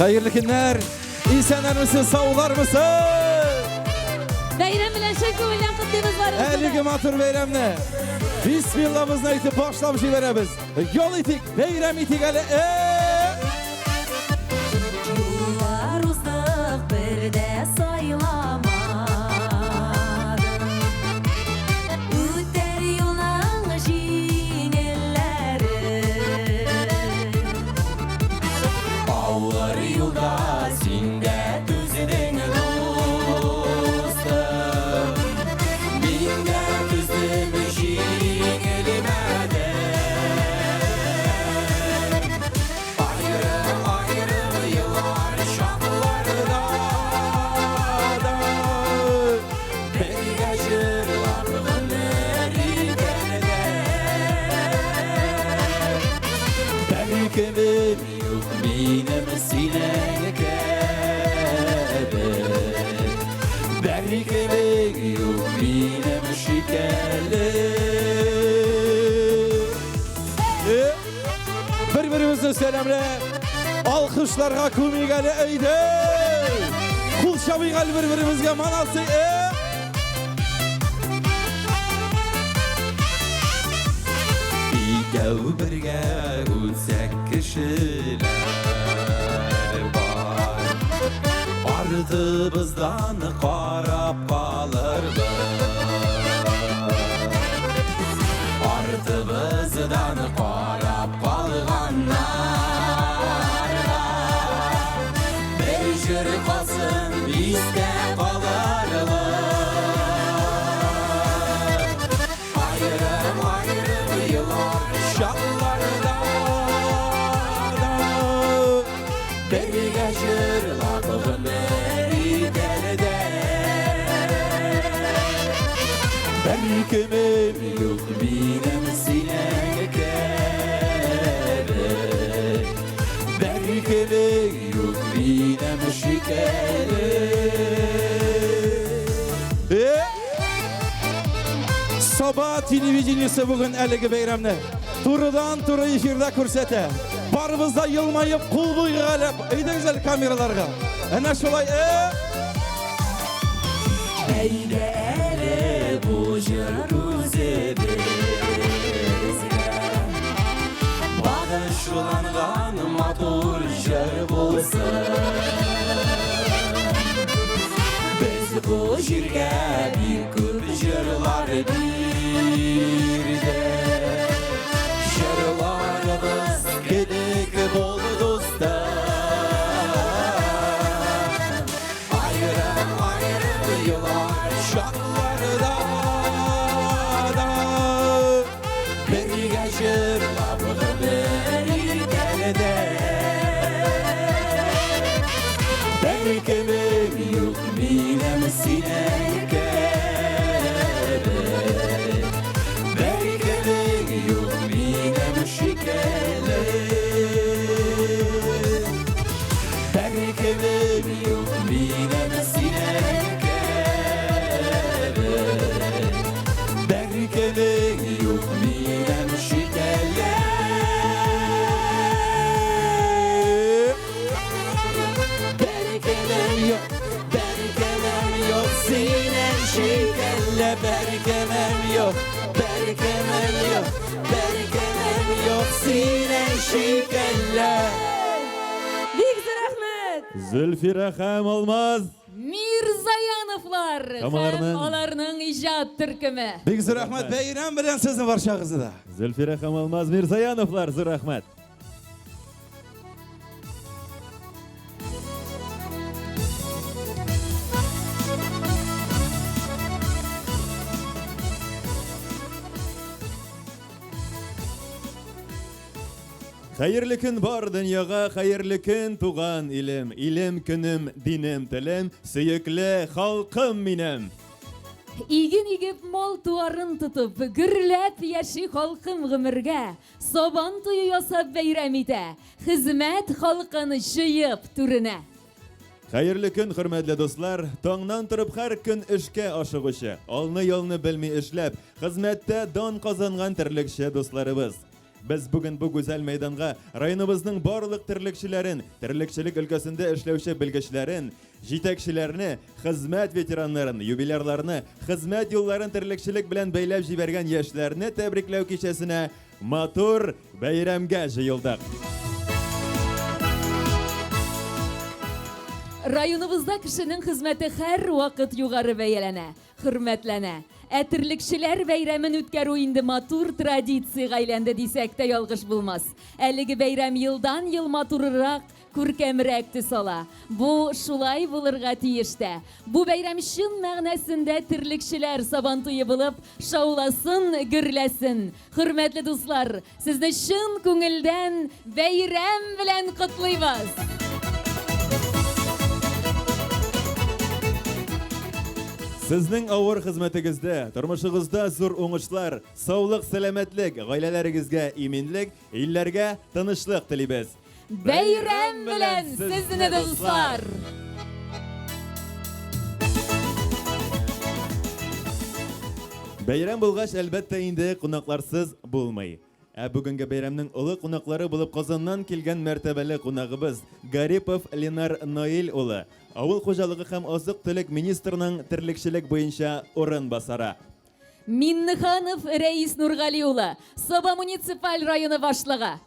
Хәерле көннәр! Исәннәрмесез, саулармысыз? Бәйрәм белән чын күңелдән котлыйбыз барыгызны. Әлеге матур бәйрәмне Бисмиллабызны әйтеп башлап җибәрәбез. Ял итик, бәйрәм итик әле. Юллар уздык, бер дә сайламадым. Үтәр юлның җиңелләре. Авыр юлда син дә түздең, дустым. Мин дә түздем, җиңелмәдем. Аерым-аерым еллар чакларда да бергә җырлап гомер итәргә. Бәлкемем юк минем синең кебек, Бәлкемең юк минем шикелле. Бер-беребезне сәламләп, алкышларга күмик әле, әйдә! Кул чабыйк әле бер-беребезгә, молодцы! Икәү бергә үтсәк кешеләр бар. Артыбыздан карап калырбыз. Артыбыздан карап калганнарга бер җыр калсын истә калырлык. Аерым-аерым елар чакларда да бергә җырлап гомер итәрдә. Беркемем юк минем синең кебек, Беркемең юк минем шикелле. Саба телевидениесе бүген әлеге бәйрәмне турыдан-туры эфирда күрсәтә. Барыбыз да елмаеп кул буйга әле, әйдәгез әле камераларга. Әнә шулай, э! Әйдә әле бу җыр үзебезгә Багышланган матур җыр булсын. Без бу җиргә бик күп җырлар бирдек. Җырларыбыз кебек бул, дустым. Аерым-аерым елар чакларда да бергә җырлап гомер итәрдә. Беркемем юк минем синең кебек, Беркемең юк минем шикелле. Беркемем юк минем синең кебек, Беркемең юк минем шикелле. Беркемем юк, беркемем юк синең шикелле, Беркемем юк, беркемем юк, беркемем юк синең шикелле. Бик зур рәхмәт! Зөлфирә һәм Алмаз! Мирзаяновлар Һәм һәм аларның- аларның иҗат төркеме. Бик зур рәхмәт, бәйрәм белән сезне барчагызны да. Зөлфирә һәм Алмаз Мирзаяновлар, зур рәхмәт! Хәерле көн бар дөньяга, хәерле көн туган илем, илем, көнем, динем, телем, сөекле халкым минем. Иген игеп, мал туарын тотып, гөрләп яши халкым гомергә. Сабан туе ясап бәйрәм итә, хезмәт халкын җыеп түренә. Хәерле көн, хөрмәтле дуслар! Таңнан торып һәр көн эшкә ашыгучы, алны-ялны белми эшләп, хезмәттә дан казанган терлекче дусларыбыз. Без бүген бу гүзәл мәйданга районыбызның барлык терлекчеләрен, терлекчелек өлкәсендә эшләүче белгечләрен, җитәкчеләрне, хезмәт ветераннарын, юбилярларны, хезмәт юлларын терлекчелек белән бәйләп җибәргән яшьләрне тәбрикләү кичәсенә матур бәйрәмгә җыелдык. Районыбызда кешенең хезмәте һәрвакыт югары бәяләнә. Хөрмәтләнә. Ә терлекчеләр бәйрәмен үткәрү инде матур традициягә әйләнде дисәк тә ялгыш булмас. Әлеге бәйрәм елдан-ел матуррак, күркәмрәк төс ала. Бу шулай булырга тиеш тә. Бу бәйрәм чын мәгънәсендә терлекчеләр Сабантуе булып, шауласын, гөрләсен. Хөрмәтле дуслар, Сезне чын күңелдән бәйрәм белән котлыйбыз! Сезнең авыр хезмәтегездә, тормышыгызда зур уңышлар, саулык, сәламәтлек, гаиләләрегезгә иминлек, илләргә тынычлык телибез. Бәйрәм белән сезне, дуслар! Бәйрәм булгач, әлбәттә инде, кунакларсыз булмый. Ә бүгенге бәйрәмнең олы кунаклары булып Казаннан килгән мәртәбәле кунагыбыз Гарипов Ленар Наил улы, авыл хуҗалыгы һәм азык-төлек министрының терлекчелек буенча урынбасары. Миннеханов Рәис Нургали улы, Саба муниципаль районы башлыгы.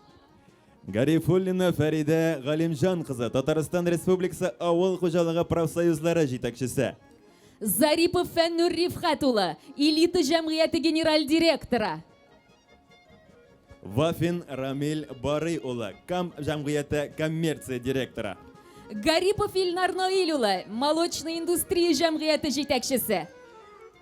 Гарифуллина Фәридә Галимҗан кызы, Татарстан Республикасы Авыл хуҗалыгы профсоюзлары җитәкчесе. Зарипов Фәннүр Рифхәт улы, Элита җәмгыяте генераль директоры. Вафин Рамил Барый улы, КАМ җәмгыяте коммерция директоры. Гарипов Илнар Наил улы, Молочная индустрия җәмгыяте җитәкчесе.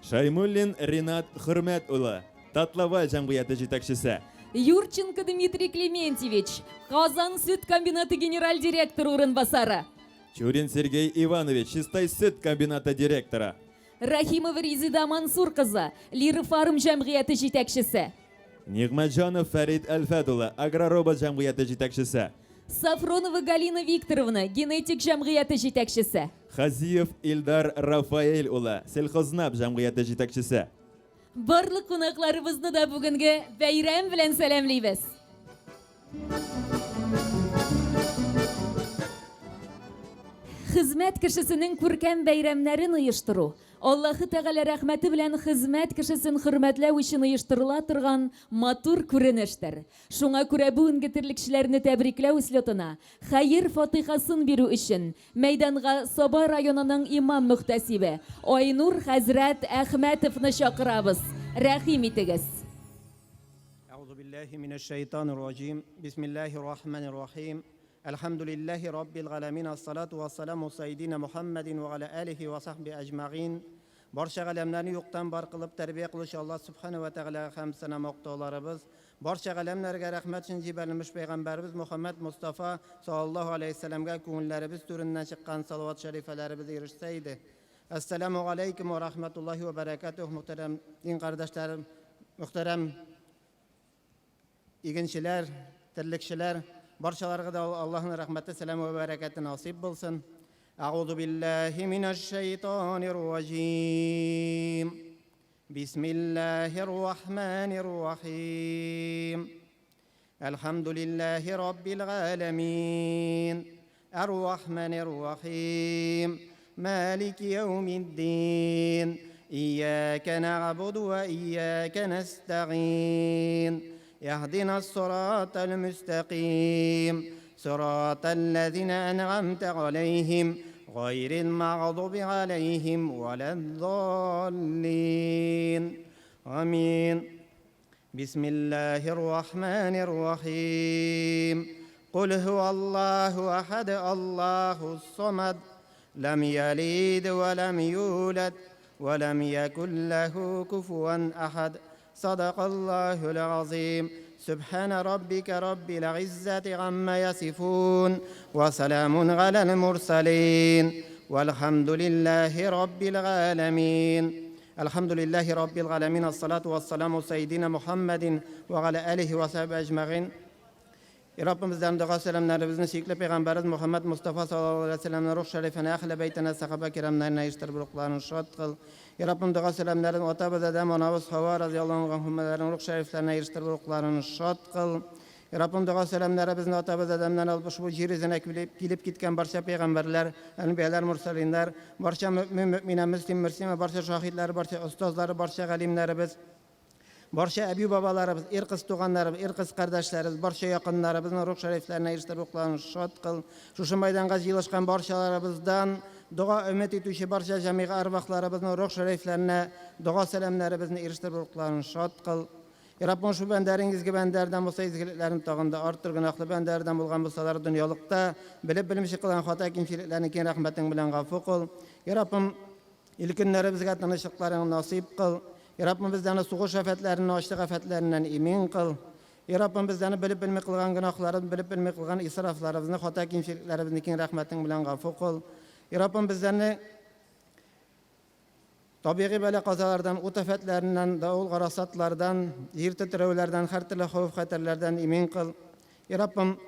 Шаймуллин Ринат Хөрмәт улы, Татлавай җәмгыяте җитәкчесе. Юрченко Дмитрий Клементьевич, Казан сөт комбинаты генераль директоры урынбасары. Чурин Сергей Иванович, Чистай сөт комбинаты директоры. Рахимова Резеда Мансур кызы, Лира Фарм җәмгыяте җитәкчесе. Нигъмәтҗанов Фәрит Әлфәт улы, Агроробот җәмгыяте җитәкчесе. Сафронова Галина Викторовна, Генетик җәмгыяте җитәкчесе. Хазиев Илдар Рафаэль улы, Сельхознаб җәмгыяте җитәкчесе. Барлык кунакларыбызны да бүгенге бәйрәм белән сәламлибез. Хезмәт кешесенең күркәм бәйрәмнәрен оештыру, Аллаһы Тәгалә рәхмәте белән хезмәт кешесен хөрмәтләү өчен оештырыла торган матур күренештер. Шуңа күрә бүгенге терлекчеләрне тәбрикләү слетына хәер-фатыйхасын бирү өчен Мәйданга Саба районының имам-мөхтәсибе Айнур хәзрәт Әхмәтовны чакырабыз. Рәхим итегез. Әгъузу биллаһи минәш-шәйтанир раҗим. Бисмиллаһир рахманир рахим. Әлхәмдүлиллаһи раббил галәмин. Ассалату вассаламу саййидина Мухаммадин ва галя алихи ва сахби әҗмәгыйн. Барча галәмнәрне юктан бар кылып тәрбия кылучы Аллаһ Сүбхәнәһү вә Тәгаләгә хәмд сәна мактауларыбыз, барча галәмнәргә рәхмәт өчен җибәрелмеш пәйгамбәребез Мөхәммәд Мостафа саллаллаһу галәйһи вәссәламгә күңелләребез түреннән чыккан салават шәрифәләребез ирешсә иде. Әссәламү галәйкүм вә рахмәтуллаһи вә бәрәкәтүһ, мөхтәрәм дин кардәшләрем, мөхтәрәм Игенчеләр, терлекчеләр, барчаларга да Аллаһның рәхмәте, сәламе вә бәрәкәте насыйп булсын. Әгъузу биллаһи минәш шәйтанир раҗим. Бисмиллаһир рахманир рахим. Әлхәмдүлиллаһи раббил галәмин. Әр-Рахманир Рахим, Малики яумиддин, Ияка нәгъбуду ва ияка нәстәгыйн, Иһдинас сиратал мөстәкыйм, Сиратал ләзина әнгамтә галәйһим, Гайрил мәгъдуби галәйһим вәләд-даллин. Амин. Бисмиллаһир рахманир рахим. Кул һуаллаһу ахад Аллаһус самад. Ләм ялид ва ләм юлад ва ләм якул ләһу куфуан ахад. Садакаллаһул азим. Сүбхәнә раббика раббил гыйззәти гамма ясифун ва саламун галәл мурсалин. Вәлхәмдүлиллаһи раббил галәмин. Әлхәмдүлиллаһи раббил галәмин, ассалату вассаламу саййидина Мухаммадин ва галя алихи ва сахби әҗмәгыйн. И Раббым, безләрнең дога сәламнәребезне сөекле пәйгамбәребез Мухаммад Мустафа саллаллаһу алейһи ва сәлләмнең рух шәрифенә, әһле бәйтенә, сахаба кирамнарына ирештереп, рухларын шат кыл. И Раббым, дога сәламнәрен атабыз Адәм, анабыз Һава разыяллаһу анһумаларның рух шәрифләренә ирештереп, рухларын шат кыл. И Раббым, дога сәламнәребезне атабыз Адәмнән алып ошбу җир йөзенә килеп, килеп киткән барча пәйгамбәрләр, әнбияләр, мурсалиннар, барча мөэмин, мөэминә, мөслим, мөслимә, барча шаһитләр, барча остазлары, барча галимнәребез, Барча әби-бабаларыбыз, ир-кыз туганнарыбыз, ир-кыз кардәшләребез, барча якыннарыбызның рух шәрифләренә ирештереп рухларын шат кыл. Шушы майданга җыелышкан барчаларыбыздан дога өмет итүче барча җәмигъ әрвахларыбызның рух шәрифләренә дога сәламнәребезне ирештереп рухларын шат кыл. И Раббым, ошбу бәндәрең изге бәндәрдән булса, изгелекләрен тагын да арттыр, гөнаһлы бәндәрдән булган булсалар, дөньялыкта белеп-белмичә кылган хата-кимчелекләрне киң рәхмәтең белән гафу кыл. И Раббым, Ил-көннәребезгә тынычлыкларыңны насыйп кыл. И Раббым, безләрне сугыш афәтләреннән, ачлык афәтләреннән имин кыл. И Раббым, безләрне белеп-белми кылган гөнаһларыбызны, белеп-белми кылган исрафларыбызны, хата-кимчелекләребезне киң рәхмәтең белән гафу кыл. И Раббым, безләрне табигый бәла-казалардан, ут афәтләреннән, давыл-гарасатлардан, җир тетрәүләрдән, һәртөрле хәвеф-хәтәрләрдән имин кыл. И Раббым,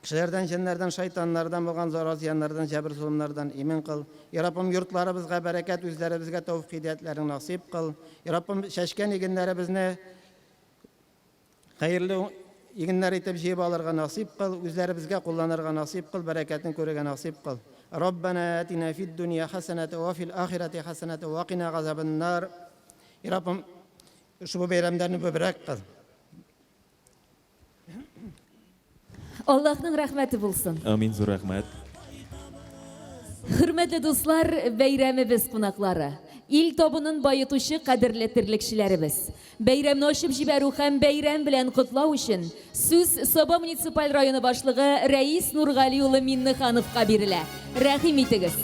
кешеләрдән, җеннәрдән, шайтаннардан булган зарар-зыяннардан, җәбер-золымнардан имин кыл. И Раббым, йортларыбызга бәрәкәт, үзләребезгә тәүфыйк-һидаятләрең насыйп кыл. И Раббым, чәчкән игеннәребезне хәерле игеннәр итеп җыеп алырга насыйп кыл, үзләребезгә кулланырга насыйп кыл, бәрәкәтен күрергә насыйп кыл. Раббана атина фид дунья хәсәнәтә ва фил ахирәти хәсәнәтә ва кина газабаннар. И Раббым, ошбу бәйрәмнәрне мөбарәк кыл. Аллаһның рәхмәте булсын. Амин, зур рәхмәт. Хөрмәтле дуслар, бәйрәмебез кунаклары, ил табынын баетучы кадерле терлекчеләребез. Бәйрәмне ачып җибәрү һәм бәйрәм белән котлау өчен сүз Саба муниципаль районы башлыгы Рәис Нургали улы Миннехановка бирелә. Рәхим итегез.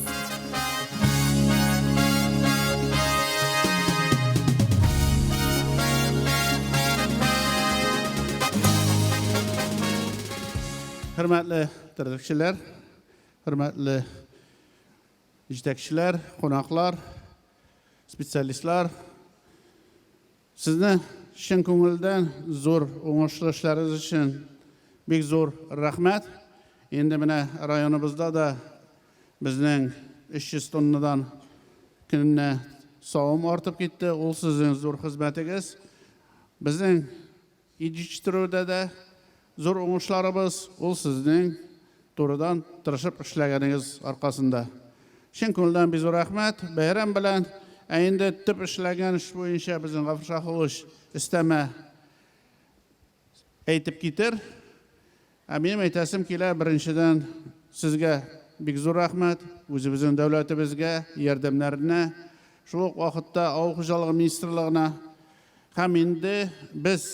Хөрмәтле терлекчеләр, хөрмәтле җитәкчеләр, кунаклар, специалистлар, сезне чын күңелдән зур уңышлы эшләрегез өчен бик зур рәхмәт. Инде менә районыбызда да безнең 300 тоннадан көненә савым артып китте. Ул сезнең зур хезмәтегез. Безнең ит җитештерүдә дә зур уңышларыбыз, ул сезнең турыдан тырышып эшләгәнегез аркасында. Чын күңелдән бик зур рәхмәт, бәйрәм белән. Ә инде төп эшләгән эш буенча безнең Гафур Шахулович өстәмә әйтеп китер. Ә минем әйтәсем килә, беренчедән, сезгә бик зур рәхмәт, үзебезнең дәүләтебезгә, ярдәмнәренә, шул ук вакытта Авыл хуҗалыгы министрлыгына. Һәм инде без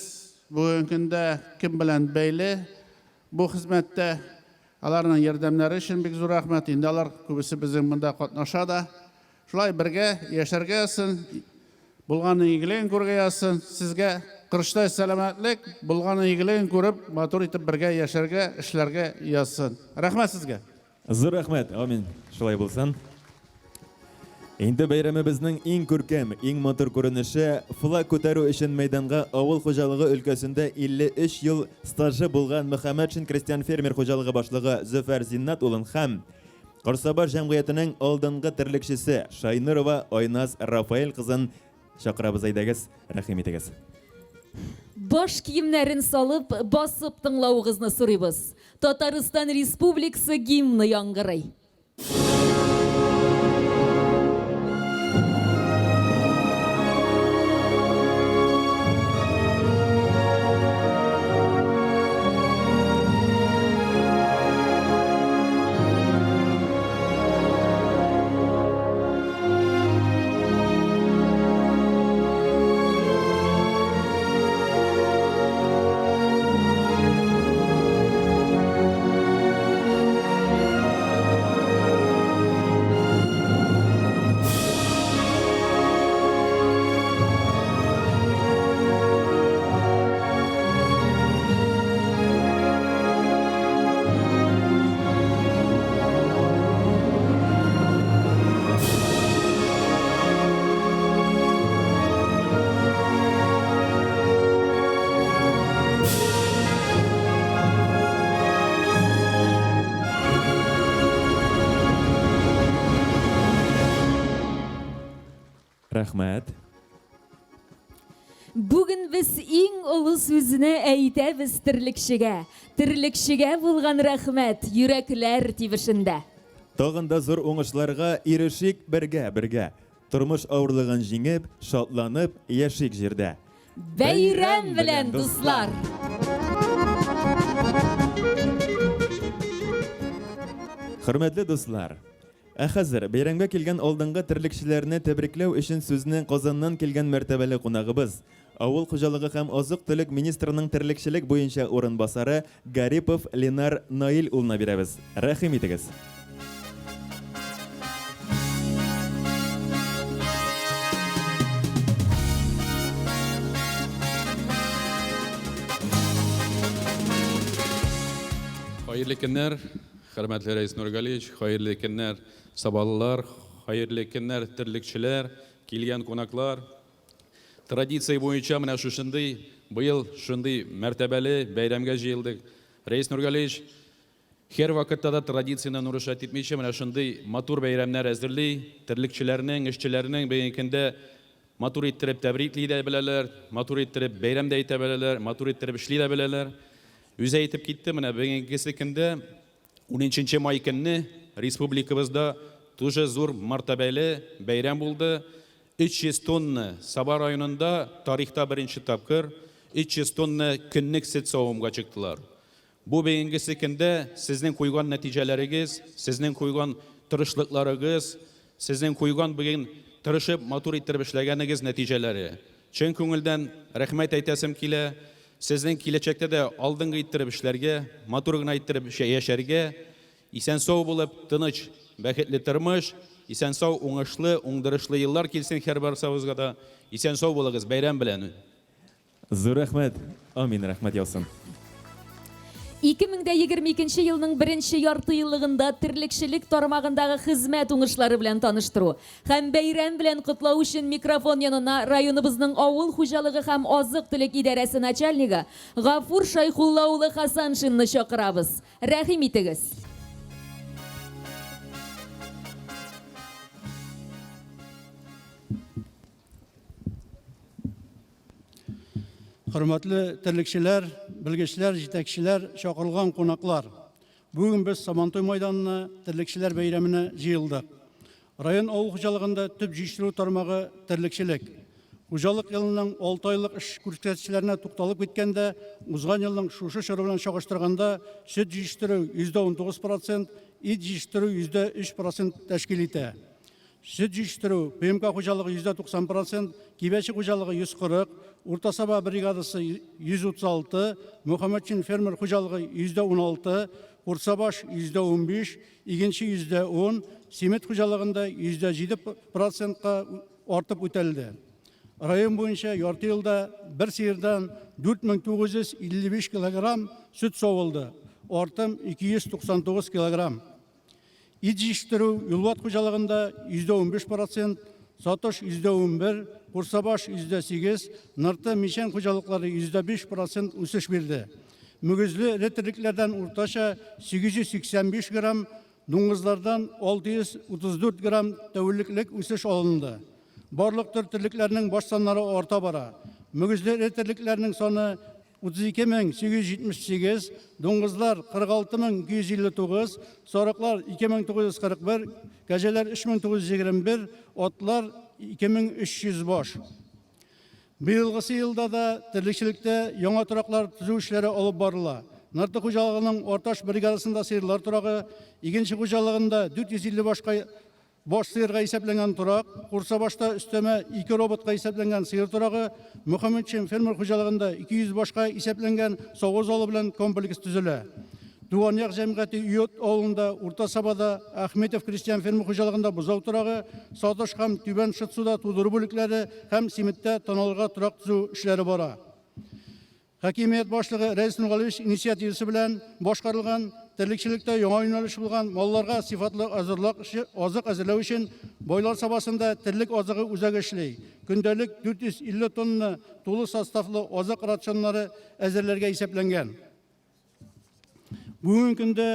бүгенге көндә кем белән бәйле бу хезмәттә, аларның ярдәмнәре өчен бик зур рәхмәт. Инде алар күбесе безнең монда катнаша да. Шулай бергә яшәргә язсын, булганның игелеген күрергә язсын. Сезгә корычтай сәламәтлек, булганның игелеген күреп, матур итеп бергә яшәргә, эшләргә язсын. Рәхмәт сезгә! Зур рәхмәт, амин, шулай булсын. Инде бәйрәмебезнең иң күркәм, иң матур күренеше флаг күтәрү өчен мәйданга авыл хуҗалыгы өлкәсендә 53 ел стажы булган Мөхәммәтшин крестьян-фермер хуҗалыгы башлыгы Зөфәр Зиннат улын һәм Корсабаш җәмгыятенең алдынгы терлекчесе Шайнурова Айназ Рафаэль кызын чакырабыз, әйдәгез, рәхим итегез. Баш киемнәрен салып, басып тыңлавыгызны сорыйбыз. Татарстан Республикасы гимны яңгырый. Рәхмәт. Бүген без иң олы сүзне әйтәбез терлекчегә. Терлекчегә булган рәхмәт йөрәкләр тибешендә. Тагын да зур уңышларга ирешик бергә-бергә. Тормыш авырлыгын җиңеп, шатланып яшик җирдә. Бәйрәм белән, дуслар! Хөрмәтле дуслар! Ә хәзер бәйрәмгә килгән алдынгы терлекчеләрне тәбрикләү өчен сүзне Казаннан килгән мәртәбәле кунагыбыз, авыл хуҗалыгы һәм азык-төлек министрының терлекчелек буенча урынбасары Гарипов Ленар Наил улына бирәбез. Рәхим итегез! Хәерле көннәр, хөрмәтле Рәис Нургалиевич, хәерле көннәр, сабалылар, хәерле көннәр, терлекчеләр, килгән кунаклар. Традиция буенча менә шушындый, быел шундый мәртәбәле бәйрәмгә җыелдык. Рәис Нургалиевич, һәрвакытта да традицияне нарушать итмичә, менә шундый матур бәйрәмнәр әзерли, терлекчеләрнең, эшчеләрнең бүгенге көндә матур иттереп тәбрикли дә беләләр, матур иттереп бәйрәм дә итә беләләр, матур иттереп эшли дә беләләр. Үзе әйтеп китте, менә бүгенгесе көндә, унөченче май көнне республикабызда тоже зур мәртәбәле бәйрәм булды. 300 тонна Саба районында тарихта беренче тапкыр 300 тонна көнлек сөт савымга чыктылар. Бу бүгенгесе көндә сезнең куйган нәтиҗәләрегез, сезнең куйган тырышлыкларыгыз, сезнең куйган бүген тырышып матур иттереп эшләгәнегез нәтиҗәләре. Чын күңелдән рәхмәт әйтәсем килә. Сезнең киләчәктә дә алдынгы иттереп эшләргә, матур гына иттереп яшәргә, исән-сау булып, тыныч, бәхетле тормыш, исән-сау, уңышлы, уңдырышлы еллар килсен һәрбарсабызга да. Исән-сау булыгыз, бәйрәм белән! Зур рәхмәт! Амин, рәхмәт яусын! 2022 елның беренче яртыеллыгында терлекчелек тармагындагы хезмәт уңышлары белән таныштыру һәм бәйрәм белән котлау өчен микрофон янына районыбызның авыл хуҗалыгы һәм азык-төлек идарәсе начальнигы Гафур Шайхулла улы Хасаншинны чакырабыз. Рәхим итегез! Хөрмәтле терлекчеләр, белгечләр, җитәкчеләр, чакырылган кунаклар. Бүген без Сабантуй майданына терлекчеләр бәйрәменә җыелдык. Район авыл хуҗалыгында төп җитештерү тармагы терлекчелек. Хуҗалык елының 6 айлык эш күрсәткечләренә тукталып киткәндә, узган елның шушы чоры белән чагыштырганда, сөт җитештерү 19 процент, ит җитештерү 3 процент тәшкил итә. Сөт җитештерү, ПМК хуҗалыгы 90 процент, Кибәче хуҗалыгы 140, Урта Саба бригадасы 136, Мөхәммәтшин фермер хуҗалыгы 16%, Курсабаш 15%, Игенче 10%, Симет хуҗалыгында 7 процентка артып үтәлде. Район буенча ярты елда бер сыердан 4955 килограмм сөт савылды, артым 299 килограмм. Ит җитештерү Юлбат хуҗалыгында 15 процент, Сатыш 11%, Курсабаш 8%, Нырты, Мичән хуҗалыклары 5 процент үсеш бирде. Мөгезле эре терлекләрдән уртача 885 грамм, дуңгызлардан 634 грамм тәүлеклек үсеш алынды. Барлык төр терлекләрнең баш саннары арта бара. Мөгезле эре терлекләрнең саны 32 878, дуңгызлар 46 259, сарыклар 2941, кәҗәләр 3921, атлар 2300 баш. Быелгысы елда да терлекчелектә яңа тораклар төзү эшләре алып барыла. Нырты хуҗалыгының Арташ бригадасында сыерлар торагы, Игенче хуҗалыгында 450 башка Баш сыерга исәпләнгән торак, Курсабашта өстәмә ике роботка исәпләнгән сыер торагы, Мөхәммәтшин фермер хуҗалыгында 200 башка исәпләнгән саву залы белән комплекс төзелә. Туган як җәмгыяте Йот авылында, Урта Сабада, Ахметов крестьян фермер хуҗалыгында бозау торагы, Сатыш һәм Түбән Шытсуда тудыру бүлекләре һәм Симеттә таналарга торак төзү эшләре бара. Хакимият башлыгы Рәис Нургалиевич инициативасы белән башкарылган терлекчелектә яңа юнәлеш булган малларга сыйфатлы азырлак азык әзерләү өчен Байлар Сабасында терлек азыгы үзәге эшли. Көндәлек 450 тонна тулы составлы азык рационнары әзерләргә исәпләнгән. Бүгенге көндә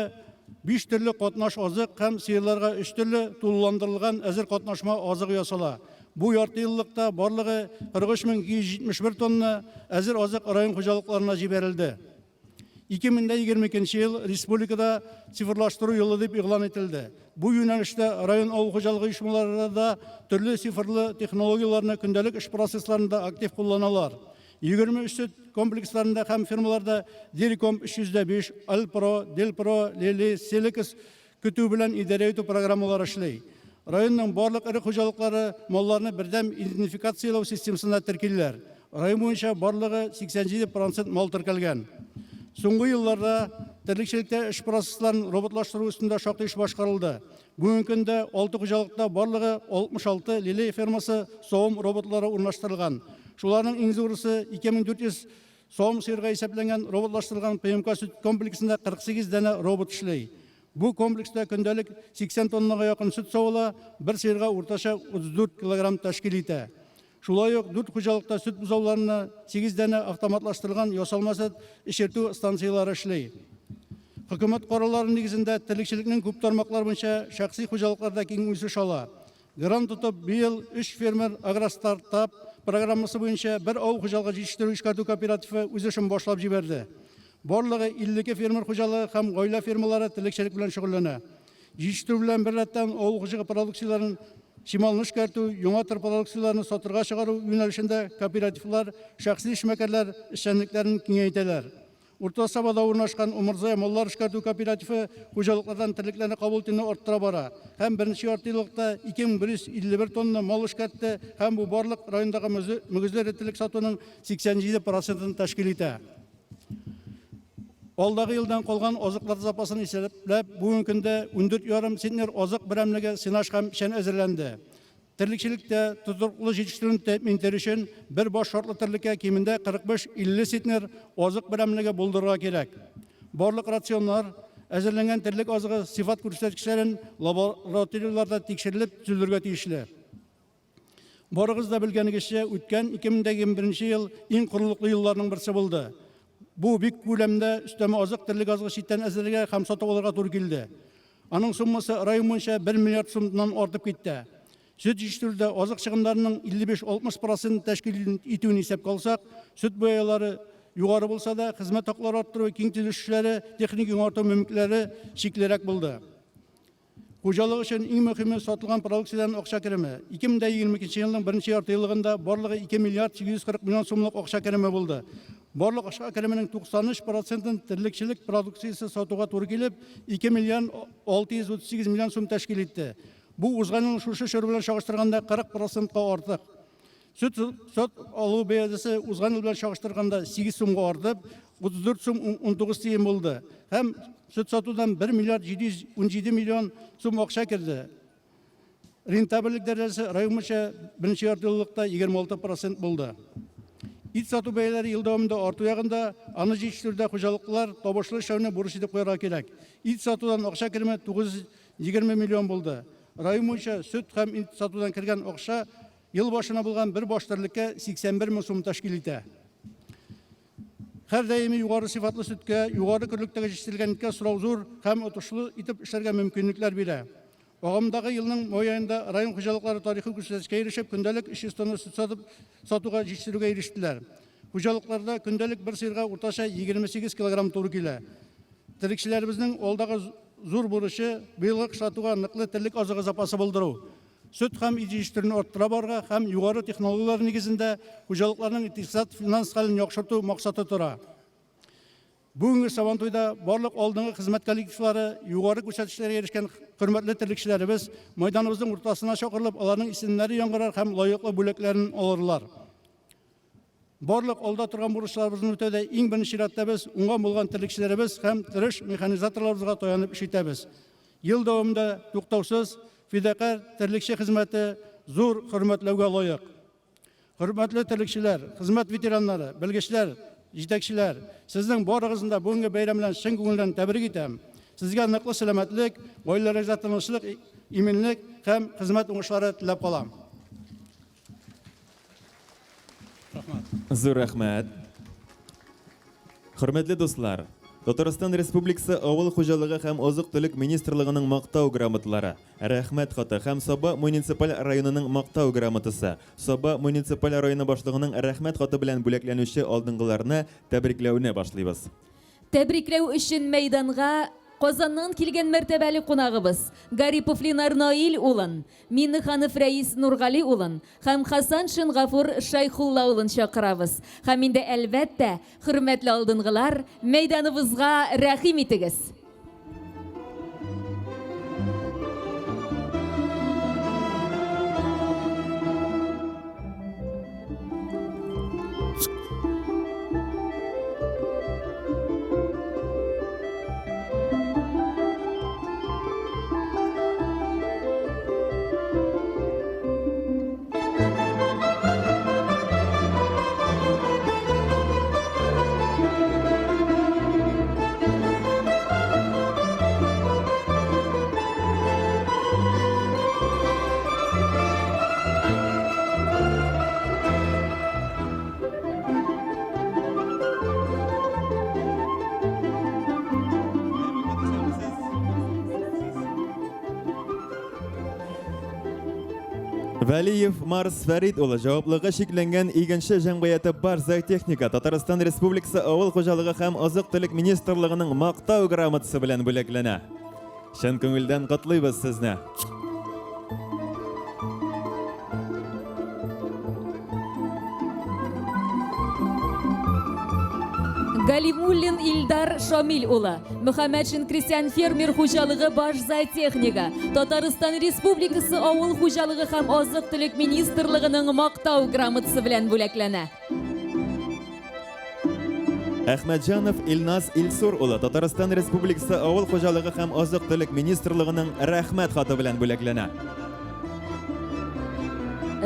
5 төрле катнаш азык һәм сыерларга 3 төрле тулыландырылган әзер катнашма азыгы ясала. Бу яртыеллыкта барлыгы 43271 тонна әзер азык район хуҗалыкларына җибәрелде. 2022 ел республикада цифрлаштыру елы дип игълан ителде. Бу юнәлештә район авыл хуҗалыгы оешмалары да төрле цифрлы технологияләрне көндәлек эш процессларында актив кулланалар. 23 сөт комплексларында һәм фермаларда Дирикомп 305, Альпро, Дельпро, Лели, Селекс көтү белән идарә итү программалары эшли. Районның барлык эре хуҗалыклары малларны бердәм идентификацияләү системасына теркиләр. Район буенча барлыгы 87 процент мал теркәлгән. Соңгы елларда терлекчелектә эш процессларын роботлаштыру өстендә шактый эш башкарылды. Бүгенге көндә алты хуҗалыкта барлыгы 66 лилей фермасы савым роботлары урнаштырылган. Шуларның иң зурысы 2400 савым сыерга исәпләнгән роботлаштырылган ПМК сөт комплексында 48 данә робот эшли. Бу комплекста көндәлек 80 тоннага якын сөт савыла, бер сыерга уртача 34 килограмм тәшкил итә. Шулай ук дүрт хуҗалыкта сөт бозауларына 8 данә автоматлаштырылган ясалма сөт эчертү станцияләре эшли. Хөкүмәт карарлары нигезендә терлекчелекнең күп тармаклар буенча шәхси хуҗалыкларда киң үсеш ала. Грант тотып, быел өч фермер Агростартап программасы буенча бер авыл хуҗалыгы җитештерү эшкәртү кооперативы үз эшен башлап җибәрде. Барлыгы 52 фермер хуҗалыгы һәм гаилә фермалары терлекчелек белән шөгыльләнә. Җитештерү белән беррәттән авыл хуҗалыгы продукцияләрен чималны эшкәртү, яңа төр продукцияләрне сатырга чыгару юнәлешендә кооперативлар, шәхси эшмәкәрләр эшчәнлекләрен киңәйтәләр. Урта Сабада урнашкан Умырзая маллар эшкәртү кооперативы хуҗалыклардан терлекләрне кабул итүне арттыра бара һәм беренче яртыеллыкта 2151 тонна мал эшкәртте һәм бу барлык райондагы мөгезле эре терлек сатуның 87 процентын тәшкил итә. Алдагы елдан калган азыклар запасын исәпләп, бүгенге көндә 14,5 центнер азык берәмлеге сенаж һәм печән әзерләнде. Терлекчелектә тотрыклы җитештерүне тәэмин итәр өчен бер баш шартлы терлеккә кимендә 45-50 центнер азык берәмлеге булдырырга кирәк. Барлык рационнар, әзерләнгән терлек азыгы сыйфат күрсәткечләрен лабораторияләрдә тикшерелеп төзелергә тиешле. Барыгыз да белгәнегезчә, үткән 2021 ел иң корылыклы елларның берсе булды. Бу бик күләмдә өстәмә азык терлек азыгы читтән әзерләргә һәм сатып алырга туры килде. Аның суммасы район буенча 1 миллиард сумнан артып китте. Сөт җитештерүдә азык чыгымнарының 55-60 процентын тәшкил итүен исәпкә алсак, сөт бәяләре югары булса да, хезмәт хаклары арттыру, киң төзелеш эшләре, техник яңарту мөмкинлекләре чиклерәк булды. Хуҗалык өчен иң мөһиме сатылган продукциядән акча кереме. 2022 елның беренче яртыеллыгында барлыгы 2 миллиард 840 миллион сумлык акча кереме булды. Барлык акча кеременең 93 процентын терлекчелек продукциясе сатуга туры килеп, 2 миллион 638 миллион сум тәшкил итте. Бу узган елның шушы чоры белән чагыштырганда 40 процентка артык. Сөт сат алу бәясе узган ел белән чагыштырганда 8 сумга артып, 34 сум 19 тиен булды. Һәм сөт сатудан 1 миллиард 717 миллион сум акча керде. Рентабельлек дәрәҗәсе район буенча беренче яртыеллыкта 26 процент булды. Ит сату бәяләре ел дәвамында арту ягында, аны җитештерүдә хуҗалыклар табышлы эшләүне бурыч итеп куярга кирәк. Ит сатудан акча кереме 920 миллион булды. Район буенча сөт һәм ит сатудан кергән акча ел башына булган бер баш терлеккә 81 мең сум тәшкил итә. Һәрдаими югары сыйфатлы сөткә, югары көрлектәге җитештерелгән иткә сорау зур һәм отышлы итеп эшләргә мөмкинлекләр бирә. Агымдагы елның май аенда район хуҗалыклары тарихи күрсәткечкә ирешеп, көндәлек 300 тонна сөт сатып, сатуга җитештерүгә ирештеләр. Хуҗалыкларда көндәлек бер сыерга уртача 28 килограмм туры килә. Терлекчеләребезнең алдагы зур бурычы, быелгы кышлатуга ныклы терлек азыгы запасы булдыру. Сөт һәм ит җитештерүне арттыра барырга һәм югары технологияләр нигезендә хуҗалыкларның икътисад-финанс хәлен яхшырту максаты тора. Бүгенге Сабантуйда барлык алдынгы хезмәт коллективлары, югары күрсәткечләргә ирешкән хөрмәтле терлекчеләребез майданыбызның уртасына чакырылып, аларның исемнәре яңгырар һәм лаеклы бүләкләрен алырлар. Барлык алда торган бурычларыбызны үтәүдә иң беренче чиратта без уңган булган терлекчеләребез һәм тырыш механизаторларыбызга таянып эш итәбез. Ел дәвамында туктаусыз фидакарь терлекче хезмәте зур хөрмәтләүгә лаек. Хөрмәтле терлекчеләр, хезмәт ветераннары, белгечләр, җитәкчеләр, сезнең барыгызны да бүгенге бәйрәм белән чын күңелдән тәбрик итәм. Сезгә ныклы сәламәтлек, гаиләләрегездә тынычлык, иминлек һәм хезмәт уңышлары теләп калам. Рәхмәт. Зур рәхмәт. Хөрмәтле дуслар, Татарстан Республикасы Авыл хуҗалыгы һәм азык-төлек министрлыгының Мактау грамоталары, Рәхмәт хаты һәм Саба муниципаль районының Мактау грамотасы, Саба муниципаль районы башлыгының Рәхмәт хаты белән бүләкләнүче алдынгыларны тәбрикләүне башлыйбыз. Тәбрикләү өчен мәйданга Казаннан килгән мәртәбәле кунагыбыз, Гарипов Ленар Наил улын, Миннеханов Рәис Нургали улын һәм Хәсәншин Гафур Шәйхулла улын чакырабыз. Һәм инде, әлбәттә, хөрмәтле алдынгылар, мәйданыбызга рәхим итегез! Вәлиев Марс Фәрид улы җаваплыгы чикләнгән Игенче җәмгыяте баш зоотехника Татарстан Республикасы Авыл хуҗалыгы һәм азык-төлек министрлыгының Мактау грамотасы белән бүләкләнә. Чын күңелдән котлыйбыз сезне! Галимуллин Илдар Шамил улы, Мөхәммәтшин крестьян-фермер хуҗалыгы баш зоотехнигы, Татарстан Республикасы Авыл хуҗалыгы һәм азык-төлек министрлыгының Мактау грамотасы белән бүләкләнә. Әхмәтҗанов Илназ Илсур улы Татарстан Республикасы Авыл хуҗалыгы һәм азык-төлек министрлыгының Рәхмәт хаты белән бүләкләнә.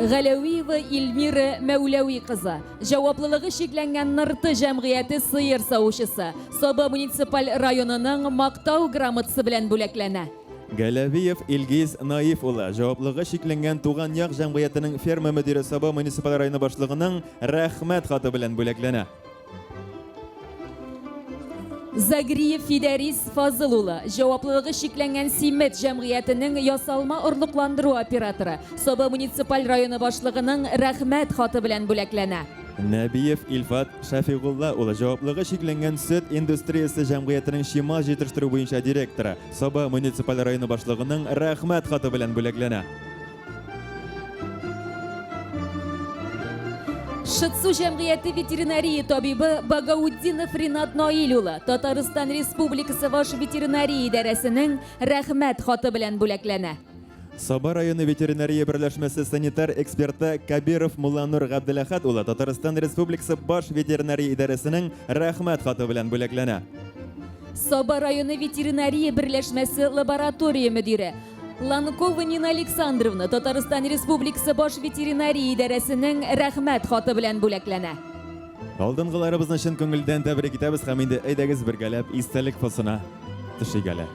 Галәвиева Илмира Мәүләви кызы, җаваплылыгы чикләнгән Нырты җәмгыяте сыер савучысы, Саба муниципаль районының Мактау грамотасы белән бүләкләнә. Галәвиев Илгиз Наиф улы, җаваплыгы чикләнгән Туган як җәмгыятенең ферма мөдире Саба муниципаль районы башлыгының Рәхмәт хаты белән бүләкләнә. Загриев Фидәрис Фазыл улы, җаваплылыгы чикләнгән Симет җәмгыятенең ясалма орлыкландыру операторы, Саба муниципаль районы башлыгының Рәхмәт хаты белән бүләкләнә. Нәбиев Илфат Шәфигулла улы, җаваплыгы чикләнгән Сөт индустриясе җәмгыятенең чимал җитештерү буенча директоры, Саба муниципаль районы башлыгының Рәхмәт хаты белән бүләкләнә. Шытсу җәмгыяте ветеринария табибы Багаутдинов Ринат Наил улы Татарстан Республикасы баш ветеринария идарәсенең Рәхмәт хаты белән бүләкләнә. Саба районы ветеринария берләшмәсе санитар эксперты Кабиров Мулланур Габделәхәт улы Татарстан Республикасы баш ветеринария идарәсенең Рәхмәт хаты белән бүләкләнә. Саба районы ветеринария берләшмәсе лаборатория мөдире Ланкова Нина Александровна Татарстан Республикасы баш ветеринария идарәсенең Рәхмәт хаты белән бүләкләнә. Алдынгыларыбызны чын күңелдән тәбрик итәбез һәм инде әйдәгез бергәләп истәлек фотосына төшик әле.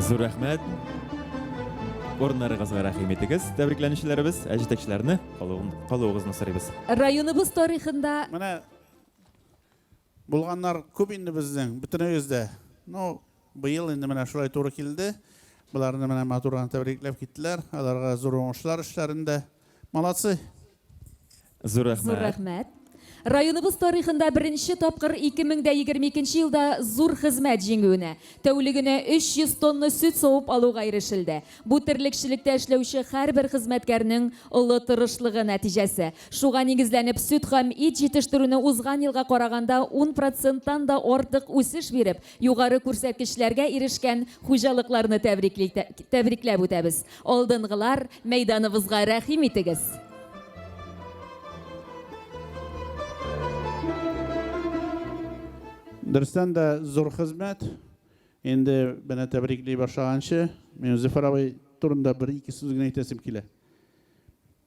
Зур рәхмәт. Урыннарыгызга рәхим итегез, тәбрикләнүчеләребез, ә җитәкчеләрне калуыгызны сорыйбыз. Районыбыз тарихында Менә булганнар күп инде безнең, бөтенегез дә. Ну, Быел инде менә шулай туры килде. Боларны менә матур гына тәбрикләп киттеләр. Аларга зур уңышлар эшләрендә. Молодцы! Зур рәхмәт. Зур рәхмәт. Районыбыз тарихында беренче тапкыр 2022 елда зур хезмәт җиңүенә, тәүлегенә 300 тонна сөт савып алуга ирешелде. Бу терлекчелектә эшләүче һәрбер хезмәткәрнең олы тырышлыгы нәтиҗәсе. Шуга нигезләнеп, сөт һәм ит җитештерүне узган елга караганда ун проценттан да артык үсеш биреп, Югары күрсәткечләргә ирешкән хуҗалыкларны тәбрикләп үтәбез. Алдынгылар, мәйданыбызга рәхим итегез! Дөрестән дә зур хезмәт. Инде менә тәбрикли башлаганчы, мин Зөфәр абый турында бер-ике сүз генә әйтәсем килә.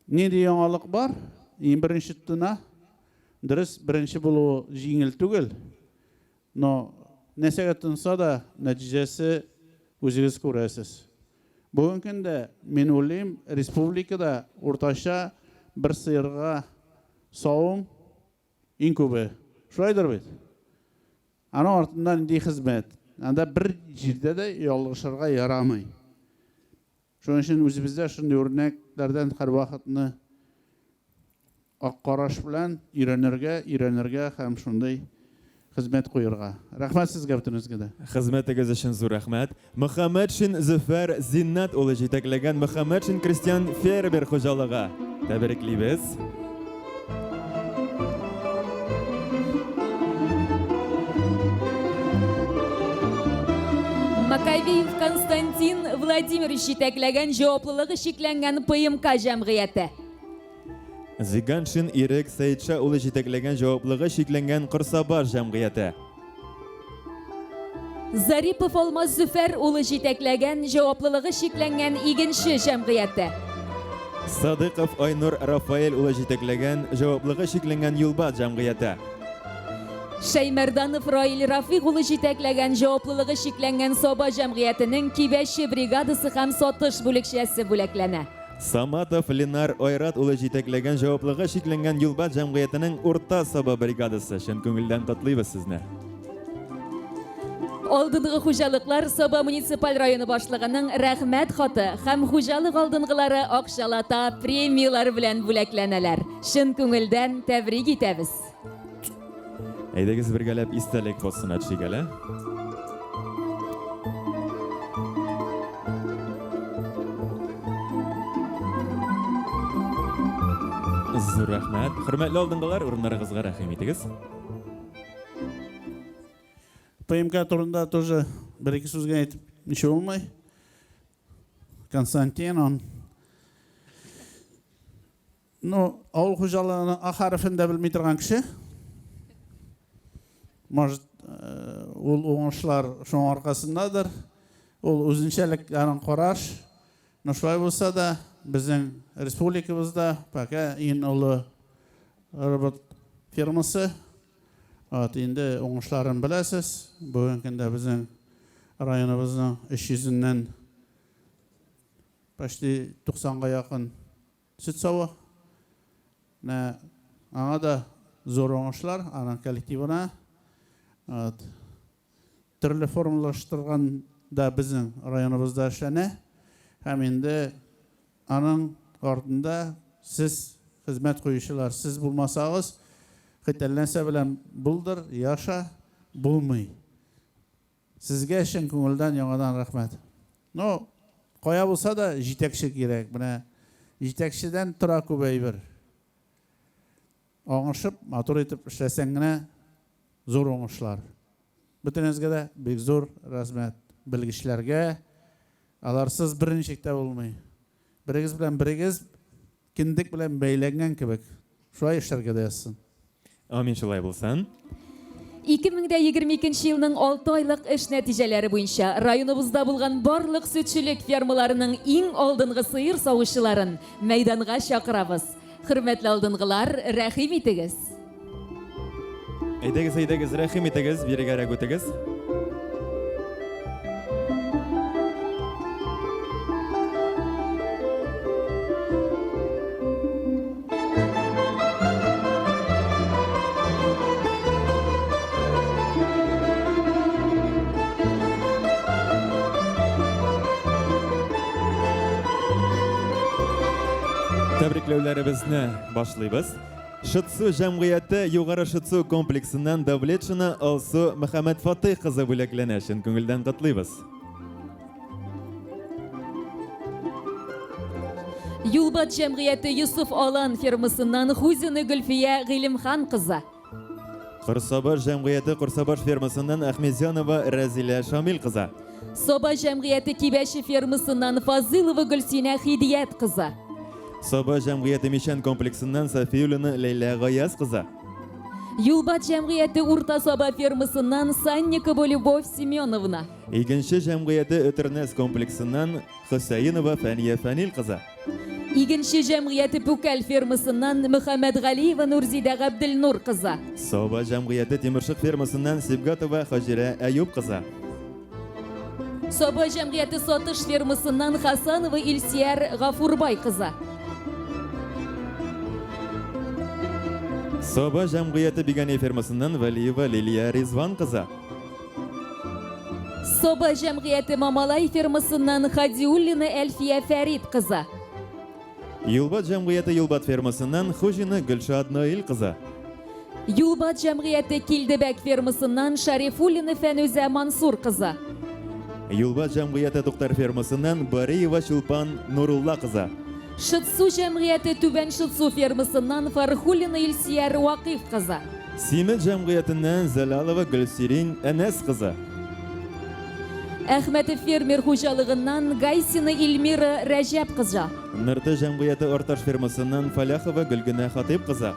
Нинди яңалык бар? Иң беренче тотына. Дөрес, беренче булуы җиңел түгел. Но нәрсәгә тотынса да, нәтиҗәсе үзегез күрәсез. Бүгенге көндә, мин уйлыйм, республикада уртача бер сыерга савым иң күбе. Шулайдыр бит? Аның артында нинди хезмәт? Анда бер җирдә дә ялгышырга ярамый. Шуның өчен үзебездә шундый үрнәкләрдән һәрвакытны ак караш белән өйрәнергә, өйрәнергә һәм шундый хезмәт куерга. Рәхмәт сезгә бөтенегезгә дә. Хезмәтегез өчен зур рәхмәт. Мөхәммәтшин Зөфәр Зиннәт улы җитәкләгән Мөхәммәтшин крестьян фермер хуҗалыгы. Тәбриклибез. Маковеев Константин Владимирович җитәкләгән җаваплылыгы чикләнгән ПМК җәмгыяте. Зиганшин Ирек Сәетша улы җитәкләгән җаваплыгы чикләнгән Корсабаш җәмгыяте. Зарипов Алмаз Зөфәр улы җитәкләгән җаваплылыгы чикләнгән Игенче җәмгыяте. Садыков Айнур Рафаэль улы җитәкләгән җаваплыгы чикләнгән Юлбат җәмгыяте. Шәймәрданов Раил Рафик улы җитәкләгән җаваплылыгы чикләнгән Саба җәмгыятенең Кибәче бригадасы һәм сатыш бүлекчәсе бүләкләнә. Саматов Ленар Айрат улы җитәкләгән җаваплыгы чикләнгән Юлбат җәмгыятенең Урта Саба бригадасы. Чын күңелдән котлыйбыз сезне. Алдынгы хуҗалыклар Саба муниципаль районы башлыгының Рәхмәт хаты һәм хуҗалык алдынгылары акчалата премияләр белән бүләкләнәләр. Чын күңелдән тәбрик итәбез. Әйдәгез бергәләп истәлек фотосына төшик әле. Зур рәхмәт. Хөрмәтле алдынгылар, урыннарыгызга рәхим итегез. ПМК турында тоже бер-ике сүз генә әйтеп ничек булмый. Константин, он Ну, авыл хуҗалыгының А хәрефен дә белми торган кеше. Может, э, ул уңышлар шуның аркасындадыр. Ул үзенчәлек аның караш. Но шулай булса да, безнең республикабызда пока иң олы робот фирмасы. Вот, инде уңышларын беләсез. Бүгенге көндә безнең районыбызның 300-ннән почти 90-га якын сөт сава. Менә аңа да зур уңышлар, аның коллективына. Вот. Төрле формалаштырган да безнең районыбызда эшләнә. Һәм инде аның артында сез хезмәт куючылар, сез булмасагыз, хит әллә нәрсә белән булдыр, яша, булмый. Сезгә чын күңелдән яңадан рәхмәт. Ну, кая булса да җитәкче кирәк. Менә җитәкчедән тора күп әйбер. Аңышып, матур итеп эшләсәң генә зур уңышлар. Бөтенегезгә дә бик зур рәхмәт. Белгечләргә, аларсыз берничек тә булмый. Берегез белән берегез Кендек белән бәйләнгән кебек. Шулай эшләргә дә язсын. Амин шулай булсын. 2022 елның 6 айлык эш нәтиҗәләре буенча районыбызда булган барлык сөтчелек фермаларының иң алдынгы сыер савучыларын мәйданга чакырабыз. Хөрмәтле алдынгылар, рәхим итегез! Әйдәгез, әйдәгез, рәхим итегез, бирегәрәк үтегез. Тәбрикләүләребезне башлыйбыз. Шытсу җәмгыяте Югары Шытсу комплексыннан Давлетшина Алсу Мөхәммәтфатыйх кызы бүләкләнә. Чын күңелдән котлыйбыз. Юлбат җәмгыяте Йосыф Алан фермасыннан Хузина Гөлфия Гыйлемхан кызы. Корсабаш җәмгыяте Корсабаш фермасыннан Әхмедзянова Рәзилә Шамил кызы. Саба җәмгыяте Кибәче фермасыннан Фазылова Гөлсинә Хидият кызы. Саба җәмгыяте Мичән комплексыннан Сафиуллина Ләйлә Гаяз кызы. Юлбат җәмгыяте Урта Саба фермасыннан Санникова Любовь Семеновна. Игенче җәмгыяте Өтернәс комплексыннан Хөсәенова Фәния Фәнил кызы. Игенче җәмгыяте Пүкәл фермасыннан Мөхәммәтгалиева Нурзидә Габделнур кызы. Саба җәмгыяте Тимершык фермасыннан Сибгатова Хаҗирә Әюп кызы. Саба җәмгыяте Сатыш фермасыннан Хасанова Илсияр Гафурбай кызы. Саба җәмгыяте Бигәнәй фермасыннан Вәлиева Лилия Ризван кызы. Саба җәмгыяте Мамалай фермасыннан Хадиуллина Әлфия Фәрит кызы. Юлбат җәмгыяте Юлбат фермасыннан Хуҗина Гөлшат Наил кызы. Юлбат җәмгыяте Килдебәк фермасыннан Шарифуллина Фәнүзә Мансур кызы. Юлбат җәмгыяте Туктар фермасыннан Бариева Чулпан Нурулла кызы. Шытсу җәмгыяте Түбән Шытсу фермасыннан Фархуллина Илсияр Вакыйф кызы. Симет җәмгыятеннән Зәлалова Гөлсирин Әнәс кызы. Әхмәтов фермер хуҗалыгыннан Гайсина Эльмира Рәҗәп кызы. Нырты җәмгыяте Арташ фермасыннан Фәләхова Гөлгенә Хатыйп кызы.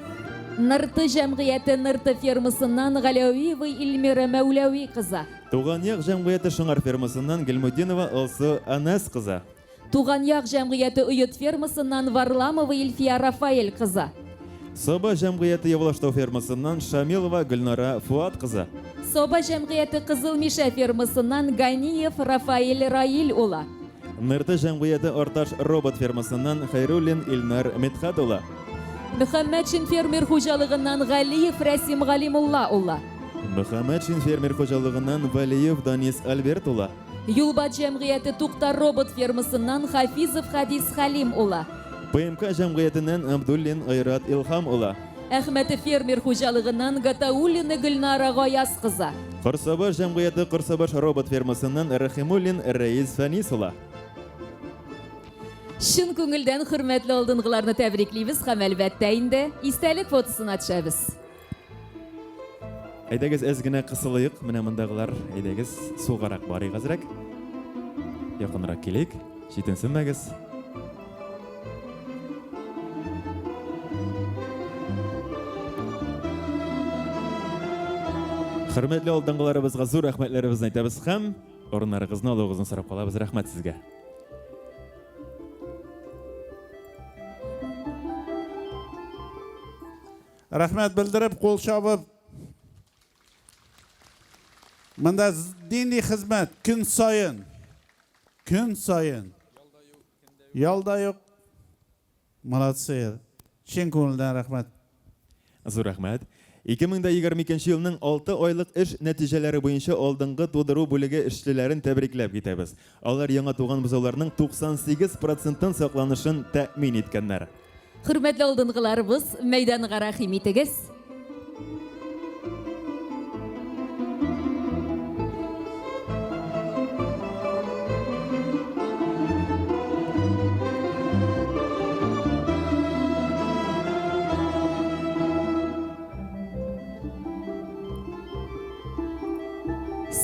Нырты җәмгыяте Нырты фермасыннан Галәвиева Эльмира Мәүләви кызы. Туган як җәмгыяте Шыңар фермасыннан Гелмутдинова Алсу Әнәс кызы. Туган як җәмгыяте Оет фермасыннан Варламова Илфия Рафаэль кызы. Саба җәмгыяте Явлаштау фермасыннан Шамилова Гөлнара Фуат кызы. Саба җәмгыяте Кызыл Мишә фермасыннан Ганиев Рафаэль Раил улы. Нырты җәмгыяте Арташ робот фермасыннан Хәйруллин Илнар Мидхәт улы. Мөхәммәтшин фермер хуҗалыгыннан Галиев Рәсим Галимулла улы. Мөхәммәтшин фермер хуҗалыгыннан Вәлиев Данис Альберт улы. Юлбат җәмгыяте Туктар робот фермасыннан Хафизов Хадис Хәлим улы. ПМК җәмгыятеннән Абдуллин Айрат Илһам улы. Әхмәтов фермер хуҗалыгыннан Гатауллина Гөлнара Гаяз кызы. Корсабаш җәмгыяте Корсабаш робот фермасыннан Рәхимуллин Рәис Фәнис улы. Чын күңелдән хөрмәтле алдынгыларны тәбриклибез һәм, әлбәттә инде, истәлек фотосына төшәбез. Әйдәгез, әз генә кысылыйк, менә мондагылар, әйдәгез, сулгарак барыйк әзрәк. Якынрак килик, читенсенмәгез. Хөрмәтле алдынгыларыбызга зур рәхмәтләребезне әйтәбез һәм урыннарыгызны алуыгызны сорап калабыз. Рәхмәт сезгә. Рәхмәт белдереп, кул чабып. Монда нинди хезмәт? Көн саен. Көн саен. Ял да юк. Молодцы. Чын күңелдән рәхмәт. Зур рәхмәт. 2022 елның 6 айлык эш нәтиҗәләре буенча алдынгы тудыру бүлеге эшчеләрен тәбрикләп китәбез. Алар яңа туган бозауларның 98 процентын сакланышын тәэмин иткәннәр. Хөрмәтле алдынгыларыбыз, мәйданга рәхим итегез.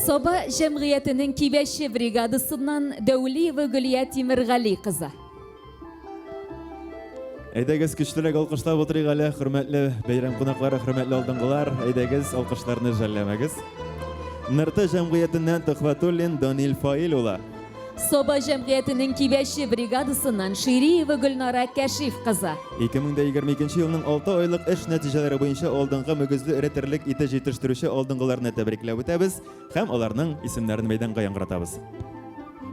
Саба җәмгыятенең Кибәче бригадасыннан Дәүлиева Гөлия Тимергали кызы. Әйдәгез, көчлерәк алкышлап утырыйк әле, хөрмәтле бәйрәм кунаклары, хөрмәтле алдынгылар. Әйдәгез, алкышларны жәлләмәгез. Нырты җәмгыятеннән Төхвәтуллин Данил Фаил улы. Саба җәмгыятенең Кибәче бригадасыннан Шириева Гөлнара Кәшиф кызы. 2022 елның 6 айлык эш нәтиҗәләре буенча алдынгы мөгезле эре терлек ите җитештерүче алдынгыларны тәбрикләп үтәбез. Һәм аларның исемнәрен мәйданга яңгыратабыз.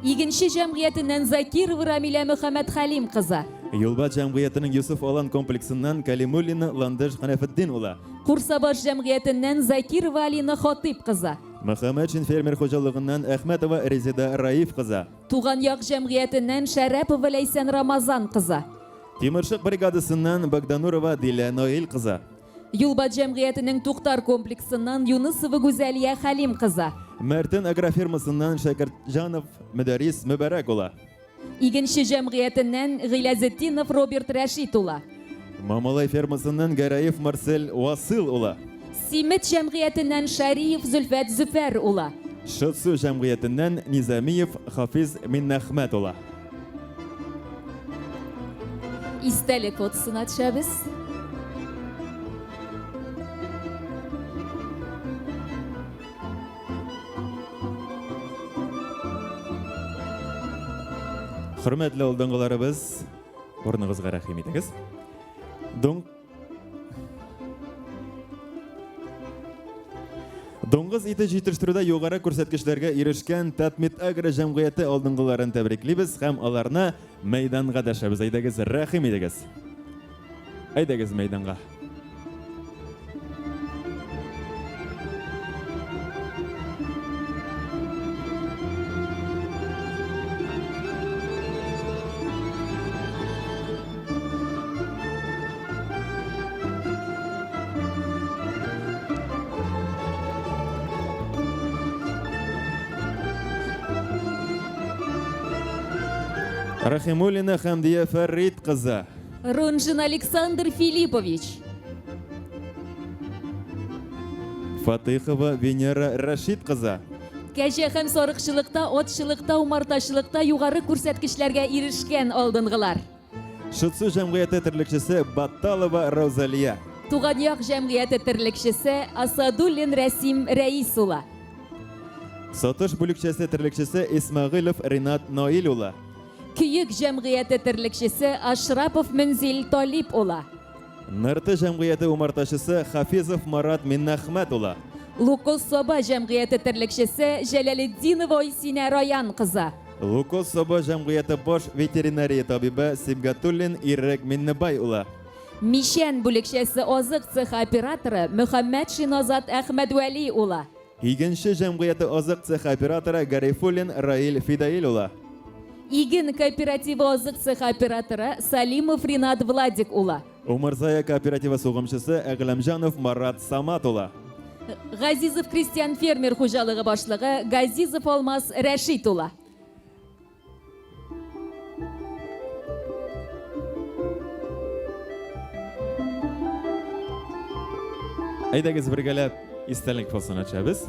Игенче җәмгыятеннән Закирова Рамилә Мөхәммәтхәлим кызы. Юлбат җәмгыятенең Йосыф Алан комплексыннан Кәлимуллина Ландыш Хәнәфетдин улы. Курсабаш җәмгыятеннән Закирова Алина Хатыйп кызы. Мөхәммәтшин фермер хуҗалыгыннан Әхмәтова Резеда Раиф кызы. Туган як җәмгыятеннән Шәрәпова Ләйсән Рамазан кызы. Тимершык бригадасыннан Богданурова Дилә Наил кызы. Юлбат җәмгыятенең Туктар комплексыннан Юнысова Гүзәлия Хәлим кызы. Мәртен агрофирмасыннан Шәкертҗанов Мөдәрис Мөбәрәк улы. Игенче җәмгыятеннән Гыйләзетдинов Роберт Рәшит улы. Мамалай фермасыннан Гәрәев Марсель Васыл улы. Симет җәмгыятеннән Шәриев Зөлфәт Зөфәр улы. Шытсу җәмгыятеннән Низамиев Хафиз Миннәхмәт улы. Истәлек фотосына төшәбез. Хөрмәтле алдынгыларыбыз, урыныгызга рәхим итегез. Дон Дуңгыз ите җитештерүдә югары күрсәткечләргә ирешкән Татмед-Агро җәмгыяте алдынгыларын тәбриклибез һәм аларны мәйданга дәшәбез. Әйдәгез, рәхим итегез. Әйдәгез мәйданга. Рахимуллина Хәмдия Фәрит кызы. Рунжин Александр Филиппович. Фатыйхова Венера Рәшит кызы. Кәҗә һәм сарыкчылыкта, атчылыкта, умартачылыкта югары күрсәткечләргә ирешкән алдынгылар. Шытсу җәмгыяте терлекчесе Батталова Раузалия. Туган як җәмгыяте терлекчесе Асадуллин Рәсим Рәис улы. Сатыш бүлекчәсе терлекчесе Исмәгыйлов Ринат Наил улы. Көек җәмгыяте терлекчесе Ашрапов Мөнзил Талип улы. Нырты җәмгыяте умартачысы Хафизов Марат Миннәхмәт улы. Лукоз Саба җәмгыяте терлекчесе Җәләлетдинова Айсинә Раян кызы. Лукоз Саба җәмгыяте баш ветеринария табибы Сибгатуллин Ирек Миннебай улы. Мичән бүлекчәсе азык цехы операторы Мөхәммәтшин Азат Әхмәдвәли улы. Игенче җәмгыяте азык цехы операторы Гарифуллин Раил Фидаил улы. Иген кооперативы азык цехы операторы Салимов Ринат Владик улы. Умырзая кооперативы сугымчысы Әгъләмҗанов Марат Самат улы. Газизов крестьян-фермер хуҗалыгы башлыгы Газизов Алмаз Рәшит улы. Әйдәгез бергәләп истәлек фотосын ачабыз.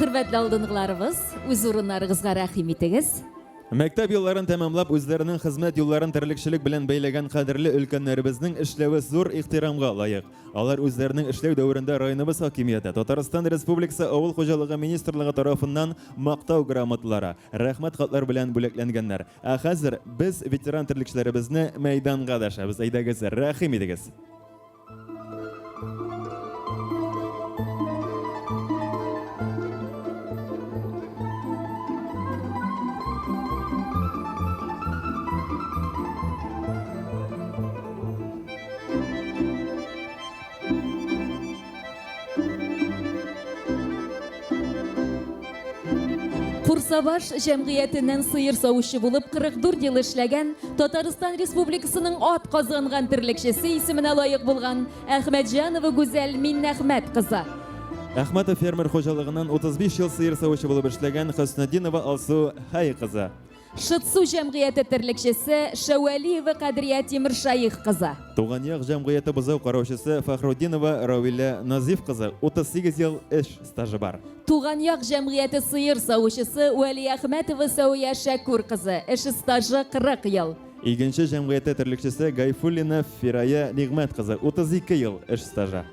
Хөрмәтле алдынгыларыбыз, үз урыннарыгызга рәхим итегез. Мәктәп елларын тәмамлап, үзләренең хезмәт юлларын терлекчелек белән бәйләгән кадерле өлкәннәребезнең эшләве зур ихтирамга лаек. Алар үзләренең эшләү дәверендә районыбыз хакимияте, Татарстан Республикасы Авыл хуҗалыгы министрлыгы тарафыннан Мактау грамоталары, Рәхмәт хатлар белән бүләкләнгәннәр. Ә хәзер без ветеран терлекчеләребезне мәйданга дәшәбез. Әйдәгез, рәхим итегез! Курсабаш җәмгыятеннән сыер савучы булып 44 ел эшләгән Татарстан Республикасының ат казанган терлекчесе исеменә лаек булган Әхмәтҗанова Гүзәл Миннәхмәт кызы. Әхмәтов фермер хуҗалыгыннан 35 ел сыер савучы булып эшләгән Хөснетдинова Алсу Хәй кызы. Шытсу җәмгыяте терлекчесе Шәвәлиева Кадрия Тимершаих кызы. Туган як җәмгыяте бозау караучысы Фәхрутдинова Равилә Назиф кызы, 38 ел эш стажы бар. Туган як җәмгыяте сыер савучысы Вәлиәхмәтова Сәвия Шәкүр кызы, эш стажы 40 ел. Игенче җәмгыяте терлекчесе Гайфуллина Фирая Нигъмәт кызы, 32 ел эш стажы.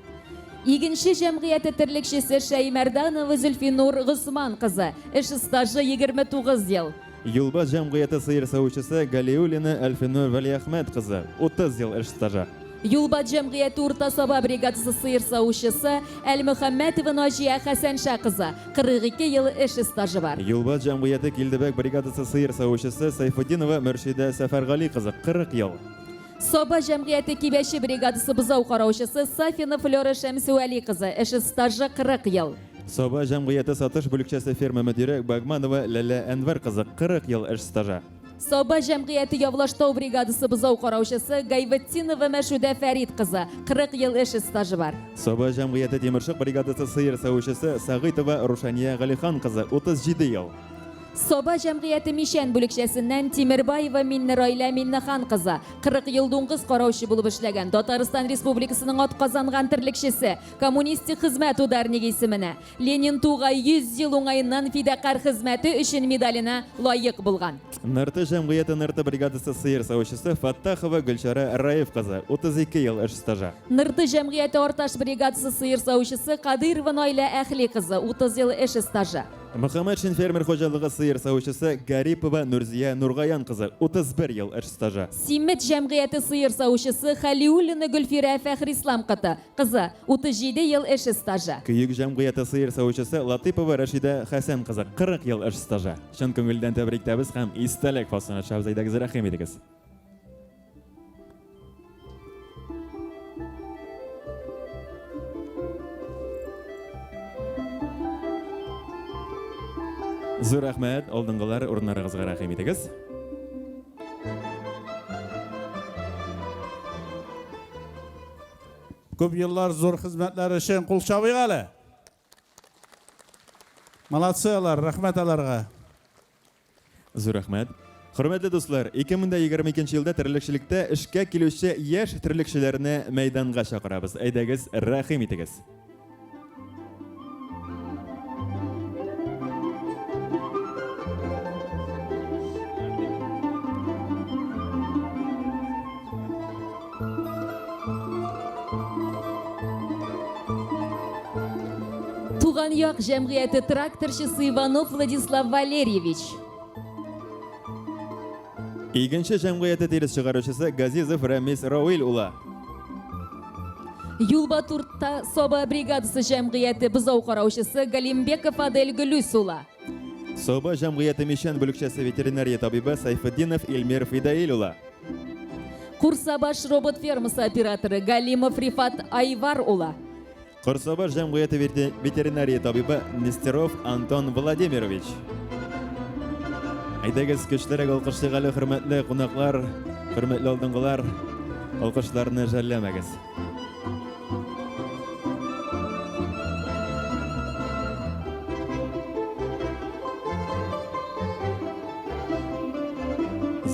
Игенче җәмгыяте терлекчесе Шәймәрданова Зөлфинур Госман кызы, эш стажы 29 ел. Юлбат җәмгыяте сыер савучысы Галиуллина Әлфинур Вәлиәхмәт кызы, 30 ел эш стажы. Юлбат җәмгыяте Урта Саба бригадасы сыер савучысы Әлмөхәммәтова Наҗия Хәсәнша кызы, 42 ел эш стажы бар. Юлбат җәмгыяте Килдебәк бригадасы сыер савучысы Сәйфетдинова Мөршидә Сәфәргали кызы, 40 ел. Саба җәмгыяте Кибәче бригадасы бозау караучысы Сафина Флера Шәмсевәли кызы, эш стажы 40 ел. Саба җәмгыяте сатыш бүлекчәсе ферма мөдире Багманова Ләлә Әнвәр кызы, 40 ел эш стажы. Саба җәмгыяте Явлаштау бригадасы бозау караучысы Гайветдинова Мәшүдә Фәрит кызы, 40 ел эш стажы бар. Саба җәмгыяте Тимершык бригадасы сыер савучысы Сәгыйтова Рушания Галихан кызы, 37 ел. Саба җәмгыяте Мичән бүлекчәсеннән Тимербаева Миннерайлә Миннехан кызы, 40 ел дуңгыз караучы булып эшләгән Татарстан Республикасының атказанган терлекчесе, Коммунистик хезмәт ударнигы исеменә, Ленин Тугай 100 ел уңаеннан фидакарь хезмәте өчен медаленә лаек булган. Нырты җәмгыяте Нырты бригадасы сыер савучысы Фәттахова Гөлчара Раиф кызы, 32 ел эш стажы. Нырты җәмгыяте Арташ бригадасы сыер савучысы Кадыйрова Наилә Әхли кызы, 30 ел эш стажы. Мөхәммәтшин фермер хуҗалыгы сыер савучысы Гарипова Нурзия Нургаян кызы, 31 ел эш стажы. Симет җәмгыяте сыер савучысы Хәлиуллина Гөлфирә Фәхрислам кыты, кызы, 37 ел эш стажы. Көек җәмгыяте сыер савучысы Латыйпова Рәшидә Хәсән кызы, 40 ел эш стажы. Чын күңелдән тәбрик итәбез һәм истәлек фасына төшәбез. Әйдәгез, рәхим итегез. Зур рәхмәт, алдынгылар, урыннарыгызга рәхим итегез. Күп еллар зур хезмәтләре өчен кул чабыйк әле. Молодцы алар, рәхмәт аларга. Зур рәхмәт. Хөрмәтле дуслар, 2022 елда терлекчелектә эшкә килүче яшь терлекчеләрне мәйданга чакырабыз. Әйдәгез, рәхим итегез. Туган як җәмгыяте тракторчысы Иванов Владислав Валерьевич. Игенче җәмгыяте тирес чыгаручысы Газизов Рәмис Рауил улы. Юлбатурта Саба бригадасы җәмгыяте бозау караучысы Галимбеков Адель Гөлүс улы. Саба җәмгыяте Мичән бүлекчәсе ветеринария табибы Сайфетдинов Илмир Фидаил улы. Курсабаш робот фермасы операторы Галимов Рифат Айвар улы. Корсабаш җәмгыяте ветеринария табибы Нестеров Антон Владимирович. Әйдәгез, көчлерәк алкышлыйк әле, хөрмәтле кунаклар, хөрмәтле алдынгылар. Алкышларны жәлләмәгез.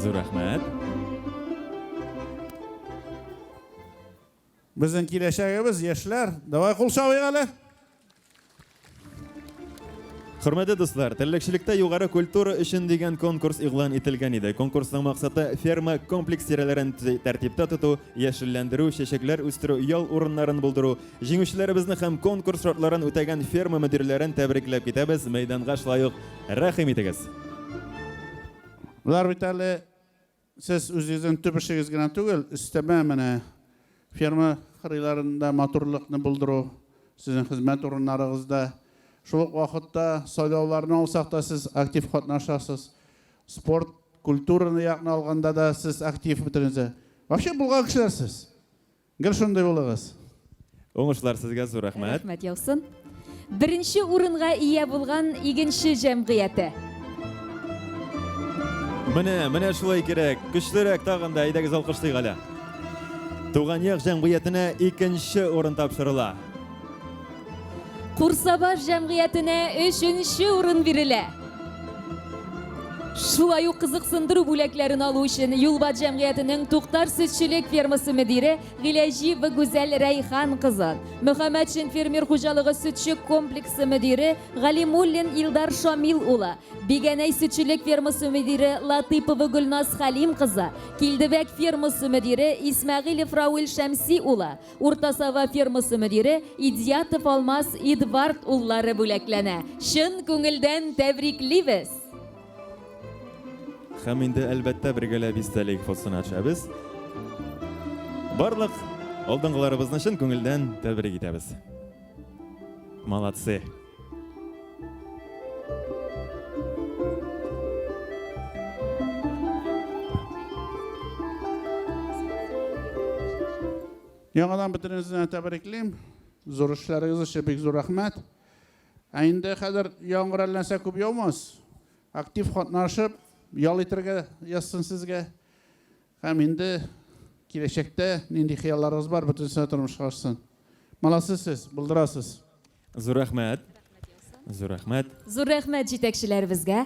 Зур рәхмәт. Безнең киләчәгебез, яшьләр. Давай кул чабыйк әле. Хөрмәтле дуслар, терлекчелектә югары культура өчен дигән конкурс игълан ителгән иде. Конкурсның максаты ферма комплекс тирәләрен тәртиптә тоту, яшелләндерү, чәчәкләр үстерү, ял урыннарын булдыру. Җиңүчеләребезне һәм конкурс шартларын үтәгән ферма мөдирләрен тәбрикләп китәбез. Мәйданга шулай ук рәхим итегез. Болар бит әле Сез үзегезнең төп эшегез генә түгел, өстәмә менә ферма кырыйларында матурлыкны булдыру, сезнең хезмәт урыннарыгызда. Шул ук вакытта сайлауларны алсак та сез актив катнашасыз. Спорт, культураны якны алганда да сез актив бөтенесе. Вообще булган кешеләр сез. Гел шундый булыгыз. Уңышлар сезгә, зур рәхмәт. Рәхмәт яусын. Беренче урынга ия булган Игенче җәмгыяте. Менә, менә шулай кирәк. Көчлерәк тагын да, әйдәгез алкышлыйк әле. Туган як җәмгыятенә икенче урын тапшырыла. Курсабаш җәмгыятенә өченче урын бирелә. Шулай ук кызыксындыру бүләкләрен алу өчен Юлбат җәмгыятенең Туктар сөтчелек фермасы мөдире Гыйләҗиева Гүзәл Рәйхан кызы, Мөхәммәтшин фермер хуҗалыгы сөтче комплексы мөдире Галимуллин Илдар Шамил улы, Бигәнәй сөтчелек фермасы мөдире Латыйпова Гөлназ Хәлим кызы, Килдебәк фермасы мөдире Исмәгыйлев Рауил Шәмси улы, Урта Сава фермасы мөдире Идиятов Алмаз Эдвард уллары бүләкләнә. Чын күңелдән тәбриклибез! Һәм инде, әлбәттә, бергәләп истәлек фотосына төшәбез. Барлык алдынгыларыбызны чын күңелдән тәбрик итәбез. Молодцы! Яңадан бөтенегезне тәбриклим. Зур эшләрегез өчен бик зур рәхмәт. Ә инде хәзер яңгыр әллә нәрсә күп яумас. Актив катнашып, ял итәргә язсын сезгә. Һәм инде киләчәктә нинди хыялларыгыз бар, бөтенесе дә тормышка ашсын. Молодцы сез, булдырасыз. Зур рәхмәт. Зур рәхмәт. Зур рәхмәт җитәкчеләребезгә.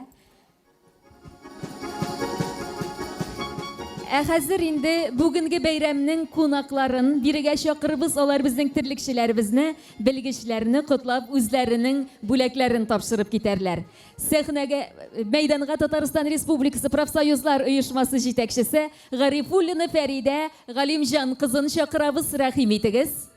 Ә хәзер инде бүгенге бәйрәмнең кунакларын бирегә чакырыбыз. Алар безнең терлекчеләребезне, белгечләрне котлап, үзләренең бүләкләрен тапшырып китәрләр. Сәхнәгә, мәйданга Татарстан Республикасы профсоюзлар оешмасы җитәкчесе Гарифуллина Фәридә Галимҗан кызын чакырабыз. Рәхим итегез.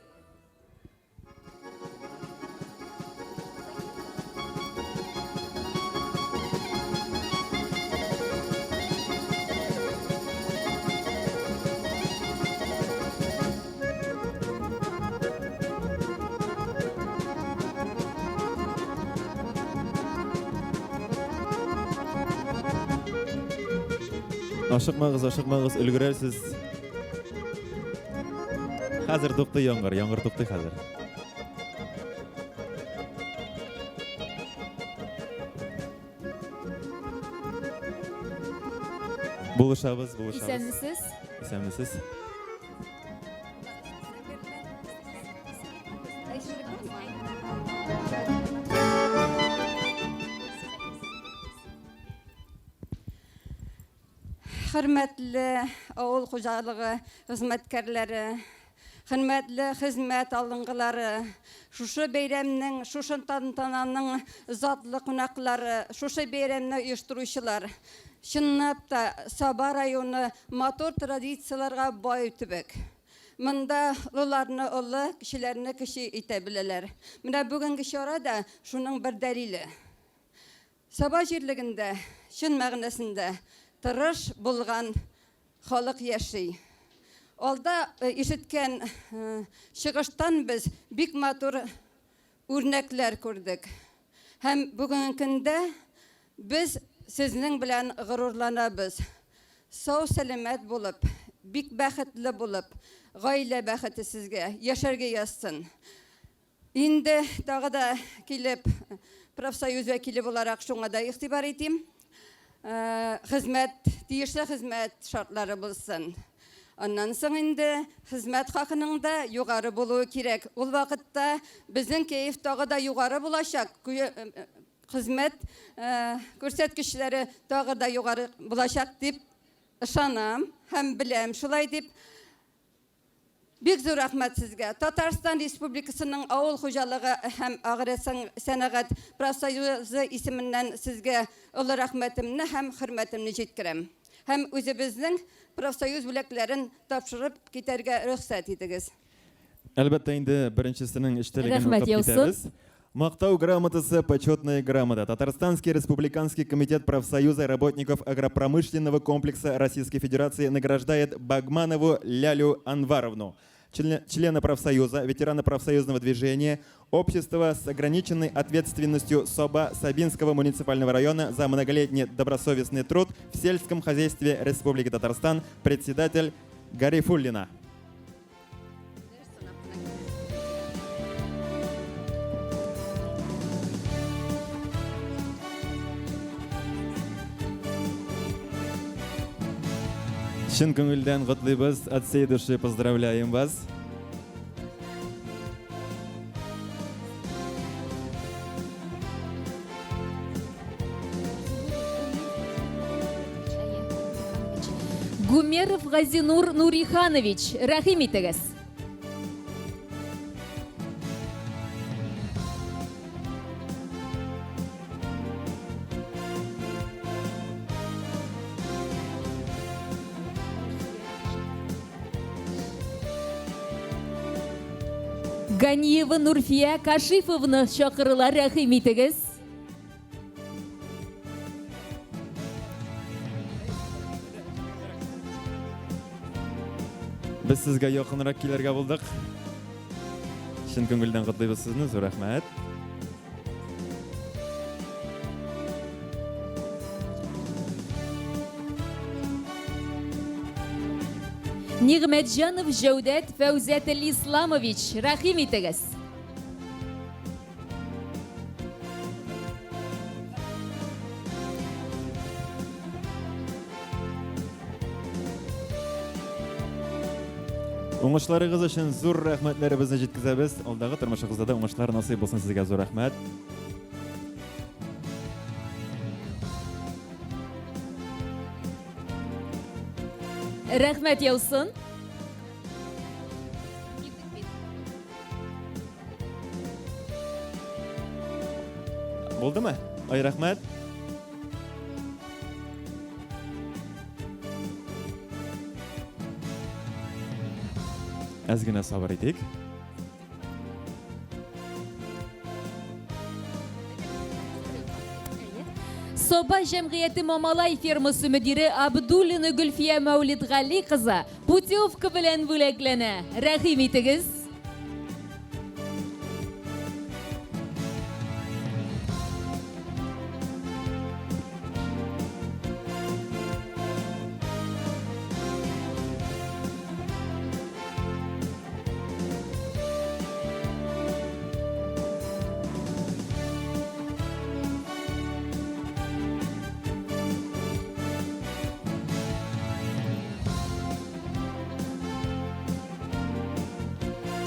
Ашыкмагыз, ашыкмагыз, өлгерәсез. Хәзер туктый яңгыр, яңгыр туктый хәзер. Булышабыз, булышабыз. Исәнмесез. Исәнмесез. Хөрмәтле авыл хуҗалыгы хезмәткәрләре, хөрмәтле хезмәт алдынгылары, шушы бәйрәмнең, шушы тантананың затлы кунаклары, шушы бәйрәмне оештыручылар. Чынлап та, Саба районы матур традицияләргә бай төбәк. Монда олыларны олы, кечеләрне кече итә беләләр. Менә бүгенге чара да шуның бер дәлиле. Саба җирлегендә чын мәгънәсендә тырыш, булган халык яши. Алда ишеткән чыгыштан без бик матур үрнәкләр күрдек. Һәм бүгенге көндә без сезнең белән горурланабыз. Сау-сәламәт булып, бик бәхетле булып, гаилә бәхете сезгә, яшәргә язсын. Инде тагы да килеп, профсоюз вәкиле буларак шуңа да игътибар итим. Э, хезмәт, тиешле хезмәт шартлары булсын. Аннан соң инде хезмәт хакының да югары булуы кирәк. Ул вакытта безнең кәеф тагы да югары булачак. Э, э, хезмәт күрсәткечләре тагы да югары булачак дип ышанам һәм беләм шулай дип. Бик зур рәхмәт сезгә. Татарстан Республикасының авыл хуҗалыгы һәм агросәнәгать профсоюзы исеменнән сезгә олы рәхмәтемне һәм хөрмәтемне җиткерәм. Һәм үзебезнең профсоюз бүләкләрен тапшырып китәргә рөхсәт итегез. Әлбәттә инде, беренчесенең эчтәлеген Рәхмәт укып яусын. китәбез. Мактау грамотасы, почетная грамота. Татарстанский республиканский комитет профсоюза работников агропромышленного комплекса Российской Федерации награждает Багманову Лялю Анваровну, члена профсоюза, ветерана профсоюзного движения, общества с ограниченной ответственностью СОБА Сабинского муниципального района за многолетний добросовестный труд в сельском хозяйстве Республики Татарстан, председатель Гарифуллина. Чын күңелдән котлыйбыз, от всей души поздравляем вас. Гумеров Газинур Нуриханович, рәхим итегез. Ганиева Нурфия Кашифовна чакырыла, рәхим итегез. Без сезгә якынрак килергә булдык. Чын күңелдән котлыйбыз сезне, зур рәхмәт. Нигъмәтҗанов Җәүдәт Фәүзәтелисламович, рәхим итегез. Уңышларыгыз өчен зур рәхмәтләребезне җиткезәбез. Алдагы тормышыгызда да уңышлар насыйп булсын сезгә, зур рәхмәт. Рәхмәт яусын. Булдымы? Ай, рәхмәт. Әз генә сабыр итик. Соба җәмгыяте Мамалай фермасы мөдире Абдуллина Гөлфия Мәүлидгали кызы путевка белән бүләкләнә. Рәхим итегез.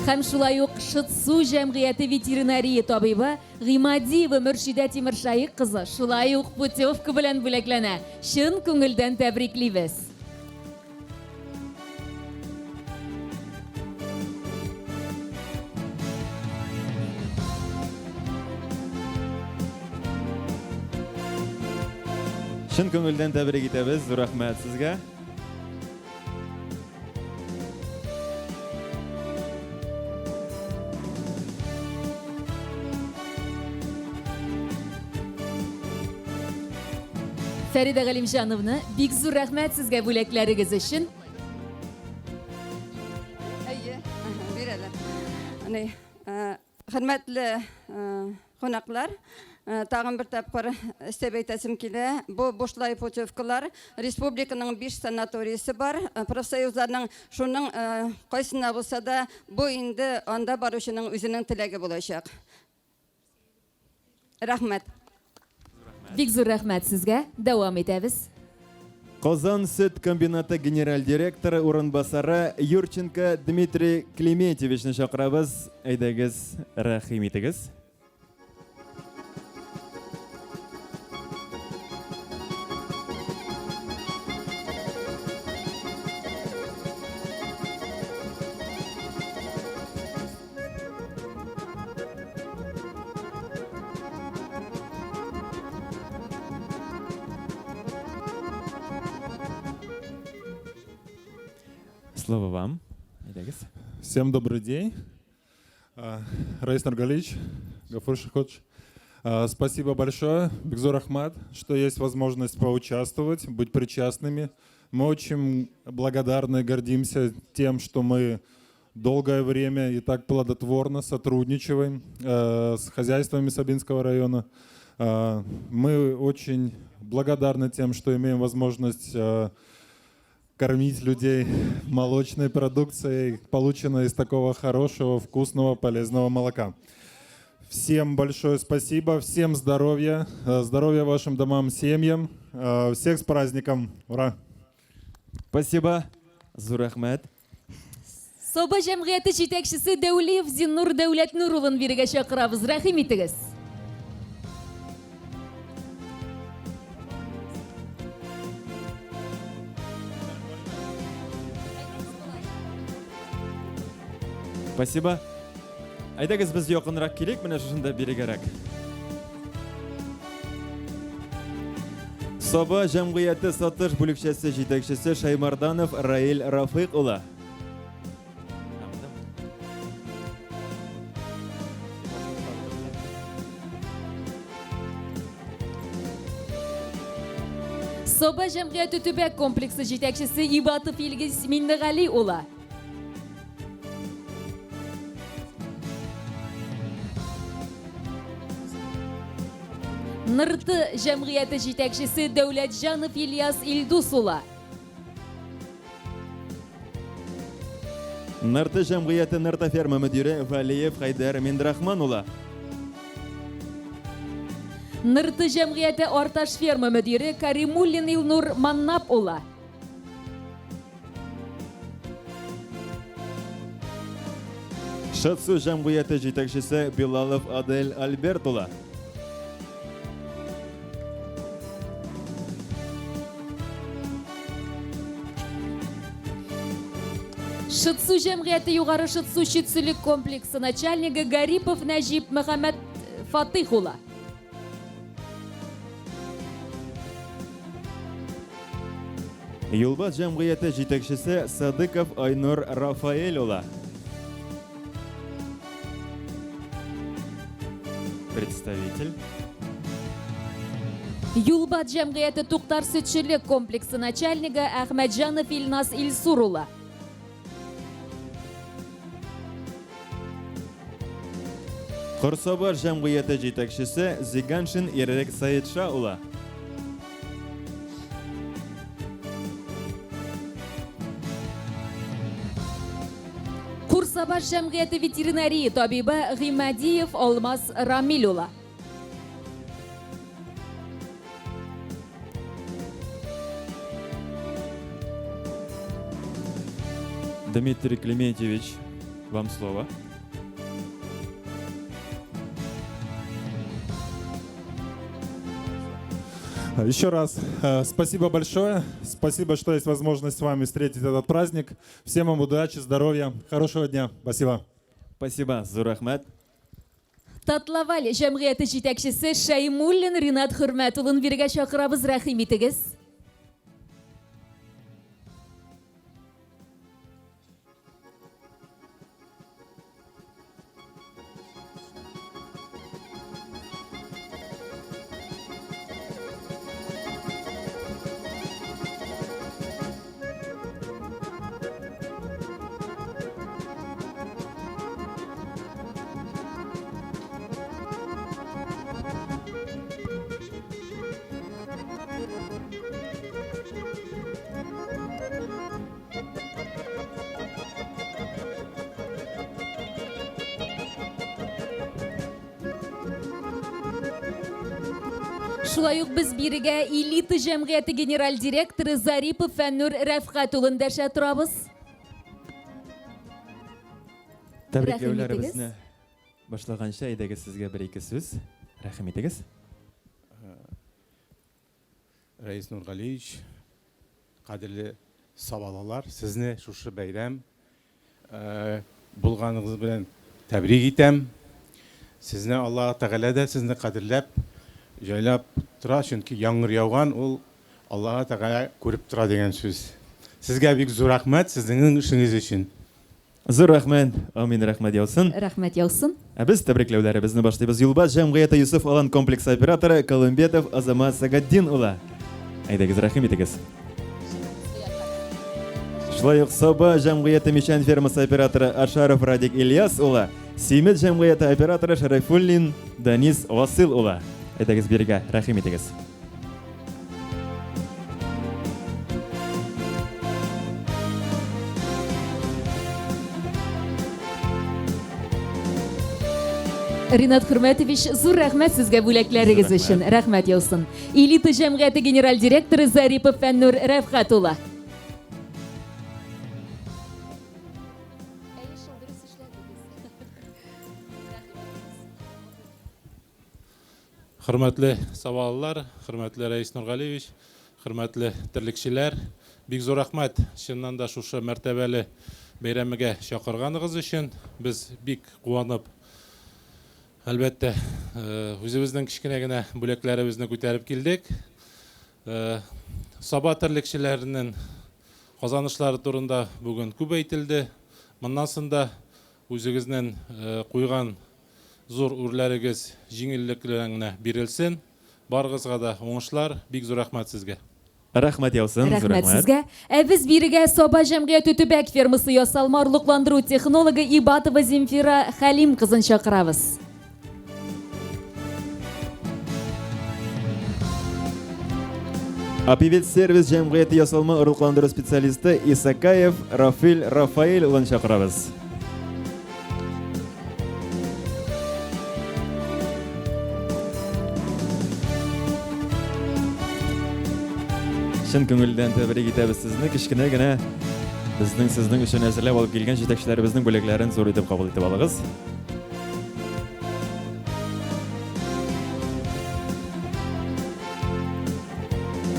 Һәм шулай ук Шытсу җәмгыяте ветеринария табибы Гыймадиева Мөршидә Тимершаек кызы шулай ук путевка белән бүләкләнә. Чын күңелдән тәбриклибез. Чын күңелдән тәбрик итәбез, зур рәхмәт сезгә. Фәридә Галимҗановна, бик зур рәхмәт сезгә бүләкләрегез өчен. Әйе, бирәләр. Ни, хөрмәтле кунаклар, тагын бер тапкыр өстәп әйтәсем килә, бу бушлай путевкалар республиканың 5 санаториясе бар, профсоюзларның шуның кайсына булса да, бу инде анда баручының үзенең теләге булачак. Рәхмәт. Бик зур рәхмәт сезгә. Дәвам итәбез. Казан сөт комбинаты генераль директоры урынбасары Юрченко Дмитрий Клементьевичны чакырабыз. Әйдәгез, рәхим итегез. Слово вам. Әйдәгез. Всем добрый день. Раис Нургалиевич, Гафур Шахотович, спасибо большое, Бик зур рәхмәт, что есть возможность поучаствовать, быть причастными. Мы очень благодарны, гордимся тем, что мы долгое время и так плодотворно сотрудничаем с хозяйствами Сабинского района. Мы очень благодарны тем, что имеем возможность кормить людей молочной продукцией, полученной из такого хорошего, вкусного, полезного молока. Всем большое спасибо, всем здоровья, здоровья вашим домам, семьям. Всех с праздником. Ура! Спасибо. Зур рәхмәт. Саба җәмгыяте җитәкчесе Дәүлиев Зиннур Дәүләтнур улын бирегә чакырабыз. Рәхим итегез. Спасибо. Әйдәгез без якынрак килик, менә шушында бирегәрәк. Саба җәмгыяте сатыш бүлекчәсе җитәкчесе Шаймарданов Раил Рафыйк улы. Саба җәмгыяте төбәк комплексы җитәкчесе Ибатов Илгиз Миннегали улы. Нырты җәмгыяте җитәкчесе Дәүләтҗанов Ильяс Илдус улы. Нырты җәмгыяте Нырты ферма мөдире Валиев Хәйдәр Миндрахман улы. Нырты җәмгыяте Арташ ферма мөдире Каримуллин Илнур Маннап улы. Шытсу җәмгыяте җитәкчесе Билалов Адель Альберт улы. Шытсу җәмгыяте Югары Шытсу сөтчелек комплексы начальнигы Гарипов Нәҗип Мөхәммәт Фатыйх улы. Юлбат җәмгыяте җитәкчесе Садыков Айнур Рафаэль улы. Представитель. Юлбат җәмгыяте Туктар сөтчелек комплексы начальнигы Әхмәтҗанов Илназ Илсур улы. Корсабаш җәмгыяте җитәкчесе Зиганшин Ирек Саетша улы. Курсабаш җәмгыяте ветеринария табибы Гыймадиев Алмаз Рамил улы. Дмитрий Клементьевич, вам слово. Еще раз спасибо большое. Спасибо, что есть возможность с вами встретить этот праздник. Всем вам удачи, здоровья, хорошего дня. Спасибо. Спасибо, зур рәхмәт. Татлаваль җәмгыяте җитәкчесе Шәймуллин Ринат Хөрмәт улын бирегә чакырабыз, рәхим итегез. Шулай ук без бирегә Элита җәмгыяте генераль директоры Зарипов Фәннүр Рәфкать улын дәшә торабыз. Тәбрикләүләребезне башлаганча, әйдәгез сезгә бер-ике сүз. Рәхим итегез. Рәис Нургалиевич, кадерле сабалалар, сезне шушы бәйрәм булганыгыз белән тәбрик итәм. Сезне Аллаһ Тәгалә дә сезне кадерләп, җайлап тора, чөнки яңгыр яуган ул Аллаһ Тәгалә күреп тора дигән сүз. Сезгә бик зур рәхмәт сезнең эшегез өчен. Зур рәхмәт, амин, рәхмәт яусын. Рәхмәт яусын. Ә без тәбрикләүләребезне башлыйбыз. Юлбат җәмгыяте Йосыф Алан комплексы операторы Колымбетов Азамат Сагатдин улы. Әйдәгез, рәхим итегез. Шулай ук Саба җәмгыяте Мичән фермасы операторы Ашаров Радик Ильяс улы, Симет җәмгыяте операторы Шәрифуллин Данис Васил улы. Әйдәгез бирегә, рәхим итегез. Ринат Хөрмәтович, зур рәхмәт сезгә бүләкләрегез өчен. Рәхмәт яусын. Элита җәмгыяте генераль директоры Зарипов Фәннур Рәфхәт улы. Хөрмәтле сабалылар, хөрмәтле Рәис Нургалиевич, хөрмәтле терлекчеләр, бик зур рәхмәт чыннан да шушы мәртәбәле бәйрәмегә чакырганыгыз өчен. Без бик куанып, әлбәттә, үзебезнең кечкенә генә бүләкләребезне күтәреп килдек. Саба терлекчеләренең казанышлары турында бүген күп әйтелде. Моннан соң да үзегезнең куйган Зур үрләрегез җиңеллек белән генә бирелсен. Барыгызга да уңышлар, бик зур рәхмәт сезгә. Рәхмәт яусын, зур Рәхмәт рәхмәт. сезгә. Ә без бирегә Саба җәмгыяте төбәк фермасы ясалма орлыкландыру технологы Ибатова Земфира Хәлим кызын чакырабыз. Апиветсервис җәмгыяте ясалма орлыкландыру специалисты Исакаев Рафил Рафаэль улын чакырабыз. Чын күңелдән тәбрик итәбез сезне. Кечкенә генә безнең сезнең өчен әзерләп алып килгән җитәкчеләребезнең бүләкләрен зур итеп кабул итеп алыгыз.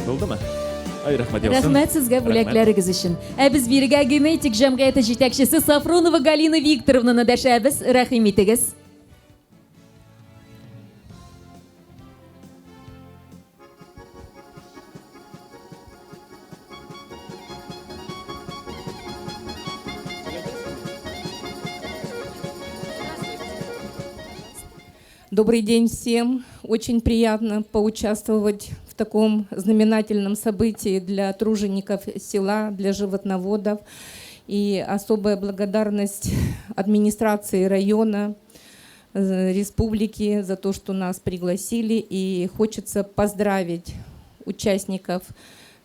Булдымы? Ай, рәхмәт яусын. Рәхмәт сезгә бүләкләрегез өчен. Ә без бирегә генетик җәмгыяте җитәкчесе Сафронова Галина Викторовнаны дәшәбез. Рәхим итегез. Добрый день всем. Очень приятно поучаствовать в таком знаменательном событии для тружеников села, для животноводов. И особая благодарность администрации района, республики за то, что нас пригласили. И хочется поздравить участников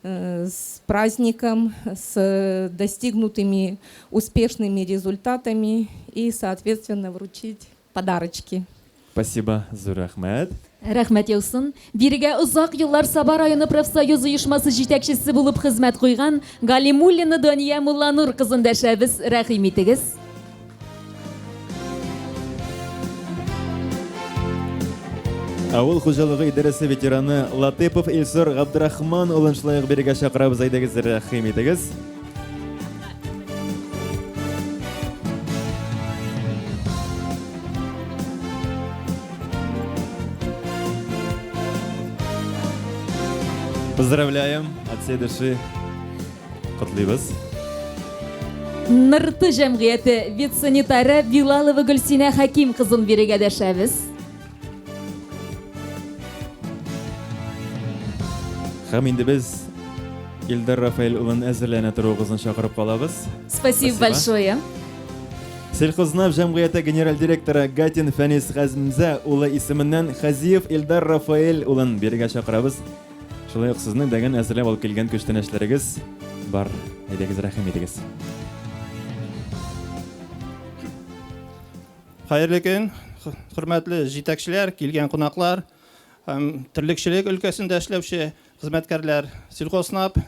с праздником, с достигнутыми успешными результатами и, соответственно, вручить подарочки. Спасибо, зур рәхмәт. Рәхмәт яусын. Бирегә озак еллар Саба районы профсоюз оешмасы җитәкчесе булып хезмәт куйган Галимуллина Дания Мулланур кызын дәшәбез. Рәхим итегез. Авыл хуҗалыгы идарәсе ветераны Латыпов Илсур Габдрахман улын шулай ук бирегә чакырабыз. Әйдәгез, рәхим итегез. Поздравляем от всей души. Котлыйбыз. Нырты җәмгыяте ветсанитары Билалова Гөлсинә Хәким кызын бирегә дәшәбез. Һәм инде без Илдар Рафаэль улын әзерләнә торуыгызны чакырып калабыз. Спасибо, Спасибо. большое. Сельхознаб җәмгыяте генераль директоры Гатин Фәнис Хәзмзә улы исеменнән Хазиев Илдар Рафаэль улын бирегә чакырабыз. Шулай ук сезнең дәген әзерләп алып килгән күчтәнәчләрегез бар. Әйдәгез, рәхим итегез. Хәерле көн, хөрмәтле җитәкчеләр, килгән кунаклар һәм терлекчелек өлкәсендә эшләүче хезмәткәрләр. Сельхознаб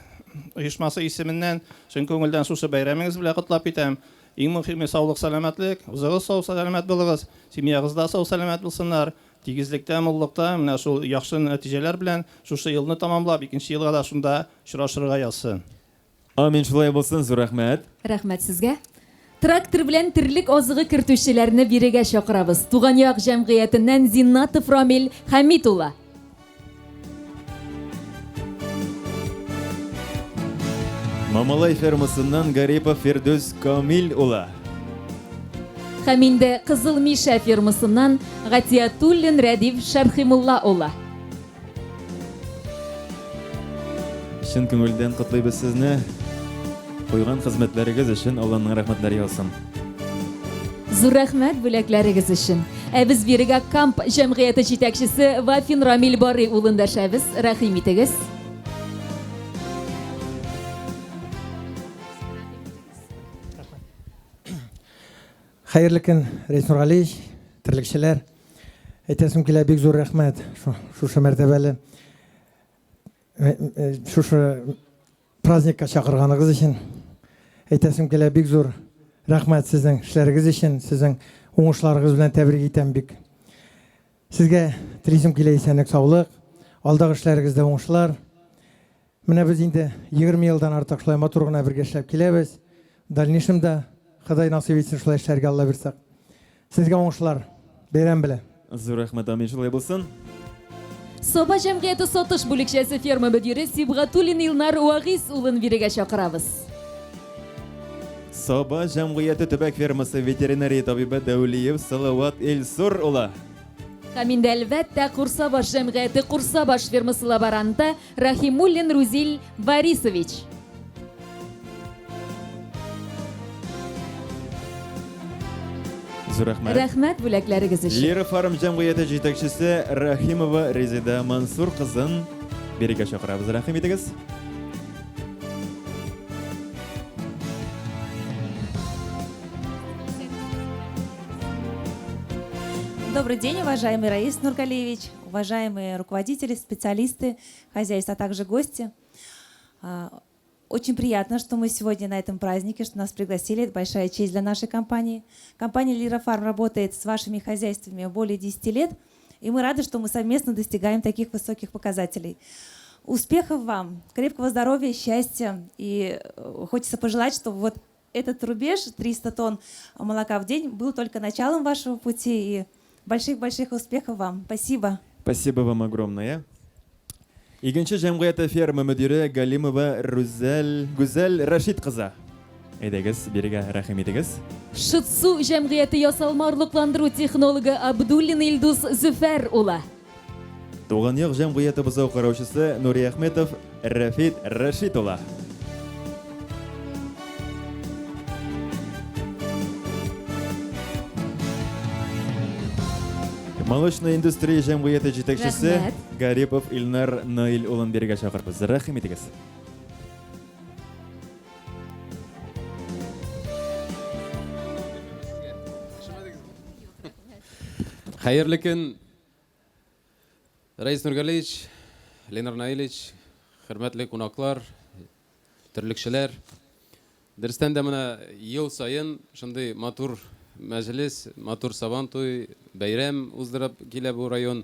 оешмасы исеменнән чын күңелдән шушы бәйрәмегез белән котлап китәм. Иң мөһиме саулык, сәламәтлек. Үзегез сау, сәламәт булыгыз, семьягыз да сау, сәламәт булсыннар. Тигезлектә, муллыкта, менә шул яхшы нәтиҗәләр белән шушы елны тәмамлап, икенче елга да шунда очрашырга язсын. Амин, шулай булсын, зур рәхмәт. Рәхмәт сезгә. Трактор белән терлек азыгы кертүчеләрне бирегә чакырабыз. Туган як җәмгыятеннән Зиннатов Рамил Хәмит улы. Мамалай фермасыннан Гарипов Фирдүс Камил улы. Һәм инде Кызыл Мишә фермасыннан Гатиятуллин Рәдиф Шәрхимулла улы. Чын күңелдән котлыйбыз сезне. Куйган хезмәтләрегез өчен Алланың рәхмәтләре яусын. Зур рәхмәт бүләкләрегез өчен. Ә без бирегә Камп җәмгыяте җитәкчесе Вафин Рамил Барый улын дәшәбез. Рәхим итегез. Хәерле көн, Рәис Нургалиевич, терлекчеләр. Әйтәсем килә, бик зур рәхмәт шушы мәртәбәле шушы праздникка чакырганыгыз өчен. Әйтәсем килә, бик зур рәхмәт сезнең эшләрегез өчен, сезнең уңышларыгыз белән тәбрик итәм бик. Сезгә телисем килә исәнлек, саулык, алдагы эшләрегездә уңышлар. Менә без инде 20 елдан артык шулай матур гына бергә эшләп киләбез. В дальнейшем да Ходай насыйп итсен шулай эшләргә, Алла бирсә. Сезгә уңышлар. Бәйрәм белән. Зур рәхмәт, амин, шулай булсын. Саба җәмгыяте сатыш бүлекчәсе ферма мөдире Сибгатуллин Илнар Вагиз улын бирегә чакырабыз. Саба җәмгыяте төбәк фермасы ветеринария табибы Дәүлиев Салават Илсур улы. Һәм инде әлбәттә Курсабаш җәмгыяте Курсабаш фермасы лаборанты Рахимуллин Рузил Борисович. Зур рәхмәт. Рәхмәт бүләкләрегез өчен. Лира Фарм җәмгыяте җитәкчесе Рахимова Резеда Мансур кызын бирегә чакырабыз. Рәхим итегез. Добрый день, уважаемый Раис Нургалиевич, уважаемые руководители, специалисты хозяйств, а также гости. Очень приятно, что мы сегодня на этом празднике, что нас пригласили. Это большая честь для нашей компании. Компания Лира Фарм работает с вашими хозяйствами более 10 лет, и мы рады, что мы совместно достигаем таких высоких показателей. Успехов вам, крепкого здоровья, счастья. И хочется пожелать, чтобы вот этот рубеж 300 тонн молока в день был только началом вашего пути. И больших-больших успехов вам. Спасибо. Спасибо вам огромное. Игенче җәмгыяте ферма мөдире Галимова Рүзәл Гүзәл Рәшит кызы. Әйдәгез, бирегә рәхим итегез. Шытсу җәмгыяте ясалма орлыкландыру технологы Абдуллин Илдус Зөфәр улы. Туган як җәмгыяте бозау караучысы Нуриәхметов Рәфит Рәшит улы. Молочная индустрия җәмгыяте җитәкчесе Рәхмәт. Гарипов Илнар Наил улын бирегә чакырбыз. Рәхим итегез. Хәерле көн, Рәис Нургалиевич, Ленар Наилевич, хөрмәтле кунаклар, терлекчеләр. Дөрестән дә менә ел саен шундый матур мәҗлес, матур сабантуй, бәйрәм уздырып килә бу район.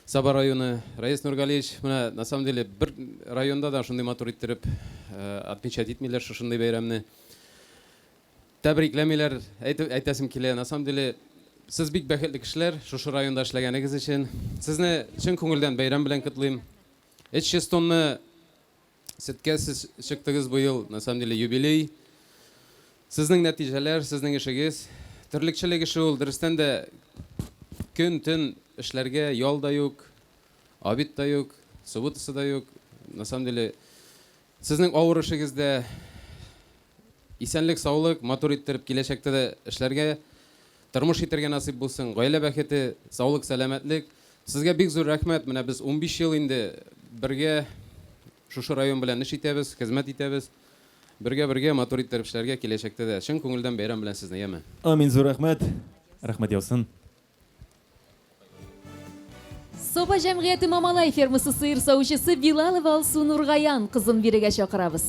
Саба районы. Рәис Нургалиевич, менә на самом деле бер районда да шундый матур иттереп отмечать итмиләр шушындый бәйрәмне. Тәбрикләмиләр, әйтәсем килә. На самом деле, сез бик бәхетле кешеләр, шушы районда эшләгәнегез өчен. Сезне чын күңелдән бәйрәм белән котлыйм. 300 тонна Сөткә сез чыктыгыз быел, на самом деле, юбилей. Сезнең нәтиҗәләр, сезнең эшегез. Терлекчелек эше ул, дөрестән дә, көн-төн эшләргә ял да юк, обед та юк, субботасы да юк. На самом деле, сезнең авыр эшегездә исәнлек-саулык, матур иттереп киләчәктә дә эшләргә, тормыш итәргә насыйп булсын. Гаилә бәхете, саулык, сәламәтлек. Сезгә бик зур рәхмәт. Менә без 15 ел инде бергә шушы район белән эш итәбез, хезмәт итәбез. Бергә-бергә матур иттереп эшләргә киләчәктә дә. Чын күңелдән бәйрәм белән сезне, яме. Амин, зур рәхмәт. Рәхмәт яусын. Саба җәмгыяте Мамалай фермасы сыер савучысы Билалова Алсу Нургаян кызын бирегә чакырабыз.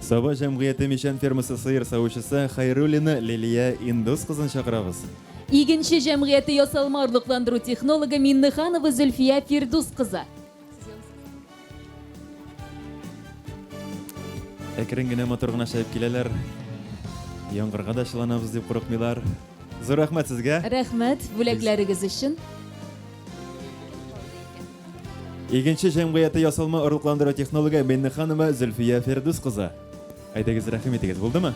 Саба җәмгыяте Мичән фермасы сыер савучысы Хайруллина Лилия Индус кызын чакырабыз. Игенче җәмгыяте ясалма орлыкландыру технологы Миннеханова Зөлфия Фирдус кызы. Әкрен генә матур гына чәеп киләләр. Яңгырга да чыланабыз дип курыкмыйлар. Зур рәхмәт сезгә. Рәхмәт бүләкләрегез өчен. Игенче җәмгыяте ясалма орлыкландыру технологы Миннеханова Зөлфия Фирдүс кызы. Әйдәгез, рәхим итегез, булдымы?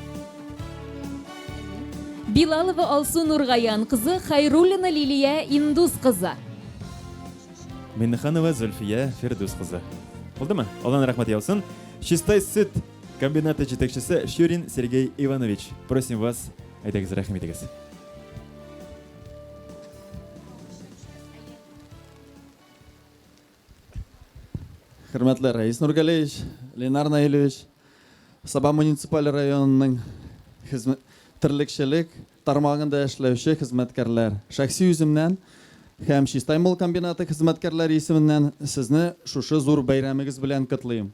Билалова Алсу Нургаян кызы, Хайруллина Лилия Индус кызы. Миннеханова Зөлфия Фирдүс кызы. Булдымы? Алланың рәхмәте яусын. Чистай сөт комбинаты җитәкчесе Щурин Сергей Иванович. Просим вас, әйдәгез, рәхим итегез. Хөрмәтле Рәис Нургалиевич, Ленар Наилевич, Саба муниципаль районының терлекчелек тармагында эшләүче хезмәткәрләр, шәхси үземнән һәм Чистай мал комбинаты хезмәткәрләре исеменнән сезне шушы зур бәйрәмегез белән котлыйм.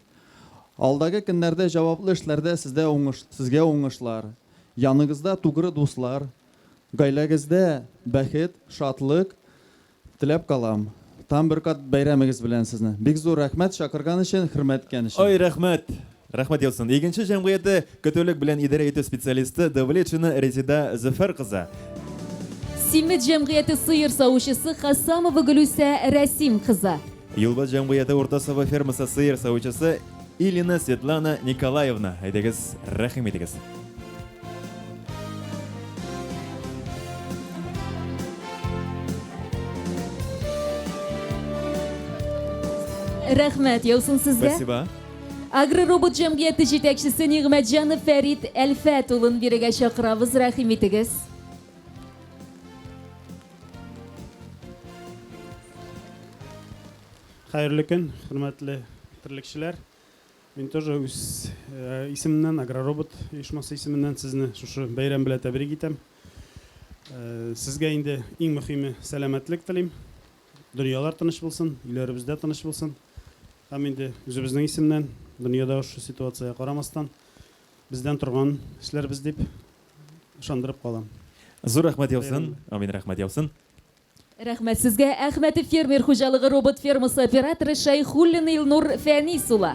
Алдагы көннәрдә җаваплы эшләрдә сездә уңыш, сезгә уңышлар, яныгызда тугры дуслар, гаиләгездә бәхет, шатлык, Теләп калам. Тагын бер кат бәйрәмегез белән сезне. Бик зур рәхмәт чакырган өчен, хөрмәт иткән өчен. Ой, рәхмәт! Рәхмәт яусын. Игенче җәмгыяте көтүлек белән идарә итү специалисты Давлетшина Резеда Зөфәр кызы. Симет җәмгыяте сыер савучысы Хасамова Гөлүсә Рәсим кызы. Юлбат җәмгыяте Урта Саба фермасы сыер савучысы Илина Светлана Николаевна. Әйдәгез, рәхим итегез. Рәхмәт яусын сезгә. Спасибо. Агроробот җәмгыяте җитәкчесе Нигъмәтҗанов Фәрит Әлфәт улын бирегә чакырабыз. Рәхим итегез. Хәерле көн, хөрмәтле терлекчеләр. Мин тоже үз исемемнән, Агроробот оешмасы исеменнән сезне шушы бәйрәм белән тәбрик итәм. Сезгә инде иң мөхиме сәламәтлек телим. Дөньялар тыныч булсын, өйләребездә тыныч булсын. Һәм инде үзебезнең исемнән, дөньяда шушы ситуациягә карамастан, бездән торган эшләрбез дип ышандырып калам. Зур рәхмәт яусын. Амин, рәхмәт яусын. Рәхмәт сезгә, Әхмәтов фермер хуҗалыгы робот фермасы операторы Шәйхуллин Илнур Фәнис улы.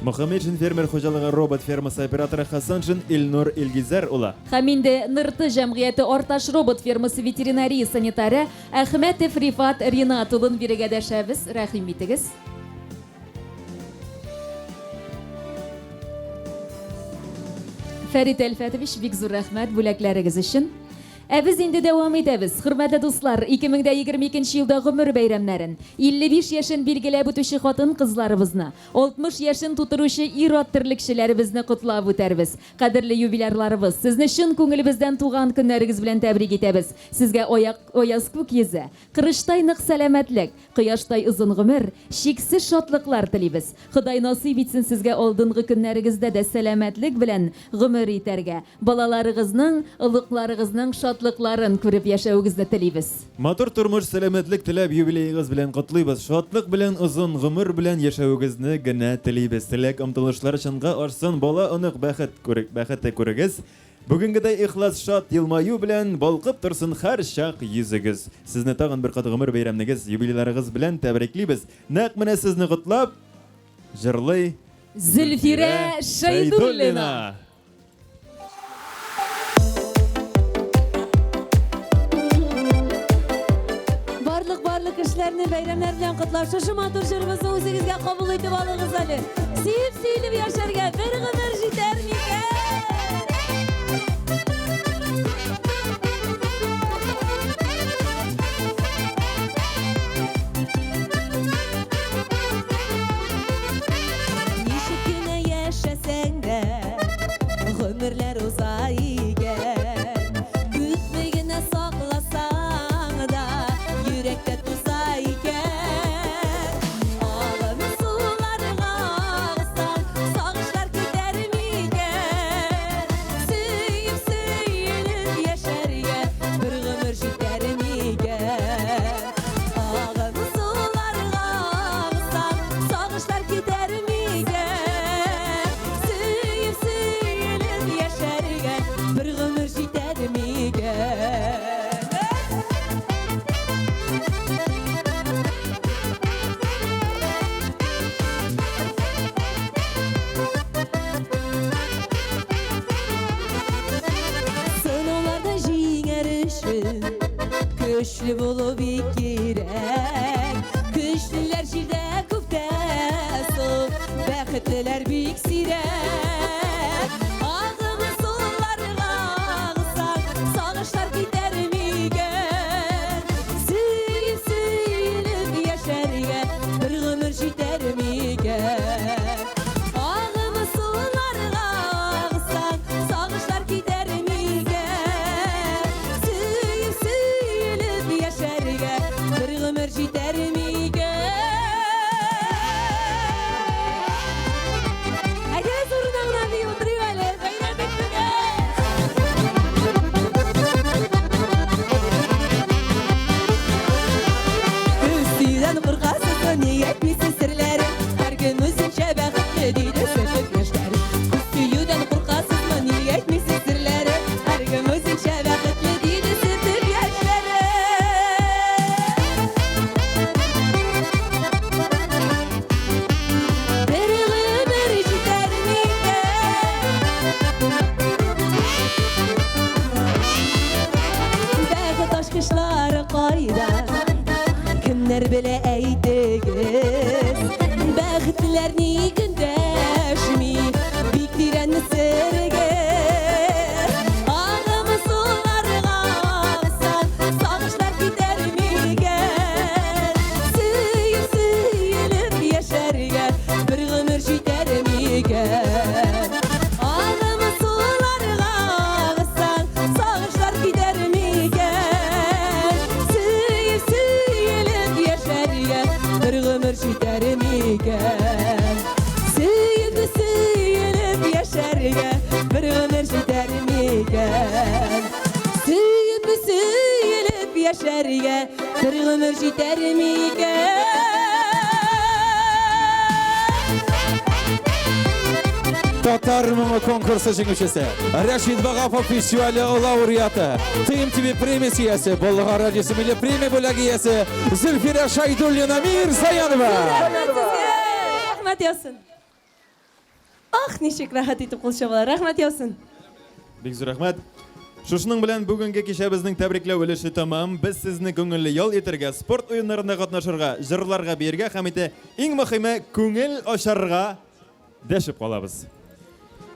Мөхәммәтшин фермер хуҗалыгы робот фермасы операторы Хәсәншин Илнур Илгизәр улы. Һәм инде Нырты җәмгыяте Арташ робот фермасы ветеринария санитары Әхмәтов Рифат Ринат улын бирегә дәшәбез, рәхим итегез. Фәрит Әлфәтович, бик зур рәхмәт бүләкләрегез өчен. Ә без инде дәвам итәбез. Хөрмәтле дуслар, 2022 елда гомер бәйрәмнәрен, 55 яшен билгеләп үтүче хатын-кызларыбызны, 60 яшен тутыручы ир-ат терлекчеләребезне котлап үтәрбез. Кадерле юбилярларыбыз, сезне чын күңелебездән туган көннәрегез белән тәбрик итәбез. Сезгә аяк, аяз күк йөзе, корычтай нык сәламәтлек, Кояштай озын гомер, чиксез шатлыклар телибез. Ходай насыйп итсен сезгә алдынгы көннәрегездә дә сәламәтлек белән гомер итәргә, балаларыгызның, олыкларыгызның шатлыкларын күреп яшәвегезне телибез. Матур тормыш, сәламәтлек теләп юбилеегыз белән котлыйбыз. Шатлык белән озын гомер белән яшәвегезне генә телибез. Теләк омтылышлар чынга ашсын, бала онык бәхет бәхете күрегез. Бүгенгедәй ихлас шат елмаю белән балкып торсын һәрчак йөзегез. Сезне тагын бер кат гомер бәйрәмнегез, юбилейларыгыз белән тәбриклибез. Нәкъ менә сезне котлап, җырлый Зөлфирә Шәйдуллина. Барлык барлык эшләр. терлекчеләрне бәйрәмнәр белән котлап, шушы матур җырыбызны үзегезгә кабул итеп алыгыз әле. Сөеп сөелеп яшәргә бер гомер җитәр микән? Ничек кенә яшәсәң дә, гомерләр уза икән. Күпме генә сакласаң да, йөрәктә туза икән. Агым суларга агызсаң, сагышлар китәр микән? Сөеп, сөелеп яшәргә бер гомер җитәр микән? Агым суларга агызсаң, сагышлар китәр микән? Сөеп, сөелеп яшәргә бер гомер җитәр микән? Сынауларда җиңәр өчен көчле булу бик кирәк. Көчлеләр җирдә күптә соң, бәхетлеләр бик сирәк. Агым суларга агызсаң, сагышлар китәр микән? Сөеп, сөелеп яшәргә бер гомер җитәр микән? Агым суларга агызсаң, сагышлар китәр микән? Сөеп, сөелеп яшәргә бер гомер җитәр микән? Әйдәгез урыннан гына биеп утырыйк әле. Бәйрәм бит бүген. Сөюдән куркасызмы, ни әйтмисез серләрен? Һәркем үзенчә бәхетле, диде сөтеп яшьләре. Сөюдән куркасызмы, ни әйтмисез серләрен? Һәркем үзенчә бәхетле, диде сөтеп яшьләре. Бер гомер җитәр микән? Бәхет ачкычлары кайда? Кемнәр белә әйтегез? Бәхетлеләр ник эндәшми? Бик тирән серегез. Агым суларга агызсаң, сагышлар китәр микән? Сөеп, сөелеп яшәргә бер гомер җитәр микән? Агым суларга агызсаң, сагышлар китәр микән? Сөеп, сөелеп яшәргә бер гомер җитәр микән? Сөеп, сөелеп яшәргә бер гомер җитәр микән? Сөеп, сөелеп яшәргә бер гомер җитәр микән? Татар моңы конкурсы җиңүчесе, Рәшит Вагапов фестивале лауреаты, ТМТВ премиясе иясе, Болгар радиосы милли премия бүләге иясе Зөлфирә Шайдуллина Мирзаянова. Рәхмәт сезгә! Рәхмәт яусын. Ах, ничек рәхәт итеп кул чабалар. Рәхмәт яусын. Бик зур рәхмәт. Шушының белән бүгенге кичәбезнең тәбрикләү өлеше тәмам. Без сезне күңелле ял итәргә, спорт уеннарында катнашырга, җырларга, биергә һәм инде иң мөхиме күңел ачарга дәшеп калабыз.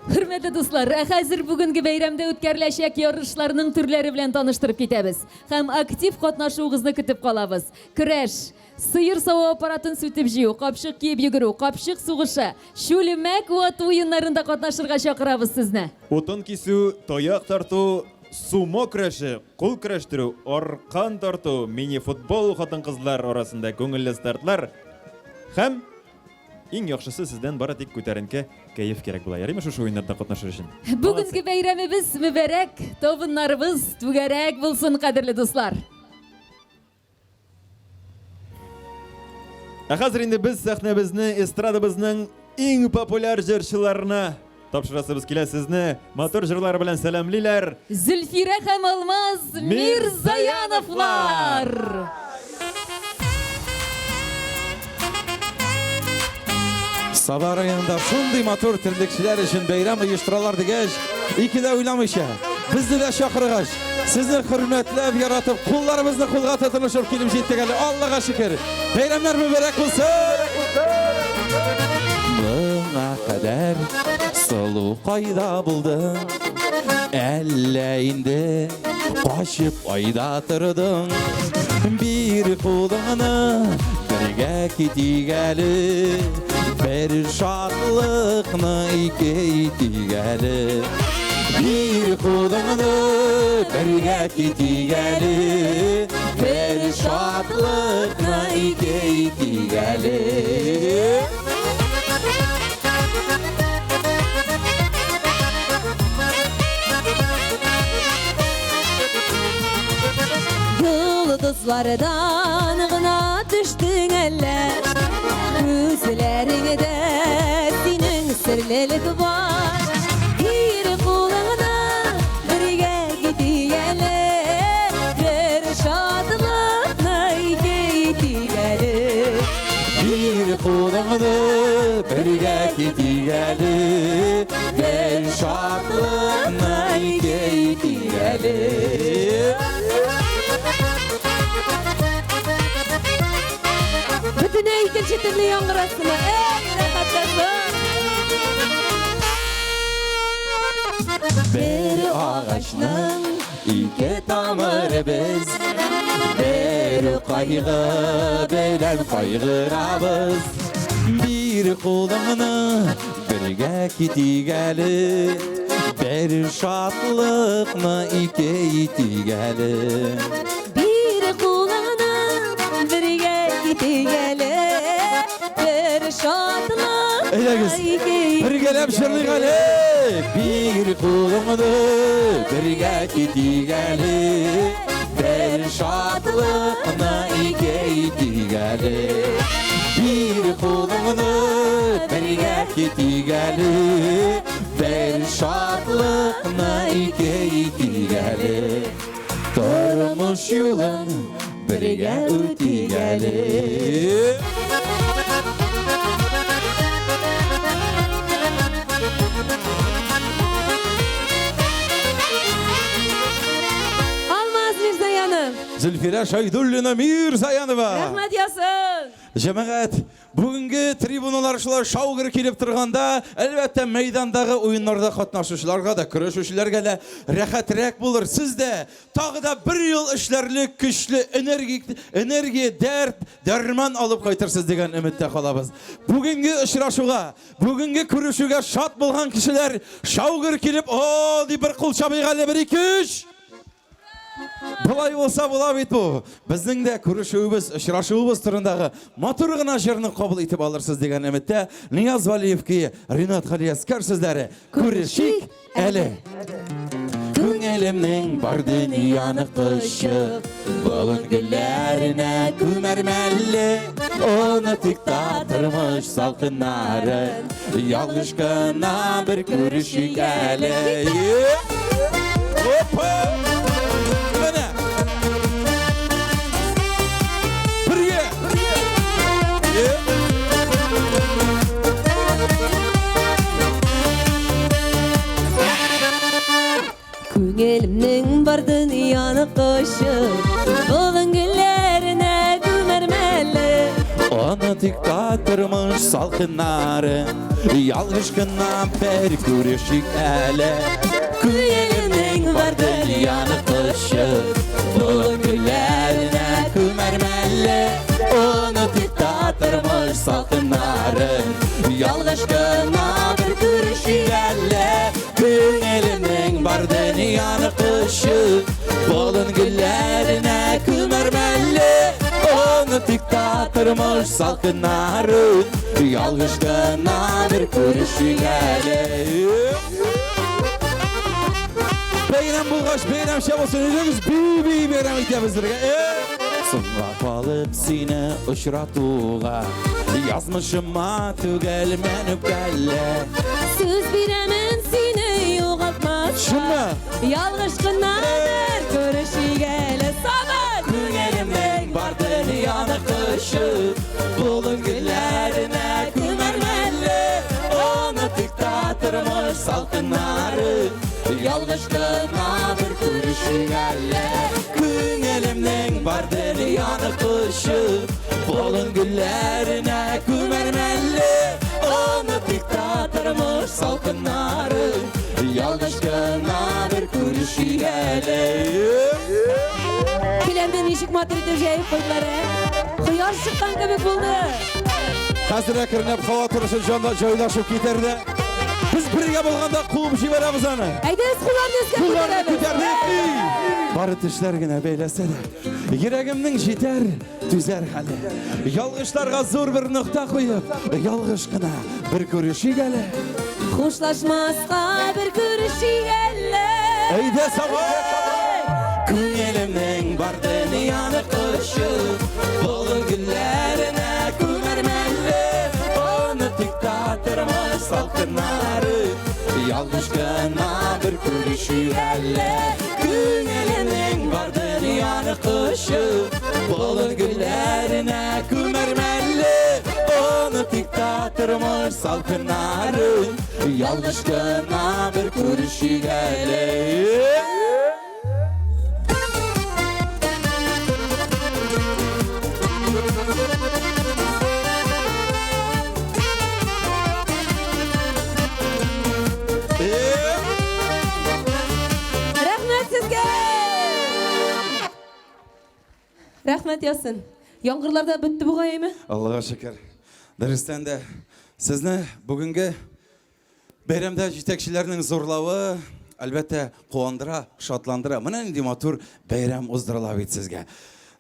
Хөрмәтле дуслар, ә хәзер бүгенге бәйрәмдә үткәреләчәк ярышларның төрләре белән таныштырып китәбез. Һәм актив катнашуыгызны көтеп калабыз. Көрәш, сыер саву аппаратын сүтеп җыю, капчык киеп йөгерү, капчык сугышы, чүлмәк вату уеннарында катнашырга чакырабыз сезне. Утын кисү, таяк тарту, сумо көрәше, кул көрәштерү, аркан тарту, мини-футбол хатын-кызлар арасында күңелле стартлар һәм иң яхшысы сездән бары тик күтәренке кәеф кирәк була. Ярыймы шушы уеннарда катнашыр өчен? Бүгенге бәйрәмебез мөбарәк, табыннарыбыз түгәрәк булсын, кадерле дуслар. Ә хәзер инде без сәхнәбезне эстрадабызның иң популяр җырчыларына тапшырасыбыз килә. Сезне матур җырлары белән сәламлиләр. Зөлфирә һәм Алмаз Мирзаяновлар. Саба районында шундый матур терлекчеләр өчен бәйрәм оештыралар дигәч, ике дә уйламыйча, Безне дә чакыргач, сезне хөрмәтләп, яратып, кулларыбызны кулга тотынышып килеп җиттек әле. Аллага шөкер. Бәйрәмнәр мөбарәк булсын! Моңа кадәр сылу кайда булдың? Әллә инде качып айда тордың? Бир кулыңны, бергә китик әле. Бер шатлыкны ике итик әле. Бир кулыңны, бергә китик әле. Бер шатлыкны ике итик әле. Йолдызлардан гына төштең әллә? Күзләреңдә синең серлелек бар. Бир кулыңны, бергә китик әле. Бер шатлыкны ике итик әле. Бир кулыңны, бергә китик әле. Бер шатлыкны ике итик әле. Бөтенләй икенче төрле яңгырасымы? Эй, рәхәтләнсен! Бер агачның ике тамыры без, бер кайгы белән кайгырабыз. Бир кулыңны, бергә китик әле. Бер шатлыкны ике итик әле. Бир кулыңны, бергә китик әле. Бер шатлыкны Әйдәгез, ике бергәләп җырлыйк әле. Бир кулыңны, бергә китик әле. Бер шатлыкны ике итик әле. Бир кулыңны, бергә китик әле. Бер шатлыкны ике итик әле. Тормыш юлын бергә үтик әле. Алмаз Мирзаянов. Зөлфирә Шайдуллина Мирзаянова. Рәхмәт яусын. Җәмәгать, бүгенге трибуналар шулай шау-гөр килеп торганда, әлбәттә, мәйдандагы уеннарда катнашучыларга да, көрәшүчеләргә дә рәхәтрәк булыр. Сез дә тагы да бер ел эшләрлек көчле энергик, энергия, дәрт, дәрман алып кайтырсыз дигән өметтә калабыз. Бүгенге очрашуга, бүгенге күрешүгә шат булган кешеләр шау-гөр килеп, о, дип бер кул чабыйк әле, бер, ике, өч. Болай булса була бит бу. Безнең дә күрешүебез, очрашуыбыз турындагы матур гына җырны кабул итеп алырсыз дигән өметтә Нияз Вәлиев көе, Ринат Галиәскәр сүзләре. Күрешик әле. Күңелемнең бар дөньяны кочып, болын гөлләренә күмәрмәле. Онытыйк та тормыш салкыннарын, ялгыш кына бер күрешик әле. Опа! Менә! Бергә! Күңелемнең бар дөньяны кочып, болын гөлләренә күмәрмәле. Онытыйк та тормыш салкыннарын, ялгыш кына бер күрешик әле. Күңелемнең бар дөньяны кочып, болын гөлләренә күмәрмәле. Онытыйк та тормыш салкыннарын, ялгыш кына бер күрешик әле. Күңелемнең бар дөньяны кочып, болын гөлләренә күмәрмәле. Онытыйк та тормыш салкыннарын, ялгыш кына бер күрешик әле. Бәйрәм булгач, бәйрәмчә булсын, үзегез би-би бәйрәм итәбез бергә. Соңга калып сине очратуга, язмышыма түгел мен үпкәле. Сүз бирәмен сине югалтмаска. Чынмы? Ялгыш кына бер күрешик әле. Саба! Күңелемнең бар дөньяны кочып, болын гөлләренә күмәрмәле. Онытыйк та тормыш салкыннарын, Ялгыш кына бер күрешик әле. Күңелемнең бар дөньяны кочып, болын гөлләренә күмәрмен әле. Онытыйк та тормыш салкыннары, ялгыш кына бер күрешик әле. Келәмне ничек матур итеп җәеп куйдылар, ә? Кояш чыккан кебек булды. Хәзер әкренләп һава торышы җанда җайлашып китәр дә. Без бергә булганда куып җибәрәбез аны. Әйдәгез, кулларны өскә Кулларны күтәрәбез. күтәрдек. Бары тешләр генә бәйләсә дә, йөрәгемнең җитәр, түзәр хәле. Ялгышларга зур бер нокта куеп, ялгыш кына бер күрешик әле. Хушлашмаска бер күрешик әле. Әйдә, Саба! Күңелемнең бар дөньяны кочып, болын гөлләренә күмәрмен әле. Онытыйк та тормыш салкыннары, ялгыш кына бер күрешик әле. Күңелемнең бар дөньяны кочып, болын гөлләренә күмәрмен әле. Онытыйк та тормыш салкыннары, ялгыш кына бер күрешик әле. Рәхмәт сезгә! Рәхмәт яусын. Яңгырлар да бетте бугай, әйме? Аллага шөкер. Дөрестән дә, сезне бүгенге бәйрәмдә җитәкчеләрнең зурлавы, әлбәттә, куандыра, шатландыра. Менә нинди матур бәйрәм уздырыла бит сезгә.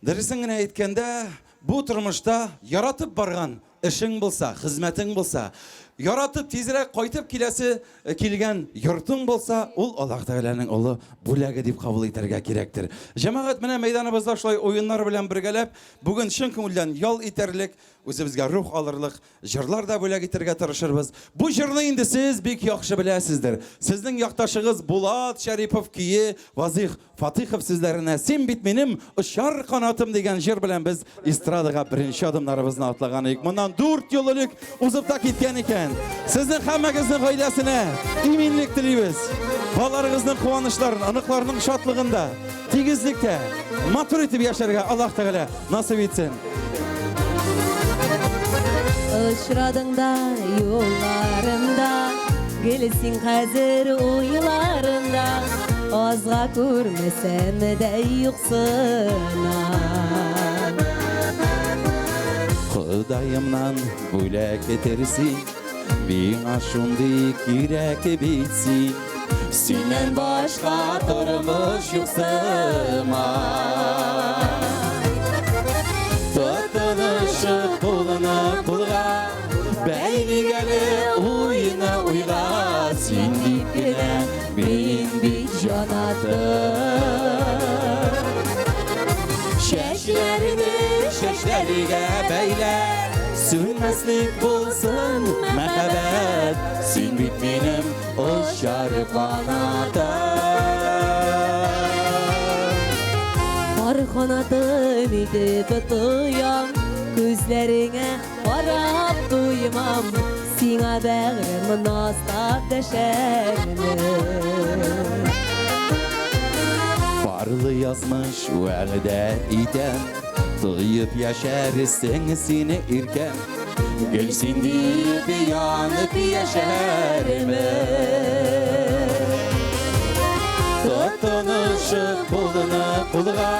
Дөресен генә әйткәндә, бу тормышта яратып барган эшең булса, хезмәтең булса, яратып тизрәк кайтып киләсе э, килгән йортың булса, ул Аллаһ Тәгаләнең олы бүләге дип кабул итәргә кирәктер. Җәмәгать, менә мәйданыбызда шулай уеннар белән бергәләп, бүген чын күңелдән ял итәрлек, үзебезгә рух алырлык җырлар да бүләк итәргә тырышырбыз. Бу җырны инде сез бик яхшы беләсездер. Сезнең якташыгыз Булат Шәрипов көе Вазих Фатыйхов сүзләренә Син бит минем очар канатым дигән җыр белән без эстрадага беренче адымнарыбызны атлаган идек. Моннан 4 ел элек узып та киткән икән. Сезнең һәммәгезнең гаиләсенә иминлек телибез. Балаларыгызның куанычларын, оныкларның шатлыгында, тигезлектә, матур итеп яшәргә Аллаһ Тәгалә насыйп итсен. Очрадың да юлларымда, гел син хәзер уйларымда, азга күрмәсәм дә юксынам. Ходаемнан бүләк итерсин, миңа шундый кирәк бит син. Синнән башка тормыш юк сыман. Тотынышып кулны кулга, бәйлик әле уйны уйга, син дип кенә мин бит җанатым. Чәчләрне чәчләргә бәйлә, сүнмәслек булсын мәхәббәт, син бит минем очар канатым. Пар канатым итеп тоям, күзләреңә карап туймам, сиңа бәгърем назлап дәшәрмен. Парлы язмыш вәгъдә итәм, тоеп яшәрсең сине иркәм. Гел син дип янып яшәрмен. Тотынышып кулны кулга,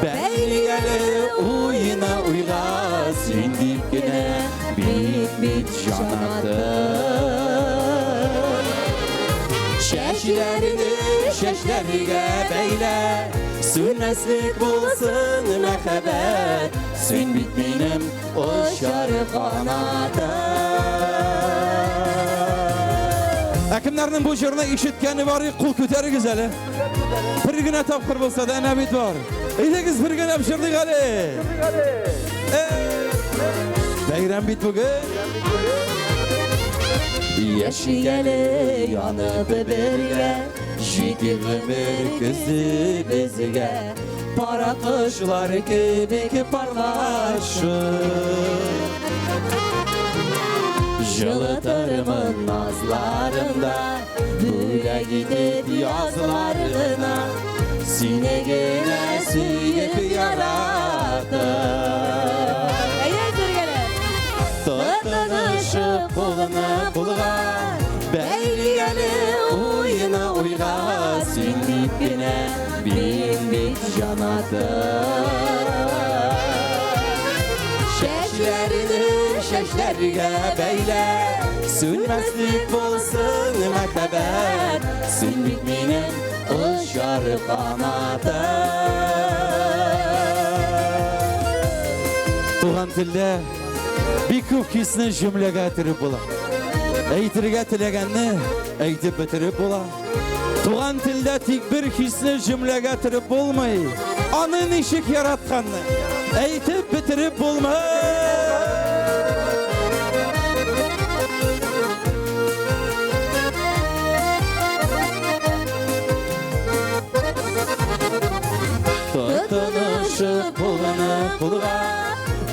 бәйлик әле уйны уйга, син дип кенә мин бит җанатым. Чәчләрне чәчләргә бәйлә, сүнмәслек булсын мәхәббәт, син бит минем очар канатым. Ә кемнәрнең бу җырны ишеткәне бар, кул күтәрегез әле. Бер генә тапкыр булса да әнә бит бар. Әйдәгез бер генә җырлыйк әле. Бәйрәм бит бүген. Яшик әле янып бергә, җитик гомер көзе безгә, пара кошлар кебек парлашып. Җылытырмын назларымда, бүләк Бүләк итеп язлар гына, Сине генә сөеп яраттым. Әйдәгез бергәләп. Тотынышып кулны кулга, Бәйли әле уйны уйга, Син дип кенә, мин бит җанатым. Чәчләрне чәчләргә бәйлә, Сүнмәслек булсын мәхәббәт, Син бит минем очар канатым. Туган телдә бик күп хисне җөмләгә төреп була. Әйтергә теләгәнне әйтеп бетереп була. Туган телдә тик бер хисне җөмләгә төреп булмый. Аны ничек яратканны әйтеп бетереп булмый. Тотынышып кулны кулга,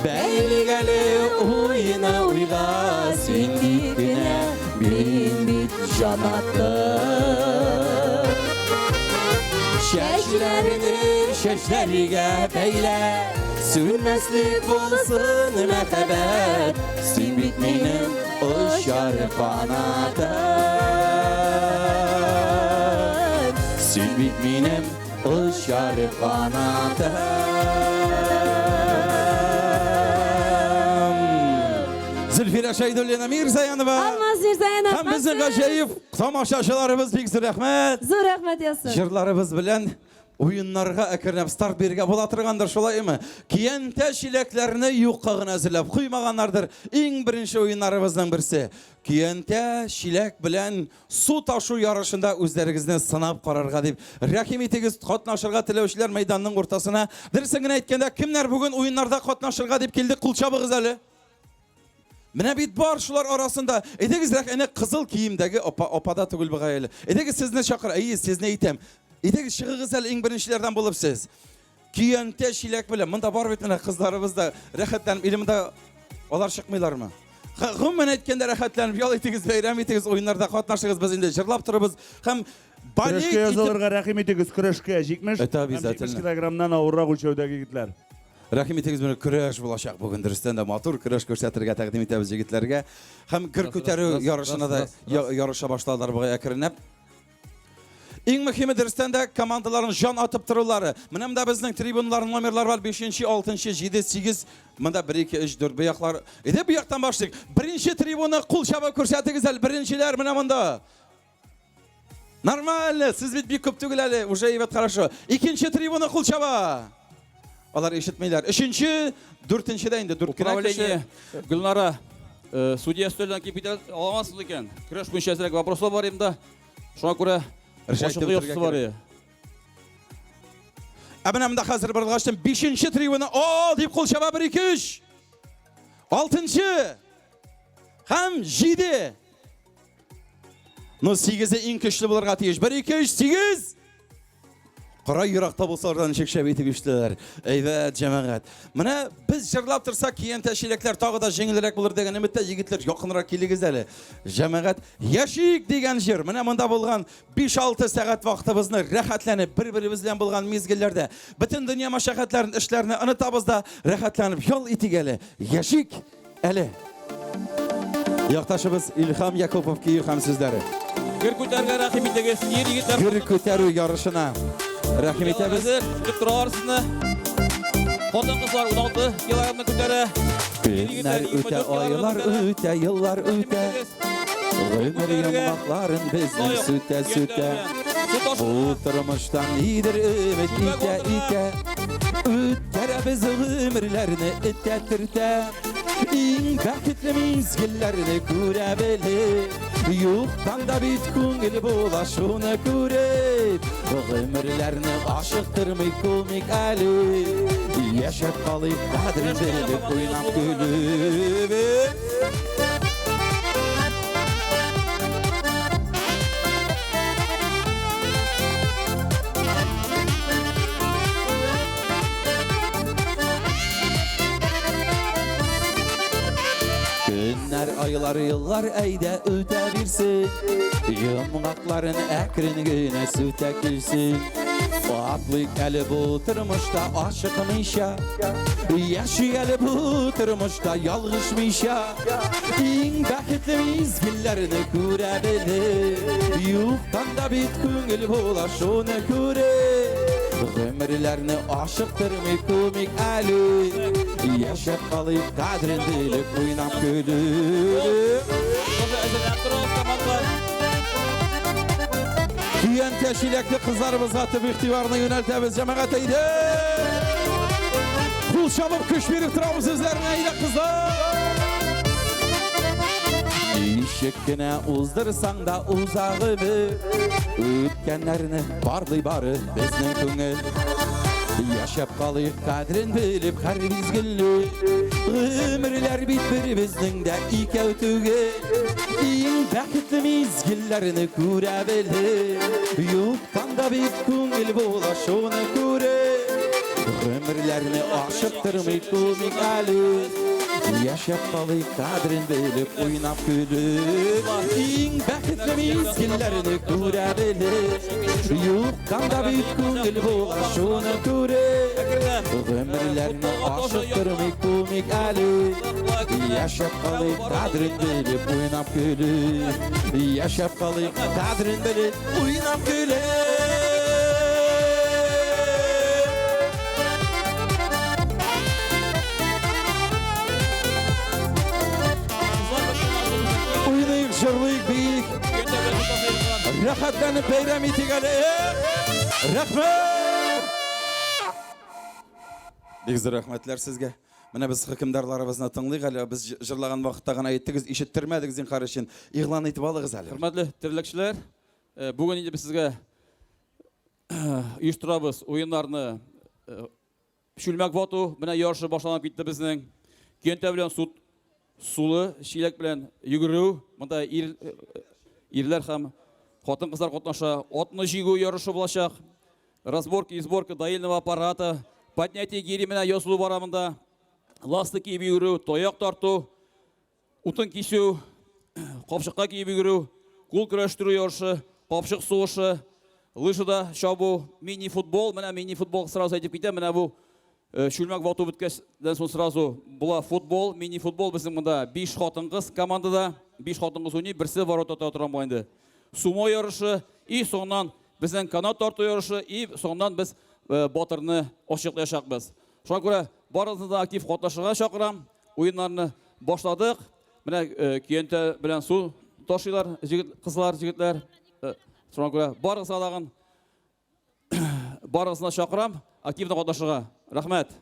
Бәйлик әле уйны уйга, Син дип кенә, мин бит җанатым. Чәчләрне чәчләргә бәйлә, Сүнмәслек булсын мәхәббәт, Син бит минем очар канатым. Син бит минем очар канатым. Зөлфирә Шәйдуллина Мирзаянова. Алмаз Мирзаянов. Һәм безнең гаҗәеп тамашачыларыбыз, бик зур рәхмәт. Зур рәхмәт яусын. Җырларыбыз белән уеннарга әкренләп старт бирергә була торгандыр, шулаймы? Киянтә чиләкләрне юкка гына әзерләп куймаганнардыр. Иң беренче уеннарыбызның берсе. Киянтә чиләк белән су ташу ярышында үзләрегезне сынап карарга дип рәхим итегез, катнашырга теләүчеләр мәйданның уртасына. Дөресен генә әйткәндә, кемнәр бүген уеннарда катнашырга дип килде, кул чабыгыз әле. Менә бит бар шулар арасында. Әйдәгез, рәх, әнә кызыл киемдәге апа, апада түгел бугай әле. Әйдәгез, сезне чакыра. Әйе, сезне әйтәм. Әйдәгез, чыгыгыз әле иң беренчеләрдән булып сез. Көянтә чиләк белән. Монда бар бит менә кызларыбыз да рәхәтләнеп, или монда алар чыкмыйлармы? Гомумән әйткәндә, рәхәтләнеп ял итегез, бәйрәм итегез, уеннарда катнашыгыз. Без инде җырлап торабыз һәм балет Көрәшкә язылырга рәхим итегез, көрәшкә 70 Это һәм обязательно. 70 килограммнан авыррак үлчәүдәге егетләр. Рәхим итегез, менә көрәш булачак бүген, дөрестән дә матур көрәш күрсәтергә тәкъдим итәбез егетләргә. Һәм гер күтәрү ярышына да ярыша башладылар бугай әкренләп. Иң мөһиме, дөрестән дә, командаларның җан атып торулары. Менә монда безнең трибуналарның номерлары бар: 5, 6, 7, 8. Монда 1, 2, 3, 4 бу яклар. Әйдә, бу яктан башлыйк. Беренче трибуна, кул чабып күрсәтегез әле, беренчеләр менә монда. Нормально, сез бит бик күп түгел әле, уже әйбәт, хорошо. Икенче трибуна кул чаба. Алар ишетмиләр. Өченче, дүртенче дә инде дүрт кенә Управление кеше. Гөлнара, судья өстәлдән килеп китә алмассыз икән. Көрәш буенча әзрәк вопрослар бар инде. Шуңа күрә Рәшәт ачыклык итеп ясасы бар. бетерергә. Ә менә монда хәзер борылгачтын бишенче трибуна, о, дип кул чаба: 1, 2, 3. Алтынчы һәм 7. Ну, сигезе иң көчле булырга тиеш. 1, 2, 3, 8. Кара, еракта булсалар да ничек шәп итеп ишетәләр. Әйбәт, җәмәгать. Менә без җырлап торсак, көянтә чиләкләр тагы да җиңелрәк булыр дигән өметтә, егетләр, якынрак килегез әле. Җәмәгать, яшик дигән җыр. Менә монда булган 5-6 сәгать вакытыбызны рәхәтләнеп, бер-беребез белән булган мизгелләрдә бөтен дөнья мәшәкатьләрен, эшләрне онытабыз да, рәхәтләнеп ял итик әле. Яшик әле. Якташыбыз Илһам Якупов көе һәм сүзләре. Гер күтәргә рәхим итегез, ир егетләр. Гер күтәрү ярышына рәхим итәбез. Әзер, көтеп торалар сезне. Хатын-кызлар 16 килограммны күтәрә. Көннәр үтә, айлар үтә, еллар үтә. Гомер йомгакларын безнең сүтә-сүтә. Бу тормыштан нидер өмет итә-итә. Үткәрәбез гомерләрне этә-төртә. Иң бәхетле мизгелләрне күрә белеп. Юктан да бит күңел була шуны күреп. Гомерләрне ашыктырмый күмик әле. Яшәп калыйк кадерен белеп, уйнап көлеп. Көннәр, айлар. Айлар, еллар әйдә үтә бирсен. Йомгакларын әкрен генә сүтә килсен. Атлыйк әле бу тормышта ашыкмыйча. Яши әле бу тормышта ялгышмыйча. Иң бәхетле мизгелләрне күрә белеп. Юктан да бит күңел була шуны күреп. Гомерләрне ашыктырмый күмик әле. Яшәп калыйк кадерен белеп уйнап көлеп. Көянтә чиләкле кызларыбызга төп игътибарны юнәлтәбез, җәмәгать әйдә! Кул чабып көч биреп торабыз үзләренә, әйдә кызлар! Ничек кенә уздырсаң да уза гомер, Үткәннәрне барлый бары безнең күңел. Яшәп калыйк кадерен белеп һәр мизгелне. Гомерләр бит бер безнең дә икәү түгел. Иң бәхетле мизгелләрне күрә белеп, Юктан да бит күңел була шуны күреп. Гомерләрне ашыктырмый күмик әле. Яшәп калыйк кадерен белеп, уйнап көлеп. Иң бәхетле мизгелләрне күрә белеп, Юктан да бит күңел була шуны күреп. Гомерләрне ашыктырмый күмик әле. Яшәп калыйк кадерен белеп, уйнап көлеп. Яшәп калыйк кадерен белеп, уйнап көлеп. Уйныйк, җырлыйк, биик. Рәхәтләнеп бәйрәм итик әле. Рәхмәт! Бик зур рәхмәтләр сезгә. Менә без хөкемдарларыбызны тыңлыйк әле. Без җырлаган вакытта гына әйттегез, ишеттермәдек зинһар өчен. Игълан итеп алыгыз әле. Хөрмәтле терлекчеләр, бүген инде без сезгә оештырабыз уеннарны. Чүлмәк вату менә ярышы башланып китте безнең. Көянтә белән су сулы чиләк белән йөгерү, монда ир ирләр һәм хатын-кызлар катнаша. Атны җигү ярышы булачак. Разборка и сборка доильного аппарата, поднятие гири менә язылу бара монда. Ласты киеп йөгерү, таяк тарту, Утын кисү, капчыкка киеп йөгерү, кул көрәштерү ярышы, капчык сугышы, лыжада чабу, мини-футбол. Менә мини-футбол сразу әйтеп китәм. Менә бу э, чүлмәк вату беткәчтән соң сразу була футбол, мини-футбол. Безнең монда 5 хатын-кыз командада, 5 хатын-кыз уйный, берсе ворота тота торган була инде. Сумо ярышы и соңыннан безнең канат тарту ярышы и соңыннан без э, батырны ачыклаячакбыз. Шуңа күрә барыгызны да актив катнашырга чакырам. Уеннарны башладык. Менә э, көянтә белән су ташыйлар җегет, кызлар, җегетләр. Э, шуңа күрә барыгызга тагын барыгызны чакырам активно катнашырга. Рәхмәт.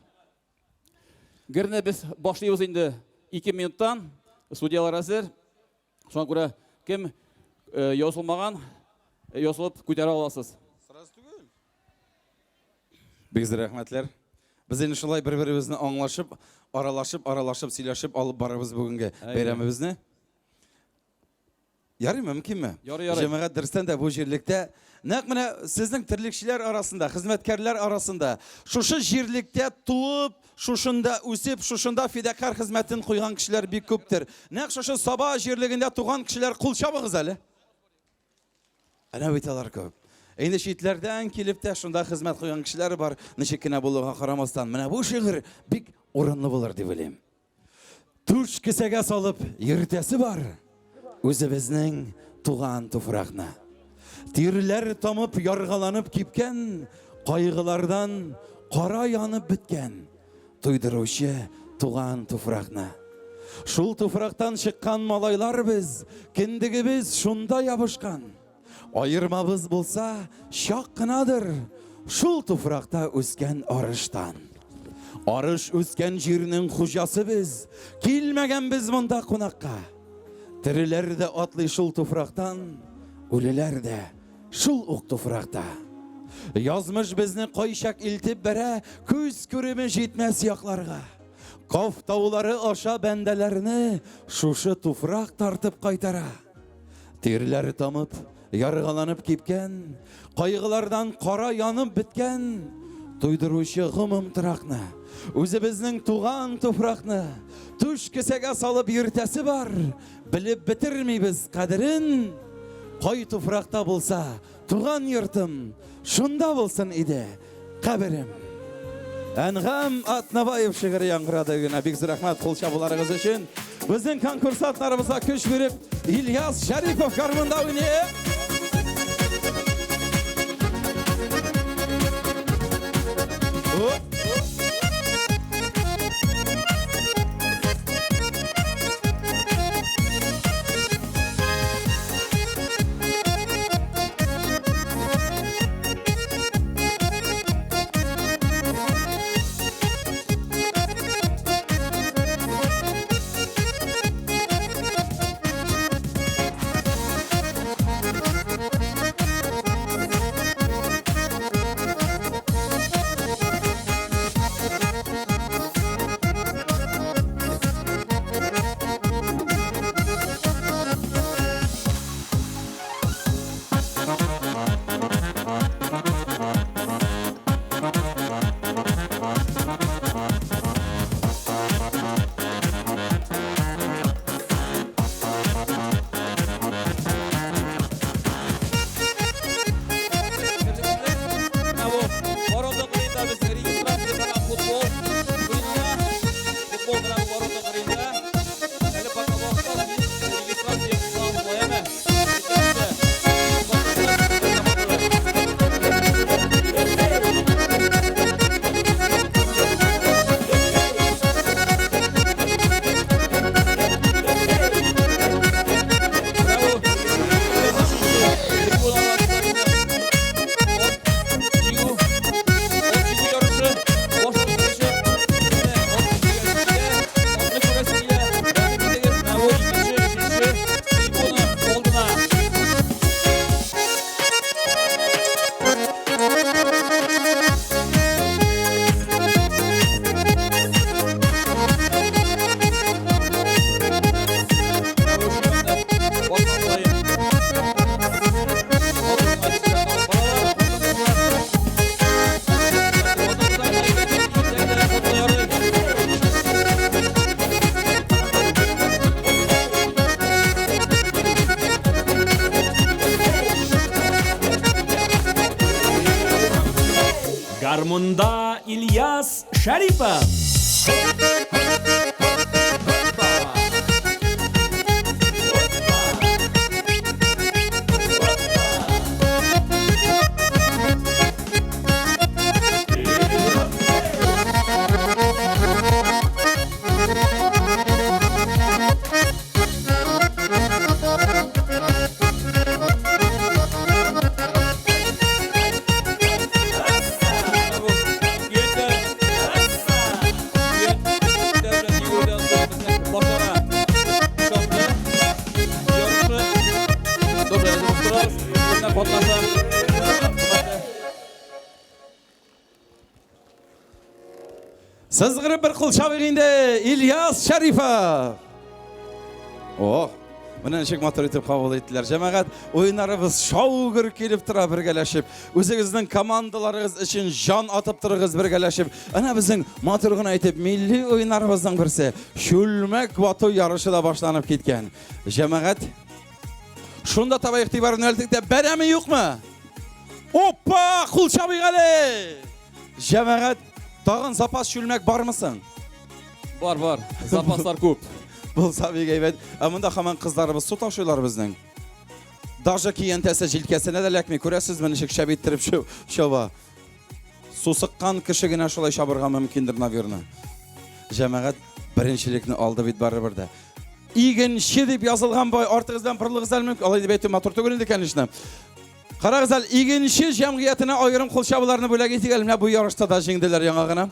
Герне без башлыйбыз инде 2 минуттан. Судьялар әзер. Шуңа күрә кем э, язылмаган, язылып күтәрә аласыз. Бик зур рәхмәтләр. Без инде шулай бер-беребезне аңлашып, аралашып, аралашып, сөйләшеп алып барабыз бүгенге бәйрәмебезне. Ярыймы, мөмкинме? Ярый, ярый. Җәмәгать дөрестән дә бу җирлектә нәкъ менә сезнең терлекчеләр арасында, хезмәткәрләр арасында шушы җирлектә туып, шушында үсеп, шушында фидакарь хезмәтен куйган кешеләр бик күптер. Нәкъ шушы Саба җирлегендә туган кешеләр кул чабыгыз әле. Әнә бит алар күп. Инде читләрдән килеп тә шунда хезмәт куйган кешеләр бар, ничек кенә булуга карамастан. Менә бу шигырь бик урынлы булыр дип уйлыйм. Түш кесәгә салып йөртәсе бар үзебезнең туган туфракны. Тирләр тамып, яргаланып кипкән, кайгылардан кара янып беткән туйдыручы туган туфракны. Шул туфрактан чыккан малайлар без, кендегебез шунда ябышкан. Аермабыз булса, чак кынадыр, шул туфракта үскән арыштан. Арыш үскән җирнең хуҗасы без, килмәгән без монда кунакка. Тереләр дә атлый шул туфрактан, үлеләр дә шул ук туфракта. Язмыш безне кайчак илтеп бәрә күз күреме җитмәс якларга. Каф таулары аша бәндәләрне шушы туфрак тартып кайтара. Тирләре тамып, яргаланып кипкән, кайгылардан кара янып беткән, туйдыручы гомум торакны, үзебезнең туган туфракны түш кесәгә салып йөртәсе бар, Белеп бетермибез кадерен, Кай туфракта булса туган йортым, Шунда булсын иде каберем. Әнгам Атнабаев шигыре яңгырады генә. Бик зур рәхмәт кул чабуларыгыз өчен. Безнең конкурсантларыбызга көч биреп, Ильяс Шәрипов гармунда уйный. Оп! Гармунда Ильяс Шәрипов. Сызгырып бер кул чабыйк инде, Ильяс Шәрифов. Ох, менә ничек матур итеп кабул иттеләр. Җәмәгать, уеннарыбыз шау-гөр килеп тора бергәләшеп. Үзегезнең командаларыгыз өчен җан атып торыгыз бергәләшеп. Әнә безнең матур гына итеп милли уеннарыбызның берсе чүлмәк вату ярышы да башланып киткән. Җәмәгать, шунда таба игътибарын юнәлттек тә, бәрәме юкмы? Опа, кул чабыйк әле! Җәмәгать, тагын запас чүлмәк бармы соң? Бар, бар. Запаслар күп. Булса бик әйбәт. Ә монда һаман кызларыбыз су ташыйлар безнең. Даже киянтәсе җилкәсенә дә эләкми. Күрәсезме, ничек шәп иттереп чаба. Су сыккан кеше генә шулай чабырга мөмкиндер, наверное. Җәмәгать беренчелекне алды бит барыбер дә. Игенче дип язылган бай артыгыздан борылыгыз әле мөмкин. Алай дип әйтү матур түгел инде, конечно. Карагыз әле, Игенче җәмгыятенә аерым кул чабуларны бүләк итик әле. Менә бу ярышта да җиңделәр яңа гына.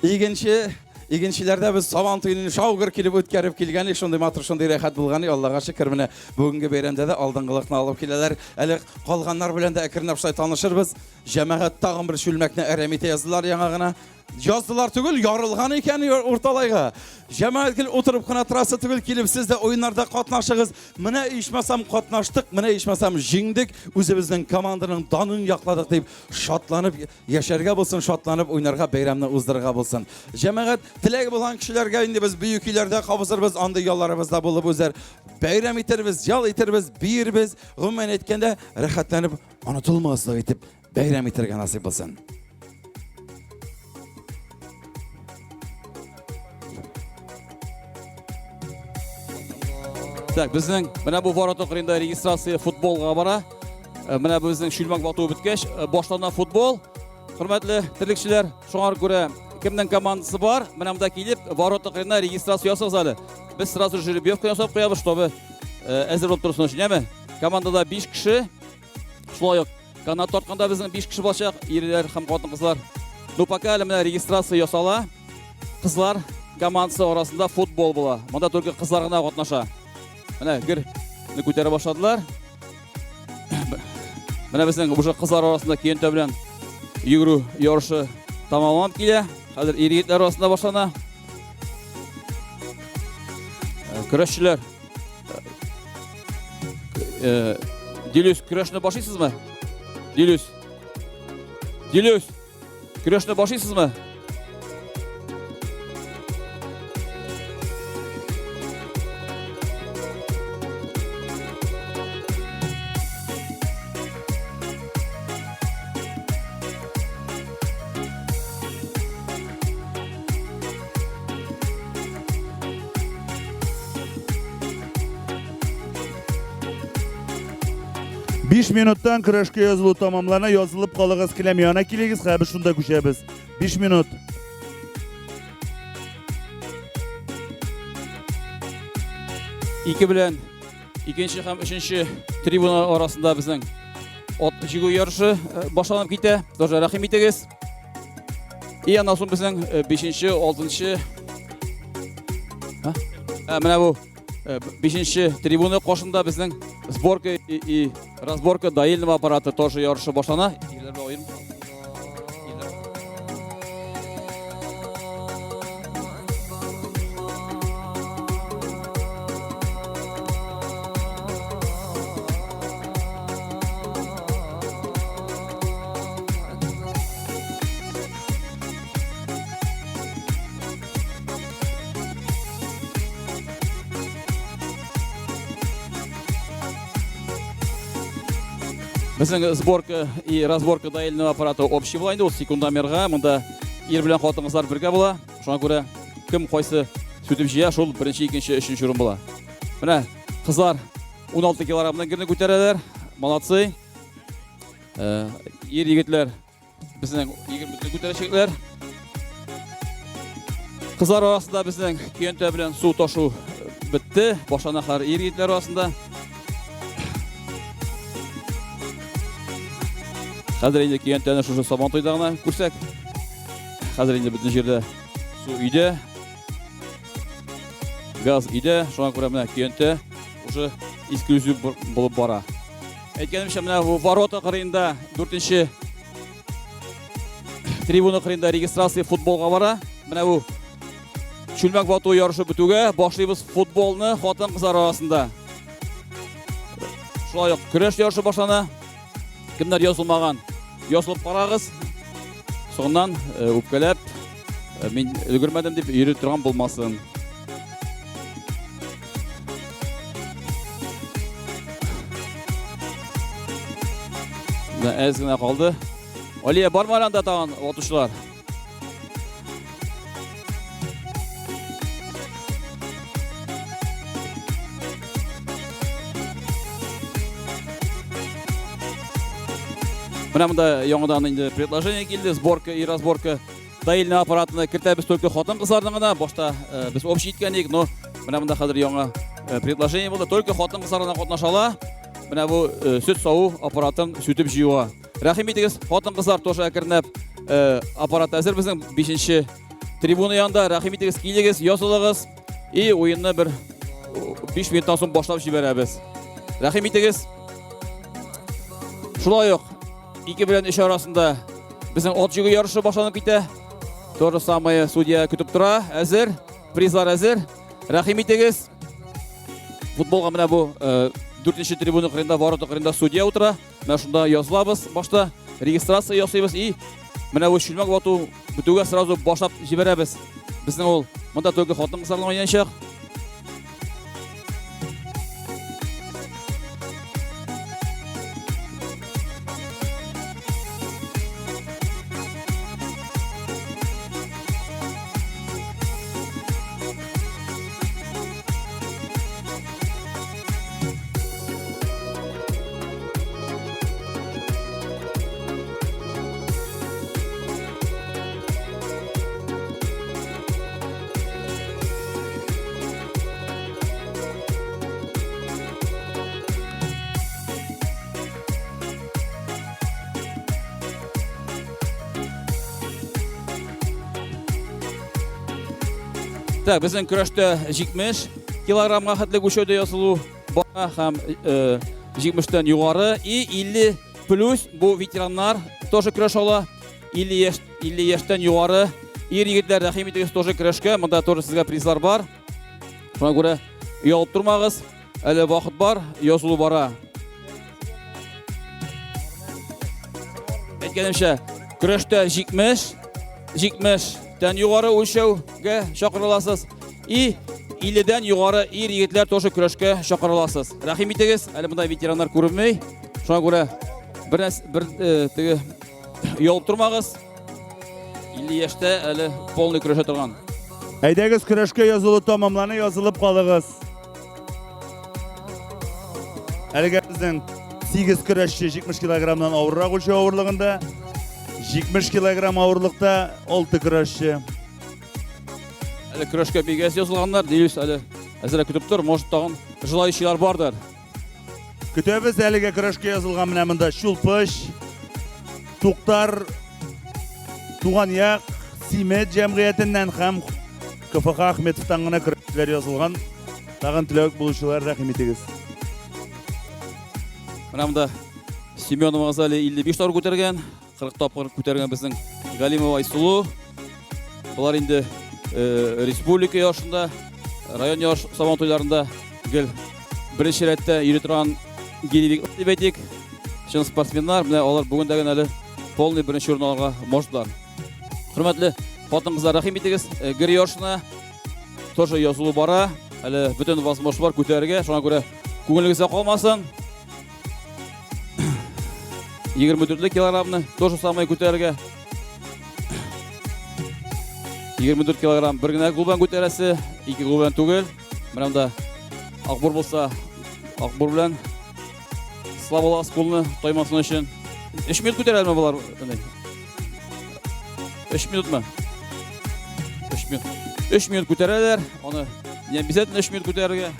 Игенче, игенчеләрдә без Сабан туен шау-гөр килеп үткәреп килгән идек. Шундый матур, шундый рәхәт булган. Аллага шөкер, менә бүгенге бәйрәмдә дә алдынгылыкны алып киләләр. Әле калганнар белән дә әкренләп шулай танышырбыз. Җәмәгать тагын бер чүлмәкне әрәм итә яздылар яңа гына. Яздылар түгел, ярылган икән урталайга. Җәмәгать гел утырып кына торасы түгел, килеп сез дә уеннарда катнашыгыз. Менә ичмасам катнаштык, менә ичмасам җиңдек, үзебезнең команданың данын якладык дип шатланып яшәргә булсын, шатланып уйнарга, бәйрәмне уздырырга булсын. Җәмәгать, теләге булган кешеләргә инде без бөек өйләрдә кабызырбыз, андый ялларыбызда булып үзәр. Бәйрәм итербез, ял итербез, биербез. Гомумән әйткәндә, рәхәтләнеп, онытылмаслык итеп бәйрәм итәргә насыйп булсын. Так, безнең менә бу ворота кырында регистрация футболга бара. Э, менә безнең шүлмәк ватуы беткәч, э, башлана футбол. Хөрмәтле терлекчеләр, шуңа күрә кемнең командасы бар, менә монда килеп, ворота кырына регистрация ясагыз әле. Без сразу жеребьевка ясап куябыз, чтобы э, әзер булып торсын өчен, яме? Командада 5 кеше. Шулай ук канат тартканда безнең 5 кеше булачак, ирләр һәм хатын-кызлар. Ну, пока әле менә регистрация ясала. Кызлар командасы арасында футбол була. Монда только кызлар гына катнаша. Менә гер күтәрә башладылар. Менә безнең уже кызлар арасында көянтә белән йөгерү ярышы тәмамланып килә. Хәзер ир егетләр арасында башлана. Э, көрәшчеләр. Э, Дилүс, көрәшне башлыйсызмы? Дилүс. Дилүс, көрәшне башлыйсызмы? Биш минуттан көрәшкә язылу тамамлана, язылып калыгыз, келәм янына килегез, хәзер без шунда күчәбез. Биш минут. Ике белән икенче һәм өченче трибуна арасында безнең ат җигү ярышы э, башланып китә. Тоже рәхим итегез. И аннан соң безнең э, бишенче, алтынчы Ә, менә бу э, бишенче трибуна каршында безнең сборка и, и разборка доильного аппарата тоже ярышы башлана. Ирләр белән аерым. Безнең сборка и разборка доильного аппарата общий була инде ул секундомерга. Монда ир белән хатын-кызлар бергә була. Шуңа күрә кем кайсы сүтеп җыя, шул беренче, икенче, өченче урын була. Менә кызлар 16 килограммнан герне күтәрәләр. Молодцы. Э, ир егетләр безнең 20 күтәрәчәкләр. Кызлар арасында безнең көянтә белән су ташу бетте. Башлана хәзер ир егетләр арасында. Хәзер инде көянтәне шушы Сабантуйда гына күрсәк. Хәзер инде бөтен җирдә су өйдә. Газ өйдә, шуңа күрә менә көянтә уже эксклюзив булып бара. Әйткәнемчә, менә бу ворота кырыенда дүртенче трибуна кырыенда регистрация футболга бара. Менә бу чүлмәк вату ярышы бетүгә башлыйбыз футболны хатын-кызлар арасында. Шулай ук көрәш ярышы башлана. Кемнәр язылмаган, язылып карагыз. Соңыннан э, үпкәләп, э, мин өлгермәдем дип йөри торган булмасын. Менә әз генә калды. Алия, бармы әле анда тагын ватучылар? Менә монда яңадан инде предложение килде, сборка и разборка доильный аппаратына кертәбез только хатын-кызларны гына. Башта э, без общий иткән идек, но менә монда хәзер яңа э, предложение булды. Только хатын-кызлар гына катнаша ала. Менә бу э, сөт саву аппаратын сүтеп җыюга. Рәхим итегез, хатын-кызлар тоже әкренләп аппарат әзер безнең 5 трибуна янында. Рәхим итегез, килегез, язылыгыз. И уенны бер 5 минуттан соң башлап җибәрәбез. Рәхим итегез. Шулай ук 2 белән 3 арасында безнең ат җигү ярышы башланып китә. То же самое судья көтеп тора. Әзер. Призлар әзер. Рәхим итегез. Футболга менә бу э, дүртенче трибуна кырында, ворота кырында судья утыра. Менә шунда язылабыз. Башта регистрация ясыйбыз и менә бу чүлмәк вату бетүгә сразу башлап җибәрәбез. Безнең ул монда только хатын-кызлар гына уйнаячак. Так, безнең көрәштә 70 килограммга хәтле үлчәүдә язылу бара һәм 70-тән югары и 50 плюс бу ветераннар тоже көрәш ала. 50 яшь 50 яшьтән югары ир егетләр рәхим итегез тоже көрәшкә. Монда тоже сезгә призлар бар. Шуңа күрә оялып тормагыз. Әле вакыт бар, язылу бара. Әйткәнемчә, көрәштә 70, 70 тән югары үлчәүгә чакырыласыз. И 50-дән югары ир егетләр тоже көрәшкә чакырыласыз. Рәхим итегез, әле монда ветераннар күренми. Шуңа күрә бер, бер э, теге оялып тормагыз. 50 яшьтә әле полный көрәшә торган. Әйдәгез, көрәшкә язылу тәмамлана, язылып калыгыз. Әлегә безнең 8 көрәшче 70 килограммнан авыррак үлчәү авырлыгында, 70 килограмм авырлыкта 6 көрәшче. Әле көрәшкә бик әз язылганнар, Дилүс әле әзрәк көтеп тор, может тагын желающийлар бардыр. Көтәбез әлегә көрәшкә язылган менә монда Чулпыч, Туктар, Туган як, Симет җәмгыятеннән һәм КФХ Ахметовтан гына көрәшчеләр язылган. Тагын теләк булучылар рәхим итегез. Менә монда Семенова Азалия 55 тапкыр күтәргән, 40 тапкыр күтәргән безнең Галимова Айсулу. Болар инде э, республика ярышында, район ярыш сабан туйларында гел беренче рәттә йөри торган гиревик дип әйтик. Чын спортсменнар, менә алар бүген дә әле полный беренче урын алырга мождлар. Хөрмәтле хатын-кызлар, рәхим итегез, э, гир ярышына тоже язылу бара. Әле бөтен возможность бар күтәрергә, шуңа күрә күңелегездә калмасын. 24 килограммны тоже самое күтәрергә. 24 килограмм бер генә кул белән күтәрәсе, ике кул белән түгел. Менә монда акбур булса, акбур белән слабалас кулны таймасын өчен. 3 минут күтәрәлме болар? 3 минутмы? 3 минут. 3 минут күтәрәләр. Аны не обязательно 3 минут күтәрергә.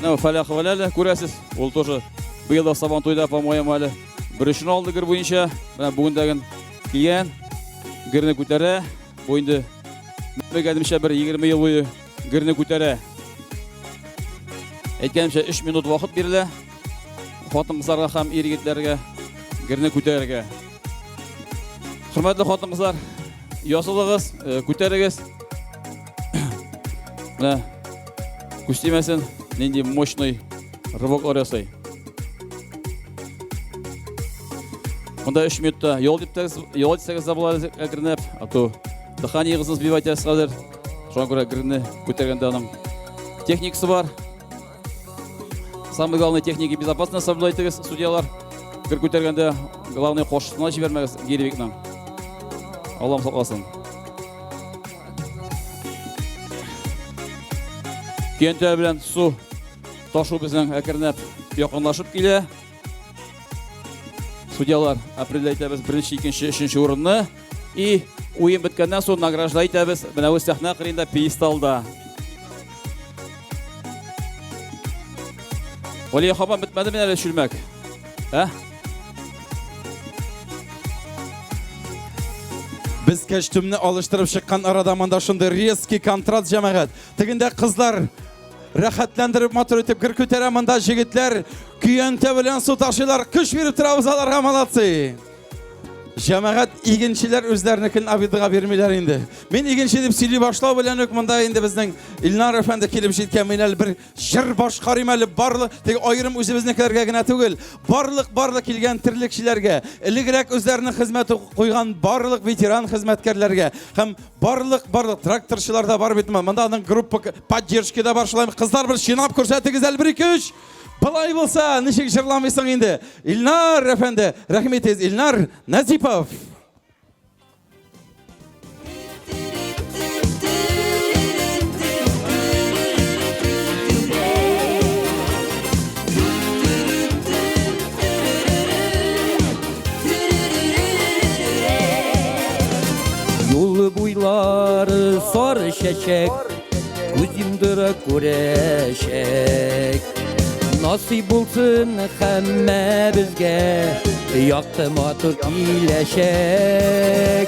Ну, Фәләхова Ләлә, күрәсез, ул тоже быел да Сабан туйда, по-моему, әле беренчене алды гер буенча. Менә бүген дә килгән, герне күтәрә. Бу инде белгәнемчә бер 20 ел буе герне күтәрә. Әйткәнемчә, 3 минут вакыт бирелә хатын-кызларга һәм ир-егетләргә герне күтәрергә. Хөрмәтле хатын-кызлар, язылыгыз, э, күтәрегез. Менә күз тимәсен, нинди мощный рывоклар ясый. Монда 3 минутта ял дип ял итсәгез дә була әкренләп, а то дыханиегызны сбивать итәсез хәзер. Шуңа күрә гринне күтәргәндә аның техникасы бар. Самый главный техники безопасности соблюдайтегез, судьялар. Гер күтәргәндә главный кошына җибәрмәгез гиревикның. Аллам сакласын. Көянтә белән су ташу безнең әкренләп якынлашып килә. Судьялар определять итәбез беренче, икенче, өченче урынны. И уен беткәннән соң награждать итәбез. Менә бу сәхнә кырыенда пьедесталда. Валия хаба бетмәде менә әле чүлмәк. Ә? Без костюмны алыштырып чыккан арада монда шундый резкий контраст җәмәгать. Тегендә кызлар рәхәтләндереп матур итеп гер күтәрә, монда җегетләр көянтә белән су ташыйлар. Көч биреп торабыз аларга, молодцы. Җәмәгать игенчеләр үзләренекен обидага бирмиләр инде. Мин игенче дип сөйли башлау белән үк монда инде безнең Илнар әфәнде килеп җиткән. Мин әле бер җыр башкарыйм әле барлык, теге аерым үзебезнекеләргә генә түгел, барлык барлык килгән терлекчеләргә, элегрәк үзләренең хезмәте куйган барлык ветеран хезмәткәрләргә һәм барлык барлык тракторчылар да бар бит монда аның группа поддержки да бар шулай кызлар бер чинап күрсәтегез әле бер ике өч Болай булса, ничек җырламыйсың инде? Илнар әфәнде, рәхим итегез, Илнар Нәзипов. Юлы буйлары сары чәчәк, Күз йомдыра күрәчәк. Насыйп булсын һәммәбезгә Якты матур киләчәк.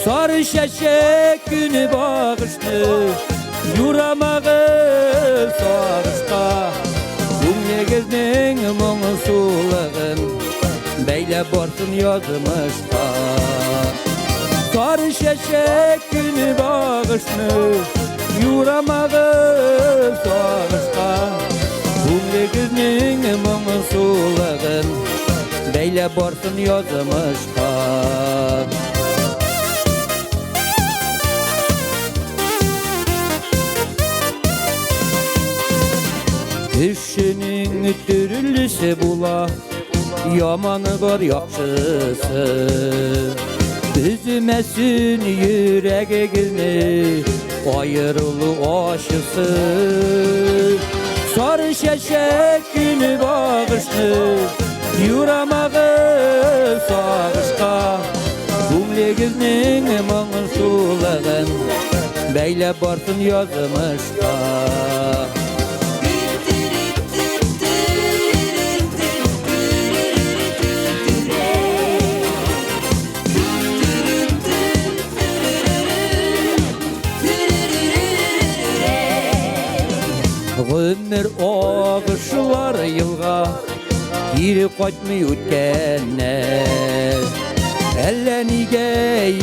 Сары чәчәк көне багышны Юрамагыз сагышка. Күңлегезнең моңсулыгын Бәйләп барсын язмышка. Сары чәчәк көне багышны Юрамагыз сагышка. Күңлегезнең моңсулыгын Бәйләп барсын язмышка. Кешенең төрлесе була, Яманы бар, яхшысы. Өзмәсен йөрәгегезне Аерылу ачысы. Сары чәчәк көне багышны Юрамагыз сагышка. Күңлегезнең моңсулыгын Бәйләп барсын язмышка. Гомер агышлар елга Кире кайтмый үткәннәр. Әллә нигә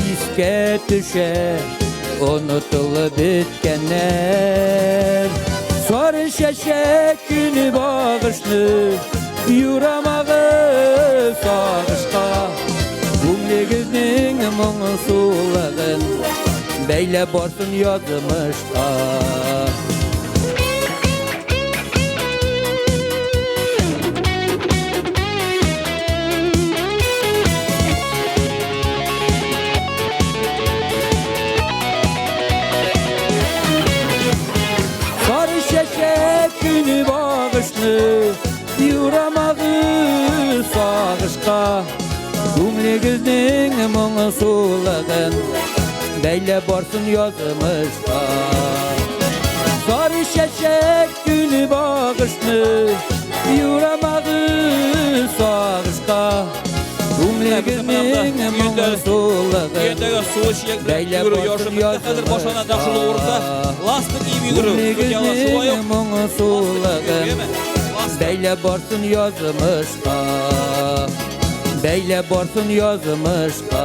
искә төшә Онытылып беткәннәр. Сары чәчәк көне багышны Юрамагыз сагышка. Күңлегезнең моңсулыгын Бәйләп барсын язмышка. Сары чәчәк көне багышны Юрамагыз сагышка. Күңлегезнең моңсулыгын Бәйләп барсын язмышка. Сары чәчәк көне багышны Юрамагыз сагышка. Күңлегезнең моңсулыгын Көянтәгә сулы чиләк белән Бәйләп йөгерү ярышы барсын бетте. Хәзер башлана нәкъ шул урында ласта киеп йөгерү. Судьялар шулай Күңлегезнең ук моңсулыгын Бәйләп барсын язмышка. Бәйләп барсын язмышка.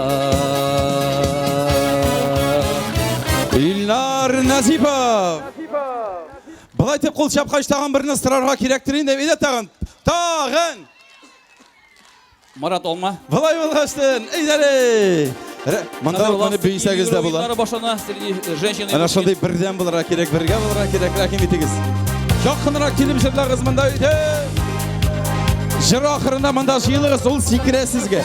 Илнар Нәзипов. Болай итеп кул чапкач тагын берне сорарга кирәктер инде. Әйдә тагын. Тагын. Марат алма. Болай булгачтын, әйдәле. Монда ук моны бөйсәгез дә була. Уеннары башлана среди женщин. Әнә шундый бердәм булырга кирәк, бергә булырга кирәк, рәхим итегез. Якынрак килеп җырлагыз монда өйдә. Җыр ахырында монда җыелыгыз, ул сикерә сезгә.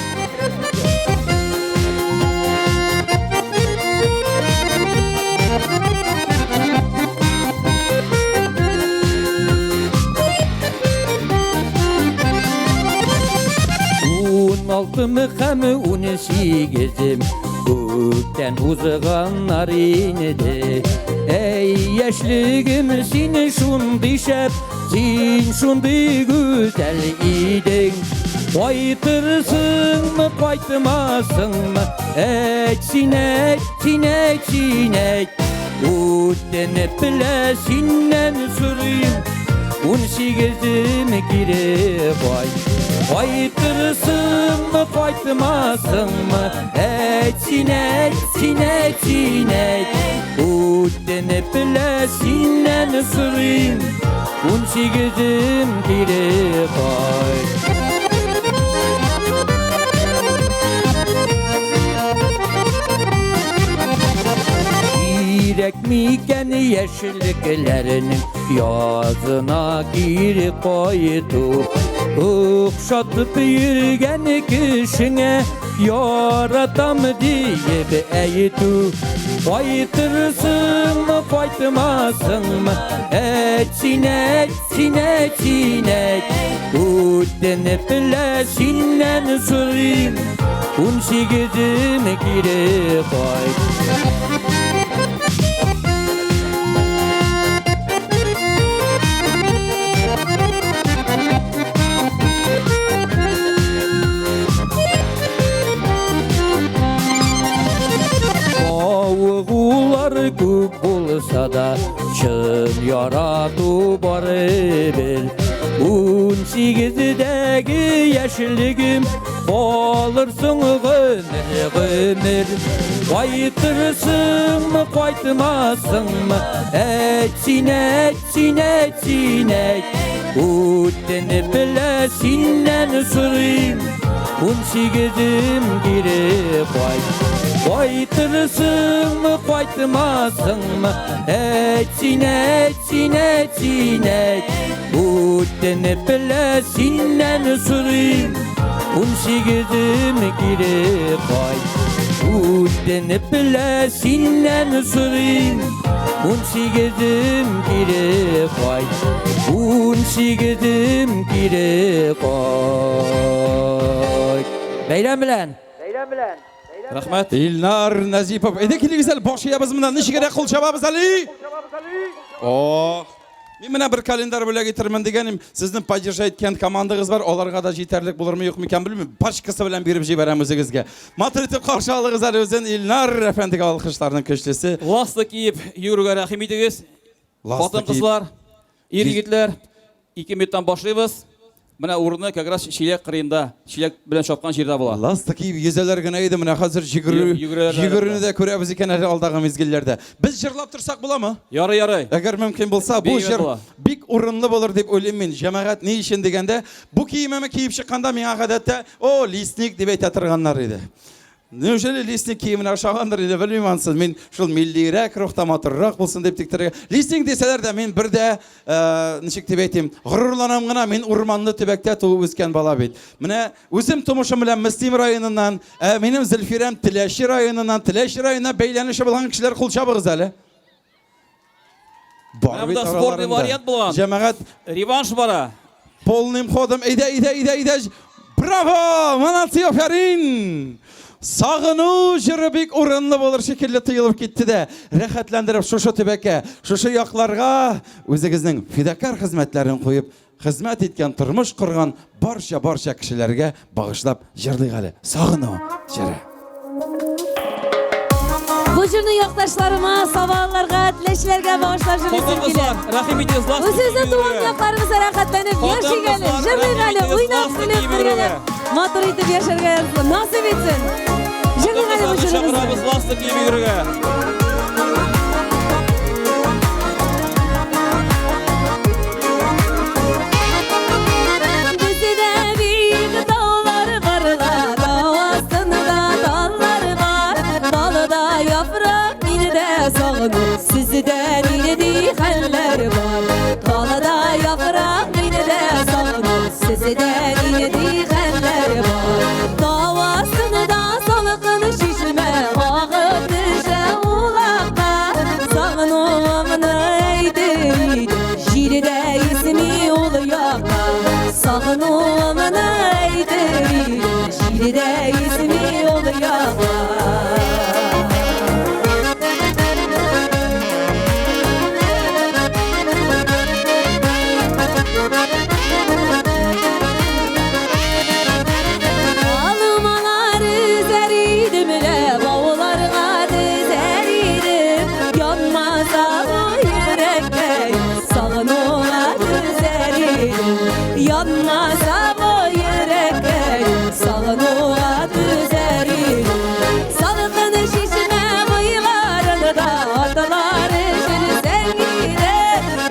Ун алтымы һәм 18-ем Күптән узганнар инде. Әй, яшьлегем, син шундый шәп, син шундый гүзәл идең. Кайтырсыңмы, кайтмасыңмы? Әйт, син әйт, син әйт, син әйт. Үтенеп белә синнән сорыйм. Унсигезем кире кайт. Кайтырсыңмы, кайтмасыңмы? Әйт син, әйт, син әйт, син әйт. Үтенеп лә синнән сорыйм, 18-ем кире кайт. Кирәк микән яшьлекләрнең язына кире кайту? Охшатып йөргән кешеңә яратам диеп әйтү. Кайтырсыңмы, кайтмасыңмы? Әйт син, әйт, син әйт, син әйт. Үтенеп лә синнән сорыйм, 18-ем кире кайт. Мавыгулар күп булса да, чын ярату барыбер. 18-дәге яшьлегем калырсың гомер, гомер. Кайтырсыңмы, кайтмасыңмы? Әйт син, әйт, син әйт, син әйт. Үтенеп лә синнән сорыйм, 18-ем кире кайт. Кайтырсыңмы, кайтмасыңмы? Әйт син, әйт, син әйт, син әйт. Үтенеп лә синнән сорыйм, 18-ем кире кайт. Үтенеп лә синнән сорыйм, 18-ем кире кайт. 18-ем кире кайт. Бәйрәм белән! Бәйрәм белән! Рәхмәт. Илнар Нәзипов. Әйдә килегез әле, баш иябез монда. Ничек кул чабабыз әле? Ох. Мин менә бер календарь бүләк итермен дигәнем, сезнең поддержать иткән командагыз бар, аларга да җитәрлек булырмы, юкмы икән белмим. Пачкасы белән биреп җибәрәм үзегезгә. Матур итеп каршы алыгыз әле үзен Илнар әфәндегә алкышларның көчлесе. Ласта киеп йөрүгә рәхим итегез. Хатын-кызлар, ир-егетләр, 2 минуттан башлыйбыз. Менә урыны как раз чиләк кырыенда, чиләк белән чапкан җирдә була. Ласта киеп йөзәләр генә иде, менә хәзер йөгерү, йөгерүне дә күрәбез икән әле алдагы мизгелләрдә. Без җырлап торсак буламы? Ярый, ярый. Әгәр мөмкин булса, бу җыр бик урынлы булыр дип уйлыйм мин. Җәмәгать, ни өчен дигәндә, бу киемемне киеп чыкканда миңа гадәттә, о, лесник дип әйтә торганнар иде. Неужели лесник киеменә ошагандыр инде, белмим ансын. Мин шул миллирәк рухта матуррак булсын дип тиктерергә. Лесник дисәләр дә, мин бер дә, ничек дип әйтим, горурланам гына, мин урманлы төбәктә туып үскән бала бит. Менә үзем тумышым белән Мөслим районыннан, ә минем Зөлфирәм Теләче районыннан, Теләче районына бәйләнеше булган кешеләр кул чабыгыз әле. Бар бит спорный вариант булган. Җәмәгать реванш бара. Полным ходом. Әйдә, әйдә, әйдә, әйдә. Браво! Молодцы, афәрин! Сагыну җыры бик урынлы булыр шикелле тоелып китте дә, рәхәтләндереп шушы төбәккә, шушы якларга үзегезнең фидакарь хезмәтләрен куеп, хезмәт иткән, тормыш корган барча-барча кешеләргә багышлап җырлыйк әле. Сагыну җыры. Бу җырны якташларыма, сабаларга, теләчеләргә багышлап җырлыйсым килә. Рәхим итегез, ласка. Үзебезнең туган якларыбызда рәхәтләнеп яшик әле, җырлыйк әле, уйнап, көлеп, бергәләп, матур итеп яшәргә язсын, насыйп итсен. Җырлыйк әле бу җырыбызны. Чакырабыз ласка киеп йөрергә. Бездә биек таулар бар ла, тау астында таллар бар. Талда яфрак, миндә сагыну, сездә нинди хәлләр бар? Талда яфрак, миндә сагыну, сездә нинди хәлләр бар? Тау астында салкын чишмә агып төшә улакка. Сагынуымны әйтер идем, җирдә исми ул якка. Сагынуымны әйтер идем, җирдә исми ул якка. Алмалар өзәр идем лә, бауларга тезәр идем. Янмаса бу йөрәккә, сагынуга түзәр Янмаса бу йөрәккәй, сагынуга түзәр идем. Салкын чишмә буйларында атлар эчерсәң иде,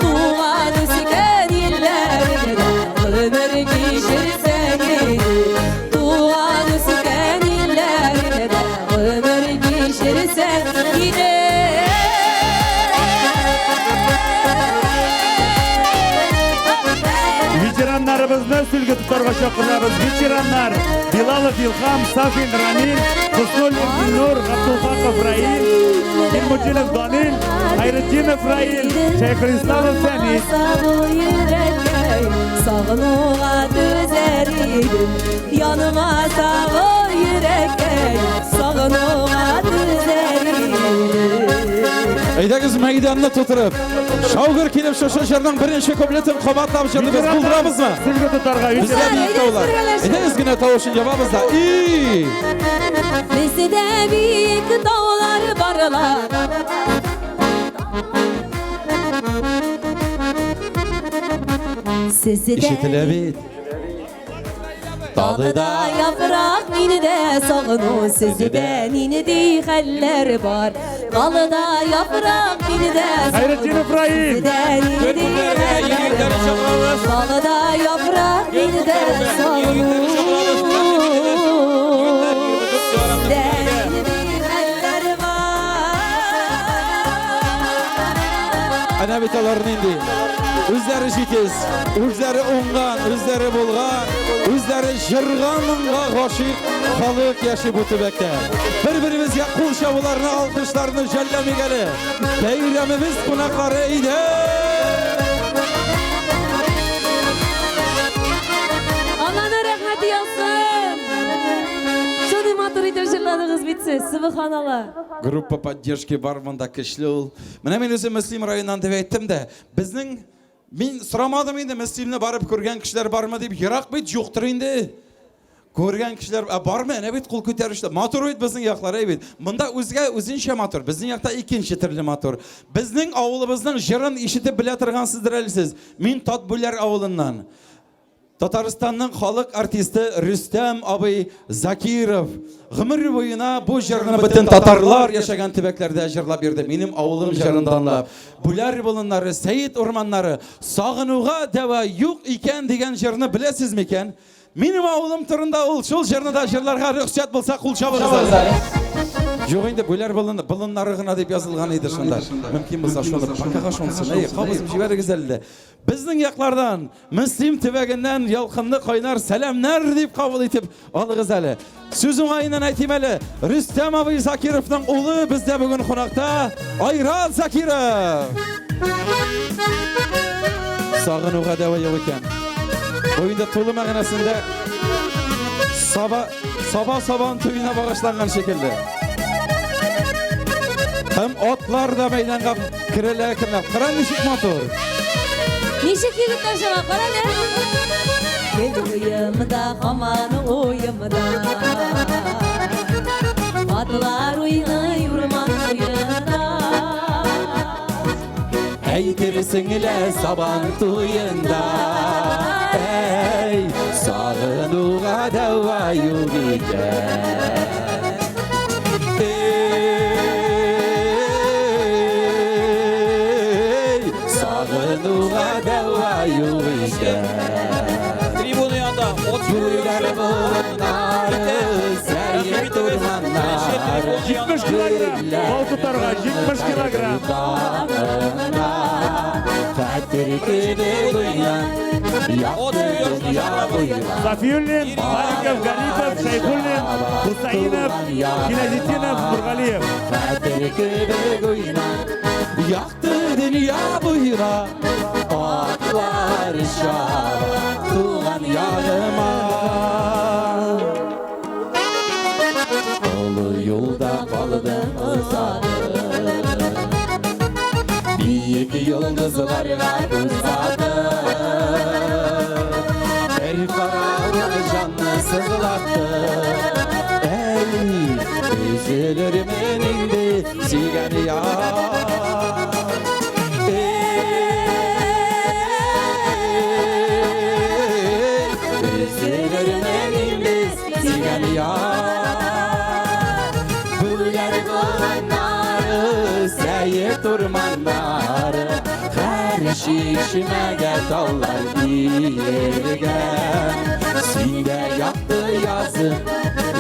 туган үскән илләреңдә гомер кичерсәң иде. Туган үскән илләреңдә гомер кичерсәң иде. Ветераннарыбызны сөлге тотарга чакырабыз. Ветераннар Билалов Илхам, Сафин Рамил, Хуснуллин Илнур, Габдулхаков Раил, Гилмутдинов Данил, Хайретдинов Раил, Шәйхелисламов Фәнис. Сагынуга түзәр идем, янмаса бу йөрәккәй, сагынуга түзәр идем. Әйдәгез мәйданны тутырып, шаугыр килеп шушы җырның беренче куплетын кабатлап җырлыйбыз. Булдырабызмы? Сөлге тотарга Безгә биек таулар. Әйдәгез генә тавышын ябабыз да. И! Бездә биек таулар барлар. Сездә Ишетелә бит. Далыда яфрак миндә сагыну, сездә нинди хәлләр бар? Далыда яфрак миндә Хәйретдинов Раил. Сездә нинди хәлләр бар? Далыда яфрак миндә сагыну. Сездә нинди хәлләр бар? Әнә бит алар нинди. Үзләре җитез, үзләре уңган, үзләре булган, үзләре җырга моңга гашыйк халык яши бу төбәктә. Бер-беребезгә кул чабуларны, алкышларны жәлләмик әле. Бәйрәмебез кунаклары иде. Алланың рәхмәте яусын. Шундый матур итеп җырладыгыз бит сез, сөбханалла. Группа поддержки бар монда көчле ул. Менә мин үзем Мөслим районыннан дип әйттем дә, безнең мин сорамадым инде Мөслимне барып күргән кешеләр бармы дип, ерак бит юктыр инде. Күргән кешеләр ә бармы? Әнә бит кул күтәрешле. Матур бит безнең яклар, әй бит. Монда үзгә үзенчә матур, безнең якта икенче төрле матур. Безнең авылыбызның җырын ишетеп белә торгансыздыр әле сез. Мин Татбүләр авылыннан. Татарстанның халык артисты Рөстәм абый Закиров гомер буена бу җырны бөтен татарлар яшәгән төбәкләрдә җырлап йөрде. Минем авылым җырын данлап. Бүләр болыннары, Сәет урманнары, сагынуга дәва юк икән дигән җырны беләсез микән? Минем авылым турында ул шул җырны да җырларга рөхсәт булса кул чабыгыз әле. Юк инде Бүләр болыны, болыннары гына дип язылган иде шунда. Мөмкин булса шуны пока шунысын. Әй, кабызып җибәрегез әле дә. Безнең яклардан, Мөслим төбәгеннән ялкынлы кайнар сәламнәр дип кабул итеп алыгыз әле. Сүз уңаеннан әйтим әле, Рөстәм абый Закировның улы бездә бүген кунакта, Айрат Закиров. Сагынуга дәва юк икән. Бу инде тулы мәгънәсендә Саба, Саба сабан туена багышланган шикелле. Һәм атлар да мәйданга керәләр әкренләп. Кара ничек матур. Ничек егетләр чыга, кара әле. Гел уемда, һаман уемда. Атлар уйный урман буенда. Әйтерсең лә сабан туенда. Әй, сагынуга дәва юк икән. Эй, сагынуга дәва юк икән. Трибуна янында Бүләр болыннары, Сәет урманнары, 70 килограмм, бал тотарга 70 килограмм. Хәтер кебек уйна, якты дөнья буйлап. Сафиуллин, Маликов, Гарипов, Шәйхуллин, Хусаинов, Гилазетдинов, Нургалиев. Хәтер кебек уйна, якты дөнья буйлап. Атлар чаба туган ягыма. Олы юлда калдым озатып, Биек йолдызларга күз атып, Бер караңгы җанны сызлатты. Әй, өзелермен инде сөйгән яр. Чишмәгә таулар иелгән. Синдә якты язым,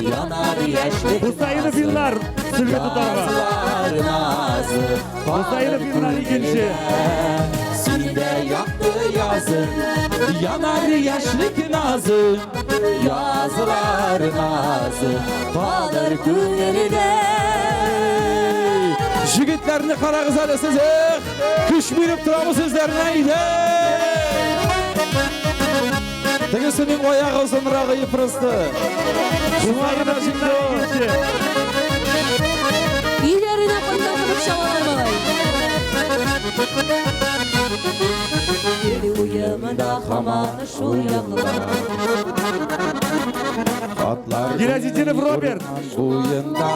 янар яшьлек Хусаинов Илнар, сөлге тотарга. Язлар назы, Хусаинов Илнар икенче. Синдә якты язым, янар яшьлек назы, язлар назы, калыр күңелдә. Җегетләрне карагыз әле сез, эх, көч биреп торабыз үзләренә, әйдә! Тегесенең аягы озынрагы просто. Шуңа гына җиңде ул. Өйләренә кайткан кебек чабалар малай. Йөри уемда һаман шул яклар. Атлар Гилязетдинов Роберт. Буенда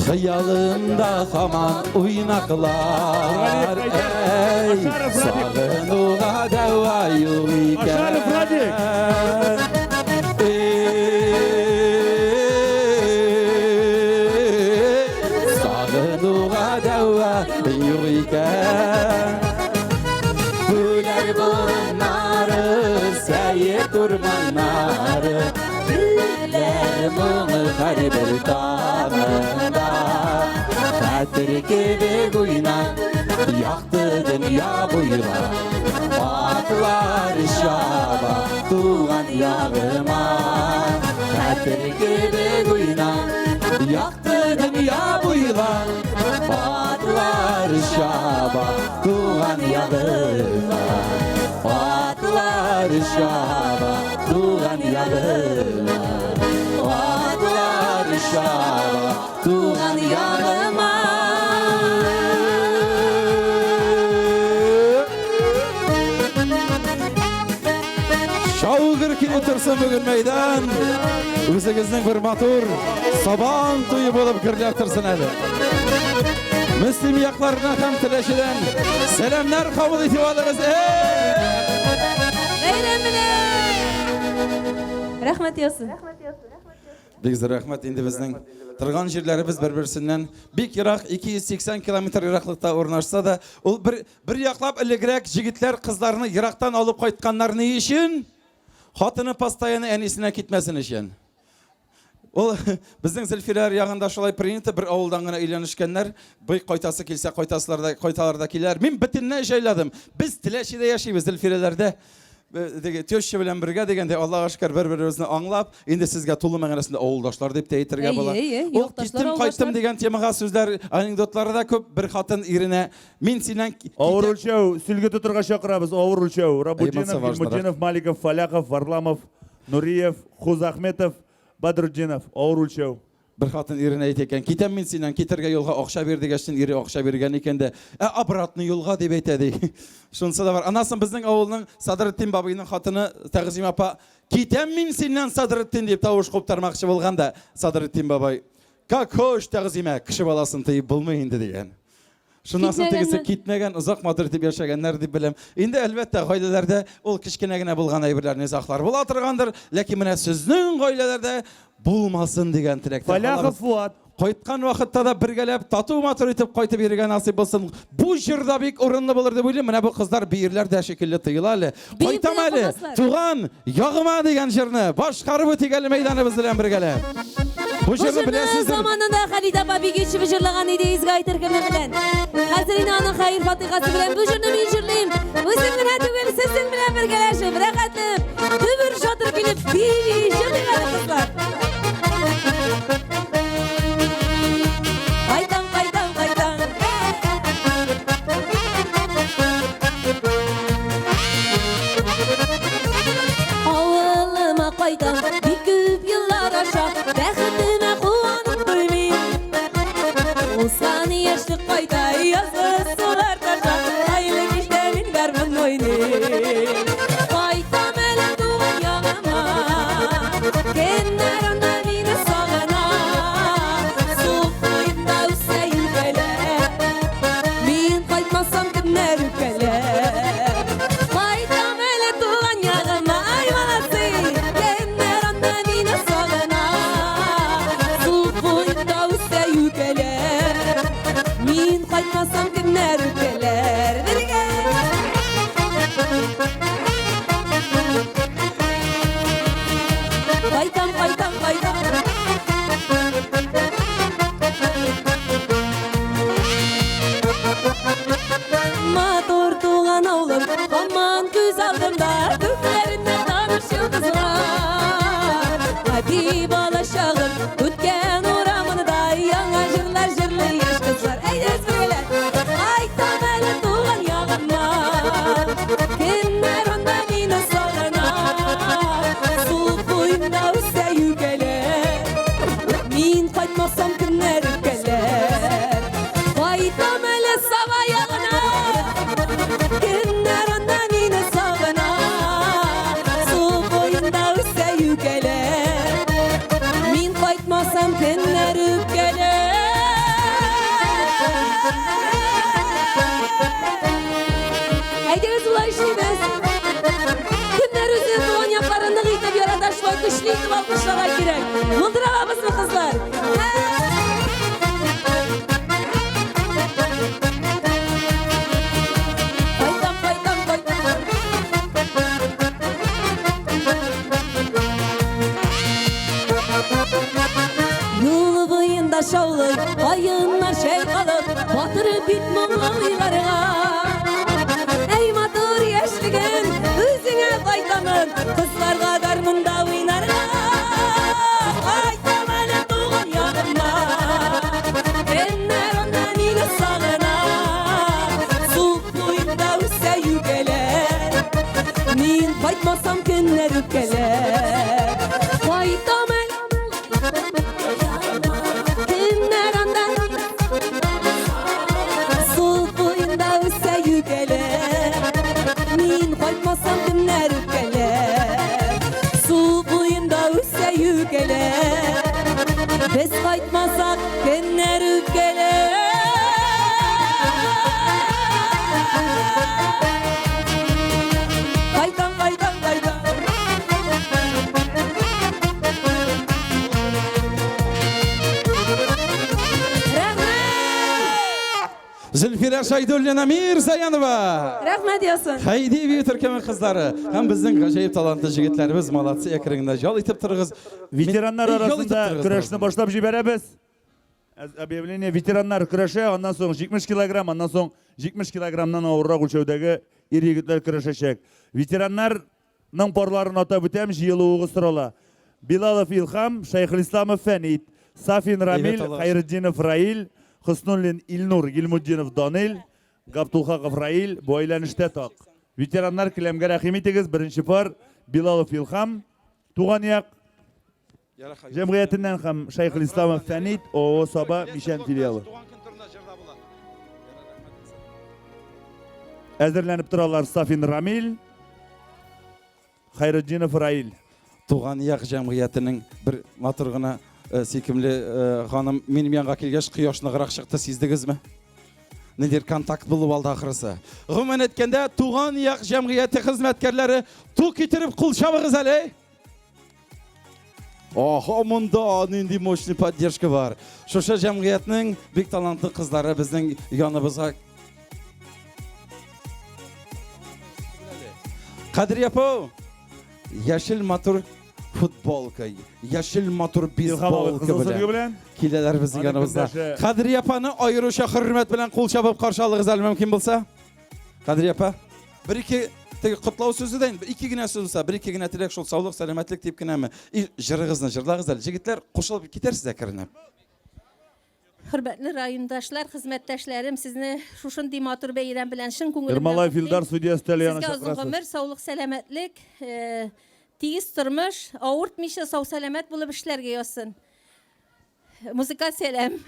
Хыялымда һаман уйнаклар. Әй, сагынуга дәва юк икән. Ашаров Радик. Эй, сагынуга дәва юк икән. Бүләр болыннары, сәет урманнары, Гөлләр моңы һәрбер таңында. Хәтер кебек уйнар, якты дөнья буйлап, Атлар чаба туган ягыма. Хәтер кебек уйнар, якты дөнья буйлап, Атлар чаба туган ягыма. Атлар чаба туган ягыма. Атлар чаба туган ягыма. Шаугыр килеп торсын бүген мәйдан. Үзегезнең бер матур сабан туе булып гөрләп торсын әле. Мөслим якларына һәм Теләчедән сәламнәр кабул итеп алыгыз. Бәйрәм белән! Рәхмәт яусын. Бик зур рәхмәт. Инде безнең торган җирләребез бер-берсеннән бик ерак, 280 километр ераклыкта урнашса да, ул бер бер яклап элегрәк җегетләр кызларны ерактан алып кайтканнар ни өчен? Хатыны постоянно әнисенә китмәсен өчен. Ул безнең Зөлфирәләр ягында шулай принято, бер авылдан гына өйләнешкәннәр, бый кайтасы килсә кайтасылар да, кайталар да киләләр. Мин бөтенләй җайладым. Без Теләчедә яшибез, Зөлфирәләрдә. Теге теща белән бергә дигәндә, Аллага шөкер, бер-беребезне аңлап, инде сезгә тулы мәгънәсендә авылдашлар дип тә әйтергә була. Әйе, әйе, Ул якташлар, киттем, кайттым авылдашлар. дигән темага сүзләр, анекдотлары да күп. Бер хатын иренә, мин синнән Авыр үлчәү, сөлге тотырга чакырабыз. Авыр үлчәү. Рабутдинов, Әйе, монысы важнырак. Гильмутдинов, Маликов, Фаляков, Варламов, Нуриев, Хузахметов, Бадрутдинов. Авыр үлчәү. Бер хатын иренә әйтә икән, китәм мин синнән, китәргә юлга акча бир дигәчтен, ире акча биргән икән дә, ә обратный юлга дип әйтә ди. Шунысы да бар. Аннан соң безнең авылның Садретдин бабайның хатыны Тәгъзим апа, китәм мин синнән, Садретдин дип тавыш куптармакчы булган да, Садретдин бабай, как хочешь, Тәгъзимә, кеше баласын тыеп булмый инде дигән. Шуннан соң тегесе китмәгән, озак матур итеп яшәгәннәр дип беләм. Инде әлбәттә гаиләләрдә ул кечкенә генә булган әйберләр, низаглар була торгандыр, ләкин менә сезнең гаиләләрдә булмасын дигән теләктә Фәләхов калабыз. Фуат. Кайткан вакытта да бергәләп тату матур итеп кайтып йөрергә насыйп булсын. Бу җыр да бик урынлы булыр дип уйлыйм. Менә бу кызлар биерләр дә шикелле тоела әле. Биеп Кайтам кенә әле, калмаслар. туган ягыма дигән җырны башкарып үтик әле мәйданыбыз белән бергәләп. Бу Бу җырны җырны беләсездер. заманында Халидә апа Бигичева җырлаган иде Изге ай төркеме белән. Хәзер инде аның хәер фатихасы белән бу җырны мин җырлыйм. Үзем генә түгел, сезнең белән бергәләшеп, рәхәтләнеп, дөбер шатыр килеп бии җырлыйк әле, кызлар. Кайтам, кайтам, кайтам. Авылыма кайтам, бик күп еллар аша, бәхетемә куанып туймыйм. Узган яшьлек кайта, язгы сулар таша, айлы кичтә мин гармун уйныйм. Кайтам әле туган ягыма. Һаман күз алдымда күкләрендә таныш йолдызлар. Гади балачагым үткән урамында яңа җырлар җырлый яшь кызлар. Әйдәгез бергәләп, кайтам әле туган ягыма. Кемнәр анда мине сагына? Су буенда үсә юкәләр. Мин кайтмасам кемнәр үпкәләр? Кайтам әле Саба ягына. Кемнәр анда мине сагына? Су буенда үсә юкәләр. Мин кайтмасам кемнәр үпкәләр? Әйдәгез болай эшлибез. Кемнәр үзенең туган якларын нык итеп ярата, шулай көчле итеп алкышларга кирәк. Булдыра алабызмы, кызлар? Кайтам, кайтам, кайтам. Юл буенда шаулый, каеннар чайкалып, батырып бит моңлы уйларга. Әй, матур яшьлегем, үзеңә кайтамын, кызларга гармунда уйнарга. Кайтам әле туган ягыма. Кемнәр анда мине сагына? Су буенда үсә юкәләр. Мин кайтмасам кемнәр үпкәләр? Кайтам әле. Кемнәр анда? Су буенда үсә юкәләр. Мин кайтмасам кемнәр үпкәләр? Су буенда үсә юкәләр. Без кайтмасак кемнәр үпкәләр? Кайтам, кайтам, кайтам. Зөлфирә Шайдуллина Мирзаянова. Рәхмәт ясын. Хәйди бию төркеме кызлары һәм безнең гаҗәеп талантлы җегетләребез, молодцы, әкрен генә ял итеп торыгыз. Ветераннар Ял итеп арасында торыгыз. көрәшне башлап җибәрәбез. Объявление: ветераннар көрәшә, аннан соң 70 килограмм, аннан соң 70 килограммнан авыррак үлчәүдәге ир егетләр көрәшәчәк. Ветераннарның парларын атап үтәм, җыелуыгыз сорала. Билалов Илхам, Шәйхелисламов Фәнит, Сафин Рамил, Әйбәт алар. Хайретдинов Раил, Хөснуллин Илнур, Гилмутдинов Данил, Габдулхаков Раил, бу әйләнештә так. Ветераннар келәмгә рәхим итегез. Беренче пар Билалов Илхам, Туган як җәмгыятеннән һәм Шәйхелисламов Фәнит, ООО Саба Мишән филиалы. Әзерләнеп торалар Сафин Рамил, Хайретдинов Раил. Туган як җәмгыятенең бер матур гына сөйкемле ханым минем янга килгәч, кояш ныграк чыкты, сиздегезме? Ниндидер контакт булып алды ахрысы. Гомумән әйткәндә, Туган як җәмгыяте хезмәткәрләре, ту китереп кул чабыгыз әле. Ага, монда нинди мощный поддержка бар. Шушы җәмгыятьнең бик талантлы кызлары безнең яныбызга. Кадрия апа, яшел матур футболка, яшел матур Илһам абый бейсболка кызыл сөлге белән белән. киләләр безнең Аның яныбызда. көндәше. Кадрия апаны аеруча хөрмәт белән кул чабып каршы алыгыз әле мөмкин булса. Кадрия апа, бер ике теге котлау сүзе дә инде, бер ике генә сүз булса, бер ике генә теләк шул саулык, сәламәтлек дип кенәме? И җырыгызны җырлагыз әле. Җегетләр, кушылып китәрсез әкренләп. Хөрмәтле райондашлар, хезмәттәшләрем, сезне шушындый матур бәйрәм белән чын күңелемнән Ермолаев котлыйм. Илдар судья өстәле янына Сезгә озын чакырасыз. гомер, саулык, сәламәтлек, тигез тормыш, авыртмыйча сау сәламәт булып эшләргә язсын. Музыкаль сәлам.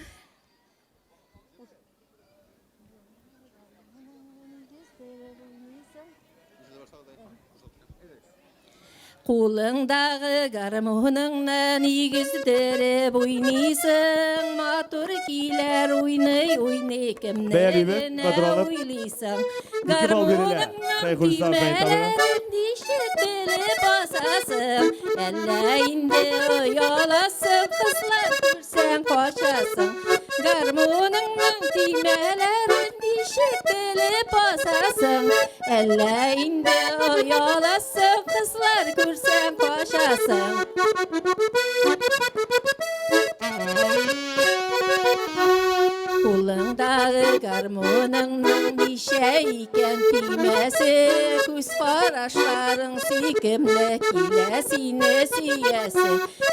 Кулыңдагы гармуныңны нигездереп уйныйсың, матур киләр уйный уйный, кемне Бәялиме, генә Батыр алып? уйлыйсың. Ике балл бирелә. Гармуныңның Шәйхулислам Фәнит абыйга. төймәләрен ничек белеп басасың, әллә инде ояласың, кызлар күрсәң качасың. Гармуныңның төймәләрен ничек белеп басасың, әллә инде ояласың, кызлар күрсәң качасың. Кулыңдагы гармун Гармуныңның ничә икән төймәсе, күз карашларың сөйкемле килә сине сөясе.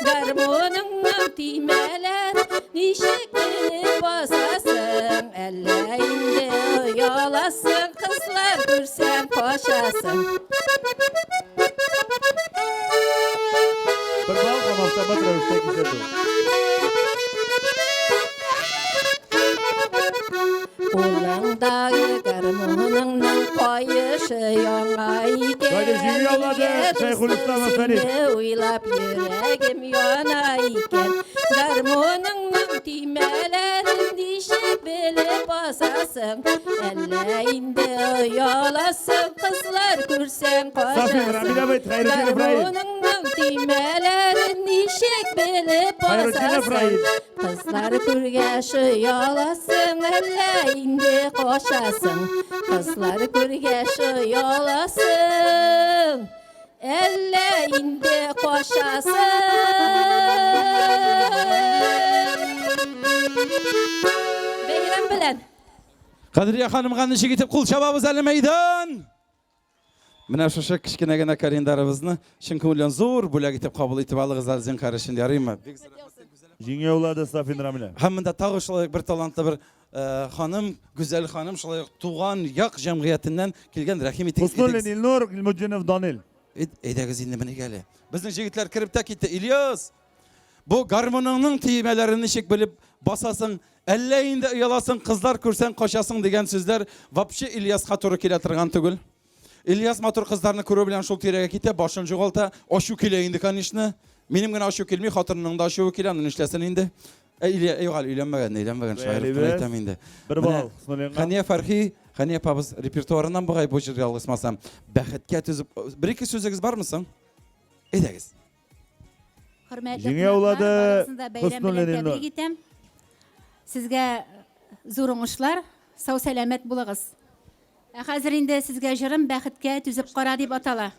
Гармуныңның төймәләрен ничек белеп басасың, әллә инде ояласың, кызлар күрсәң качасың. Бер балл һәм автомат рәвештә кисәтү. Кулыңдагы гармуныңның каешы яңа икән. Вадим җиңү яулады, Шәйхулисламов Фәрит. Сине уйлап йөрәгем яна икән. Гармуныңның төймәләрен ничек белеп басасың? Әллә инде ояласың, кызлар күрсәң Сафин качасың. Рамил абый, Хәйретдинов Раил. Гармуныңның төймәләрен ничек белеп Хәйретдинов басасың? Раил. Кызлар күргәч ояласың, әллә инде качасың. Кызлар күргәч ояласың, әллә инде качасың. Бәйрәм белән. Кадрия ханымга ничек итеп кул чабабыз әле мәйдан? Менә шушы кечкенә генә календарыбызны чын күңелдән зур бүләк итеп кабул итеп алыгыз әле зинһар өчен, ярыймы? Бик зур Җиңү яулады Сафин Рамилә. Һәм монда тагы шулай ук бер талантлы бер ханым, гүзәл ханым, шулай ук туган як җәмгыятеннән килгән, рәхим итегез. Хуснуллин Илнур, Гыйльмутдинов Данил. Әйдәгез инде меник әле. Безнең җегетләр кереп тә китте. Ильяс, бу гармуныңның төймәләрен ничек белеп басасың? Әллә инде ояласың, кызлар күрсәң качасың дигән сүзләр вообще Ильяска туры килә торган түгел. Ильяс матур кызларны күрү белән шул тирәгә китә, башын югалта, ачу килә инде, конечно. Минем генә ачу килми, хатынының да ачуы килә, аны нишләсен инде? Ә, Илья, юк әле өйләнмәгән, өйләнмәгән, шаярып кына әйтәм инде. Бер балл Хуснуллинга. Хәния Фәрхи, Хәния апабыз репертуарыннан бугай бу җыр ялгышмасам, бәхеткә түзеп, бер-ике сүзегез бармы соң? Әйдәгез. Хөрмәтле Җиңү кунаклар, яулады барыгызны да бәйрәм Хөснуллин белән Илнур. тәбрик итәм. Сезгә зур уңышлар, сау-сәламәт булыгыз. Ә хәзер инде сезгә җырым Бәхеткә түзеп кара дип атала.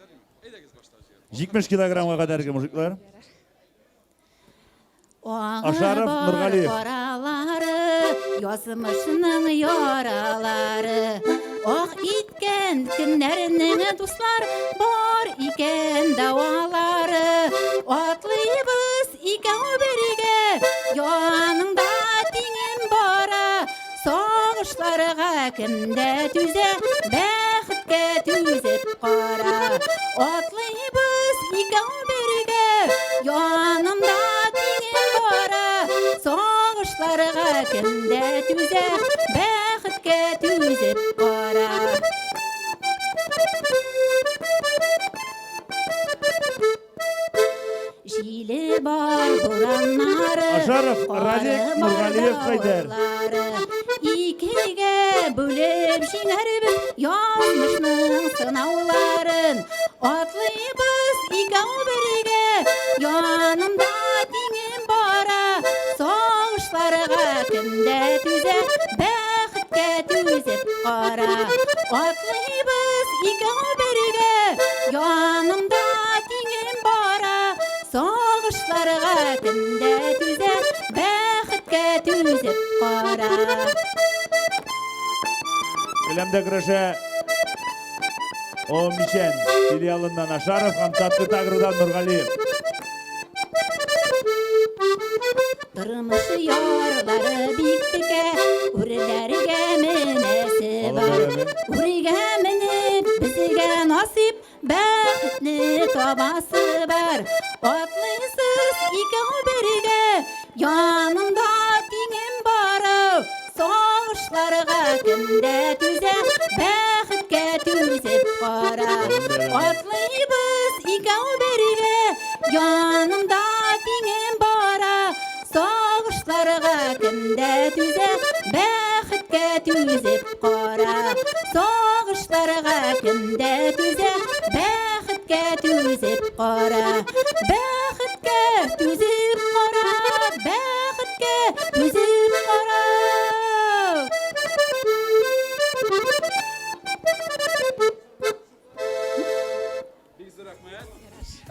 70 килограммга кадәрге мужиклар. Агы Ашаров бар Нургалиев. каралары, язмышның яралары. Ак иткән көннәрнең дуслар бар икән дәвалары. Атлыйбыз икәү бергә, яныңда тиңем бара. Сагышларга кем дә түзә, бәхеткә түзеп кара. Атлыйбыз икәү бергә, янымда тиңем бара. Сагышларга кем дә түзә, бәхеткә түзеп кара. Җиле бар бураннары, Ашаров кары Радик, бар Нургалиев Хәйдәр. давыллары. Икегә бүлеп җиңәрбез язмышның сынауларын. Атлыйбыз икәү бергә, янымда тиңем бара. Сагышларга кем дә түзә, бәхеткә түзеп кара. Атлыйбыз икәү бергә, янымда тиңем бара. Сагышларга кем дә түзә, бәхеткә түзеп кара. Келәмдә көрәшә О Мичән филиалыннан Ашаров һәм Татбит Агродан Нургалиев. Тормыш ярлары бик текә, үрләргә менәсе бар. Үргә менеп, безгә насыйп, бәхетне табасы бар. Атлыйсыз икәү бергә, янымда тиңем бары. Сагышларга кем дә түзә, бәхеткә түзеп кара. Атлыйбыз икәү бергә, янымда тиңем бара. Сагышларга кем дә түзә, бәхеткә түзеп кара. Сагышларга кем дә түзә, бәхеткә түзеп кара. Бәхеткә түзеп кара, бәхеткә түзеп кара.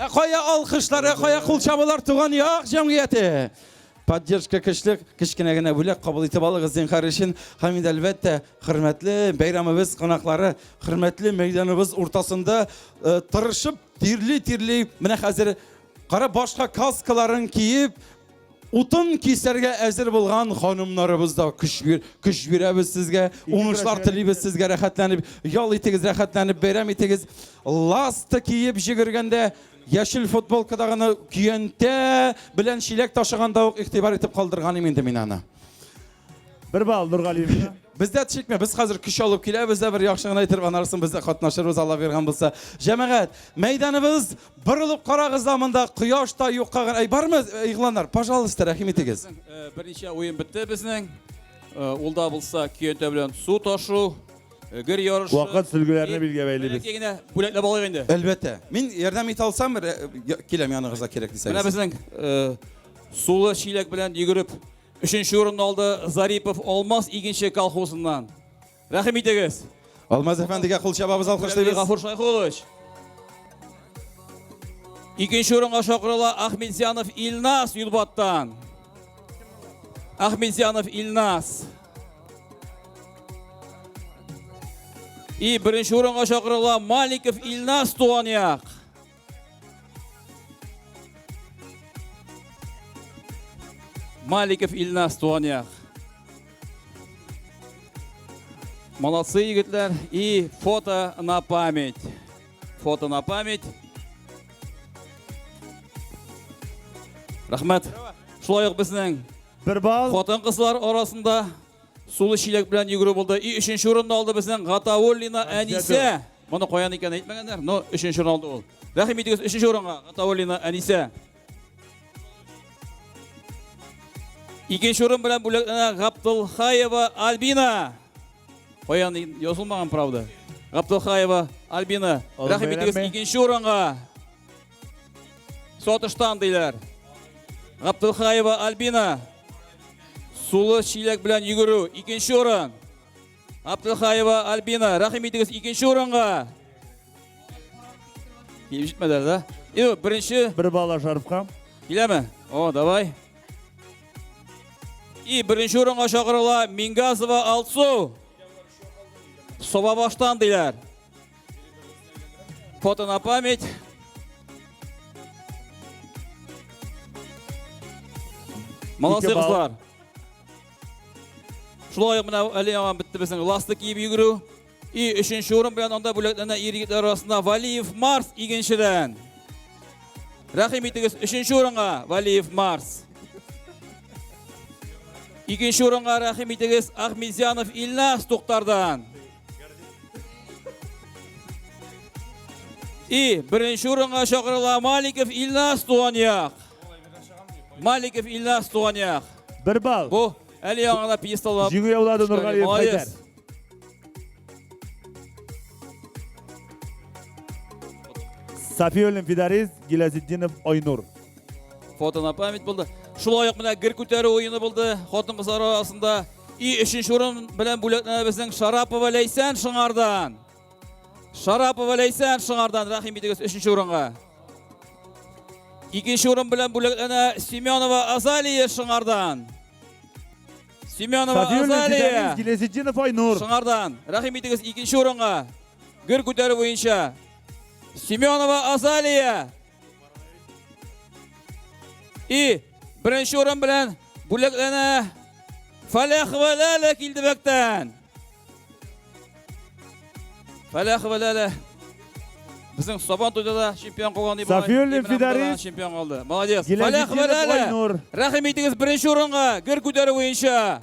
Ә кая алкышлар, ә кая кул чабулар туган як җәмгыяте? Поддержка көчле, кечкенә генә бүләк кабул итеп алыгыз зинһар өчен. Һәм инде әлбәттә, хөрмәтле бәйрәмебез кунаклары, хөрмәтле мәйданыбыз уртасында э, тырышып, тирли-тирли, менә хәзер кара башка каскаларын киеп, утын кисәргә әзер булган ханымнарыбыз да көч бир, көч бирәбез сезгә, уңышлар телибез сезгә, рәхәтләнеп ял итегез, рәхәтләнеп бәйрәм итегез. Ласта киеп җигергәндә яшел футболкадагыны көянтә белән чиләк ташыганда ук игътибар итеп калдырган идем инде мин аны. Бер балл Нургалиевка. Бездә чикмә, без хәзер көч алып киләбез дә бер яхшы гына итеп анарсын без дә катнашырбыз, Алла биргән булса. Җәмәгать, мәйданыбыз борылып карагыз да монда кояш та юкка гына. Әй, бармы игъланнар? Пожалуйста, рәхим итегез. Э, берничә уен бетте безнең. Э, ул да булса көянтә белән су ташу, э, гер ярышы. Вакыт сөлгеләрне билгә бәйлибез. Бәләкәй генә бүләкләп алыйк инде. Әлбәттә. Мин ярдәм итә алсам, киләм яныгызга кирәк дисәгез. Менә безнең сулы чиләк белән йөгереп Өченче урынны алды Зарипов Алмаз игенче колхозыннан. Рәхим итегез. Алмаз әфәндегә кул чабабыз, алкышлыйбыз. Гафур Шайхулович. Икенче урынга чакырыла Ахметзянов Илназ Юлбаттан. Ахметзянов Илназ. И беренче урынга чакырыла Маликов Илназ туган як. Маликов Илназ туган як. Молодцы, егетләр. И фото на память. Фото на память. Рәхмәт. Шулай ук безнең бер балл. Хатын-кызлар арасында Сулы чиләк белән йөгерү булды. И өченче урынны алды безнең Гатауллина Әнисә. Моны каян икәнен әйтмәгәннәр, но өченче урын алды ул. Рәхим итегез өченче урынга Гатауллина Әнисә. Икенче урын белән бүләкләнә Габдулхаева Альбина. Каян язылмаган, правда. Габдулхаева Альбина. Рәхим итегез икенче урынга. Сатыштан диләр. Габдулхаева Альбина. Сулы чиләк белән йөгерү. Икенче урын. Габдулхаева Альбина. Рәхим итегез икенче урынга. Килеп җитмәделәр, да? Юк, беренче. Бер балл Ашаровка. Киләме? О, давай. И беренче урынга чакырыла Мингазова Алсу. Собабаштан диләр. Фото на память. Молодцы кызлар. Шулай ук менә әле яңа бетте безнең ласты киеп йөгерү. И өченче урын белән анда бүләкләнә ир егетләр арасында Валиев Марс игенчедән. Рәхим итегез өченче урынга Валиев Марс. Икенче урынга рәхим итегез Ахмедзянов Илназ Туктардан. И беренче урынга чакырыла Маликов Илназ туган як. Маликов Илназ туган як. Бер балл. Бу әле яңа гына пьедесталга. Җиңү яулады Нургалиев Хәйдәр. Сафиуллин Фидарис, Гилязетдинов Айнур. Фото на память булды. Шулай ук менә гер күтәрү уены булды хатын-кызлар арасында. И өченче урын белән бүләкләнә безнең Шарапова Ләйсән Шыңардан. Шарапова Ләйсән Шыңардан рәхим итегез өченче урынга. Икенче урын белән бүләкләнә Семенова Азалия Шыңардан. Семенова Азалия. Гилязетдинов Айнур. Шыңардан. Рәхим итегез икенче урынга. Гөр күтәрү буенча. Семенова Азалия. И беренче урын белән бүләкләнә Фәләхова Ләлә Килдебәктән. Фәләхова Ләлә безнең Сабан туйда да чемпион калган Ибрай. Сафиуллин Фидарис чемпион калды. Молодец. Фәләхова Ләлә. Рәхим итегез беренче урынга гер күтәрү буенча.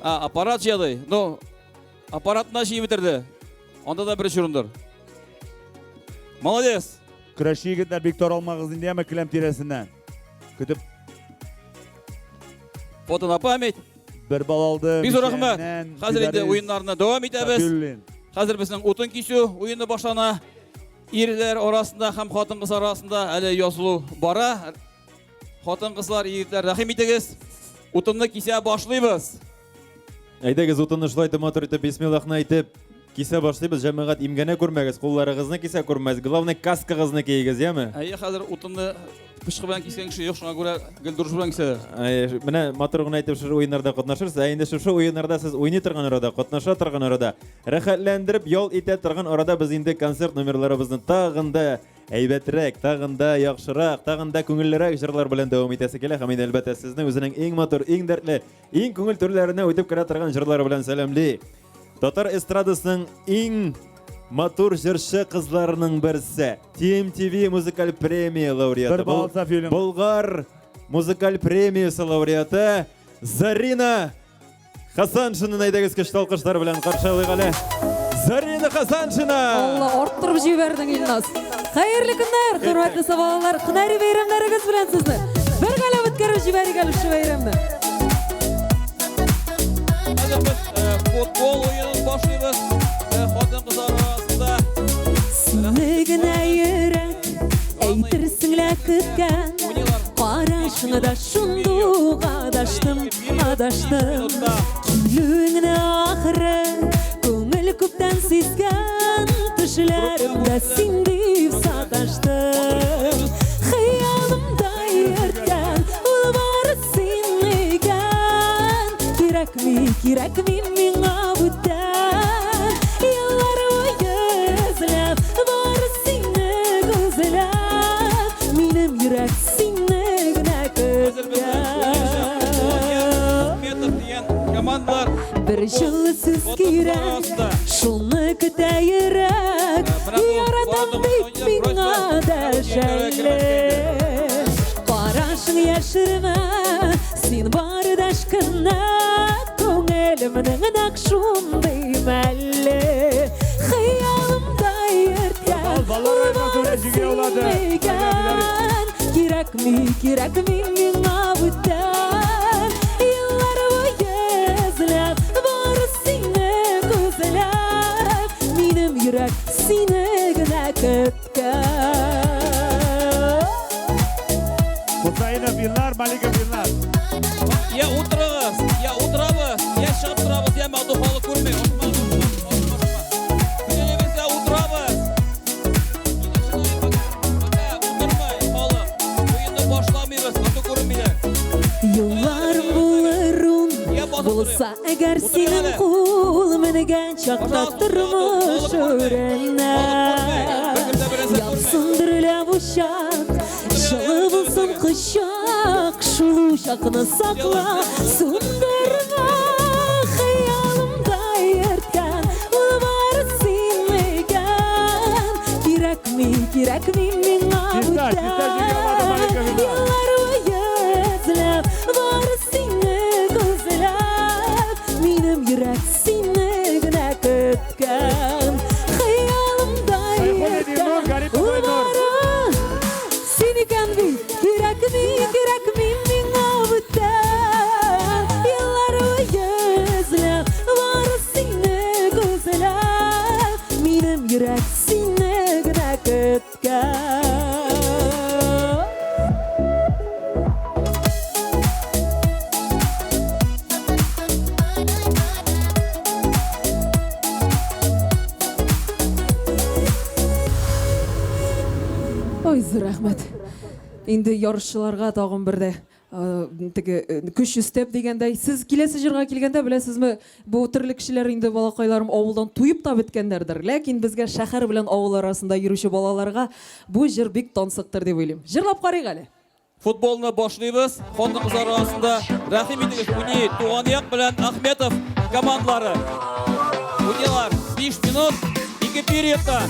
А, аппарат җыяды. Ну, аппаратына җыеп бетерде. Анда да беренче урындыр. Молодец. Көрәшче егетләр бик таралмагыз инде, әмма келәм тирәсеннән. Көтеп. Фото на память. Бер балл алды. Бик зур рәхмәт. Хәзер инде уеннарны дәвам итәбез. Хәзер безнең утын кисү уены башлана. Ирләр арасында һәм хатын-кыз арасында әле язылу бара. Хатын-кызлар, егетләр, рәхим итегез. Утынны кисә башлыйбыз. Әйдәгез, утынны шулай итеп матур итеп бисмиллахны әйтеп Кисә башлыйбыз, җәмәгать, имгәнә күрмәгез, кулларыгызны кисә күрмәгез. Главное, каскагызны киегез, яме? Әйе, хәзер утынны пычкы белән кискән кеше юк, шуңа күрә гел дружба белән кисәләр. Әйе, менә матур гына итеп шушы уеннарда катнашырсыз. Ә инде шушы уеннарда сез уйный торган арада, катнаша торган арада, рәхәтләндереп ял итә торган арада без инде концерт номерларыбызны тагын да әйбәтрәк, тагын да яхшырак, тагын да күңеллерәк җырлар белән дәвам итәсе килә. Һәм инде, әлбәттә, сезне үзенең иң матур, иң дәртле, иң күңел түрләренә үтеп керә торган җырлары белән сәламли. Татар эстрадасының иң матур җырчы кызларының берсе, TMTV музыкаль премия лауреаты, Бер бал Сафиуллин. Болгар музыкаль премиясе лауреаты Зарина Хасаншинаны әйдәгез көчле алкышлар белән каршы алыйк әле. Зарина Хасаншина! Алла, арттырып җибәрдең, Илназ. Хәерле көннәр, хөрмәтле сабалалар, һөнәри бәйрәмнәрегез белән сезне. Бергәләп үткәреп җибәрик әле шушы бәйрәмне. Хәзер без футбол уенын башлыйбыз. Хатын-кызлар арасында. Сине генә йөрәк, әйтерсең лә көткән. Карашыңа да шундук адаштым, адаштым. Килүеңне ахры күңел күптән сизгән, төшләремдә син дип саташтым. Хыялымда йөрткән ул бары син икән. Кирәкми, кирәкми миңа бүтән. Еллар буе эзләп, бары сине күзләп, минем йөрәк сине генә көткән. Командалар Бер җылы сүз кирәк, шуны көтә йөрәк. Яратам дип миңа дәшәле. Карашың яшермә, син бар дәшкенә. Күңелемнең нәкъ шундый мәле. Хыялымда йөрткән Балалар ул җиңә алады. син икән. Кирәкми, кирәкми миңа бүтән. Еллар буе эзләп, бары сине күзләп, минем йөрәк сине генә көткән. Хусаинов Илнар, Маликов Илнар. Я утырыгыз, я утырабыз, я чыгып торабыз, я матур халык күрми. Бөтенебез дә утырабыз. Утырмай халык. Уенны башламыйбыз, матур күренмиләр. Юлларым булыр ун, булса әгәр синең кул менгән чакта тормыш үренә. Янсын дөрләп учак, җылы булсын кочак, шул учакны сакла, сүндермә. Хыялымда йөрткән ул бары син икән. Кирәкми, кирәкми миңа Чиста, чиста җиңә алады бүтән. Маликов Илнар. Еллар буе эзләп, бары сине күзләп, минем йөрәк сине генә көткән. Хыялымда йөрткән ул бары син икән бит. Кирәкми, кирәкми миңа бүтән. Еллар буе эзләп, бары сине күзләп, минем йөрәк сине генә көткән. Ой, зур рәхмәт. Инде ярышчыларга тагын бер дә теге көч өстәп дигәндәй, сез киләсе җырга килгәндә беләсезме, бу терлекчеләр инде балакайларым авылдан туеп та беткәннәрдер. Ләкин безгә шәһәр белән авыл арасында йөрүче балаларга бу җыр бик тансыктыр дип уйлыйм. Җырлап карыйк әле. Футболны башлыйбыз. Хатын-кызлар арасында рәхим итегез, уйный Туган як белән Ахметов командалары. Уйныйлар 5 минут, 2 периодта.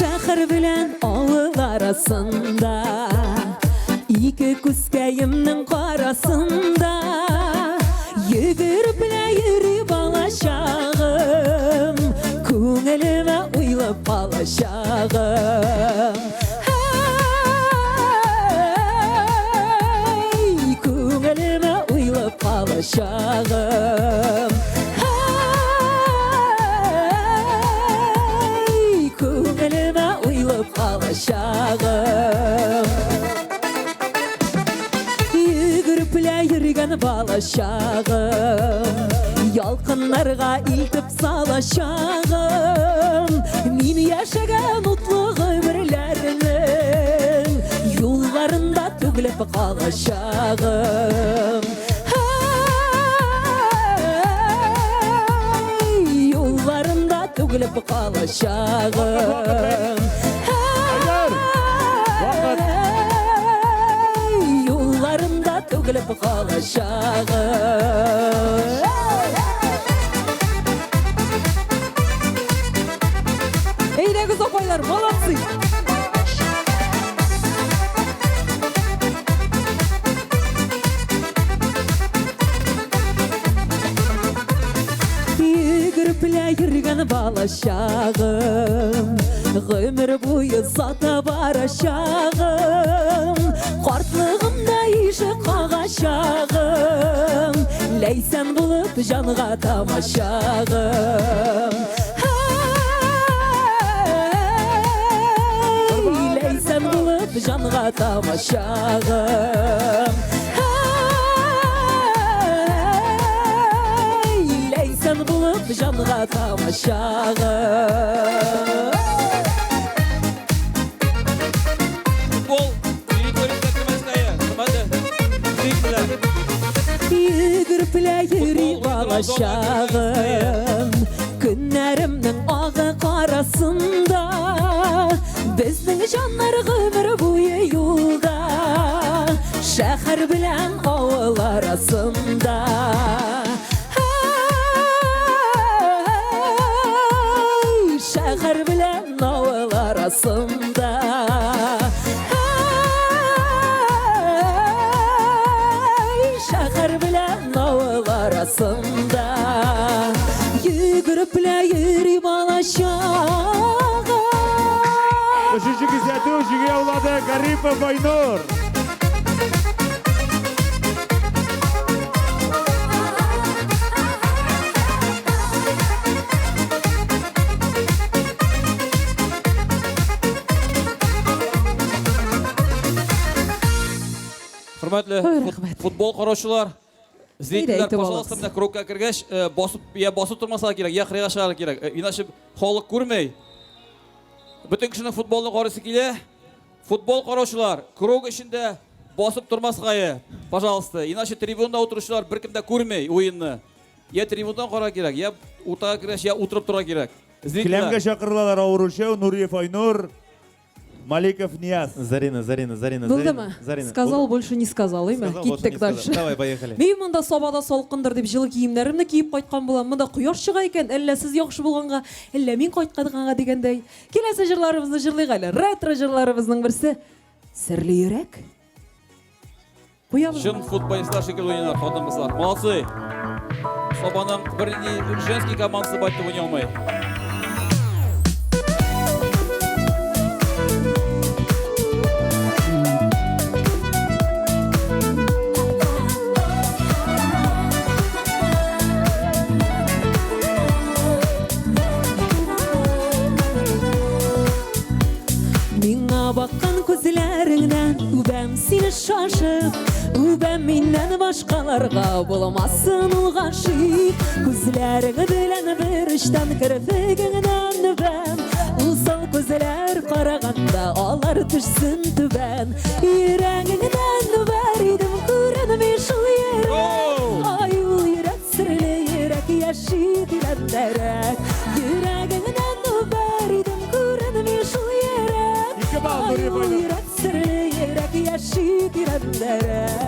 Шәһәр белән авыл арасында, ике күзкәемнең карасында, йөгереп лә йөри балачагым, күңелемә уйлап калачагым. Һәй, күңелемә уйлап калачагым. алачагым. Ялкыннарга илтеп салачагым. Мин яшәгән утлы гомерләрнең юлларында түгелеп калачагым. Һәй, юлларында түгелеп калачагым. Һәй, юлларында түгелеп калачагым. Әйдәгез, апайлар, молодцы! Йөгереп йөргән балачагым, гомер буе сата барачагым, картлыгымда ишек кагачагым, ләйсән булып җанга тамачагым. Һәй, ләйсән булып җанга тамачагым. Һәй, ләйсән булып җанга тамачагым. Футбол территориясенә кермәскә, хөрмәтле зрительләр. Йөгереп йөри балачагым, көннәремнең агы карасында, безнең җаннар гомер буе юлда, шәһәр белән авыл арасында. Һәй, шәһәр белән авыл арасында. Һәй, шәһәр белән авыл арасында. Йөгереп йөри балачагым. Өченче кисәтү җиңү яулады Гарипов Айнур. Хөрмәтле футбол караучылар, зрительләр, әйтеп пожалуйста, алыгыз. менә кругка кергәч, басып, я басып тормасалар кирәк, я кырыйга чыгарга кирәк. Иначе халык күрмәй. Бөтен кешенең футболны карыйсы килә. Футбол караучылар, круг эчендә басып тормаска, пожалуйста. Иначе трибунда утыручылар беркем дә күрмәй уенны. Я трибундан карарга кирәк, я уртага кергәч, я утырып торырга кирәк. Зрительләр. Келәмгә чакырылалар авыручы Нуриев Айнур, Маликов Нияз. Зарина, Зарина, Зарина, Булдымы? Зарина, Зарина. Сказал, больше не сказал, әйме? Сказал, больше Киттек не сказал. дальше. Давай, поехали. Мин монда Сабада салкындыр дип җылы киемнәремне киеп кайткан булам. Монда кояш чыга икән, әллә сез яхшы булганга, әллә мин кайтканга дигәндәй. Киләсе җырларыбызны җырлыйк әле. Ретро җырларыбызның берсе Серле йөрәк. Куябыз. Чын футболистлар шикелле уйныйлар, хатын-кызлар. Молодцы. Сабаның бернинди женский командасы байтып уйный алмый. Миңа баккан күзләреңнән үбәм сине шашып, үбәм миннән башкаларга булмасын ул гашыйк. Күзләрең белән бер очтан керфегеңнән үбәм, усал күзләр караганда алар төшсен түбән. Йөрәгеңнән үбәр идем, күренми шул йөрәк. Ай, ул йөрәк серле йөрәк, яши тирәндәрәк. Йөрәгеңнән үбәр идем, күренми шул йөрәк. Ай, ул йөрәк серле йөрәк, яши тирәндәрәк.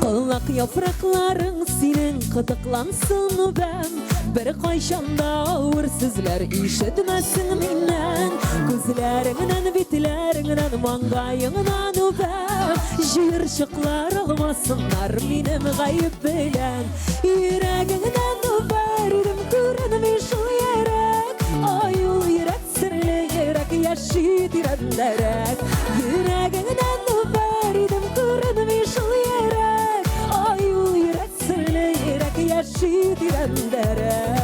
Колак яфракларың синең кытыклансын үбәм, бер кайчан да авыр сүзләр ишетмәсен миннән. Күзләреңнән, битләреңнән, маңгаеңнан үбәм, җыерчыклар алмасыннар минем гаеп белән. Йөрәгеңнән үбәр идем, күренми шул йөрәк. Ай, ул йөрәк серле йөрәк, яши тирәндәрәк. Йөрәгеңнән үбәр идем, күренми шул йөрәк. Ай, ул йөрәк серле йөрәк, яши тирәндәрәк.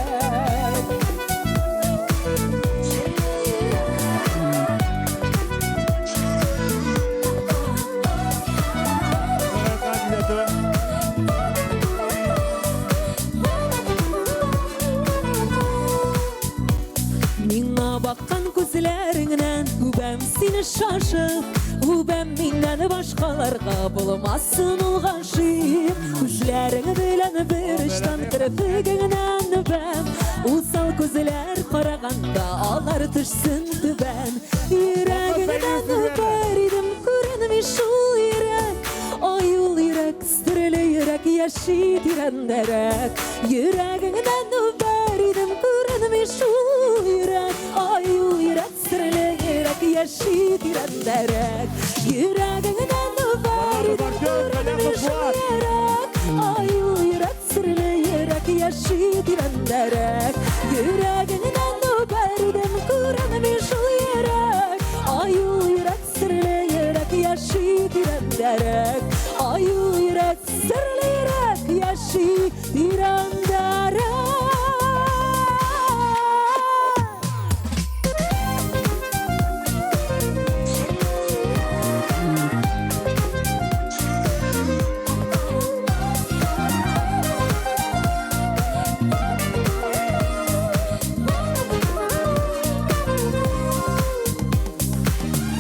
шашып, Үбәм миннән башкаларга булмасын ул гашыйк. Күзләрең белән бер очтан керфегеңнән үбәм. Усал күзләр караганда алар төшсен түбән. Йөрәгеңнән үбәр идем, күренми шул йөрәк. Ай ул йөрәк, серле йөрәк яши тирәндәрәк. Йөрәгеңнән үбәр идем, күренми шул йөрәк. Ай ул йөрәк, серле йөрәк яши тирәндәрәк. Йөрәгеңнән үбәр идем, күренми шул йөрәк. Ай ул йөрәк, серле йөрәк яши тирәндәрәк. Йөрәгеңнән үбәр идем, күренми шул йөрәк. Ай ул йөрәк, серле йөрәк яши тирәндәрәк. Ай ул йөрәк, серле йөрәк яши тирәндәрәк.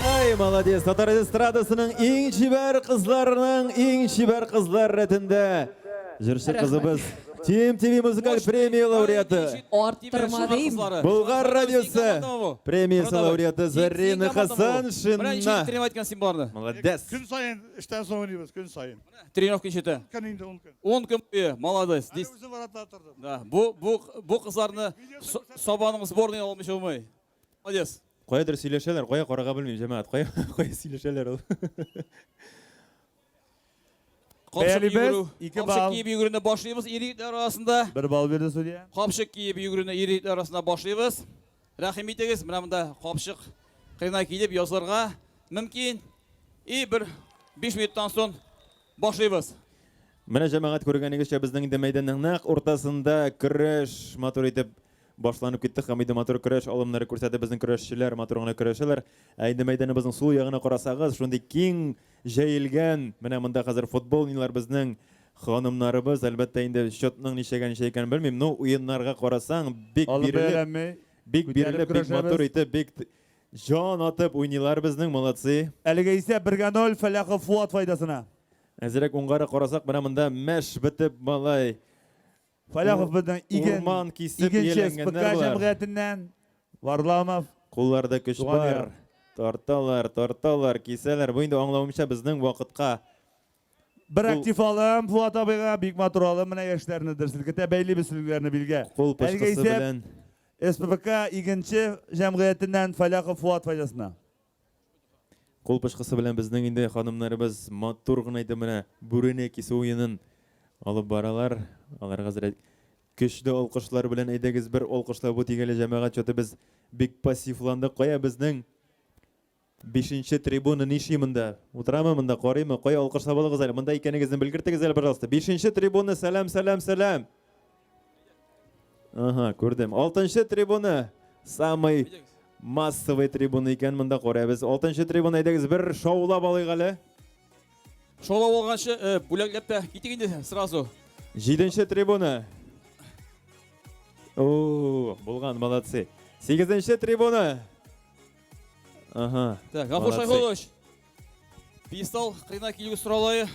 Ай, молодец! Татар эстрадасының иң чибәр кызларының иң чибәр кызлар рәтендә җырчы кызыбыз Тим ТВ музыкаль премия лауреаты. Арттырма дим. Болгар радиосы премиясе лауреаты Зарина Хасаншина. Тренировать иткән син боларны. Молодец. Көн саен эштән соң уйныйбыз, көн саен. Тренировка ничә? Көн инде 10 көн. 10 көн буе, молодец. Әле үзем ворота тордым. Да, бу бу бу кызларны Сабаның сборныйына алмыйча булмый. Молодец. Каядыр сөйләшәләр, кая карарга белмим, җәмәгать. Кая кая сөйләшәләр ул. Капчык Бәялибез, йөгерү. ике Капчык балл. киеп йөгерүне башлыйбыз ир-егетләр арасында. Бер балл бирде судья. Капчык киеп йөгерүне ир-егетләр арасында башлыйбыз. Рәхим итегез, менә монда капчык кырына килеп язылырга мөмкин. И бер 5 минуттан соң башлыйбыз. Менә җәмәгать күргәнегезчә безнең инде мәйданның нәкъ уртасында көрәш матур итеп башланып китте һәм инде матур көрәш алымнары күрсәтеп безнең көрәшчеләр матур гына көрәшәләр. Ә инде мәйданыбызның сул ягына карасагыз, шундый киң җәелгән, менә монда хәзер футбол уйныйлар безнең ханымнарыбыз. Әлбәттә инде счетның ничәгә ничә икәнен белмим, но уеннарга карасаң, бик Алып бирелеп, бәяләнми. бик Күтәрелеп бирелеп, бик матур көрәшәбез. итеп, бик җан атып уйныйлар безнең, молодцы. Әлегә исә 1-га 0 Фәләхов Фуат файдасына. Әзрәк уңгара карасак, менә монда мәш бетеп малай. Фәләхов безнең иген, Урман кисеп игенче ияләнгәннәр СПК болар. җәмгыятеннән Варламов. Кулларда көч Туган бар. як. Тарталар, тарталар, кисәләр. Бу инде аңлавымча безнең вакытка. Бер Кул- актив алым Фуат абыйга, бик матур алым. Менә яшьләрне дер селкетә, бәйлибез сөлгеләрне билгә. Кул Әлегә пычкысы исәп белән. СПБК игенче җәмгыятеннән Фәләхов Фуат файдасына. Кул пычкысы белән безнең инде ханымнарыбыз матур гына итеп менә бүрене кисү уенын алып баралар. Аларга әзрәк көчле алкышлар белән әйдәгез бер алкышлап үтик әле җәмәгать, чаты без бик пассивландык. Кая безнең бишенче трибуна нишли монда? Утырамы монда, карыймы? Кая алкышлап алыгыз әле? Монда икәнегезне белгертегез әле, пожалуйста. Бишенче трибуна, сәлам, сәлам, сәлам. Ага, күрдем. Алтынчы трибуна, самый массовый трибуна икән монда карыйбыз. Алтынчы трибуна, әйдәгез бер шаулап алыйк әле. Шаулап алганчы, бүләкләп тә китик инде сразу. Җиденче трибуна. О, булган, молодцы. Сигезенче трибуна. Ага. Так, Гафур молодцы. Шайхулович. Пьедестал кырына килү соралай.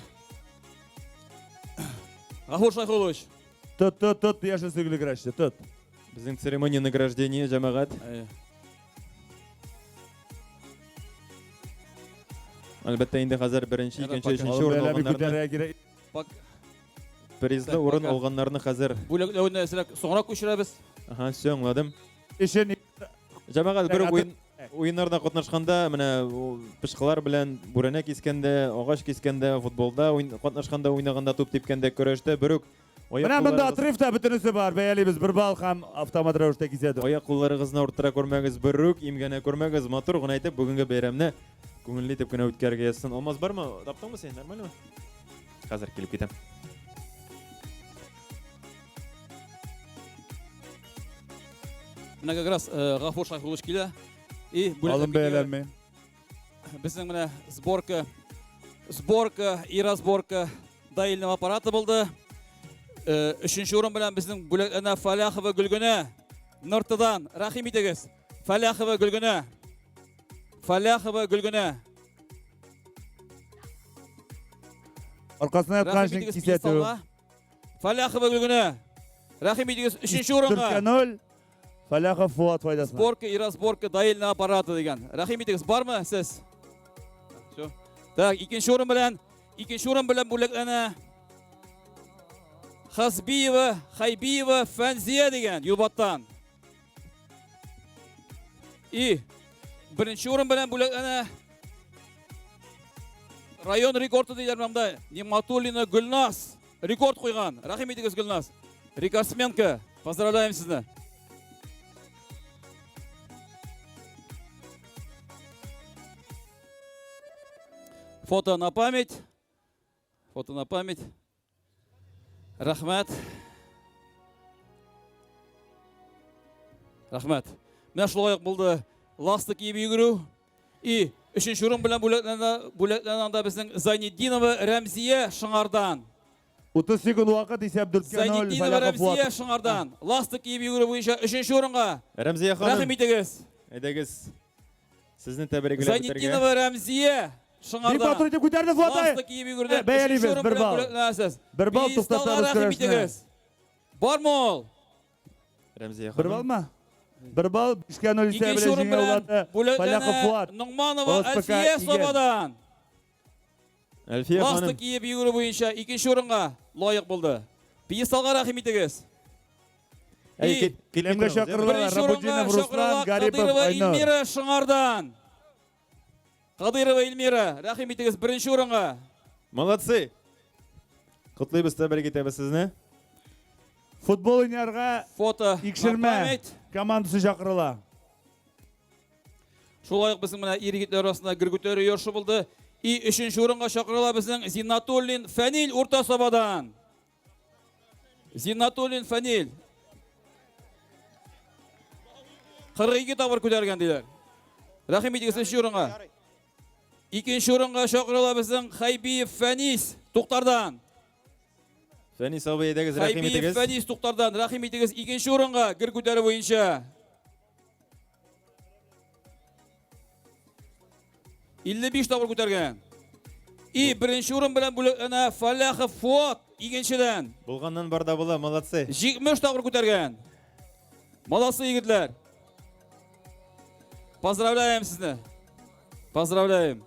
Гафур Шайхулович. Тот, тот, тот, яшел сөлгеле көрәшче, тот. Безнең церемония награждения, җәмәгать. Әлбәттә, инде хәзер беренче, икенче, өченче урын алганнарны, призлы Так, урын пока. алганнарны хәзер. Бүләкләүне әзрәк соңрак күчерәбез. Ага, все, аңладым. Өчен Җәмәгать, бер уен уеннарда катнашканда, менә ул пычкылар белән бүрәнә кискәндә, агач кискәндә, футболда уен катнашканда, уйнаганда, туп типкәндә, көрәштә бер үк аяк Менә монда кулларыгыз- отрывта бөтенесе бар. Бәялибез бер балл һәм автомат рәвештә кисәтү. Аяк кулларыгызны арттыра күрмәгез, бер үк имгәнә күрмәгез. Матур гына итеп бүгенге бәйрәмне күңелле итеп кенә үткәрергә язсын. Алмаз бармы? Таптыңмы син? Нормальмы? Хәзер килеп китәм. Менә как раз Гафур Шайхулович килә. И бүләкләп Алым китик. бәяләнми. Безнең менә сборка, сборка и разборка доильного аппарата булды. Өченче урын белән безнең бүләкләнә Фәләхова Гөлгенә. Нортыдан, рәхим итегез. Фәләхова Гөлгенә. Фаляхова Гөлгенә. Аркасына яткан Рәхим өчен итегез кисәтү. пьедесталга. Фаляхова Гөлгенә. Рәхим итегез өченче урынга. 4-0 Фаляхов Фуат файдасына. Сборка и разборка доильного аппарата дигән. Рәхим итегез, бармы сез? Все. Так, икенче урын белән, икенче урын белән бүләкләнә. Хасбиева, Хайбиева, Фәнзия дигән Юлбаттан. И беренче урын белән бүләкләнә. Район рекорды диләр монда. Ниматуллина Гөлназ рекорд куйган. Рәхим итегез, Гөлназ. Рекордсменка. Поздравляем сезне. Фото на память. Фото на память. Рәхмәт. Рәхмәт. Менә шулай ук булды ласты киеп йөгерү. И өченче урын белән бүләкләнә бүләкләнә анда безнең Зайнетдинова Рәмзия Шыңардан. 30 секунд вакыт исәп 4-0 Зайнетдинова Фаляхов Рәмзия Фуат. Шыңардан. Ласты киеп йөгерү буенча өченче урынга. Рәмзия ханым. Рәхим итегез. Әйдәгез. Сезне тәбрикләп үтәргә. Зайнетдинова Рәмзия Шыңардан. Бик матур итеп күтәрде Фуат. Ласты киеп йөгерде. Бәялибез, Өченче урын бер белән балл. бүләкләнәсез. Бер балл Пьедесталга туктатабыз рәхим көрәшне. итегез. Бармы ул? Рәмзия Бер ханым. баллмы? Бер балл 5-0 исәбе Икенче белән урын җиңә белән улады Фаляхов бүләкләнә Фуат. Ногманова ОСПК Әлфия Игән. Сабадан. Әлфия Ласты ханым. киеп йөгерү буенча икенче урынга лаек булды. Пьедесталга рәхим итегез. Әй, И киләмгә Беренче чакырылалар. Беренче урынга Рабутдинов Руслан, чакырыла Гарипов Кадырова Айнур. Эльмира Шыңардан. Кадырова Эльмира, рәхим итегез беренче урынга. Молодцы. Котлыйбыз, тәбрик итәбез сезне. Футбол уйнарга Фото Икшермә на память. командасы чакырыла. Шулай ук безнең менә ир егетләр арасында гер күтәрү ярышы булды. И өченче урынга чакырыла безнең Зиннатуллин Фәнил Урта Сабадан. Зиннатуллин Фәнил. 42 тапкыр күтәргән диләр. Рәхим итегез өченче урынга. Икенче урынга чакырыла безнең Хайбиев Фәнис Туктардан. Фәнис абый, әйдәгез, рәхим Хайбиев итегез. Фәнис Туктардан, рәхим итегез икенче урынга гер күтәрү буенча. 55 тапкыр күтәргән. И беренче урын белән бүләкләнә Фаляхов Фуат икенчедән. Булганнан бар да була, молодцы. 70 тапкыр күтәргән. Молодцы егетләр. Поздравляем сезне. Поздравляем.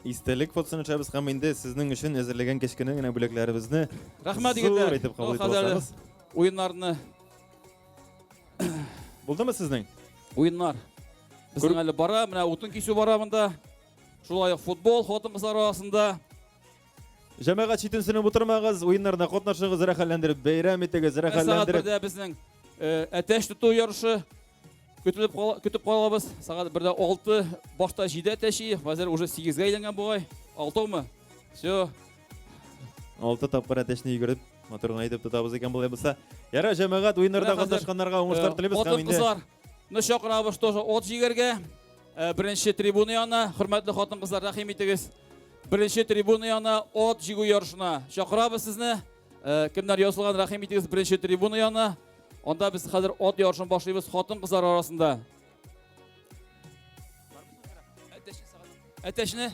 Истәлек фотосын төшәбез һәм инде сезнең өчен әзерләгән кечкенә генә бүләкләребезне Рәхмәт зур егетләр. итеп кабул Ну, итеп хәзер алсагыз. Уеннарны Булдымы сезнең? Уеннар. Безнең әле бара, менә утын кисү бара монда. Шулай ук футбол хатын-кызлар арасында. Җәмәгать читенсенеп утырмагыз, уеннарда катнашыгыз, рәхәтләндереп бәйрәм итегез, Сәгать рәхәтләндереп. бердә безнең әтәч тоту ярышы көтелеп көтеп калабыз. Сәгать бердә 6, башта 7 әтәчи, хәзер уже 8-гә әйләнгән бугай. 6мы? Все. 6 тапкыр әтәчне йөгереп, матур гына итеп тотабыз икән болай булса. Яра, җәмәгать, уеннарда катнашканнарга уңышлар телибез һәм инде Хатын-кызларны чакырабыз тоже от җигәргә. Беренче трибуна янына, хөрмәтле хатын-кызлар, рәхим итегез. Беренче трибуна янына от җигү ярышына чакырабыз сезне. Кемнәр язылган, рәхим итегез беренче трибуна янына. Анда без хәзер от ярышын башлыйбыз хатын-кызлар арасында. Әтәчне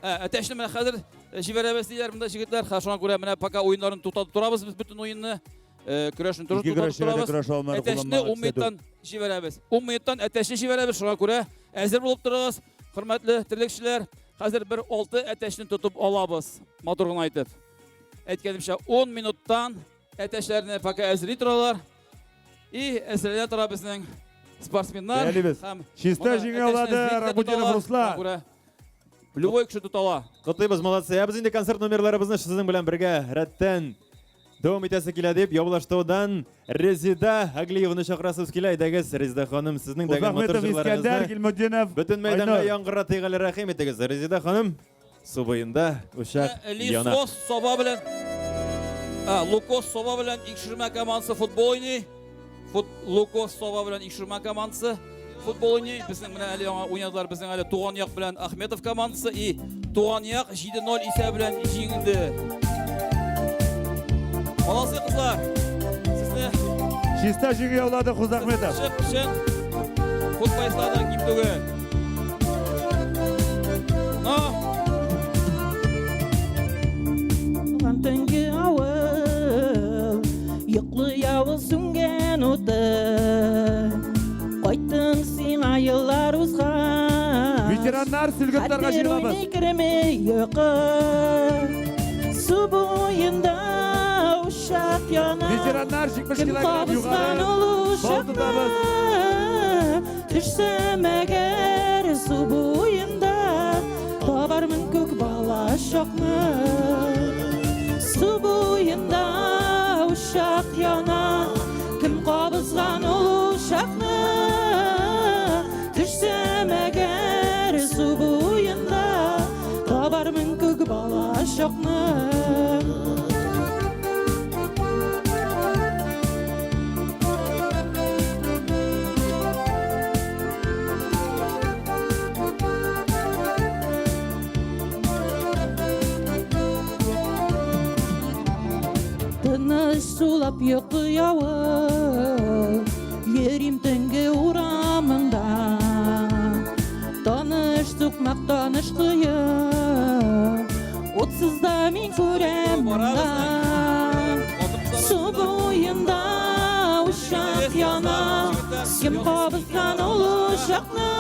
Әтәчне менә хәзер җибәрәбез диләр монда җегетләр. Шуңа күрә менә пока уеннарын туктатып торабыз без бөтен уенны. Көрәшне Ике туктатып көрәшчегә дә торабыз. көрәш алымнары Әтәчне кулланмага 10 минуттан җибәрәбез. 10 минуттан әтәчне җибәрәбез. Шуңа күрә әзер булып торыгыз, хөрмәтле терлекчеләр. Хәзер бер 6 әтәчне тотып алабыз. Матур гына итеп. Әйткәнемчә, 10 минуттан әтәчләрне пока әзерли торалар. И әзерләнә тора безнең спортсменнар. Бәялибез. Һәм Чиста моны җиңә алады әтәчне зритель Рабутдинов тоталар. Руслан. Шуңа күрә любой кеше тота ала. Котлыйбыз, молодцы. Ә без инде концерт номерларыбызны сезнең белән бергә рәттән дәвам итәсе килә дип, Явлаштаудан Резида Аглиеваны чакырасыбыз килә. Әйдәгез, Резида ханым, сезнең дә матур Узахметов Искәндәр, җырларыгызны Гилмутдинов бөтен мәйданга Айнур. яңгыратыйк әле, рәхим итегез. Резида ханым, су буенда учак яна. Лисос Соба белән Лукос Соба белән Икшермә командасы футбол уйный. Лукос Соба белән Икшермә командасы футбол уйный. Безнең менә әле яңа уйнадылар. Безнең әле Туган як белән Ахметов командасы и Туган як 7-0 исәбе белән җиңде. Молодцы, кызлар. Сезне Чиста җиңә яулады Хузахметов. Чын, чын футболистлардан ким түгел. Ветераннар сөлге тотарга Хәтер җыелабыз. уйный керми йокы. Су буенда учак яна. Ветераннар 70 Кем килограмм кабызган югары. ул Бал учакны? тотабыз. Төшсәм әгәр су буенда, табармын күк бала чакны. Су буенда учак яна, кем кабызган ул учакны? Төшсәм әгәр су буенда, табармын күк бала чакны. Тыныч сулап йокы явы, йөрим төнге урамыңда. Таныш сукмак, таныш кое, утсыз да мин күрәм монда. Су буенда учак яна, кем кабызган ул учакны?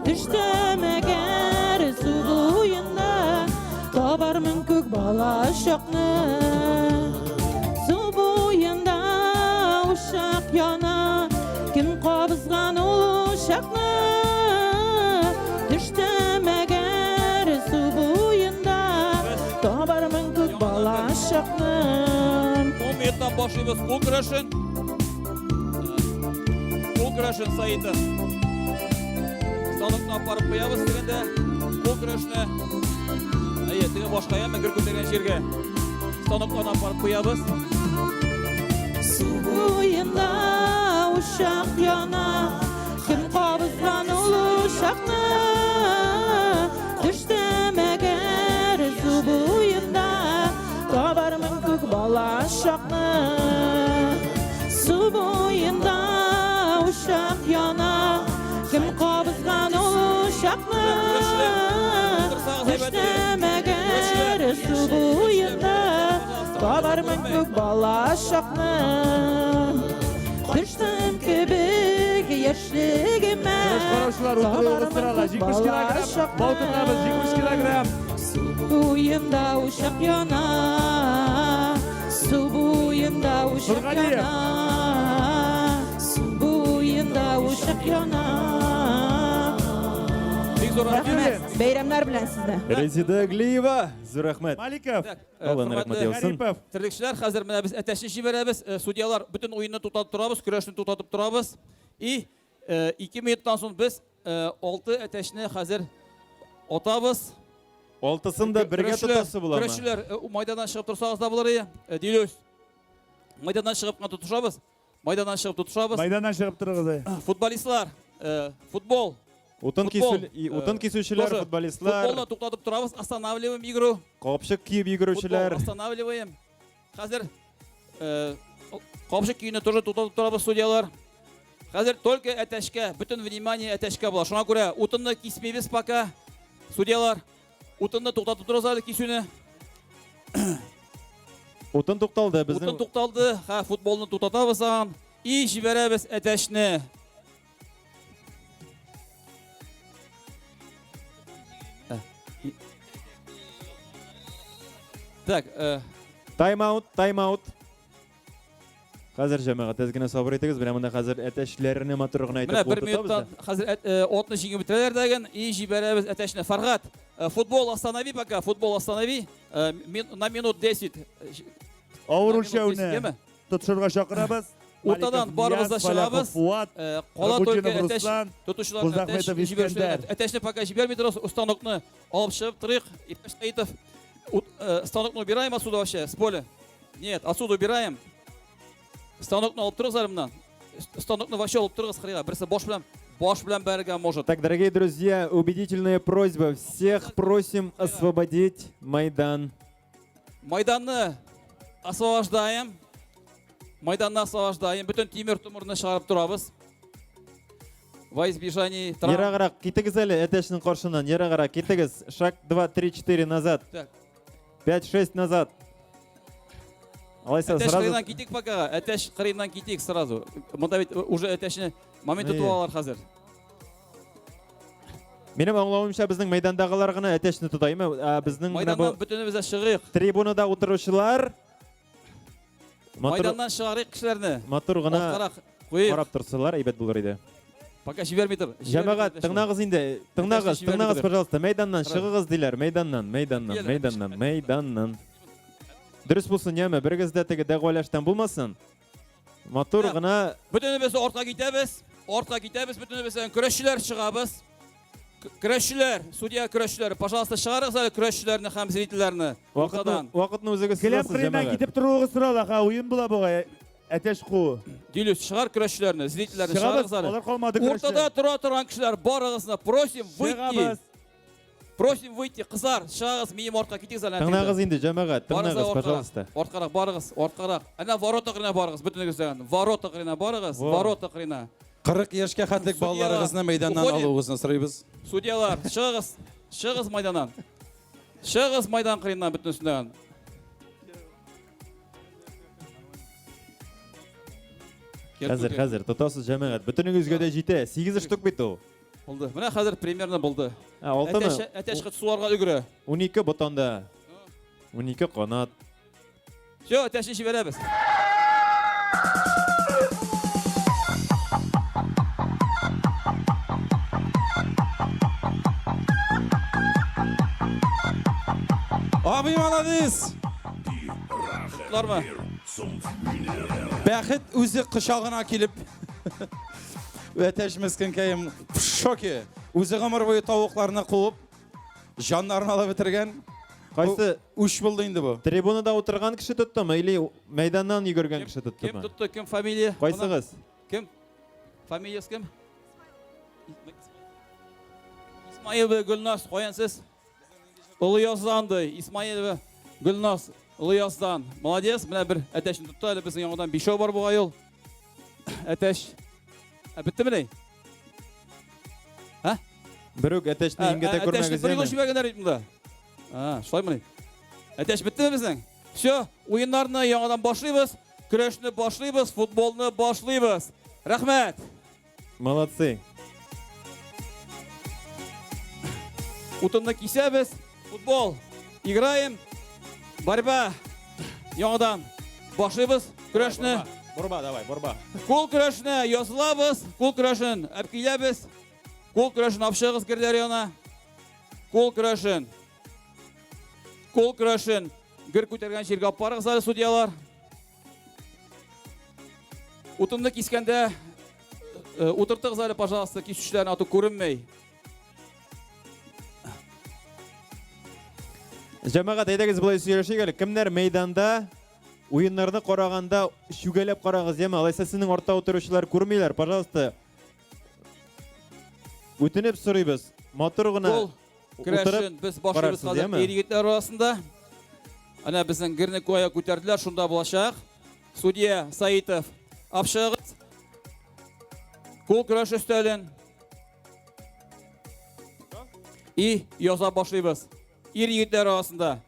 Төштем әгәр су буенда, табармын күк бала чакны. Су буенда учак яна, кем кабызган ул учакны? Төштем әгәр су буенда, табармын күк бала чакны. 10 минуттан башлыйбыз кул көрәшен. Кул көрәшен Саитов. Станокны алып барып куябыз дигәндә, кул көрәшне. Әйе, теге башка яме гер күтәргән җиргә. Станокны алып барып куябыз. Су буенда учак яна, кем кабызган ул учакны? Төштем әгәр су буенда, табармын күк бала чакны. Су буенда учак яна, кем кабызган ул учакны? Төштем әгәр су буенда, табармын күк бала чакны. Төштем кебек яшьлегемә, Көрәш караучылар утыруыгыз сорала. 70 килограмм. Бал тотабыз 70 килограмм. Су буенда учак яна, су буенда учак Нургалиев. яна, су буенда учак яна. Бик зур Рәхмәт, бәйрәмнәр белән сезне. Резида Глиева, зур рәхмәт. Маликов. Алланың рәхмәте яусын. Терлекчеләр, хәзер менә без әтәчне җибәрәбез. Судьялар бөтен уенны туктатып торабыз, көрәшне туктатып торабыз. И 2 минуттан соң без 6 әтәчне хәзер атабыз. Алтысын да бергә тотасы буламы? Көрәшчеләр, майданнан чыгып торсагыз да булыр иде. Дилүс. Майданнан чыгып кына тотышабыз. Майданнан чыгып тотышабыз. Майданнан чыгып торыгыз. Футболистлар, футбол. Утын Футбол. утын кисүчеләр, Тоже футболистлар. Футболны туктатып торабыз, останавливаем игру. Капчык киеп йөгерүчеләр. Футбол останавливаем. Хәзер капчык киюне тоже туктатып торабыз, судьялар. Хәзер только әтәчкә, бөтен внимание әтәчкә була. Шуңа күрә утынны кисмибез пока. Судьялар, утынны туктатып торабыз әле кисүне. Утын тукталды безнең. Утын тукталды. Ха, футболны туктатабыз ан. И җибәрәбез әтәчне. Так, Тайм-аут, тайм-аут. Хәзер җәмәгать, әз генә сабыр итегез. Менә монда хәзер әтәчләрне матур гына Менә итеп бер кул тотабыз минуттан да. хәзер отны җиңеп бетерәләр дәген, и җибәрәбез әтәчне. Фаргат, футбол останови пока, футбол останови. На минут 10. Авыр На минут 10, үлчәүне яме? тотышырга чакырабыз. Уртадан Маликов барыбыз да Нияз, Фаляков чыгабыз. Фуат, Кала только Рабутдинов әтәч Руслан, тотучылар, әтәч Кузахметов җибәрүчеләр. Искәндәр. Әтәчне пока җибәрми торабыз, станокны алып чыгып торыйк. Иптәш Саитов, станокны убираем отсюда вообще, с поля? Нет, отсюда убираем. Станокны алып торыгыз әле моннан. Станокны вообще алып торыгыз кырыйга. Берсе баш белән бәрергә может. Так, дорогие друзья, убедительная просьба. Всех просим освободить Майдан. Майданны освобождаем. Майданны освобождаем. Бөтен тимер томырны чыгарып торабыз. Во избежание травм. Ераграк китегез әле әтәчнең каршыннан. Ераграк китегез. Шаг 2, 3, 4 назад. Так. 5, 6 назад. Алайса, Әтәч сразу кырыйдан китик пока. Әтәч кырыйдан китик сразу. Монда бит уже әтәчне момент Әйе. тотып алалар хәзер. Минем аңлавымча, безнең мәйдандагылар гына әтәчне тота, әйме? Ә безнең менә бу Майданнан бөтенебез дә чыгыйк. трибунада утыручылар матур, Майданнан чыгарыйк кешеләрне. матур гына Арткарак куйыйк. карап торсалар, әйбәт булыр иде. Пока җибәрми тор. Җәмәгать, тыңнагыз инде, тыңнагыз, җибәрми тыңнагыз, тор. пожалуйста, мәйданнан Карагыз. чыгыгыз диләр, мәйданнан, мәйданнан, Килә, мәйданнан, мәйданнан. Дөрес булсын, яме, берегез дә теге дәгъвалаштан булмасын. Матур гына Бөтенебез дә артка китәбез. Артка китәбез, бөтенебез дә көрәшчеләр чыгабыз. Көрәшчеләр, судья көрәшчеләр, пожалуйста, чыгарыгыз әле көрәшчеләрне һәм зрительләрне. Вакытны, Уртадан. вакытны үзегез Келәм сызасыз, кырыеннан җәмәгать. китеп торуыгыз сорала, ха, уен була бугай. Әтәч куу. Дилүс, чыгар көрәшчеләрне, зрительләрне Чыгабыз, чыгарыгыз әле. алар калмады көрәшчеләр. Уртада тора торган кешеләр, барыгызны просим выйти. Чыгабыз. Просим выйти, кызлар, чыгыгыз, минем артка китегез әле. Тыңнагыз инде, җәмәгать, Барыгыз тыңнагыз, арткарак. пожалуйста. Арткарак барыгыз, арткарак. Әнә ворота кырына барыгыз, бөтенегез дә. Ворота кырына барыгыз, Во. ворота кырына. 40 яшькә хәтлек Судьялар, балаларыгызны мәйданнан уходим. алуыгызны сорыйбыз. Судьялар, чыгыгыз, чыгыгыз майданнан. Чыгыгыз майдан кырыннан бөтенесеннән. Хәзер, хәзер, тотасыз җәмәгать. Бөтенегезгә дә җитә. 8 штук бит ул. Булды. Менә хәзер примерно булды. Ә, алтымы? Әтәч, әтәч кыт суларга өлгерә. 12 ботанда. 12 канат. Все, әтәчне җибәрәбез. Абый молодец! Тотлармы? Бәхет үзе кочагына килеп Әтәч мескенкәем в шоке. Үзе гомер буе тавыкларны куып, җаннарын алып бетергән. Кайсы үч булды инде бу? Трибунада утырган кеше тоттымы или мәйданнан йөгергән кеше Кем тоттымы? тотты, кем фамилия? Кайсыгыз? Кем? Фамилиясы кем? Исмаилова Гөлназ, каян сез? Олы Яздан ди. Исмаилова Гөлназ, Олы Яздан. Молодец, менә бер әтәчне тотты әле безнең яңадан бишәү бар бугай ул. Әтәч. Ә беттемени? Ә? Берүк әтәчне имгәтә Әтәчне күрмәгез, бер юлы яме. җибәргәннәр бит монда. А, шулаймыни? Әтәч беттеме безнең? Все, уеннарны яңадан башлыйбыз, көрәшне башлыйбыз, футболны башлыйбыз. Рәхмәт. Молодцы. Утынны кисәбез, футбол играем, борьба яңадан башлыйбыз көрәшне. Борба, давай, борба. Кул көрәшенә язылабыз, кул көрәшен әп киләбез. Кул көрәшен алып чыгыгыз герләр янына. Кул көрәшен. Кул көрәшен гер күтәргән җиргә алып барыгыз әле судьялар. Утынны кискәндә утыртыгыз әле, пожалуйста, кисүчеләрне, ату күренмәй. Җәмәгать, әйдәгез болай сөйләшик әле. Кемнәр мәйданда уеннарны караганда чүгәләп карагыз, яме? Алайса сезнең артта утыручылар күрмиләр. Пожалуйста. Үтенеп сорыйбыз. Матур гына Кул көрәшен без башлыйбыз карарсыз, хәзер яме? ир егетләр арасында. Әнә безнең герне кая күтәрделәр, шунда булачак. Судья Саитов, алып чыгыгыз. Кул көрәш өстәлен. И яза башлыйбыз. Ир егетләр арасында.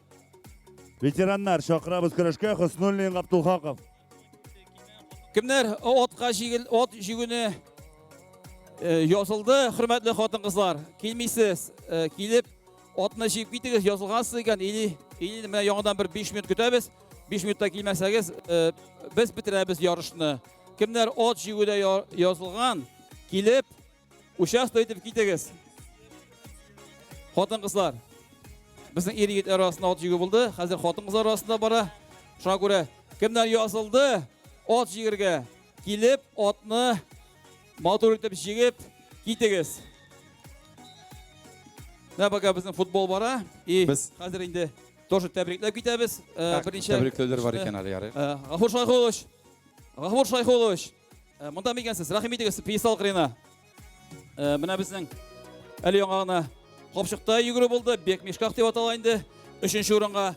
Ветераннар чакырабыз көрәшкә Хөснуллин Габдулхаков. Кемнәр атка җигел, ат җигүне язылды, хөрмәтле хатын-кызлар. Килмисез, килеп атны җигеп китегез, язылгансыз икән, или или менә яңадан бер 5 минут көтәбез. 5 минутта килмәсәгез, без бетерәбез ярышны. Кемнәр ат җигүдә язылган, килеп участвовать итеп китегез. Хатын-кызлар. Безнең ир егетләр арасында ат җигү булды. Хәзер хатын-кызлар арасында бара. Шуңа күрә кемнәр язылды ат җигергә, килеп атны матур итеп җигеп китегез. Менә пока безнең футбол бара. И хәзер инде тоже тәбрикләп китәбез. Берничә Тәбрикләүләр бар кешене. икән әле, ярый. Гафур Шайхулович. Гафур Шайхулович. Монда микәнсез? Рәхим итегез, пьедестал кырыена. Менә безнең әле яңа гына капчыкта йөгерү булды. Бек Мишках дип атала инде. Өченче урынга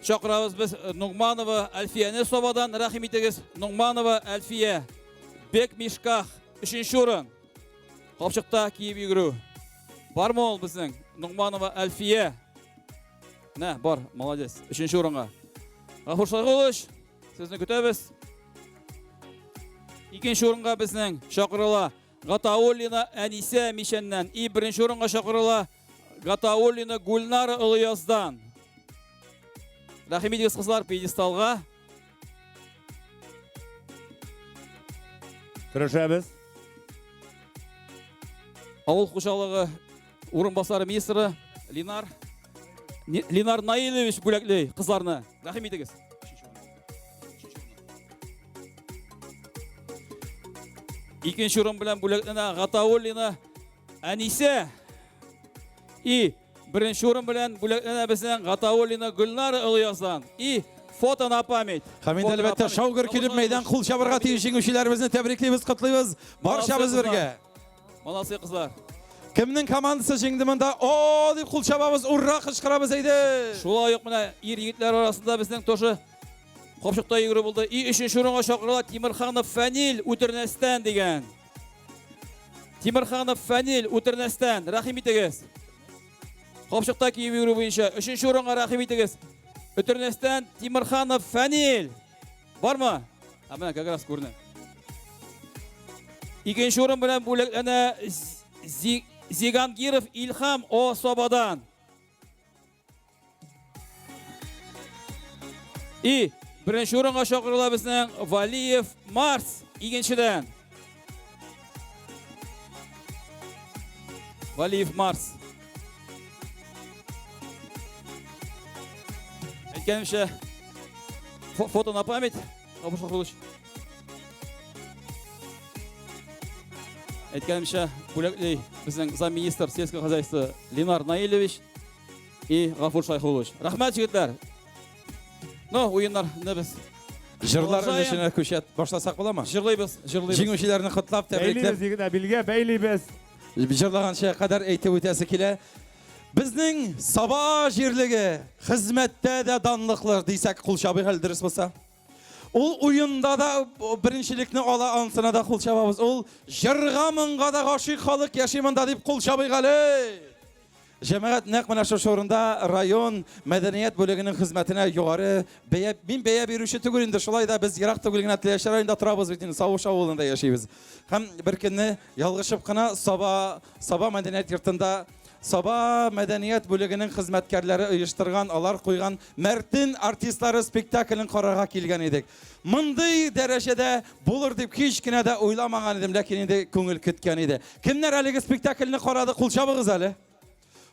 чакырабыз без Нугманова Әлфияне Сабадан. Рәхим итегез, Нугманова Әлфия. Бек Мишках, өченче урын. Капчыкта киеп йөгерү. Бармы ул безнең Нугманова Әлфия? Менә, бар, молодец. Өченче урынга. Гафур Шайхулович, сезне көтәбез. Икенче урынга безнең чакырыла Гатауллина Әнисә Мичәннән. И беренче урынга чакырыла Гатауллина Гульнара Олыяздан. Рәхим итегез, кызлар, пьедесталга. Көрәшәбез. Авыл хуҗалыгы урынбасары министры Линар Линар Наилевич бүләкли кызларны. Рәхим итегез. Икенче урын белән бүләкләнә Гатауллина Әнисә. И беренче урын белән бүләкләнә безнең Гатауллина Гөлнара Олыяздан. И фото на память. Һәм инде әлбәттә шау-гөр килеп мәйдан кул чабырга тиеш җиңүчеләребезне тәбриклибез, котлыйбыз. Барчабыз бергә. Молодцы, кызлар. Кемнең командасы җиңде монда? О, дип кул чабабыз, ура кычкырабыз әйдә. Шулай ук менә ир егетләр арасында безнең тоже капчыкта йөгерү булды. И өченче урынга чакырыла Тимерханов Фәнил Үтернәстән дигән. Тимерханов Фәнил Үтернәстән. Рәхим итегез. Капчыкта киеп йөгерү буенча өченче урынга рәхим итегез. Үтернәстән Тимерханов Фәнил. Бармы? Ә менә как раз күренә. Икенче урын белән бүләкләнә Зигангиров Илхам О Сабадан. И беренче урынга чакырыла безнең Валиев Марс икенчедән. Валиев Марс. Әйткәнемчә, фото на память. Абуш Шахрулович. Әйткәнемчә, бүләкли безнең замминистр сельского хозяйства Ленар Наилевич и Гафур Шайхулович. Рәхмәт, егетләр. Ну, уеннарны без Җырлар өлешенә күчә башласак буламы? Җырлыйбыз, җырлыйбыз. Җиңүчеләрне котлап, тәбрикләп. Бәйлибез, егетләр, билгә бәйлибез. Җырлаганча кадәр әйтеп үтәсе килә. Безнең Саба җирлеге хезмәттә дә данлыклы дисәк, кул чабыйк әле дөрес булса. Ул уенда да беренчелекне ала, анысына да кул чабабыз. Ул җырга моңга да гашыйк халык яши монда дип кул чабыйк әле. Җәмәгать нәкъ менә шушы урында район мәдәният бүлегенең хезмәтенә югары бәя, мин бәя бирүче түгел инде, шулай да без ерак түгел генә Теләче районында торабыз бит инде, Савыш авылында яшибез. Һәм бер көнне ялгышып кына Саба, Саба мәдәният йортында Саба мәдәният бүлегенең хезмәткәрләре оештырган, алар куйган Мәртен артистлары спектаклен карарга килгән идек. Мондый дәрәҗәдә булыр дип һич кенә дә уйламаган идем, ләкин инде күңел көткән иде. Кемнәр әлеге спектакльне карады, кул чабыгыз әле.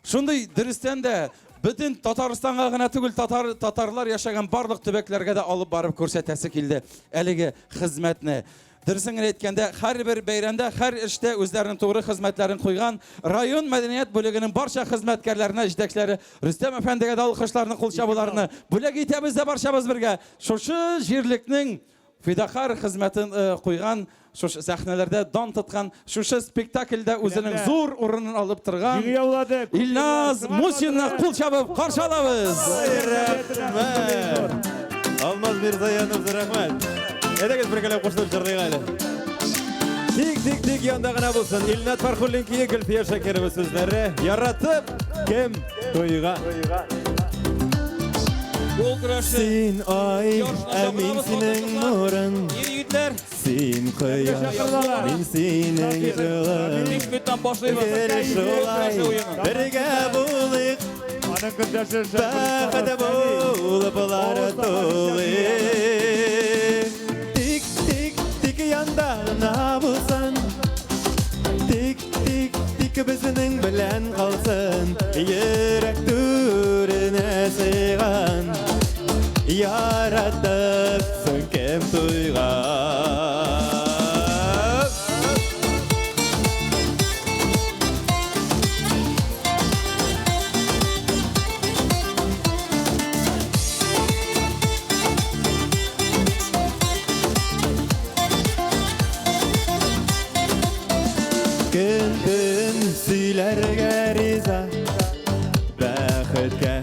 Шундый дөрестән дә бөтен Татарстанга гына түгел, татар, татарлар яшәгән барлык төбәкләргә дә алып барып күрсәтәсе килде әлеге хезмәтне. Дөресен генә әйткәндә, һәрбер бәйрәмдә, һәр эштә үзләренең тугры хезмәтләрен куйган район мәдәният бүлегенең барча хезмәткәрләренә, җитәкчеләре Рөстәм әфәндегә дә алкышларны, кул чабуларны бүләк итәбез дә барчабыз бергә. Шушы җирлекнең фидакарь хезмәтен куйган, шушы сәхнәләрдә дан тоткан, шушы спектакльдә үзенең зур урынын алып торган Илназ Мусинны кул чабып каршы алабыз. Рәхмәт. Алмаз Мирзаянов, рәхмәт. Әйдәгез бергәләп кушылып җырлыйк әле. Тик, тик, тик янда гына булсын. Илнат Фархуллин көе, Гөлфия Шакирова сүзләре. Яратып кем туйга. Кул көрәше. Син ай, ә мин синең нурың. Ир-егетләр. Син кояш, мин синең җылың. 5 минуттан башлыйбыз. Гел шулай бергә булыйк. Аның көндәше Бәхет булып тулыйк. Тик, тик, тик янда гына булсын. Тик, тик, тик безнең белән калсын. Йөрәк түренә сыйган. Яратыпсың кем туйган. Көн-төн сөйләргә риза, бәхеткә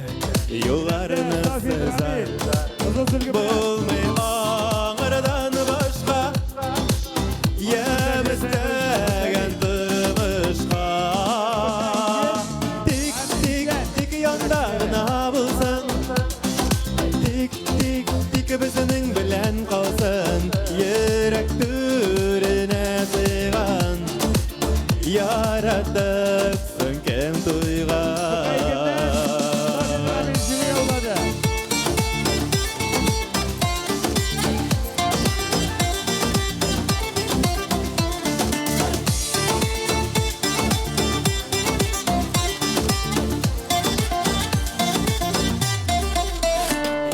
юлларны сыза. Булмый аңардан башка.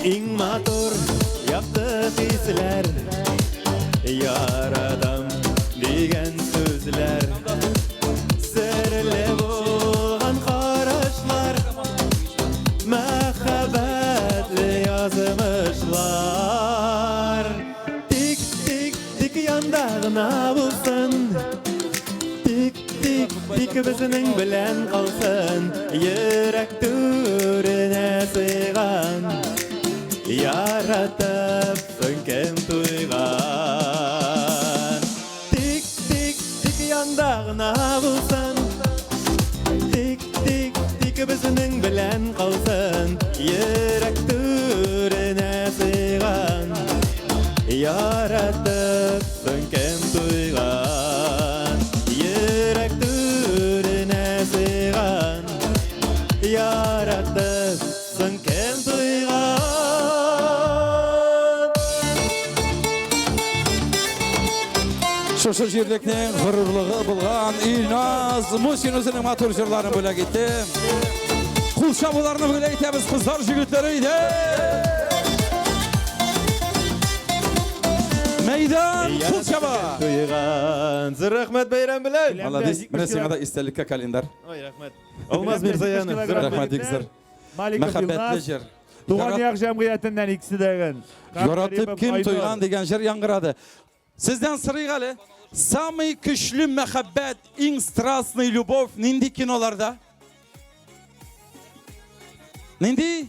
Иң матур якты хисләр, яратам дигән сүзләр. Серле булган карашлар, мәхәббәтле язмышлар. Тик, тик, тик янда гына булсын. Тик, тик, тик безнең белән калсын. Йөрәк түренә сыйган. Яратып соң кем туйган. Тик, тик, тик янда гына булсын. Тик, тик, тик безнең белән калсын. Йөрәк түренә сыйган. Яратып соң кем туйган. Йөрәк түренә сыйган. Яратып соң кем туйган. Шушы җирлекнең горурлыгы булган Илназ Мусин үзенең матур җырларын бүләк итте. Кул чабуларны бүләк итәбез, кызлар, җегетләр, әйдә! Мәйдан кул чаба! Туйган. Зур рәхмәт бәйрәм белән. Молодец. Менә сиңа да истәлеккә календарь. Ой, рәхмәт. Алмаз Мирзаянов, зур Рәхмәт, бик зур. Маликов Мәхәббәтле Илназ. җыр. Туган Ярат- як җәмгыятеннән икесе дә. Яратып кем туйган дигән җыр яңгырады. Сездән сорыйк әле. Самый көчле мәхәббәт, иң страстный любовь нинди киноларда? Нинди?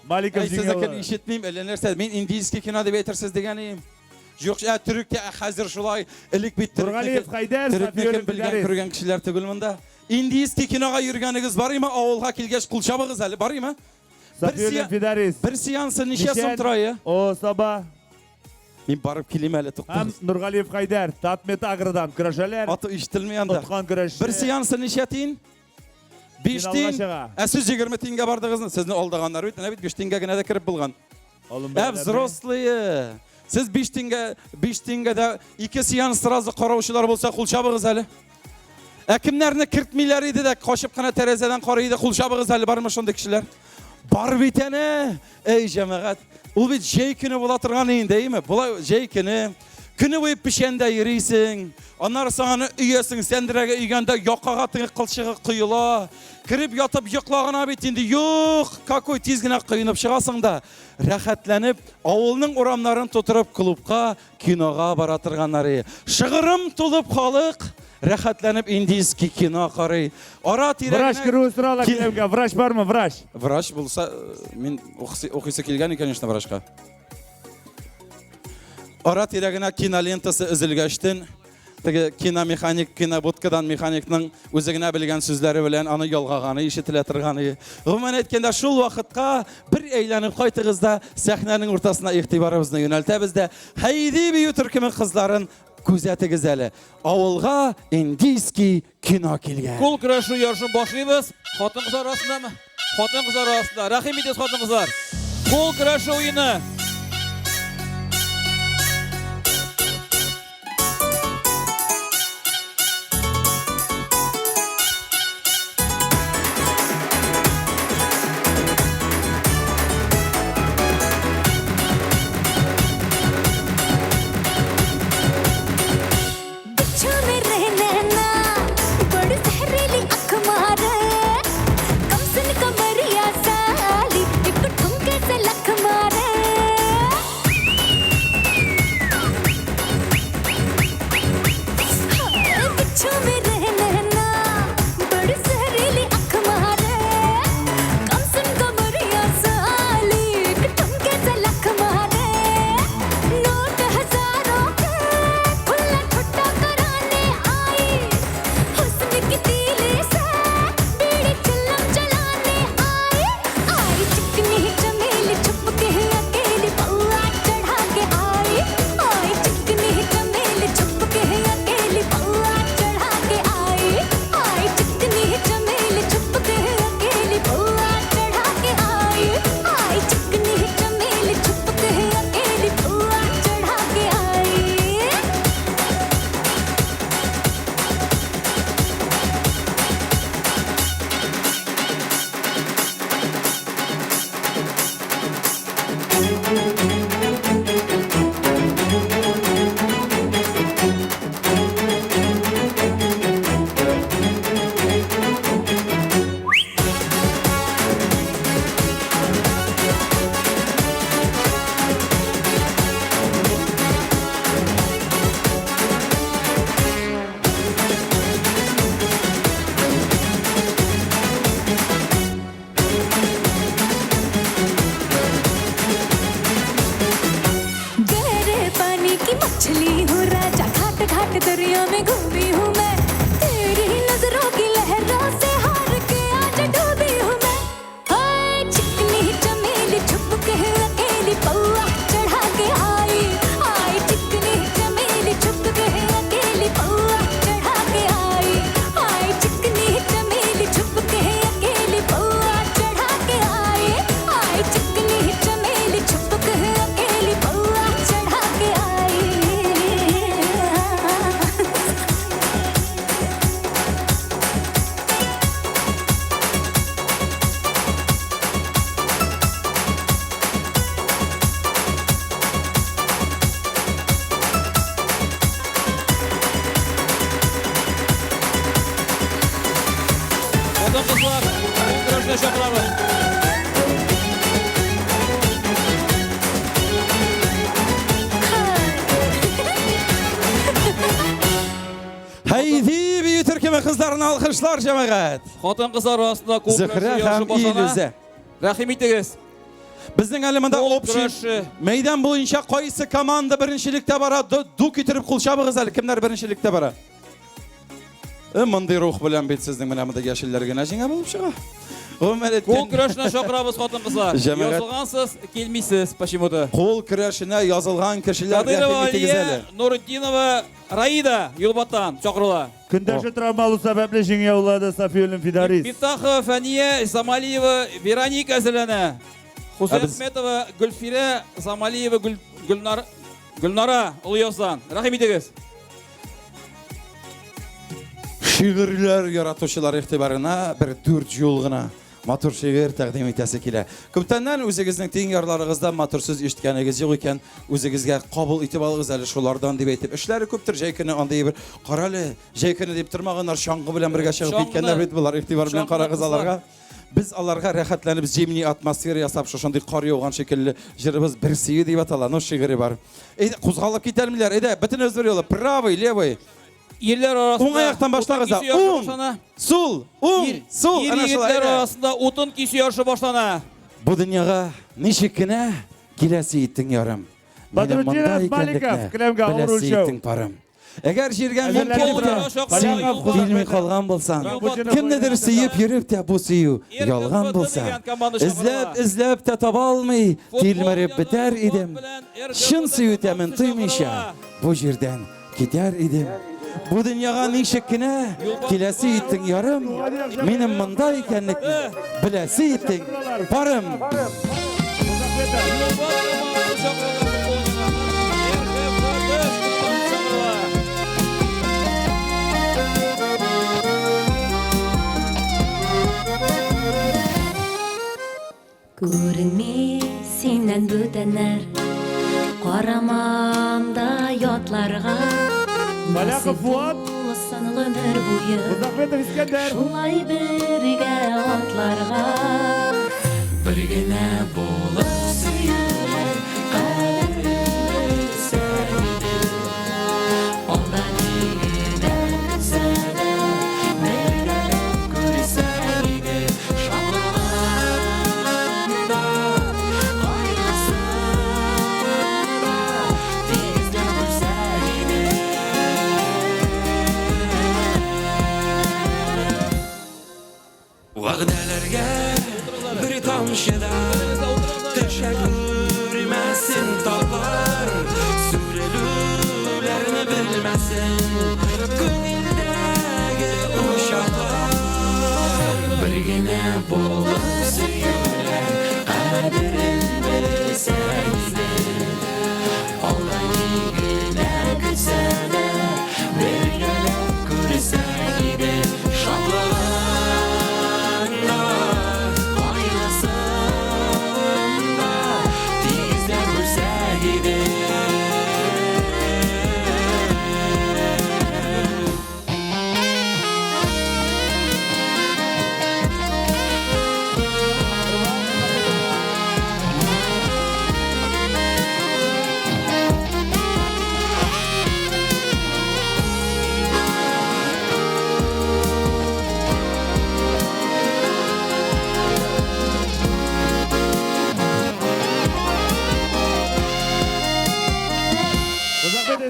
Маликов Әй, сезнекен җиңә. ишетмим, әллә нәрсә. Мин индийский кино дип әйтерсез дигән идем. Юк, ә төректә ә, хәзер шулай, элек бит Нургалиев Хәйдәр, төрекнекен Сафиуллин белгән Фидарис. күргән кешеләр түгел монда. Индийский кинога йөргәнегез бар име? Авылга килгәч кул чабыгыз әле, бар име? Бер Сафиуллин Фидарис. Бер сеансы ничә сум Мишән тора, е? О, Саба. Мин барып килим әле, Һәм туктагыз. Нургалиев Хәйдәр, Татмет Агродан көрәшәләр. Аты ишетелми анда. Откан көрәшче. Бер сеансы ничә тиен? 5 Финалга тиен. чыга. Ә сез 20 тиенгә бардыгызмы? Сезне алдаганнар бит. Менә бит 5 тиенгә генә дә кереп булган. Ә взрослые. Сез 5 тиенгә, 5 тиенгә дә ике сеанс сразу караучылар булса кул чабыгыз әле. Ә кемнәрне кертмиләр иде дә, качып кына тәрәзәдән карый иде, кул чабыгыз әле, бармы шундый кешеләр? Бар бит әнә. Эй, җәмәгать, ул бит җәй көне була торган инде, әйме? Болай җәй көне, көне буе печәндә йөрисең, аннары соң аны өясең, сәндерәгә өйгәндә якага теге кылчыгы коела. Кереп ятып йокла гына бит инде. Юк, какой тиз генә коенып чыгасың да, рәхәтләнеп, авылның урамнарын тутырып клубка, кинога бара торганнар. Шыгырым тулып халык, рәхәтләнеп индийский кино карый. Ара тирә Врач керүе сорала киләмгә. Врач бармы, врач? Врач булса, мин укыйсы килгән, конечно, врачка. Ара тирә генә кинолентасы өзелгәчтен, теге киномеханик, кинобудкадан механикның үзе генә белгән сүзләре белән аны ялгаганы ишетелә торган. Гомумән әйткәндә, шул вакытка бер әйләнеп кайтыгыз да, сәхнәнең уртасына игътибарыбызны юнәлтәбез дә, Һәйди бию төркеме кызларын күзәтегез әле. Авылга индийский кино килгән. Кул көрәшү ярышын башлыйбыз. Хатын-кызлар арасындамы? Хатын-кызлар арасында. Рәхим итегез, хатын-кызлар. Кул көрәшү уены. बिच्छू मेरे नैना बड़ी जहरीली अख मारे, कमसिन कमरिया साली एक ठुमके से लख मारे। उछली हूँ राजा, घाट घाट दरिया में घूमी हूँ मैं। तेरी नजरों की लहरों से हार के आज डूबी हूँ मैं। हाय चिकनी चमेली छुप के अकेली पौआ चढ़ा के आई। आई चिकनी चमेली छुप के अकेली पौआ चढ़ा के आई। आई चिकनी चमेली छुप के अकेली पौआ चढ़ा के आई। आई चिकनी चमेली छुप के अकेली पौआ चढ़ा के आई। Хатын-кызлар, кул көрәшенә чакырабыз. Һәйди бию төркеме кызларына алкышлар, җәмәгать. Хатын-кызлар арасында кул Зөһрә көрәше ярышы һәм башлана. Илүзә. Рәхим итегез. Безнең әле монда Кул общий көрәше. мәйдан буенча кайсы команда беренчелектә бара? Ду китереп кул чабыгыз әле, кемнәр беренчелектә бара? Мондый рух белән бит сезнең менә монда яшелләр генә җиңә булып чыга. Гомумән Кул әйткән- көрәшенә чакырабыз хатын-кызлар. Җәмәгать- Язылгансыз, килмисез почему-то. Кул көрәшенә язылган кешеләр Кадырова рәхим итегез Алия, әле. Нурутдинова Раида Юлбаттан чакырыла. Көндәше травма алу сәбәпле җиңү яулады Сафиуллин Фидарис. Мифтахова Фәния, Замалиева Вероника әзерләнә. Хузәхметова Гөлфирә, Замалиева Гөлнар Гөлнара Олыяздан. Рәхим итегез. Шигырьләр яратучылар игътибарына бер дүрт юл гына матур шигырь тәкъдим итәсе килә. Күптәннән үзегезнең тиң ярларыгыздан матур сүз ишеткәнегез юк икән, үзегезгә кабул итеп алыгыз әле шулардан дип әйтеп. Эшләре күптер, җәй көне андый бер карале, җәй көне дип тормаганнар, чаңгы белән бергә чыгып Чаңгыны- киткәннәр бит болар. Игътибар белән чаңгыны карагыз кызлар. аларга. Без аларга рәхәтләнеп зимний атмосфера ясап шушындый кар яуган шикелле җырыбыз бер сөю дип атала. Ну шигыре бар. Әйдә, кузгалып китәлмиләр. Әйдә, бөтенебез бер юлы. Правый, левый. Ирләр арасында Уң аяктан башлагыз да. утын кисү ярышы Уң, башлана. сул, уң, сул. Ир Әнә шулай, егетләр әйдә. арасында утын кисү ярышы башлана. Бу дөньяга ничек кенә киләсе иттең ярым. Минем монда Бадрутдинов Маликов, икәнлекне келәмгә авыр беләсе үлчәү. иттең парым. Әгәр җиргә мин Әзерләнеп килеп тә, тора. син Поляков, килми калган булсаң, кемнедер сөеп йөреп тә бу сөю ялган булса, эзләп эзләп тә таба алмый, тилмереп бетәр идем. Чын сөю тәмен тоймыйча, бу җирдән китәр идем. Бу дөньяга ничек кенә киләсе иттең ярым, минем монда икәнлекне беләсе иттең парым. Күренми синнән бүтәннәр, Карамам да ятларга. Маляков Фуат. Булсын гомер буе, Музахметов Искәндәр. Шулай бергә атларга. Бер генә булып сөюләр кадерен белсәң иде. Алда ни генә көтсә дә, бергәләп күрсәң иде. Шатлыгын да, кайгысын да тигезләп бүлсәң иде. Вәгъдәләргә бер тамчы да төшә күрмәсен таплар, сүрелүләрне белмәсен күңелдәге учаклар. Бер генә булып сөюләр кадерен белсәң иде. Алда ни генә көтсә дә, бергәләп күрсәң иде. Шатлыгын да, кайгысын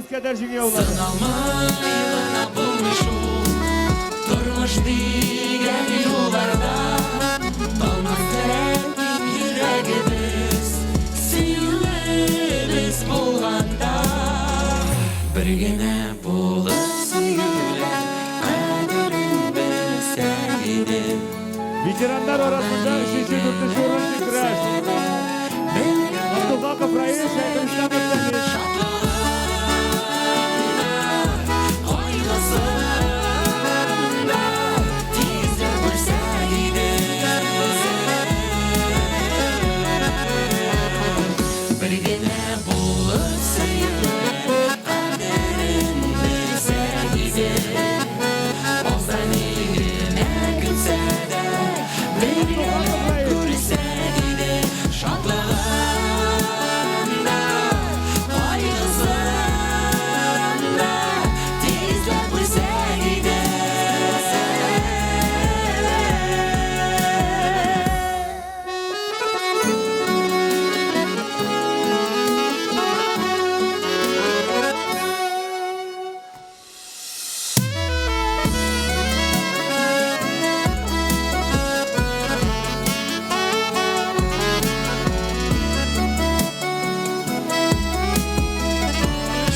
Эскәдәр җиңү яулады. Сыналмый гына булмый шул тормыш дигән юлларда. Талмас ләкин йөрәгебез, сөюебез булганда. Бер генә булып сөюләр кадерен белсәк иде. Ветераннар арасында өченче, дүртенче урын өчен көрәш. Абдулхаков Раил, Шәйхелисламов Фәнис. Кайгысын да тизрәк бүлсәк иде. Бер генә булып сөюләр кадерен белсәк иде. Аздан генә көнсә дә бергә күрсәк иде. Шатлыгын да, кайгысын да тизрәк бүлсәк иде.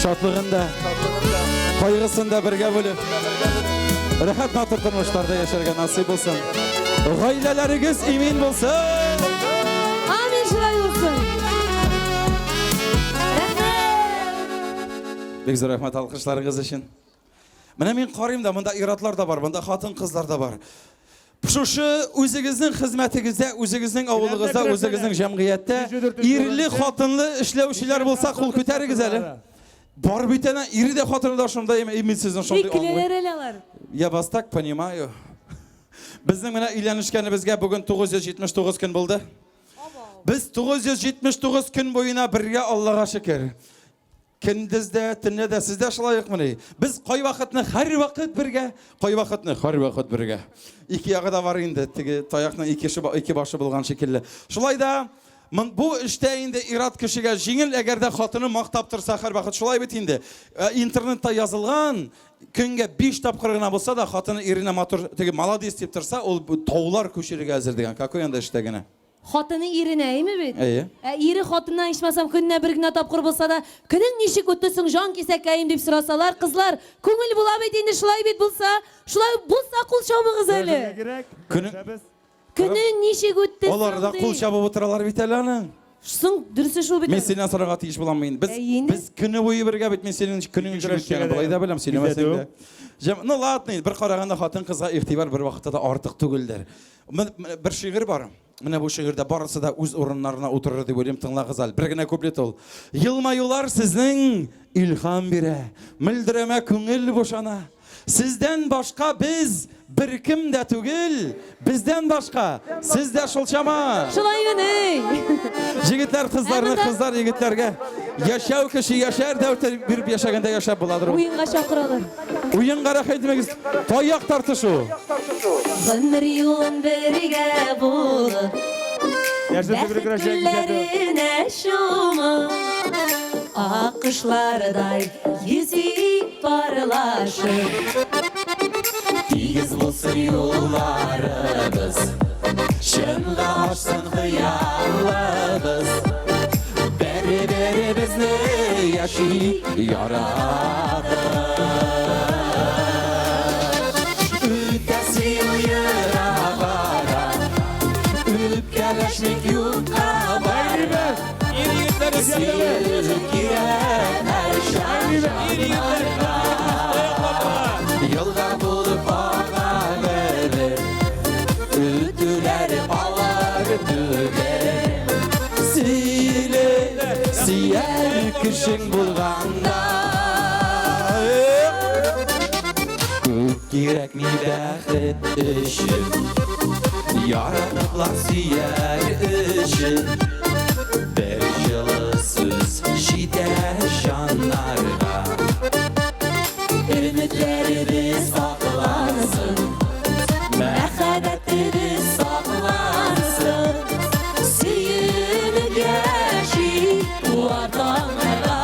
Шатлыгын да, кайгысын да бергә бүлеп, рәхәт матур тормышларда яшәргә насыйп булсын. Гаиләләрегез имин булсын. Амин, шулай булсын. Бик зур рәхмәт алкышларыгыз өчен. Менә мин карыйм да, монда ир-атлар да бар, монда хатын-кызлар да бар. Шушы үзегезнең хезмәтегездә, үзегезнең авылыгызда, үзегезнең җәмгыятьтә ирле хатынлы эшләүчеләр булса, кул күтәрегез әле. Бар бит әнә, ире дә хатыны да шунда, мин сезне шундый Бик көләләр әле алар. Я вас так понимаю. Безнең менә өйләнешкәнебезгә бүген 979 көн булды. Без 979 көн буена бергә, Аллага шөкер. Көндез дә, төнлә дә, сездә шулай укмыни? Без кайвакытны һәрвакыт бергә, кайвакытны һәрвакыт бергә. Ике ягы да бар инде, теге таякның ике башы булган шикелле. Шулай да бу эштә инде ир-ат кешегә җиңел, әгәр дә хатыны мактап торса һәрвакыт, шулай бит инде. Интернетта язылган, көнгә 5 тапкыр гына булса да хатыны иренә матур, теге молодец дип торса, ул таулар күчерергә әзер дигән. Какой анда эштә генә? Хатыны иренә, әйме бит? Әйе. Ә ире хатыннан ичмасам көненә бер генә тапкыр булса да, көнең ничек үтте соң, җан кисәкәем дип сорасалар, кызлар, күңел була бит инде, шулай бит булса, шулай булса кул чабыгыз әле. Көнең Көнең ничек үтте соң? Алар да кул чабып утыралар бит әле аның. Соң, дөресе шул бит. Мин синнән сорарга тиеш булам инде. Без көне буе бергә бит, мин синең көнең ничек үткәнен болай да беләм, сөйләмәсәң дә. Җәм, ну ладно, бер караганда хатын-кызга игътибар бер вакытта да артык түгелдер. Бер шигырь бар. Менә бу шигырьдә барысы да үз урыннарына утырыр дип уйлыйм, тыңлагыз әле. Бер генә куплет ул. Елмаюлар сезнең илһам бирә, мөлдерәмә күңел бушана. Сездән башка без беркем дә түгел, бездән башка сез дә шул чама. Шулаймыни? Җегетләр кызларны, кызлар егетләргә. Яшәү кеше яшәр дәүтер биреп яшәгәндә яшәп буладыр ул. Уенга чакыралар. Уенга рәхәт итмәгез. Таяк тартышу. Гомер юлын бергә булып, бәхет күлләренә чумып, аккошлардай йөзик парлашып. Тигез булсын юлларыбыз, чынга ашсын хыялларыбыз. Бер-беребезне яши яратып. Үтәсе юл ерак ара, үпкәләшмик юкка бара. Сөю кирәк һәрчак җаннарга. Елга булып ага гомер, үтүләре алар түгел. Сөйле, сөяр кешең булганда. Күп кирәкми бәхет өчен, яратыплар сөяр өчен. Бер җылы сүз җитә җаннарга. Өметләребез аклансын, мәхәббәтебез саклансын. Сөенеп яши Ватанга.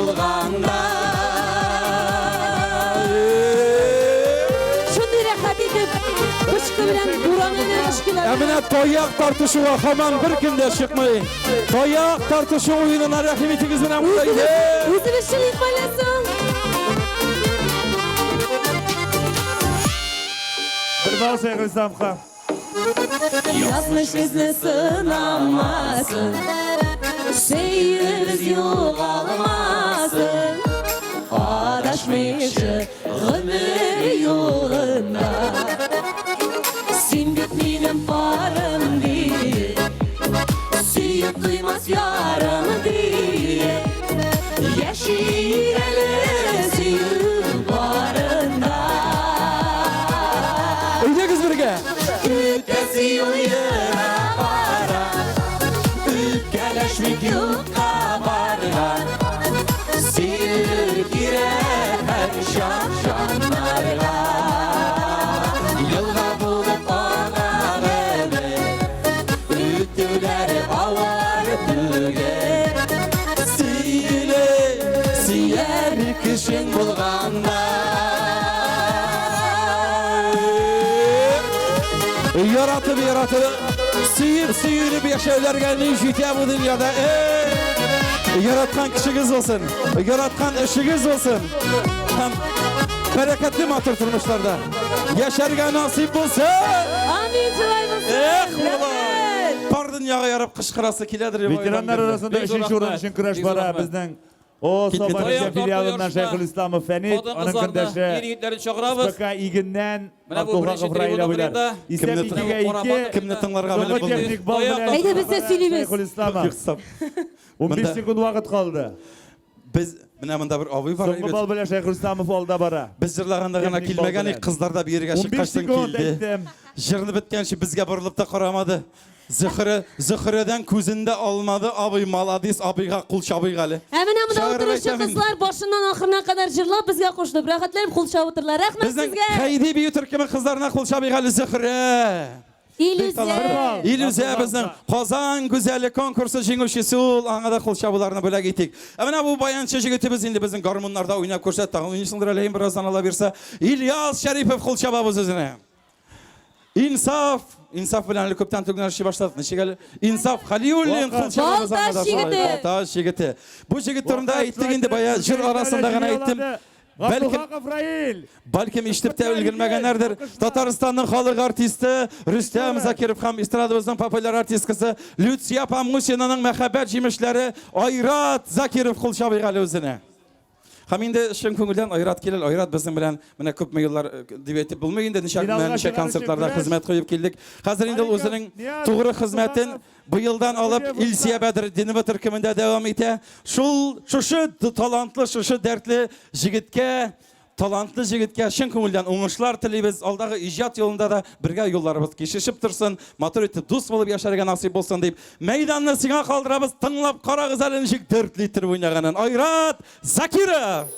булганда. Шундый рәхәт итеп, пычкы белән буран әнә эшкиләр. Ә менә таяк тартышуга һаман беркем дә чыкмый. Таяк тартышу уенына рәхим итегез менә монда иде. Үзебез чыгыйк әллә соң? Бер балл Шәйхелисламга. Язмыш безне сынамасын, Сөюебез югалмасын, Адашмыйчы гомер юлында. Син бит минем парым диеп, Сөеп туймас ярым диеп, Яши әле сөю барында. Әйдәгез бергә. Үтәсе юл ерак ара, Үпкәләшмик юкка барга. Сөю кирәк һәрчак җаннарга. Елга булып ага гомер, Үтүләр авыр түгел. Сөйле, сөяр кешең булганда. Яратып, яратып, сөеп, сөелеп яшәүләргә ни җитә бу дөньяда? Эй! Яраткан кешегез булсын, яраткан эшегез булсын. Һәм бәрәкәтле матур тормышларда яшәргә насыйп булсын. Амин, шулай булсын. Эх, малай! Бар дөньяга ярып кычкырасы киләдер. Ветераннар арасында өченче урын өчен көрәш бара безнең О, Саба Таяк тарту филиалыннан ярышына Шәйхелисламов Фәнит, аның хатын-кызларны, көндәше ир-егетләрне чакырабыз. СПК Игеннән Менә бу беренче Абдулхаков Раил трибуна абыйлар. кырыенда. Исәп Кемне 2-гә 2. Кемне тыңларга белеп Соңгы булмый. техник балл белән Әйдә, без дә сөйлибез. Шәйхелисламов. 15 секунд вакыт калды. Без менә монда бер абый бар. Соңгы балл белән Шәйхелисламов алда бара. Без җырлаганда гына Техник балл килмәгән белән. кызлар да биергә 15 чыккачтан секунд килде. әйттем. Җырны беткәнче безгә борылып та карамады. Зөхрә, Зөхрәдән күзен дә алмады. Абый молодец, абыйга кул чабыйк әле. Ә менә монда Чыгарып утыручы әйтәм инде. кызлар башыннан ахырына кадәр җырлап безгә кушылып, рәхәтләнеп кул чабытырлар. Рәхмәт Безнең сезгә. Хәйди бию төркеме кызларына кул чабыйк әле Зөхрә. Илүзә. Илүзә безнең Казан гүзәле конкурсы җиңүчесе ул. Аңа да кул чабуларны бүләк итик. Ә менә бу баянчы җегетебез инде безнең гармуннарда уйнап күрсәтте. Тагын уйныйсыңдыр әле бераздан ала бирсә. Ильяс Шәрипов кул чабабыз үзенә. Инсаф, Инсаф белән әле күптән түгел эшли башладык. Ничек әле? Инсаф Халиуллин кул чабабыз аңа да Балтач шулай. егете. Балтач егете. Бу җегет турында әйттек инде бая җыр арасында гына әйттем. Бәлкем Габдулхаков Раил. Бәлкем ишетеп тә өлгермәгәннәрдер. Татарстанның халык артисты Рөстәм Закиров һәм эстрадабызның популяр артисткасы Люция апа Мусинаның мәхәббәт җимешләре Айрат Закиров кул чабыйк әле үзенә. Һәм инде чын күңелдән Айрат килер. Айрат безнең белән менә күпме еллар дип әйтеп булмый инде, ничә Финалга ничә чыгаручы концертларда көрәш. хезмәт куеп килдек. Хәзер инде ул үзенең Нияз тугры хезмәтен быелдан алып Илсия Бәдретдинова төркемендә дәвам итә. Шул шушы талантлы, шушы дәртле җегеткә талантлы җегеткә чын күңелдән уңышлар телибез. Алдагы иҗат юлында да бергә юлларыбыз кисешеп торсын, матур итеп дус булып яшәргә насыйп булсын дип, мәйданны сиңа калдырабыз. Тыңлап карагыз әле ничек дәртле итеп уйнаганын. Айрат Закиров!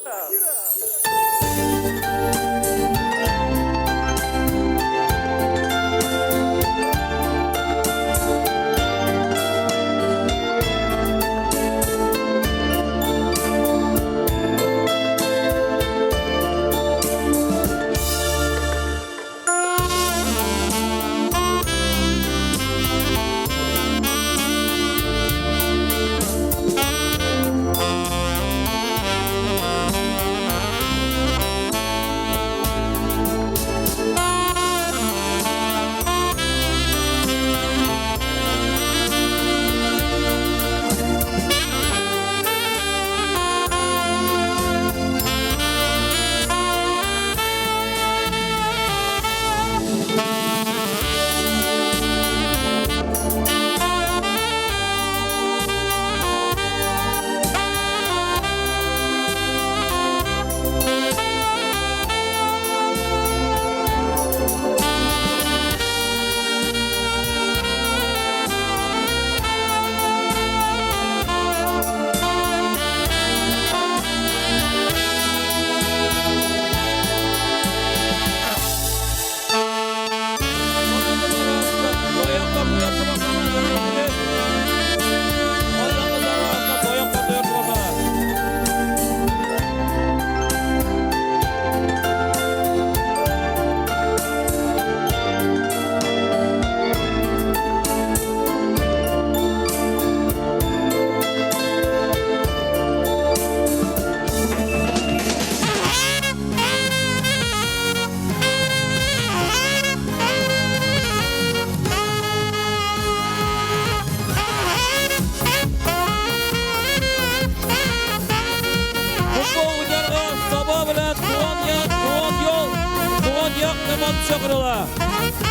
командасы чакырыла.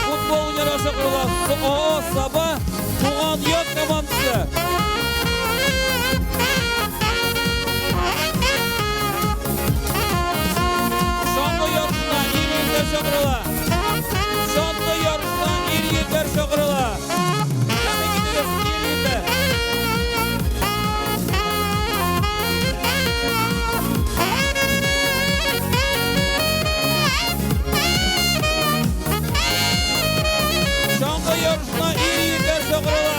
Футбол уйнарга чакырыла. ООО Саба Туган як командасы. Шаңгы ярышына ир-егетләр чакырыла. Шаңгы ярышына ир-егетләр чакырыла. Рәхим итегез, ир-егетләр. Чаңгы ярышына ир-егетләр чакырыла.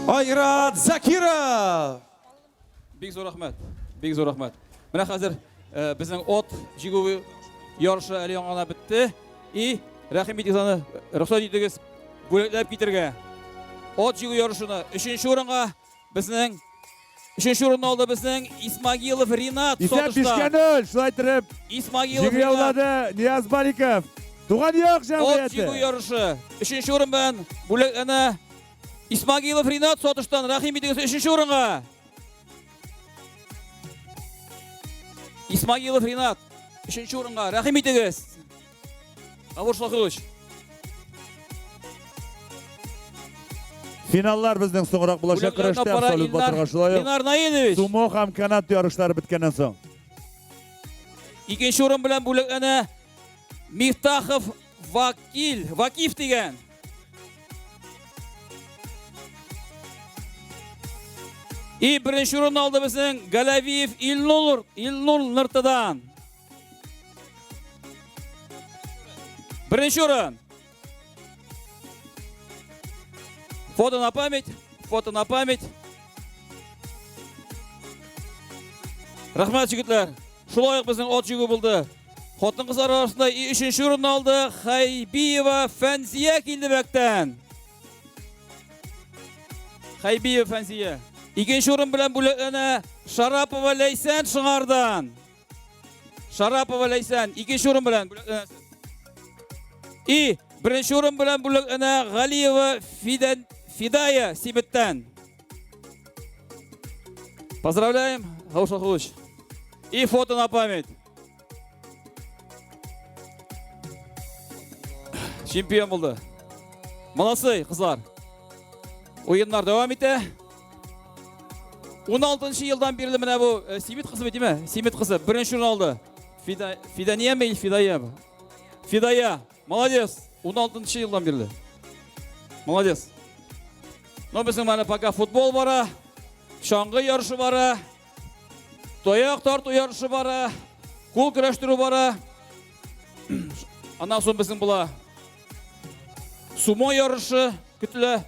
Айрат Закиров! Бик зур рәхмәт. Бик зур рәхмәт. Менә хәзер э, безнең от җигү ярышы әле яңа гына бетте. И рәхим итегез аны, рөхсәт итегез бүләкләп китергә. От җигү ярышына өченче урынга безнең өченче урынны алды безнең Исмагилов Ринат Исәп Сатышта. 5-ка 0. Шулай итеп, Исмагилов җиңү Ринат. яулады Нияз Баликов. Туган як От җәмгыяте. җигү ярышы. Өченче урын белән бүләкләнә Исмагилов Ринат Сатыштан. Рәхим итегез өченче урынга. Исмагилов Ринат өченче урынга. Рәхим итегез. Авыр Шахилович. Финаллар безнең соңрак булачак Бүләкләрне көрәштә апара абсолют Илнар- батырга шулай ук. Ленар Наилович. Сумо һәм канат ярышлары беткәннән соң. Икенче урын белән бүләкләнә Мифтахов Вакил, Вакиф дигән. И беренче урынны алды безнең Галәвиев Илнур, Илнур Ныртыдан. Беренче урын. Фото на память, фото на память. Рәхмәт, егетләр. Шулай ук безнең ат җигү булды. Хатын-кызлар арасында и өченче урынны алды Хәйбиева Фәнзия Килдебәктән. Хәйбиева Фәнзия. Икенче урын белән бүләкләнә Шарапова Ләйсән Шыңардан. Шарапова Ләйсән икенче урын белән бүләкләнәсез. И беренче урын белән бүләкләнә Галиева Фидән Фидая Сибеттән. Поздравляем, Гауш Шахулович. И фото на память. Чемпион булды. Молодцы, кызлар. Уеннар дәвам итә. 16 елдан бирле менә бу э, Симит кызы бит, димә? Симит кызы беренче урын алды. Фида Фиданияме или Фидая? Фидая. Молодец. 16 елдан бирле. Молодец. Но безнең менә пока футбол бара, чаңгы ярышы бара, таяк тарту ярышы бара, кул көрәштерү бара. Аннан соң безнең була сумо ярышы көтелә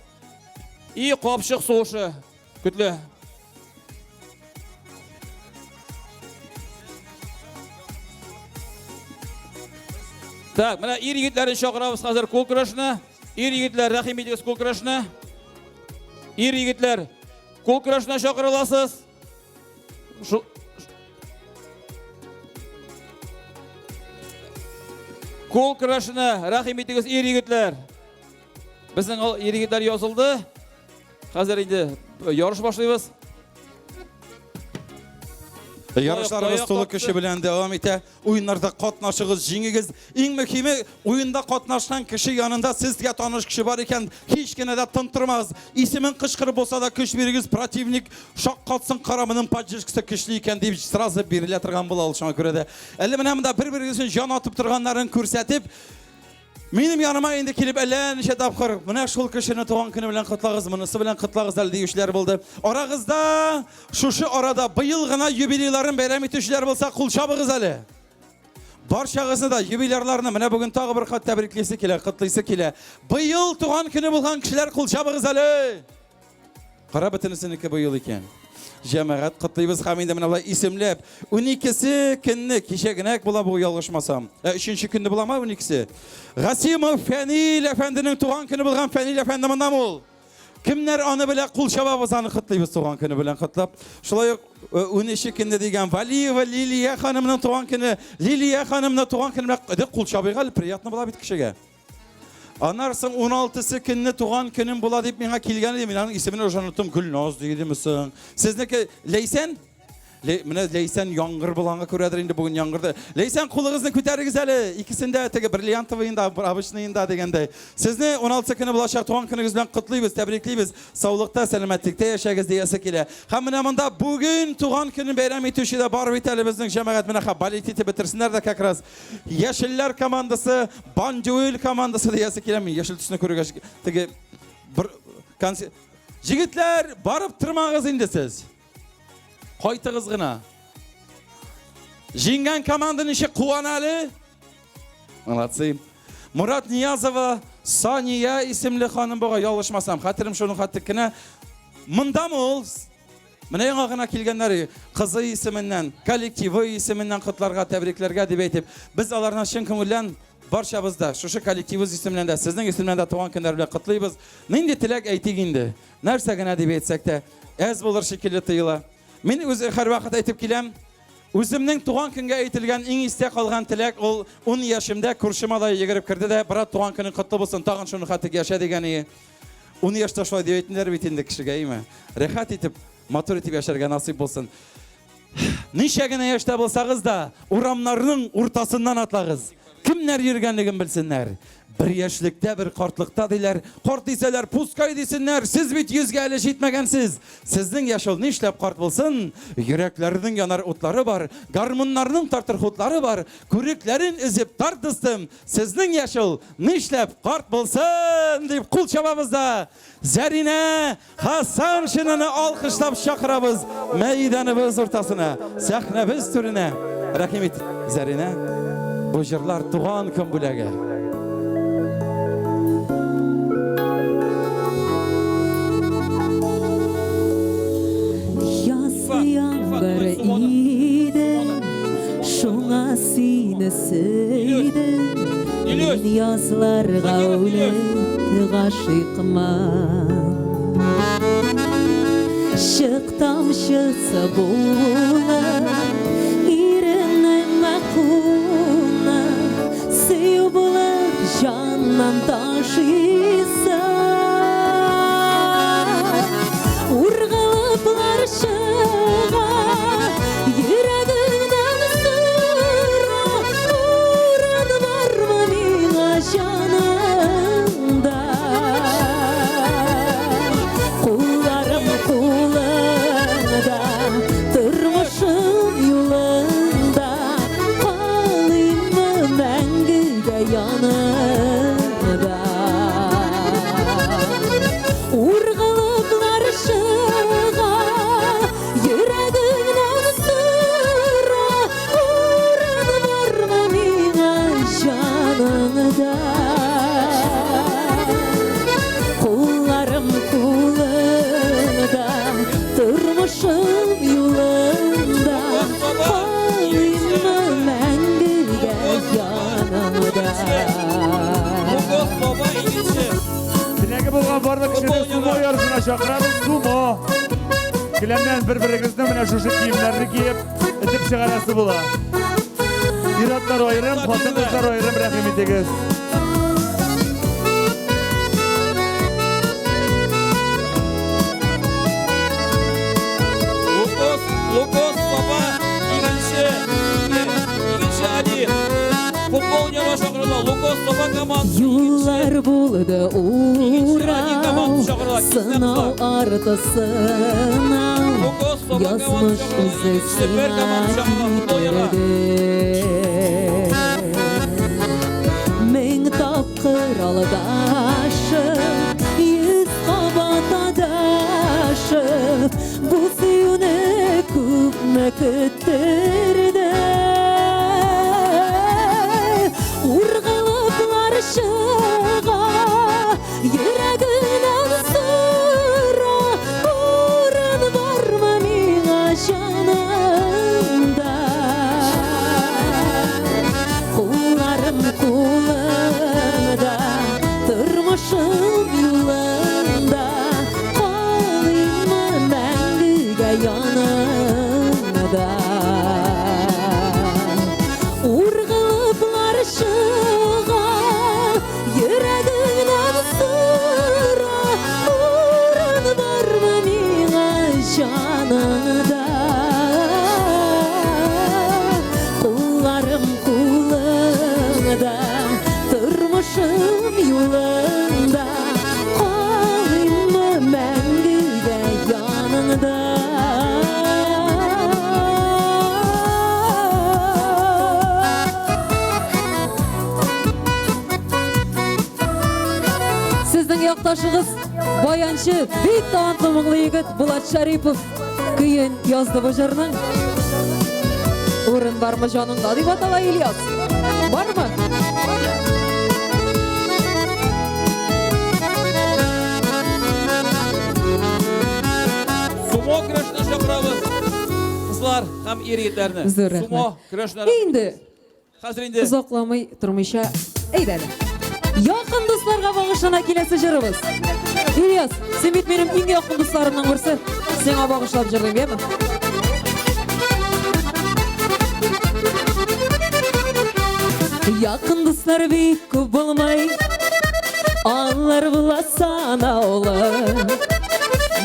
и капчык сугышы көтелә. Так, менә ир егетләрен чакырабыз хәзер кул көрәшенә. Ир егетләр, рәхим итегез кул көрәшенә. Ир егетләр, кул көрәшенә чакырыласыз. Шу Кул көрәшенә рәхим итегез ир егетләр. Безнең ул ир егетләр язылды. Хәзер инде ярыш башлыйбыз. Ярышларыбыз тулы көче белән дәвам итә. Уеннарда катнашыгыз, җиңегез. Иң мөһиме, уенда катнашкан кеше янында сезгә таныш кеше бар икән, һич кенә дә тын тормагыз. Исемен кычкырып булса да көч бирегез, противник шаккатсын, кара, моның поддержкасы көчле икән дип сразу бирелә торган була ул шуңа күрә дә. Әле менә монда бер-берегез өчен җан атып торганнарын күрсәтеп, Минем яныма инде килеп әллә ничә тапкыр, менә шул кешене туган көне белән котлагыз, монысы белән котлагыз әле диючеләр булды. Арагызда шушы арада быел гына юбилейларын бәйрәм итүчеләр булса, кул чабыгыз әле. Барчагызны да, юбилярларны менә бүген тагы бер кат тәбриклисе килә, котлыйсы килә. Быел туган көне булган кешеләр кул чабыгыз әле. Кара бөтенесенеке быел икән. Җәмәгать котлыйбыз һәм инде менә болай исемләп. 12-се көнне, кичә генә була бу ялгышмасам. Ә, өченче көнне буламы 12-се? Гасимов Фәнил әфәнденең туган көне булган Фәнил әфәнде мондамы ул? Кемнәр аны белә, кул чабабыз, аны котлыйбыз туган көне белән котлап. Шулай ук 13 көне дигән Валиева Лилия ханымның туган көне. Лилия ханымның туган көне белән кул чабыйк әле, приятно була бит кешегә. Аннан соң 16-сы көнне туган көнем була дип миңа килгән иде. Мин аның исемен уже оныттым. Гөлназ дидеме соң? Сезнеке Ләйсән? Менә Ләйсән яңгыр булганга күрәдер инде бүген яңгырда. Ләйсән, кулыгызны күтәрегез әле. Икесендә теге бриллиантовыйында, обычныйында дигәндәй. Сезне 16 көне булачак туган көнегез белән котлыйбыз, тәбриклибез. Саулыкта, сәламәтлектә яшәгез диясе килә. Һәм менә монда бүген туган көнен бәйрәм итүче дә бар бит әле безнең җәмәгать. Менә ха болеть итеп бетерсеннәр дә как раз. Яшелләр командасы, Бандюэль командасы диясе килә. Мин яшел төсне күргәч теге бер Җегетләр, барып тормагыз инде сез. Кайтыгыз гына. Җиңгән команда ничек куана әле? Молодцы. Мурат Ниязова, Сания исемле ханым буга ялгышмасам, хәтерем шуның хәтле кенә. Мондамы ул? Менә яңа гына килгәннәр кызы исеменнән, коллективы исеменнән котларга, тәбрикләргә дип әйтеп, без аларны чын күңелдән барчабыз да шушы коллективыбыз исеменнән дә, сезнең исемнән дә туган көннәр белән котлыйбыз. Нинди теләк әйтик инде? Нәрсә генә дип әйтсәк тә, әз булыр шикелле тоела. Мин үзе һәрвакыт әйтеп киләм, үземнең туган көнгә әйтелгән иң истә калган теләк ул 10 яшемдә күрше малае йөгереп керде дә, брат, туган көнең котлы булсын, тагын шуны хәтлек яшә дигән ие. 10 яшьтә шулай дип әйтмиләр бит инде кешегә, әйме? Рәхәт итеп, матур итеп яшәргә насыйп булсын. Ничә генә яшьтә булсагыз да, урамнарның уртасыннан атлагыз. Кемнәр йөргәнлеген белсеннәр. Бер яшьлектә, бер картлыкта диләр. Карт дисәләр, пускай дисеннәр. Сез бит йөзгә әле җитмәгәнсез. Сезнең яшь ул нишләп карт булсын? Йөрәкләрнең янар утлары бар, гармуннарның тартыр хутлары бар. Күрекләрен өзеп тарт, дустым. Сезнең яшь ул нишләп карт булсын? дип кул чабабыз да. Зәринә Хәсәншинаны алкышлап чакырабыз мәйданыбыз уртасына, сәхнәбез түренә. Рәхим ит, Зәринә. Бу җырлар туган көн бүләге. Язгы яңгыр иде, шуңа сине сөйдем. Мин язларга үлеп гашыйкмын. Чык тамчысы булып, иренемә кунып, сөю булып җаннан ташыйсың. Ургылыплар чыга, йөрәгеңнән сора, урын бармы миңа җаныңда? Кулларым кулыңда, тормышым юлыңда, калыйммы мәңгегә яныңда? Ургылыплар чыга, йөрәгеңнән сора, урын бармы миңа җаныңда? Кулларым кулыңда, тормышым юлыңда, калыйммы мәңгегә яныңда? Теләге булган барлык кешене сумо ярышына чакырабыз. Сумо. Келәмнән бер-берегезне менә шушы киемнәрне киеп, этеп чыгарасы була. Ир-атлар аерым, хатын-кызлар аерым, рәхим итегез. Лукос, Лукос, Саба, икенче, икенче один. Футбол уйнарга чакырыла. Лукос, Саба командасы. Юллар булды урау, сынау арты сынау, язмыш үзе сиңа китерде. Мең тапкыр алдашып, йөз кабат адашып, бу сөюне күпме көттерде. Ургылыплар чыга, йөрәгеңнән сора, урын бармы миңа җаныңда? Кулларым кулыңда, тормышым җаныңда. Ургылыплар чыга, йөрәгеңнән сора, урын бармы миңа җаныңда? Кулларым кулыңда, тормышым юлыңда, калыйммы мәңгегә яныңда? Сезнең якташыгыз баянчы, бик талантлы моңлы егет Булат Шәрипов көен язды бу җырның. Урын бармы җаныңда дип атала Ильяс. Бармы? Сумо көрәшенә чакырабыз. Кызлар һәм ир егетләрне. Зур рәхмәт. Сумо көрәшенә. Инде Хәзер инде озакламый тормыйча әйдә әле. Якын дусларга багышлана киләсе җырыбыз. Ильяс, син бит минем иң якын дусларымның берсе. Сиңа багышлап җырлыйм, яме? Якын дуслар бик күп булмай, алар була санаулы.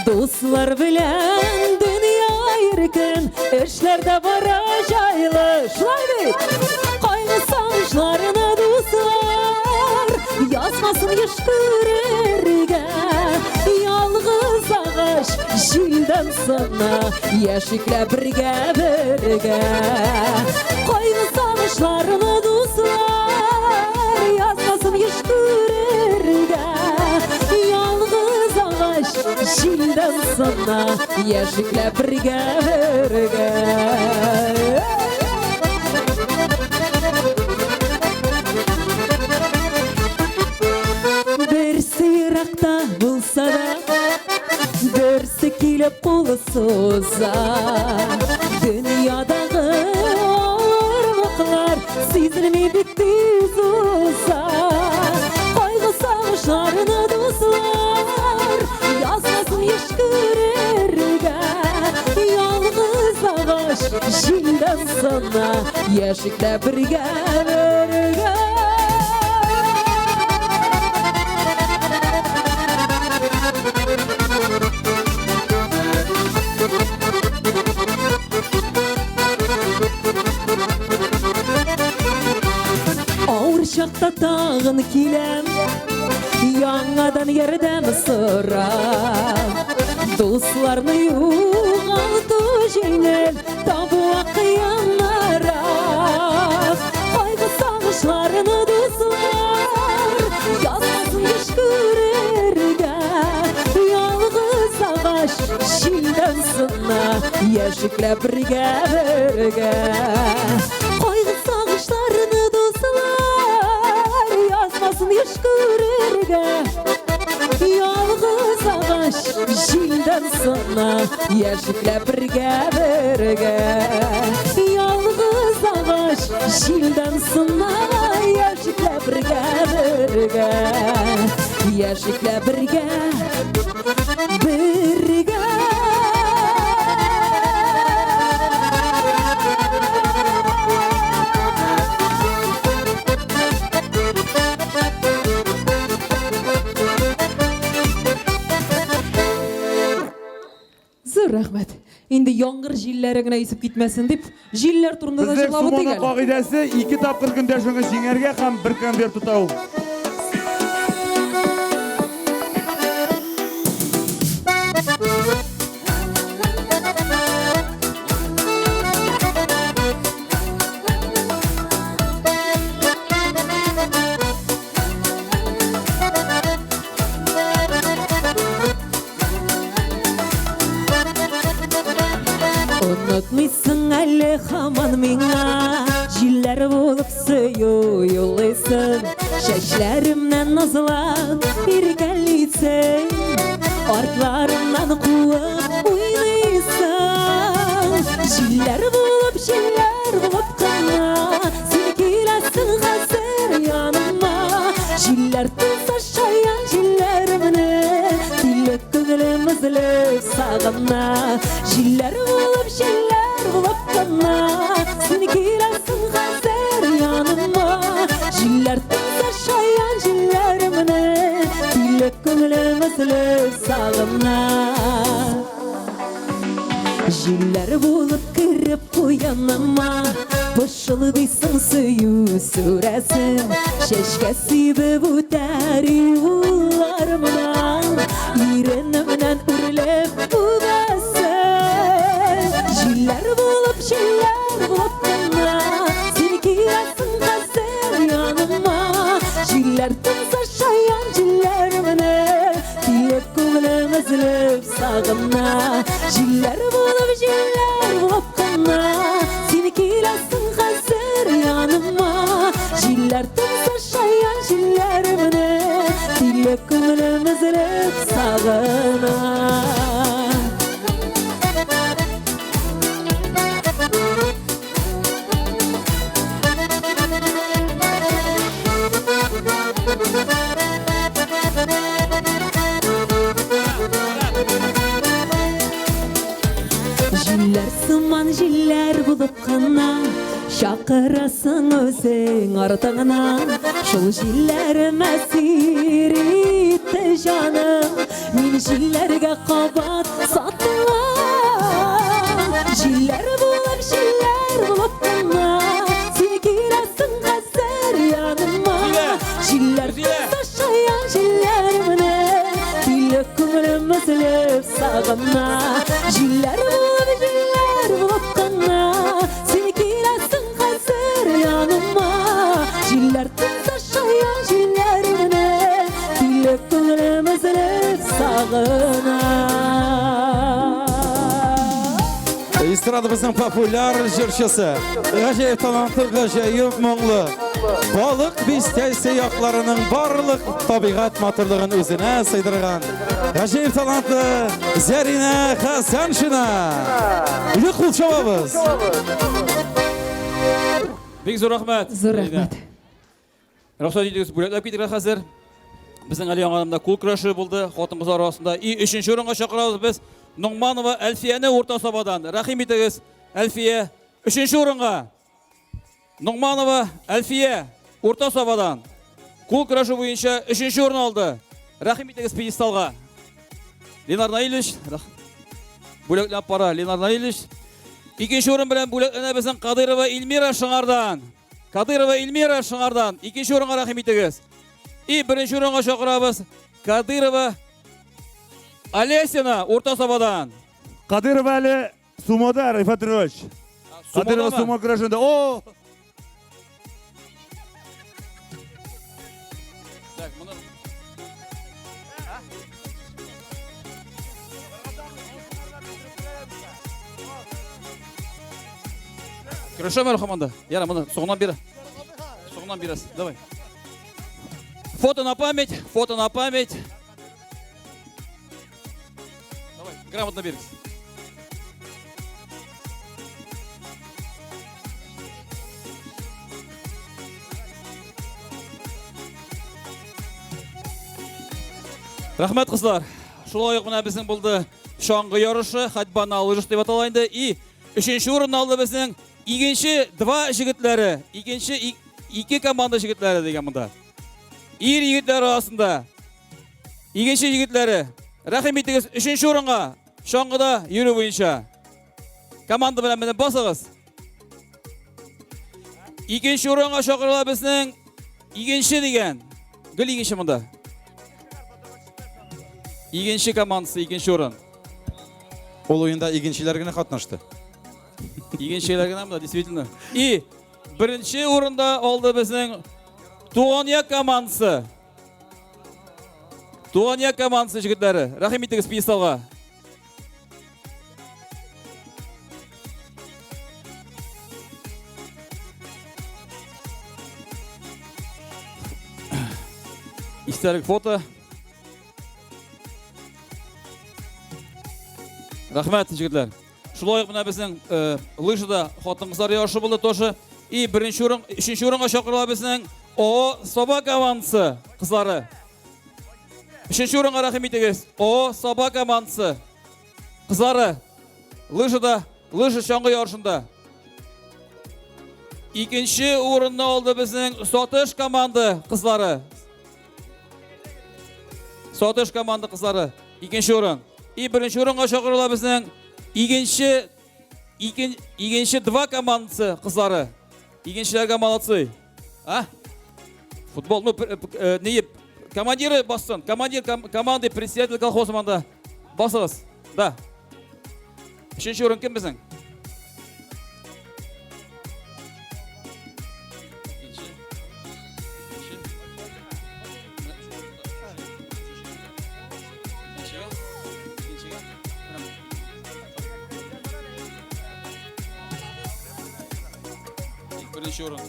Дуслар белән дөнья иркен, эшләр дә бара җайлы. Шулай бит? Кайгы сагышларны дуслар язмасын еш күрергә. Ялгыз агач җилдән сына, яшикләр бергә бергә. Кайгы сагышларны дуслар язмасын еш күрергә. Ялгыз агач җилдән сына, яшикләр бергә бергә. Берсе еракта булса да, берсе килеп кул суза. Дөньядагы авырлыклар сизелми бик тиз уза. Кайгы сагышларны дуслар язмасын еш күрергә. Ялгыз агач җилдән сына, яшикләр бергә бергә. Авыр чакта тагын киләм, яңадан ярдәм сорап. Дусларны югалту җиңел, табуы кыенрак. Кайгы сагышларны дуслар язмасын еш күрергә. Ялгыз агач җилдән сына, яшикләр бергә бергә. Кайгы сагышларны дуслар язмасын еш күрергә. Ялгыз агач җилдән сына, яшикләр бергә бергә. Ялгыз агач җилдән сына, яшикләр бергә бергә. Яшикләр бергә бергә. Зур рәхмәт. Инде яңгыр җилләре генә исеп китмәсен дип, җилләр турында да Безнең җырлап үтик сумоның әле. кагыйдәсе ике тапкыр көндәшеңне җиңәргә һәм бер конверт тотау. Онытмыйсың әле һаман миңа, җилләр булып сөю юллыйсың, чәчләремнән назлап иркәлисең, артларымнан куып уйныйсың. Җилләр булып, җилләр булып кына, син киләсең хәзер яныма. Җилләр тынса шаян җилләремне, тиле күңелем өзелеп сагына. Җилләр булып кына Син киләсең хәзер яныма Җилләр тынса шаян җилләр менә Тиле күңелем өзелеп сагына Җилләр булып кереп куеныма Пышылдыйсың сөю сүрәсен Чәчкә сибеп үтәр юлларымнан Иренемнән үрләп үбәсең Җилләр булып, җилләр булып кына Син киләсең хәзер яныма Җилләр тынса шаян җилләр менә Килеп күңелем өзелеп сагына Җилләр булып, җилләр булып кына Син киләсең хәзер яныма Җилләр тынса шаян җилләр менә Тиле күңелем өзелеп сагына Җилләр сыман җилләр булып кына Чакырасың үзең артыңнан Шул җилләрем әсир итте җаным Мин җилләргә кабат сатылам Җилләр булып, җилләр булып кына Син киләсең хәзер яныма Җилләр тынса шаян җилләр менә Тиле күңелем өзелеп сагына Җилләр булып, җилләр булып кына Син киләсең хәзер яныма Җилләр тынса шаян җилләр менә Тиле күңелем өзелеп сагына Эстрадабызның популяр җырчысы, гаҗәеп талантлы, гаҗәеп моңлы. Балык бистәсе якларының барлык табигать матурлыгын үзенә сыйдырган гаҗәеп талантлы Зәринә Хәсәншина. Бөек кул чабабыз. Бик зур рәхмәт. Зур рәхмәт. Рөхсәт итегез, бүләкләп китергә хәзер. Безнең әле яңа гына кул көрәше булды хатын-кызлар арасында. И өченче урынга чакырабыз без Ногманова Әлфияне Урта Сабадан. Рәхим итегез, Әлфия, өченче урынга. Ногманова Әлфия Урта Сабадан. Кул көрәше буенча өченче урын алды. Рәхим итегез пьедесталга. Ленар Наилевич, бүләкләп бара Ленар Наилевич. Икенче урын белән бүләкләнә безнең Кадырова Эльмира Шыңардан. Кадырова Эльмира Шыңардан. Икенче урынга рәхим итегез. И беренче урынга чакырабыз Кадырова Олесина Урта Сабадан. Кадырова әле сумода, Рифат Рифатович. Кадырова сумо көрәшендә. О! Так, моны Көрәшәм әле команда. Яра, моны соңыннан бир. Соңыннан бирәсез. Давай. Фото на память, фото на память. Давай, грамотно бирегез. Рәхмәт, кызлар. Шулай ук менә безнең булды чаңгы ярышы, ходьба на лыжах дип атала инде. И өченче урынны алды безнең Игенче два җегетләре, икенче ике команда җегетләре дигән монда. Ир егетләр арасында Игенче егетләре, рәхим итегез өченче урынга чаңгыда йөрү буенча. Команда белән менеп басыгыз. Икенче урынга чакырыла безнең Игенче дигән. Гел игенче монда. Игенче командасы икенче урын. Ул уенда игенчеләр генә катнашты. Игенчеләр генә монда, действительно. И беренче урында алды безнең Туган як командасы. Туган як командасы җегетләре. Рәхим итегез пьедесталга. Истәлек фото. Рәхмәт, җегетләр. Шулай ук менә безнең э, лыжада хатын-кызлар ярышы булды тоже. И беренче урын, өченче урынга чакырыла безнең О Саба командасы кызлары. Өченче урынга рәхим итегез. О Саба командасы кызлары. Лыжада, лыжа чаңгы ярышында. Икенче урынны алды безнең Сатыш команда кызлары. Сатыш команда кызлары. Икенче урын. И беренче урынга чакырыла безнең игенче икен, игенче 2 командасы кызлары. Игенчеләргә молодцы. А? Футбол, ну, не, командиры бассын. Командир команды, председатель колхоза монда. Басыгыз. Да. Өченче урын кем безнең? Беренче урын.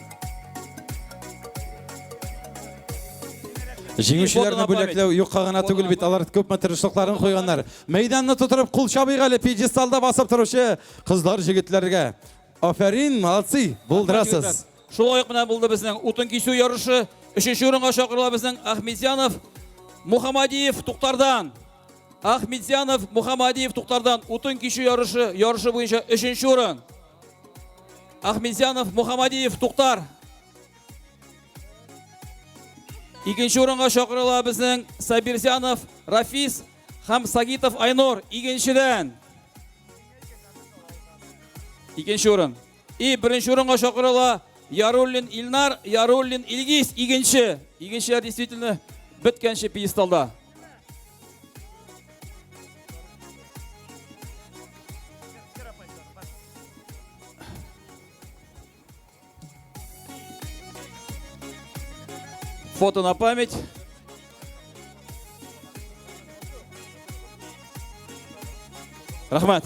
Җиңүчеләрне бүләкләү юкка гына түгел бит, алар күпме тырышлыкларын куйганнар. Мәйданны тутырып кул чабыйк әле пьедесталда басып торучы кызлар, җегетләргә. Афәрин, молодцы, булдырасыз. Шулай ук менә булды безнең утын кисү ярышы. Өченче урынга чакырыла безнең Ахметзянов Мухаммадиев Туктардан. Ахметзянов Мухаммадиев Туктардан утын кисү ярышы, ярышы буенча өченче урын. Ахметзянов Мухаммадиев Туктар. Икенче урынга чакырыла безнең Сабирзянов Рафис һәм Сагитов Айнур икенчедән. Икенче урын. И беренче урынга чакырыла Яруллин Илнар, Яруллин Илгиз икенче. Икенчеләр действительно беткәнче пьедесталда. Фото на память. Рәхмәт.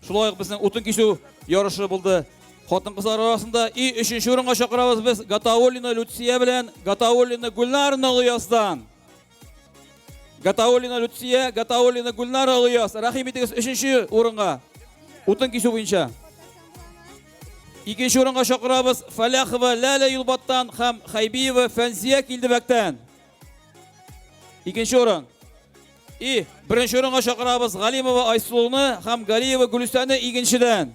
Шулай ук безнең утын кисү ярышы булды. Хатын-кызлар арасында и өченче урынга чакырабыз без Гатауллина Люция белән Гатауллина Гульнара Олыяздан. Гатауллина Люция, Гатауллина Гульнара Олыяз. Рәхим итегез өченче урынга. Утын кисү буенча. Икенче урынга чакырабыз Фәләхова Ләлә Юлбаттан һәм Хәйбиева Фәнзия Килдебәктән. Икенче урын. И беренче урынга чакырабыз Галимова Айсылуны һәм Галиева Гөлүсәне икенчедән.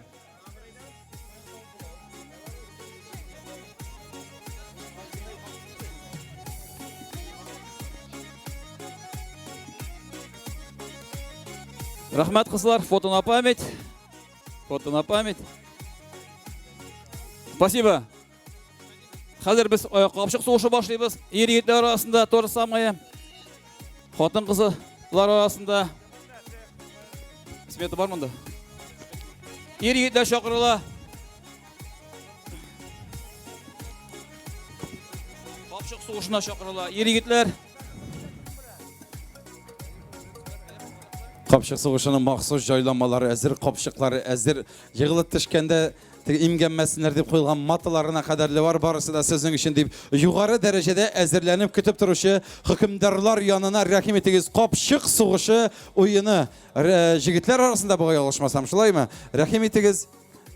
Рәхмәт, кызлар, фото на память. Фото на память. Спасибо. Хәзер без капчык сугышы башлыйбыз. Ир егетләр арасында то же самое. Хатын кызлар арасында. Смета бар монда. Ир егетләр чакырыла. Капчык сугышына чакырыла. Ир егетләр. Капчык сугышының махсус җайланмалары әзер, капчыклары әзер. Егылып төшкәндә теге имгәнмәсеннәр дип куелган маталарына кадәрле бар, барысы да сезнең өчен дип югары дәрәҗәдә әзерләнеп көтеп торучы хөкемдарлар янына рәхим итегез. Капчык сугышы уены җегетләр арасында бугай ялгышмасам, шулаймы? Рәхим итегез.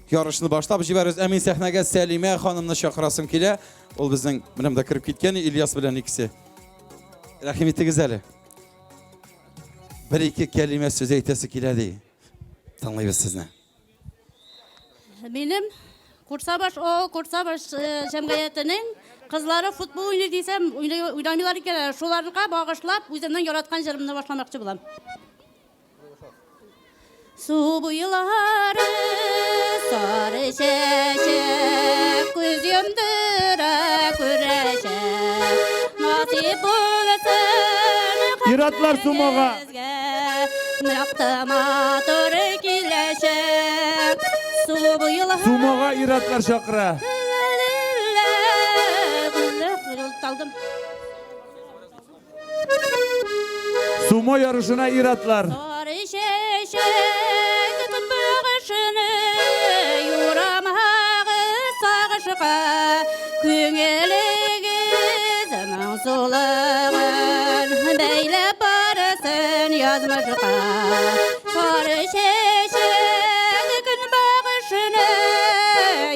Ярышны башлап җибәрәбез. Ә мин сәхнәгә Сәлимә ханымны чакырасым килә. Ул безнең менә монда кереп киткән Ильяс белән икесе. Рәхим итегез әле. Бер-ике кәлимә сүз әйтәсе килә ди. Тыңлыйбыз сезне. Минем Курсабаш о Курсабаш җәмгыятенең кызлары футбол уйный дисәм, уйнамыйлар икән. Шуларга багышлап үземнең яраткан җырымны башламакчы булам. Су буйлары сары чәчәк, күз йомдыра күрәчәк. Насыйп булсын Иратлар сумога. Якты матур киләчәк. Су буйлары Сумога иратлар чакыра. Талдым. Сумо ярышына иратлар. Сары чәчәк көнбагышны юрамагыз сагышка, күңелегез моңсулыгын бәйләп барысын язмышка. Сары чәчәк көнбагышны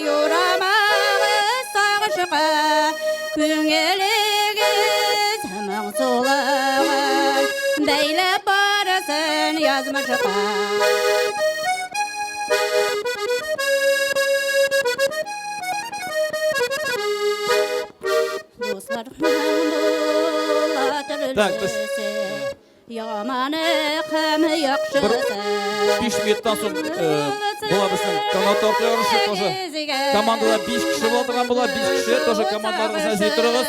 юрамагыз сагышка, күңелегез моңсулыгын бәйләп барысын язмышка. Так, без Яманы һәм яхшысы. 5 минуттан соң була безнең канат тарту ярышы тоже. Командада 5 кеше була торган була, 5 кеше тоже командаларыгызны әзер торыгыз.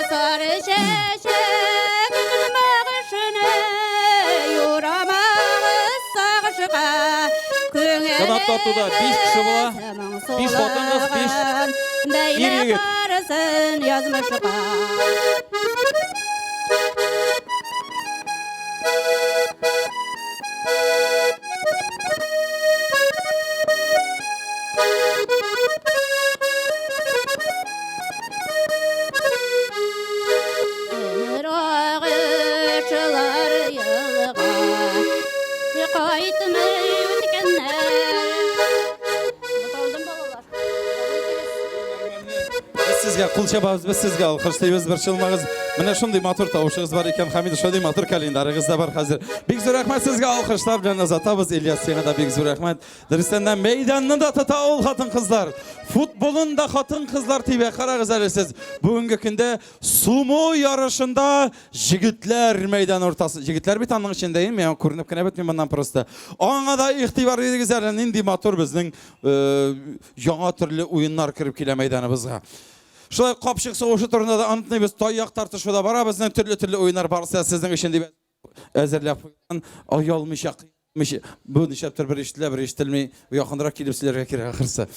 Сары чәчәк көнбагышны юрамагыз сагышка. Күңел Канат тартуда 5 кеше була. 5 хатын-кыз, 5 ир егет. Барысын язмышка. Өмір ағышлар елға Қайтмай өткеннәр. Буталдым балалар. Без сезгә кул чабабыз, без сезгә алкышлыйбыз, борчылмагыз. Менә шундый матур тавышыгыз бар икән, Хамид, шундый матур календарыгыз да бар хәзер. Бик зур рәхмәт сезгә, алкышлар белән озатабыз. Ильяс, сиңа да бик зур рәхмәт. Дөрестән дә мәйданны да тота ул хатын-кызлар. Футболын да хатын-кызлар тибә. Карагыз әле сез. Бүгенге көндә сумо ярышында җегетләр мәйдан уртасы. Җегетләр бит аның эчендә, мин күренеп кенә бетмим моннан просто. Аңа да игътибар бирегез әле, нинди матур безнең яңа төрле уеннар кереп килә мәйданыбызга. Шулай капчык сугышы турында да онытмыйбыз. Таяк тартышу да бара, безнең төрле-төрле уеннар барысы да сезнең өчен дип әзерләп куйган. Оялмыйча, кыймыйча. Бу нишләптер бер ишетелә, бер ишетелми. Якынрак килеп сөйләргә кирәк ахрысы.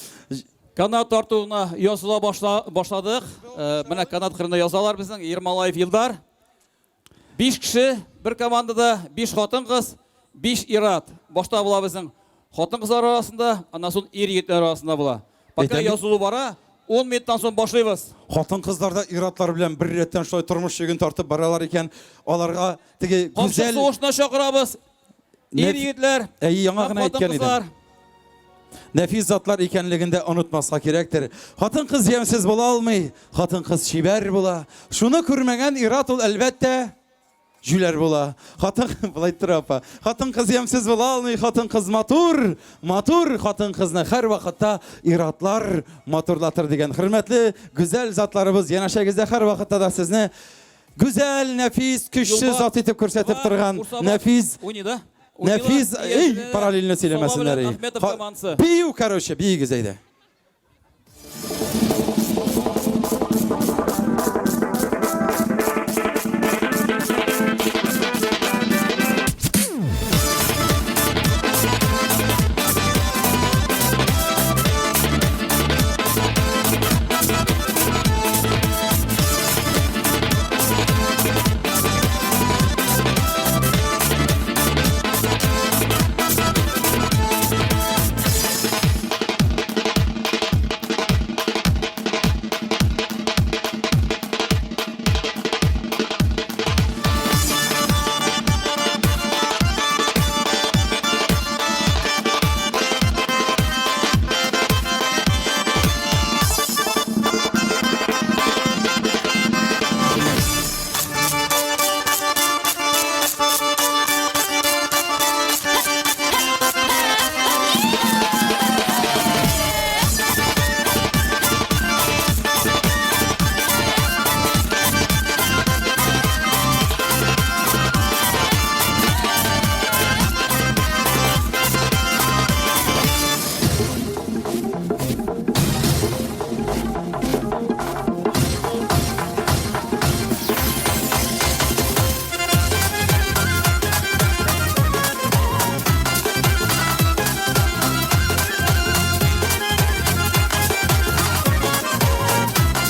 Канат тартуына языла башладык. Менә канат кырында язалар безнең Ермолаев Илдар. 5 кеше бер командада, 5 хатын-кыз, 5 ир-ат. Башта була безнең хатын-кызлар арасында, аннан соң ир-егетләр арасында була. Пока язылу бара, 10 минуттан соң башлыйбыз. Хатын-кызлар да ир-атлар белән бер рәттән шулай тормыш йөген тартып баралар икән. Аларга теге гүзәл сугышына чакырабыз. Ир-егетләр. Әйе, яңа гына әйткән идем. Нәфис затлар икәнлеген дә онытмаска кирәктер. Хатын-кыз ямьсез була алмый, хатын-кыз чибәр була. Шуны күрмәгән ир-ат ул, әлбәттә, җүләр була. Хатын, болай тора апа. Хатын-кыз ямьсез була алмый, хатын-кыз матур, матур хатын-кызны һәрвакытта ир-атлар матурлатыр дигән. Хөрмәтле гүзәл затларыбыз, янәшәгездә һәрвакытта да сезне гүзәл, нәфис, көчле зат итеп күрсәтеп торган нәфис Нәфис, эй, параллельно сөйләмәсеннәр. Бию, короче, биегез әйдә.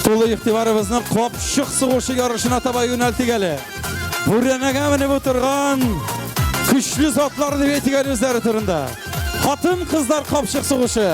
Тулы игътибарыбызны капчык сугышы ярышына таба юнәлтик әле. Бүрәнәгә менеп утырган көчле затлар дип әйтик әле үзләре турында. Хатын-кызлар капчык сугышы.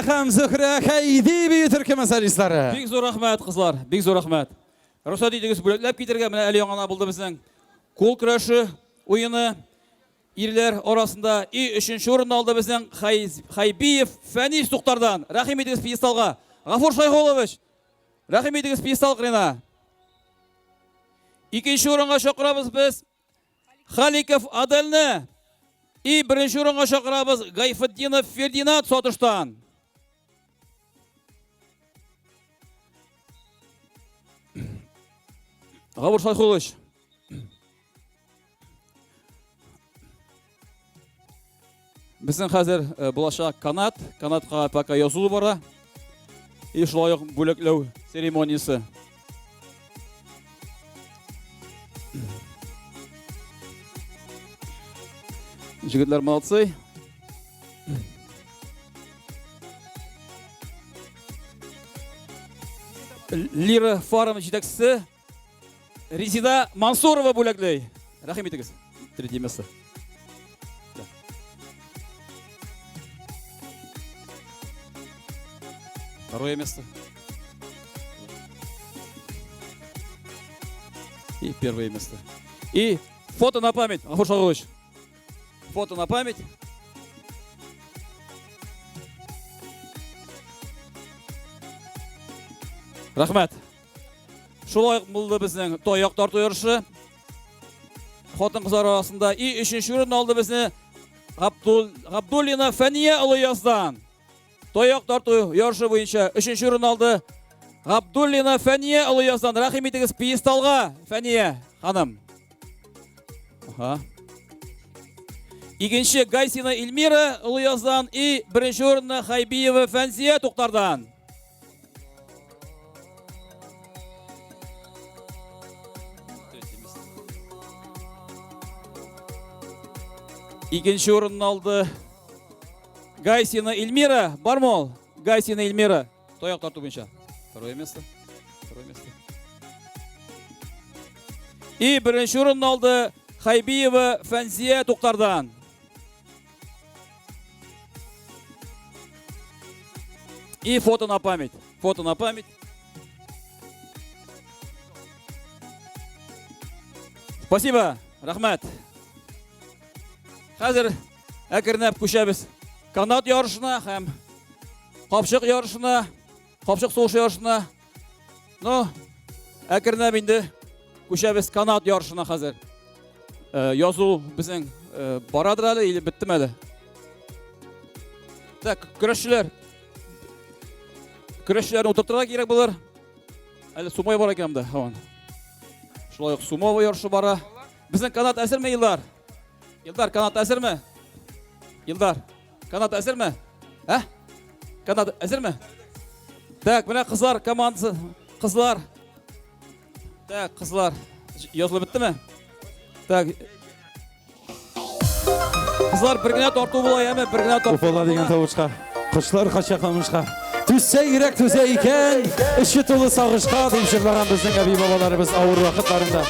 һәм Зөһрә Хәйди бию төркеме солистлары. Бик зур рәхмәт, кызлар, бик зур рәхмәт. Рөхсәт итегез бүләкләп китергә, менә әле яңа гына булды безнең кул көрәше уены. Ирләр арасында и өченче урынны алды безнең Хайбиев Фәнис Туктардан. Рәхим итегез пьедесталга. Гафур Шайхулович, рәхим итегез пьедестал кырына. Икенче урынга чакырабыз без Халиков Адельне. И беренче урынга чакырабыз Гайфетдинов Фердинат Сатыштан. Гафур Шайхулович. Безнең хәзер э, булачак канат, канатка пока язылу бара. И шулай ук бүләкләү церемониясе. Җегетләр молодцы. Лира фарм җитәкчесе Резида Мансурова бүләкләй. Рәхим итегез. Третье место. Да. Второе место. И первое место. И фото на память, Ахур Шагулович. Фото на память. Рәхмәт. Шулай ук булды безнең таяк тарту ярышы. Хатын-кызлар арасында и өченче урын алды безне Габдул, Габдуллина Фәния Олыяздан. Таяк тарту ярышы буенча өченче урын алды Габдуллина Фәния Олыяздан. Рәхим итегез пьедесталга, Фәния ханым. Ага. Икенче Гайсина Эльмира Олыяздан и беренче урынны Хайбиева Фәнзия Туктардан. Икенче урынны алды Гайсина Эльмира. Бармы ул? Гайсина Эльмира. Таяк тарту буенча. Второе место. Второе место. И беренче урынны алды Хайбиева Фәнзия Туктардан. И фото на память. Фото на память. Спасибо, рәхмәт. Хәзер әкренләп күчәбез канат ярышына һәм капчык ярышына, капчык сугышы ярышына. Ну, әкренләп инде күчәбез канат ярышына хәзер. Э, язу безнең э, барадыр әле или беттеме әле? Так, көрәшчеләр. Көрәшчеләрне утыртырга кирәк булыр. Әле сумо бар икән монда, һаман. Шулай ук сумо ярышы бара. Безнең канат әзерме, Илдар? Илдар, канат әзерме? Илдар, канат әзерме? Ә? Канат әзерме? Так, менә кызлар командасы, кызлар. Так, кызлар, язылып беттеме? Так. Кызлар бер генә тарту була, яме, бер генә тарту. Уфала дигән тавышка, кошлар кача камышка. Түзсә йөрәк түзә икән, эче тулы сагышка, дип җырлаган безнең әби-бабаларыбыз авыр вакытларында.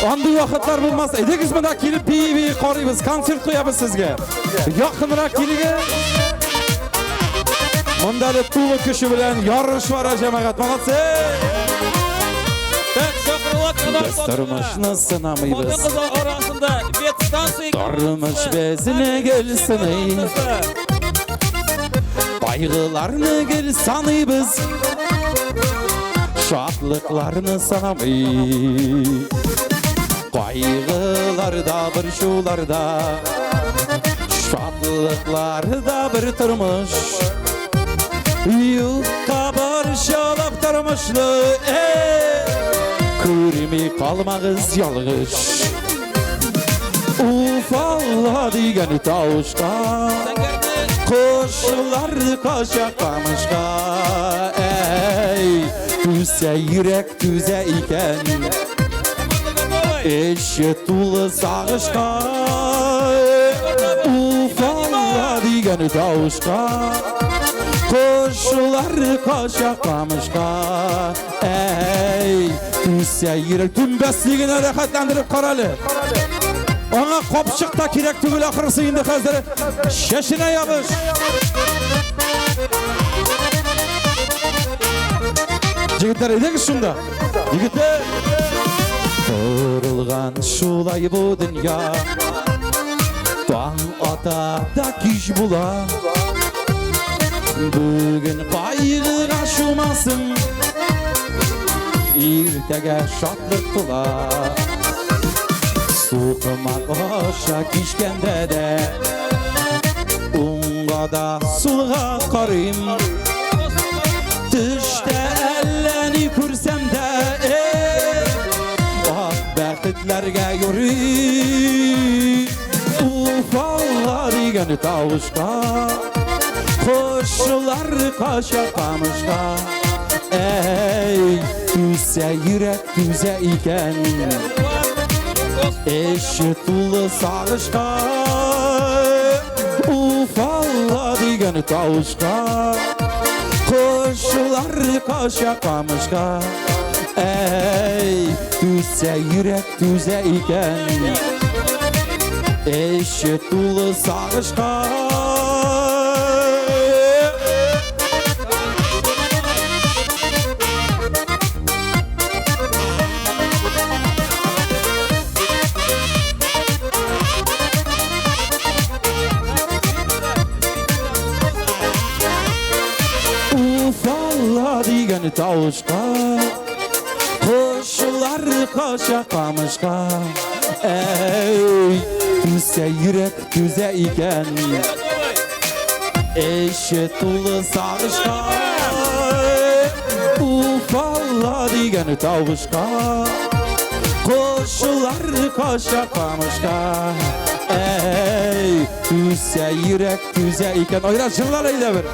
Андый вакытлар булмас. Әйдәгез монда килеп бии-бии карыйбыз, концерт куябыз сезгә. Якынрак килегез. Монда әле тулы көче белән ярыш бара, җәмәгать. Молодцы! Так, чакырыла канат Без тормышны сынамыйбыз. Хатын-кызлар арасында ветстанция Тормыш безне гел сыный. Кайгыларны гел саныйбыз. Шатлыкларны санамый. Кайгыларда, борчуларда, шатлыкларда бер тормыш. Юкка борчылып тормышны, эй, күрми калмагыз ялгыш. Уфалла дигән тавышка, кошлар кача камышка. Әй, түзсә йөрәк түзә икән. Эче тулы сагышка. Уфалла дигән тавышка, кошлар кача камышка. Әй, түзсә йөрәк түмбәслегенә рәхәтләндереп карале. Аңа капчык та кирәк түгел ахрысы инде хәзер. Чәченә ябыш. Егетләр, әйдәгез шунда. Егетләр. Корылган шулай бу дөнья. Таң ата да кич була. Бүген кайгыга чумасың. Иртәгә шатлык тула. Сукмак аша кичкәндә дә Уңга да сулга карыйм. Төштә әллә ни күрсәм дә, ак бәхетләргә юрыйм. Уфалла дигән тавышка Кошлар кача камышка. Әй, түзсә йөрәк түзә икән. Эче тулы сагышка. Уфалла дигән тавышка Кошлар кача камышка. Әй, түзсә йөрәк түзә икән. Эче тулы сагышка. Уфалла дигән тавышка Кошлар кача камышка. Әй, түзсә йөрәк түзә икән. Эче тулы сагышка. Уфалла дигән тавышка Кошлар кача камышка. Әй, түзсә йөрәк түзә икән. Айрат, җырлар әйдә бер.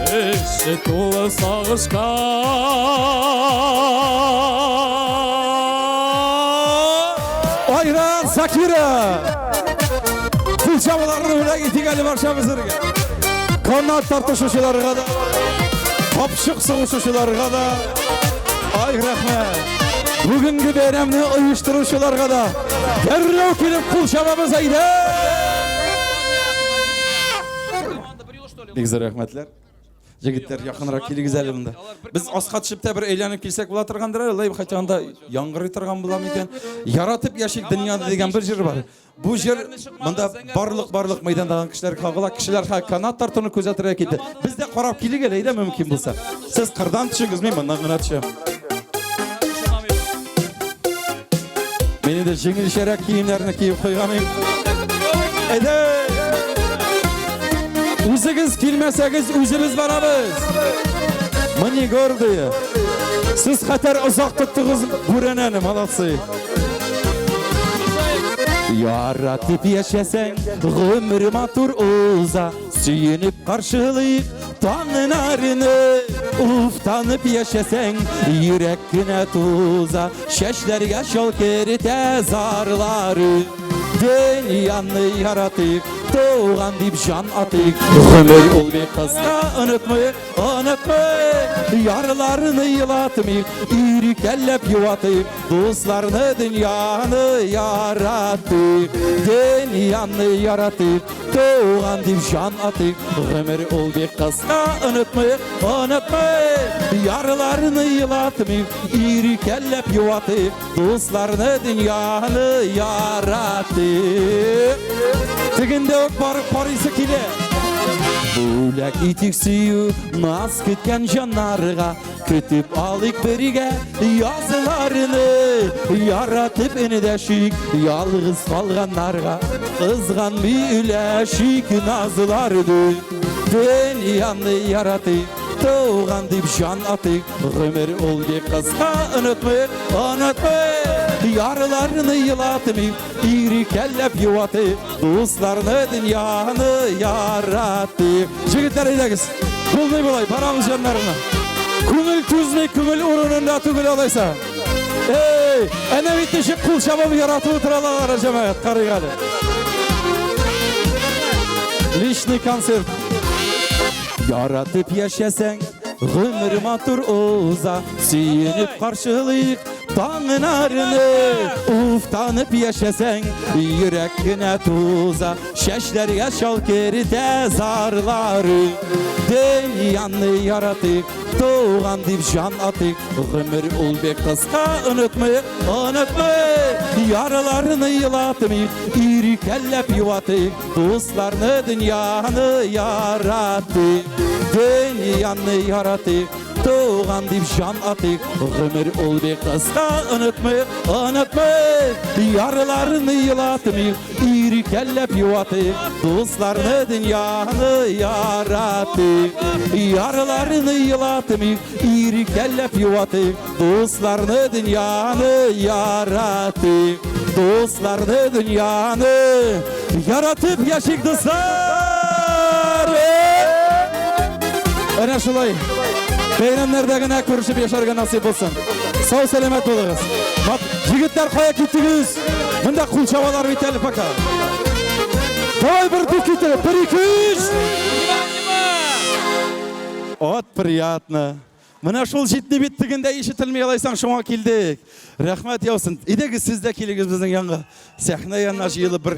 Эче тулы сагышка. Айрат Закиров! Кул чабуларны бүләк итик әле барчабызларга. Канат тартышучыларга да, капчык сугышучыларга да. Ай, рәхмәт. Бүгенге бәйрәмне оештыручыларга да дәррәү килеп кул чабабыз әйдә. Бик зур рәхмәтләр. Егетләр, якынрак килегез әле монда. Без аска төшеп тә бер әйләнеп килсәк була торгандыр әле, алай хотя анда яңгырый торган була микән? Яратып яшик дөньяны дигән бер җыр бар. Бу җыр монда барлык барлык мәйдандагы кешеләр кагыла, кешеләр ха канат тартуны күзәтергә китте. Без дә карап килик әле, әйдә мөмкин булса. Сез кырдан төшегез, мин моннан гына төшәм. Мин инде җиңелчәрәк киемнәрне киеп куйган идем. Әйдә! Үзегез килмәсәгез, үзебез барабыз. Мы не гордые. Сез хәтәр озак тоттыгыз бүрәнәне, молодцы. Яратып яшәсәң, гомер матур уза. Сөенеп каршылыйк таңнарны. Уфтанып яшәсәң, йөрәк кенә туза. Чәчләргә чал керетә зарлары. Дөньяны яратыйк, туган дип җан атыйк. Гомер ул бик кыска, онытмыйк, онытмыйк. Ярларны елатмыйк, иркәләп юатыйк. Дусларны, дөньяны яратыйк. Дөньяны яратыйк, туган дип җан атыйк. Гомер ул бик кыска, онытмыйк, онытмыйк. Ярларны елатмыйк, иркәләп юатыйк. Дусларны, дөньяны яратыйк. Тегендә үк барып карыйсы килә. Бүләк итик сөю, наз көткән җаннарга, көтеп алыйк бергә язларны. Яратып эндәшик ялгыз калганнарга, кызганмый өләшик назларны. Дөньяны яратыйк, туган дип җан атыйк. Гомер ул бик кыска, онытмыйк, онытмыйк. Ярларны елатмыйк, иркәләп юатыйк. Дусларны, дөньяны яратыйк. Җегетләр, әйдәгез. Булмый болай, барабыз яннарына. Күңел түзми, күңел урынында түгел алайса. Эй, әнә бит ничек кул чабып яратып утыралар, җәмәгать, карыйк әле. Личный концерт. Яратып яшәсәң, гомер матур уза. Сөенеп каршылыйк таңнарны. Уф, Мактанып яшәсәң, йөрәк кенә туза, чәчләргә чал керетә зарлары. Дөньяны яратыйк, туган дип җан атыйк, гомер ул бик кыска, онытмыйк, онытмыйк. Яраларны елатмыйк, иркәләп юатыйк, дусларны дөньяны яратыйк. Дөньяны яратыйк, туган дип җан атыйк, гомер ул бик кыска, онытмыйк, онытмыйк. Яраларны елатмыйк, иркәләп юатыйк, дусларны дөньяны яратыйк. Яраларны елатмыйк, иркәләп юатыйк, дусларны дөньяны яратыйк. Дусларны дөньяны яратып яшик, дуслар! Әнә шулай. Бәйрәмнәрдә генә күрешеп яшәргә насыйп булсын. Сау сәламәт булыгыз. Егетләр, кая киттегез? Монда кул чабалар бит әле пока. Давай бер ду китереп, бер, ике, өч. От приятно. Менә шул җитди бит тегендә ишетелми алайсаң, шуңа килдек. Рәхмәт яусын. Идегез, сез дә килегез безнең янга. Сәхнә янына җыелып бер.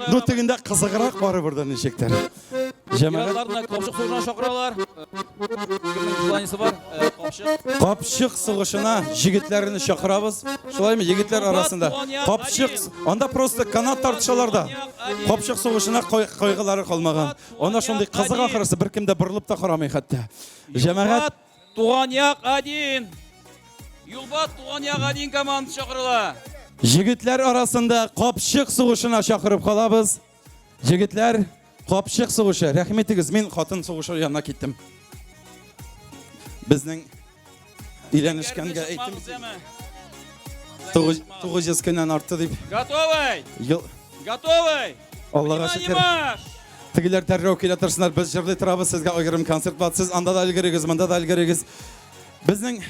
Ну тегендә кызыграк барыбер дә ничектер. Җәмәгать. Ир-атларны капчык сугышына чакыралар. Кемнең желаниесе бар? Капчык. Капчык сугышына җегетләрне чакырабыз. Шулаймы, егетләр арасында. Капчык, анда просто канат тартышалар да. Капчык сугышына кайгылары калмаган. Анда шундый кызык ахрысы, беркем дә борылып та карамый хәтта. Җәмәгать. Туган як один. Юлбат туган як один командасы чакырыла. Җегетләр арасында капчык сугышына чакырып калабыз. Җегетләр, капчык сугышы. Рәхим итегез, мин хатын сугышы янына киттем. Безнең өйләнешкәнгә әйттем. 900 көннән артты дип. Готовый! Ел... Готовый! Аллага шөкер. Тегеләр дәррәү килә торсыннар, без җырлый торабыз, сезгә аерым концерт бар. Сез анда да өлгерегез, монда да өлгерегез. Безнең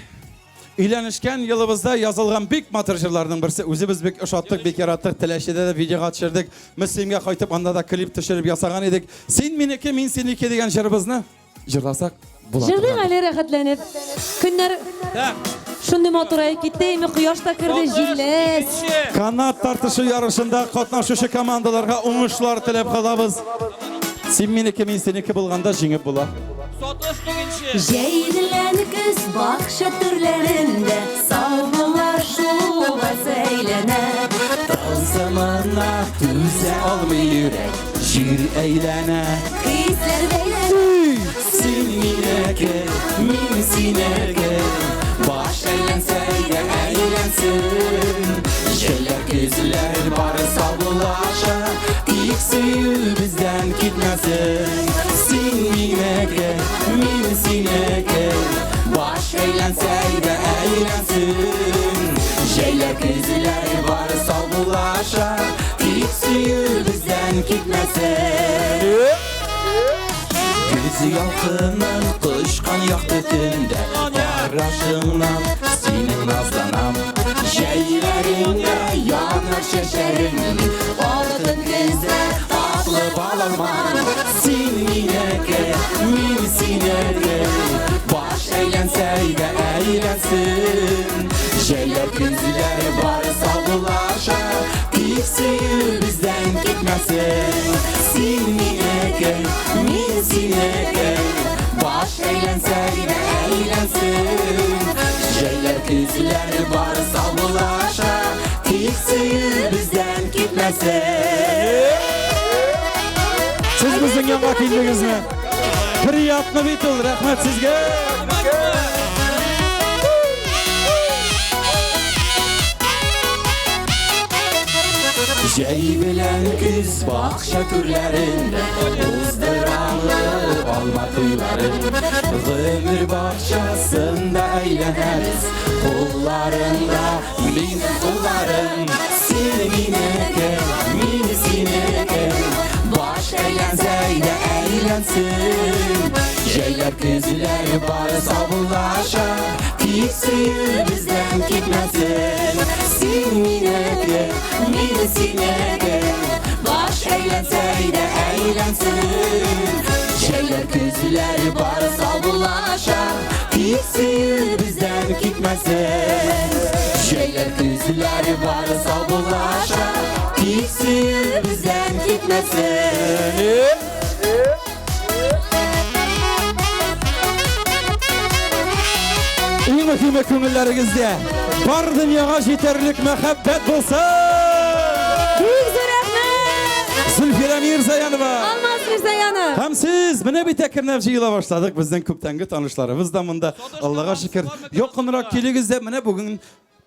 өйләнешкән елыбызда язылган бик матур җырларның берсе. Үзебез бик ошаттык, бик яраттык. Теләчедә дә видеога төшердек. Мөслимгә кайтып, анда да клип төшереп ясаган идек. Син минеке, мин синеке дигән җырыбызны җырласак була. Җырлыйк әле рәхәтләнеп. Көннәр шундый матураеп китте, име кояш та керде, җилләс. Канат тартышы ярышында катнашучы командаларга уңышлар теләп калабыз. Син минеке, мин синеке булганда җиңеп була. Сатыш икенче. Җәй белән көз бакча түрләрендә Саубуллашу вальсы әйләнә. Тылсымына түзә алмый йөрәк, җир әйләнә. Хисләр бәйләнә. Син минеке, мин синеке. Баш әйләнсә дә әйләнсен. Җәйләр, көзләр бары саубуллаша, тик сөю бездән китмәсен. Син минеке, мин синеке. Баш әйләнсә дә әйләнсен. Җәйләр, көзләр бары саубуллаша, тик сөю бездән китмәсен. Күз ялкынын кочкан якты төндә, карашыңнан синең назланам. Җәйләреңдә янар чәчәрең, алтын көздә атлы баламан. Син минеке, мин синеке, баш әйләнсә дә әйләнсен. Җәйләр, көзләр бары саубуллаша, тик сөю бездән китмәсен. Син минеке, мин синеке, баш әйләнсә дә әйләнсен. Җәйләр, көзләр бары саубуллаша, тик сөю бездән китмәсен. Сез безнең янга килдегезме? Приятно бит ул, рәхмәт сезгә. Җәй белән көз бакча түрләрендә уздырамы алма туйларын. Гомер бакчасында әйләнәбез, кулларыңда минем кулларым. Син минеке, мин синеке, баш әйләнсә дә әйләнсен. Җәйләр, көзләр бары саубуллаша, тик сөю бездән китмәсен. Син минеке, мин синеке, баш әйләнсә дә әйләнсен. Җәйләр көзләр бар саубуллаша, Тик сөю бездән китмәсен. Җәйләр көзләр бар саубуллаша, Тик сөю бездән китмәсен. Иң мөһиме күңелләрегездә бар дөньяга җитәрлек мәхәббәт булсын! Бик зур рәхмәт! Зөлфирә Мирзаянова! Алмаз Мирзаянов! Һәм сез менә бит әкренләп җыела башладык. Безнең күптәнге танышларыбыз да монда. Аллага шөкер. Якынрак килегез дә менә бүген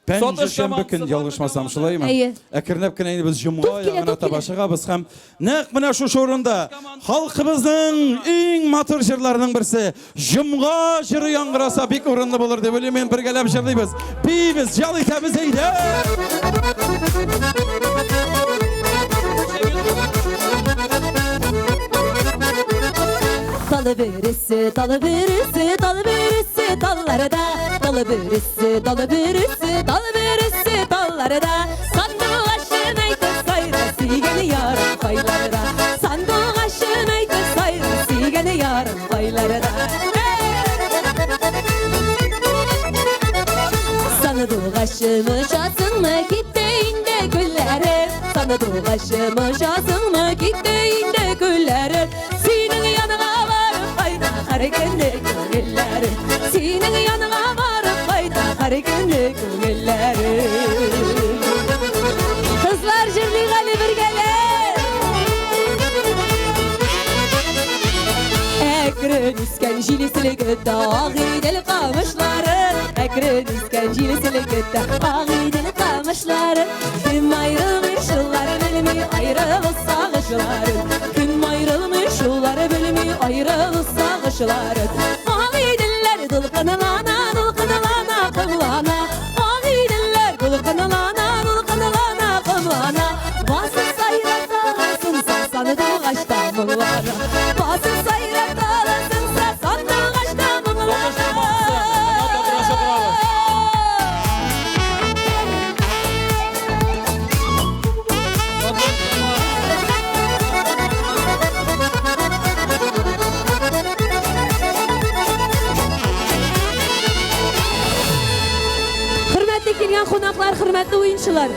Пәнҗешәмбе көн ялгышмасам, шулаймы? Әйе. Әкренләп кенә инде без җомга ягына таба чыгабыз һәм нәкъ менә шушы урында халкыбызның иң матур җырларының берсе Җомга җыры яңгыраса бик урынлы булыр дип уйлыйм. Мин бергәләп җырлыйбыз. Биибез, ял итәбез, әйдә! Талы бөресе, талы бөресе, талы бөресе талларда, талы бөресе, талы бөресе, талы бөресе талларда. Сандугачым әйтеп сайра, сөйгән ярым кайларда. Сандугачым әйтеп сайра, сөйгән ярым кайларда. Сандугачым очасыңмы, китте инде күлләрем. Сандугачым очасыңмы, китте инде күлләрем. Синең яныңа барып кайта һәр көнне күңелләрем. Синең яныңа барып кайта һәр көнне күңелләрем. Кызлар җырлыйк әле бергәләп. Әкрен үскән җил селкетә Агыйдел камышлары. Әкрен үскән җил селкетә Агыйдел камышлары. Кем аерылмый шулар белми аерылу сагышларын. Кем аерылмый шулар белми аерылу сагышларын. Агыйделләр дулкынлана, дулкынлана, кымлана. Агыйделләр дулкынлана, дулкынлана, кымлана. Басып сайрап таласың сандугачта моңлана. Басып сайрап таласың сандугачта моңлана. Хөрмәтле килгән кунаклар, хөрмәтле уенчылар.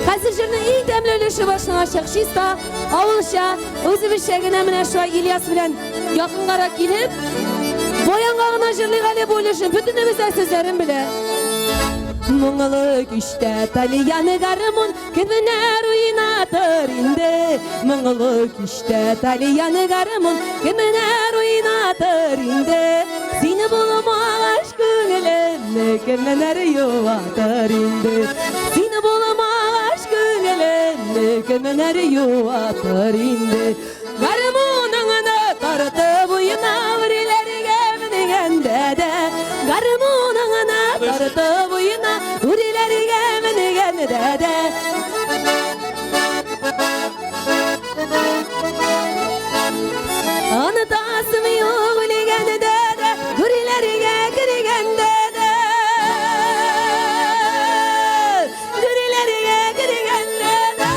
Хәзер җырның иң тәмле өлеше башланачак. Чиста, авылча, үзебезчә генә менә шулай Ильяс белән якынгарак килеп, баянга гына җырлыйк әле бу өлешен. Бөтенебез дә сүзләрен белә. Моңлы кичтә тальян гармун кемнәр уйнатыр инде? Моңлы кичтә тальян гармун кемнәр уйнатыр инде? Сине булмагач күңелемне кемнәр юатыр инде? Сине булмагач күңелемне кемнәр юатыр инде? Гармуныңны тартып уйна үрләргә менгәндә дә, гармуныңны тартып уйна үрләргә менгәндә дә. Онытасым юк үлгәндә дә, гүрләргә кергәндә дә. Гүрләргә кергәндә дә.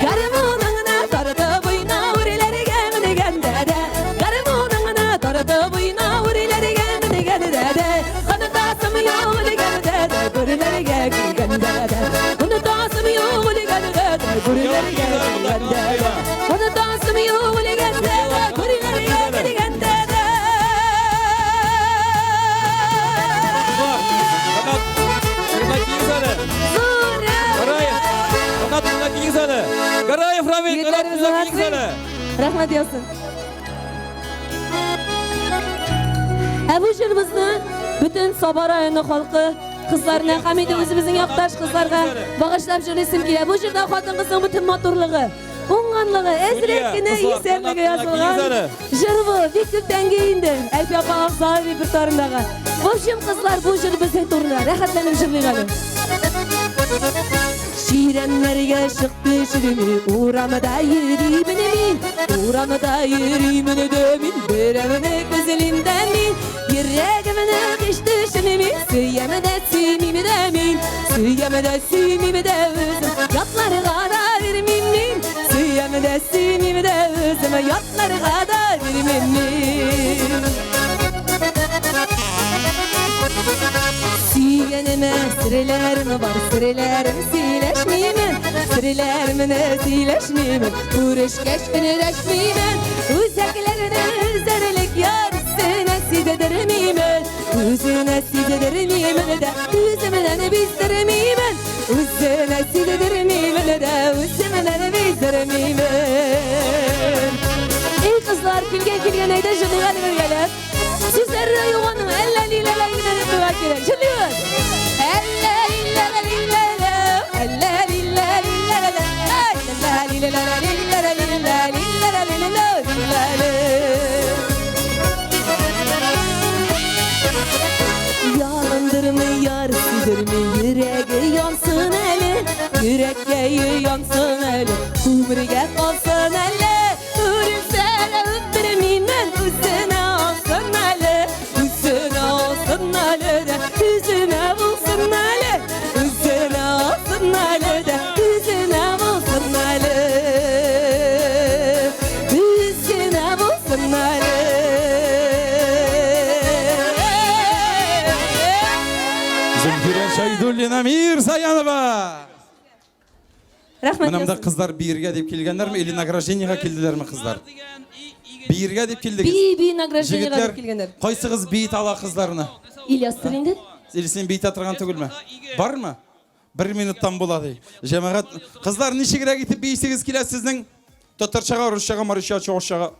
Гармуныңны тартып уйна үрләргә менгәндә дә, гармуныңны тартып уйна үрләргә менгәндә дә. Онытасым юк үлгәндә дә, гүрләргә кергәндә дә. Онытасым юк үлгәндә дә, гүрләргә кергәндә дә. Онытасым юк үлгәндә дә, гүрләргә кергәндә дә. Канат, кунак килегез әле. Гараев Рамил, Канат, кунак килегез әле. Рәхмәт яусын. Ә бу җырыбызны бөтен Саба районы халкы кызларына һәм инде үзебезнең якташ кызларга багышлап җырлыйсым килә. Бу җырда хатын-кызның бөтен матурлыгы, уңганлыгы, әзрәк кенә исәнлеге язылган җыр бу. Бик күптәнге инде. Әлфия апа Афзалова репертуарындагы. В общем, кызлар, бу җыр безнең турында. Рәхәтләнеп җырлыйк әле. Чирәмнәргә чыкты шүрми, урамда йөримен мин, урамда йөримен дә мин, берәүне күзлим дә мин, йөрәгемне һич төшенми, сөям дә сөймим дә мин, сөям дә сөймим дә үзем, ятларга да бирмим мин, сөям дә сөймим дә үзем, ятларга Үземә серләрем бар, серләрем сөйләшмимен. Серләремне сөйләшмимен, күрешкәч өнеләшмимен. Үзәкләрне өзәрлек яр өстенә сиздермимен. Үзенә сиздермимен дә, үземнән биздермимен. Үзенә сиздермимен дә, үземнән биздермимен. Эй, кызлар, килгән килгән әйдә җырлыйк әле бергәләп. Сүзләре дә юк аның, әллә лиләлә генә дип куярга кирәк. Җырлыйбыз. Әллә лиләлә лиләлә, әллә лилә лиләлә, әллә лиләлә лиләлә лилә лиләлә лиләлә лиләлә. Ялындырмый, яр сөйдерми, йөрәге янсын әле, йөрәккәе янсын әле, күмергә калсын әле. Үлсә дә үптермимен, үзенә алсын әле, үзенә алсын әле дә, үзенә булсын әле, үзенә алсын әле дә, үзенә булсын әле. Үзенә булсын әле. Зөлфирә Шәйдуллина Мирзаянова. Рәхмәт. Менә монда кызлар биергә дип килгәннәрме или награждениега килделәрме кызлар? Биергә дип килдегез. Би, би награждениега Җегетләр, дип килгәннәр. Кайсыгыз биет ала кызларны? Ильястыр инде. Или син биетә торган түгелме? Бармы? Бер минуттан була ди. Җәмәгать, кызлар ничегрәк итеп биисегез килә сезнең? Татарчага, русчага, марича, чуашчага.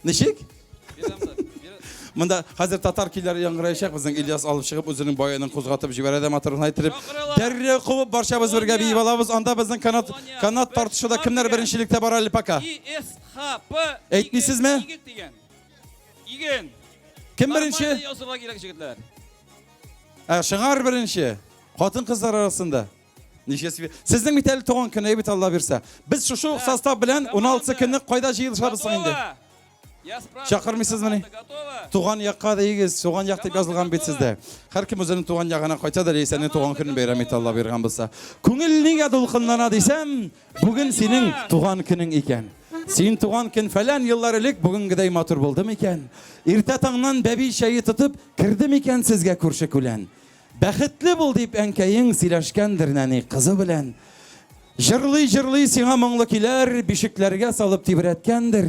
Ничек? Монда хәзер татар көйләре яңгыраячак. Безнең Ильяс алып чыгып үзенең баянын кузгатып җибәрә дә матур гына иттереп. Дәррәү кубып барчабыз бергә биеп алабыз. Анда безнең канат канат тартышуда кемнәр беренчелектә бара әле пока? СХП. Әйтмисезме? Дигән. Иген. Кем беренче? Нормально язырга кирәк, җегетләр. Ә, Шыңар беренче. Хатын-кызлар арасында. Ничә сви- Сезнең бит әле туган көне бит Алла бирсә. Без шушы ук состав белән 16 көнне кайда җыелышабыз соң инде? Чакырмыйсызмыни? Туган якка дигез, туган як дип язылган бит сездә. Һәркем үзенең туган ягына кайта да яисә туган көнен бәйрәм итә Алла биргән булса. Күңел нигә дулкынлана дисәм, бүген синең туган көнең икән. Син туган көн фәлән еллар элек бүгенгедәй матур булды микән? Иртә таңнан бәби чәе тотып керде микән сезгә күрше күлән? Бәхетле бул дип әнкәең сөйләшкәндер нәни кызы белән. Җырлый-җырлый сиңа моңлы көйләр бишекләргә салып тибрәткәндер.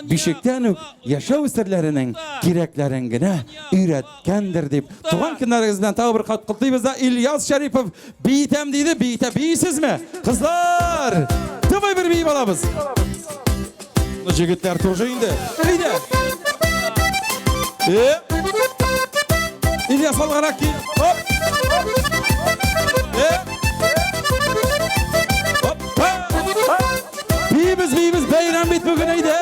Бишектән үк яшәү серләренең кирәкләрен генә өйрәткәндер дип. Туган көннәрегез белән тагы бер кат котлыйбыз да Ильяс Шәрипов биетәм диде, биетә. Биисезме? Кызлар! Давай бер биеп алабыз. Ну, җегетләр тоже инде. Әйдә. Э? Ильяс алгарак кил. Оп. Э? Опа! Биибез, биибез, бәйрәм бит бүген әйдә.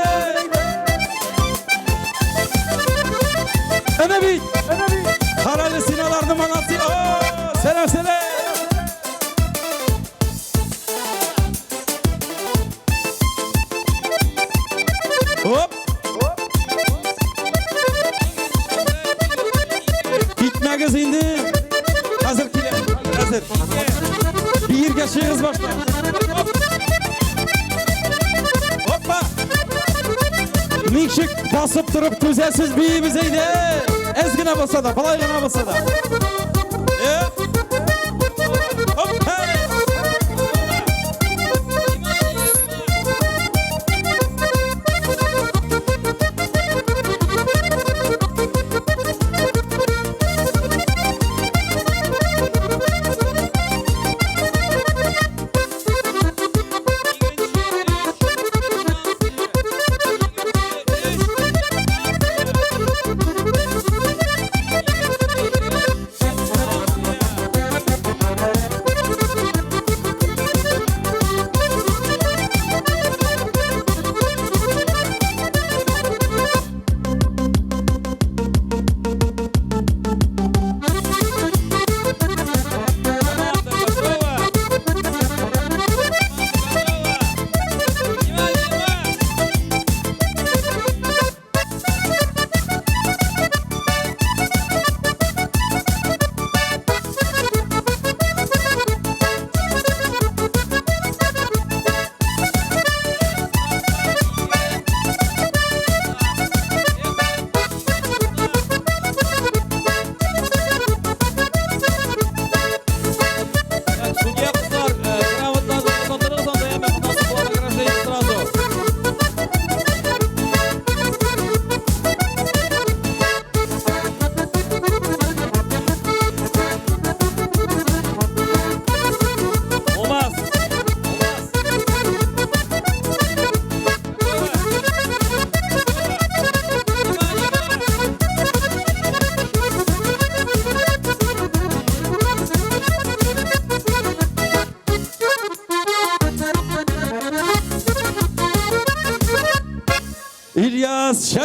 Әнә бит. Карале син аларны молодцы. О, сәлам, сәлам. Оп. Китмәгез инде. Хәзер килә. Хәзер. Биергә чыгыгыз башта. Оп. Опа. Ничек басып торып түзәсез биибез әйдә. Әз генә булса да, болай гына булса да. Э? Оп.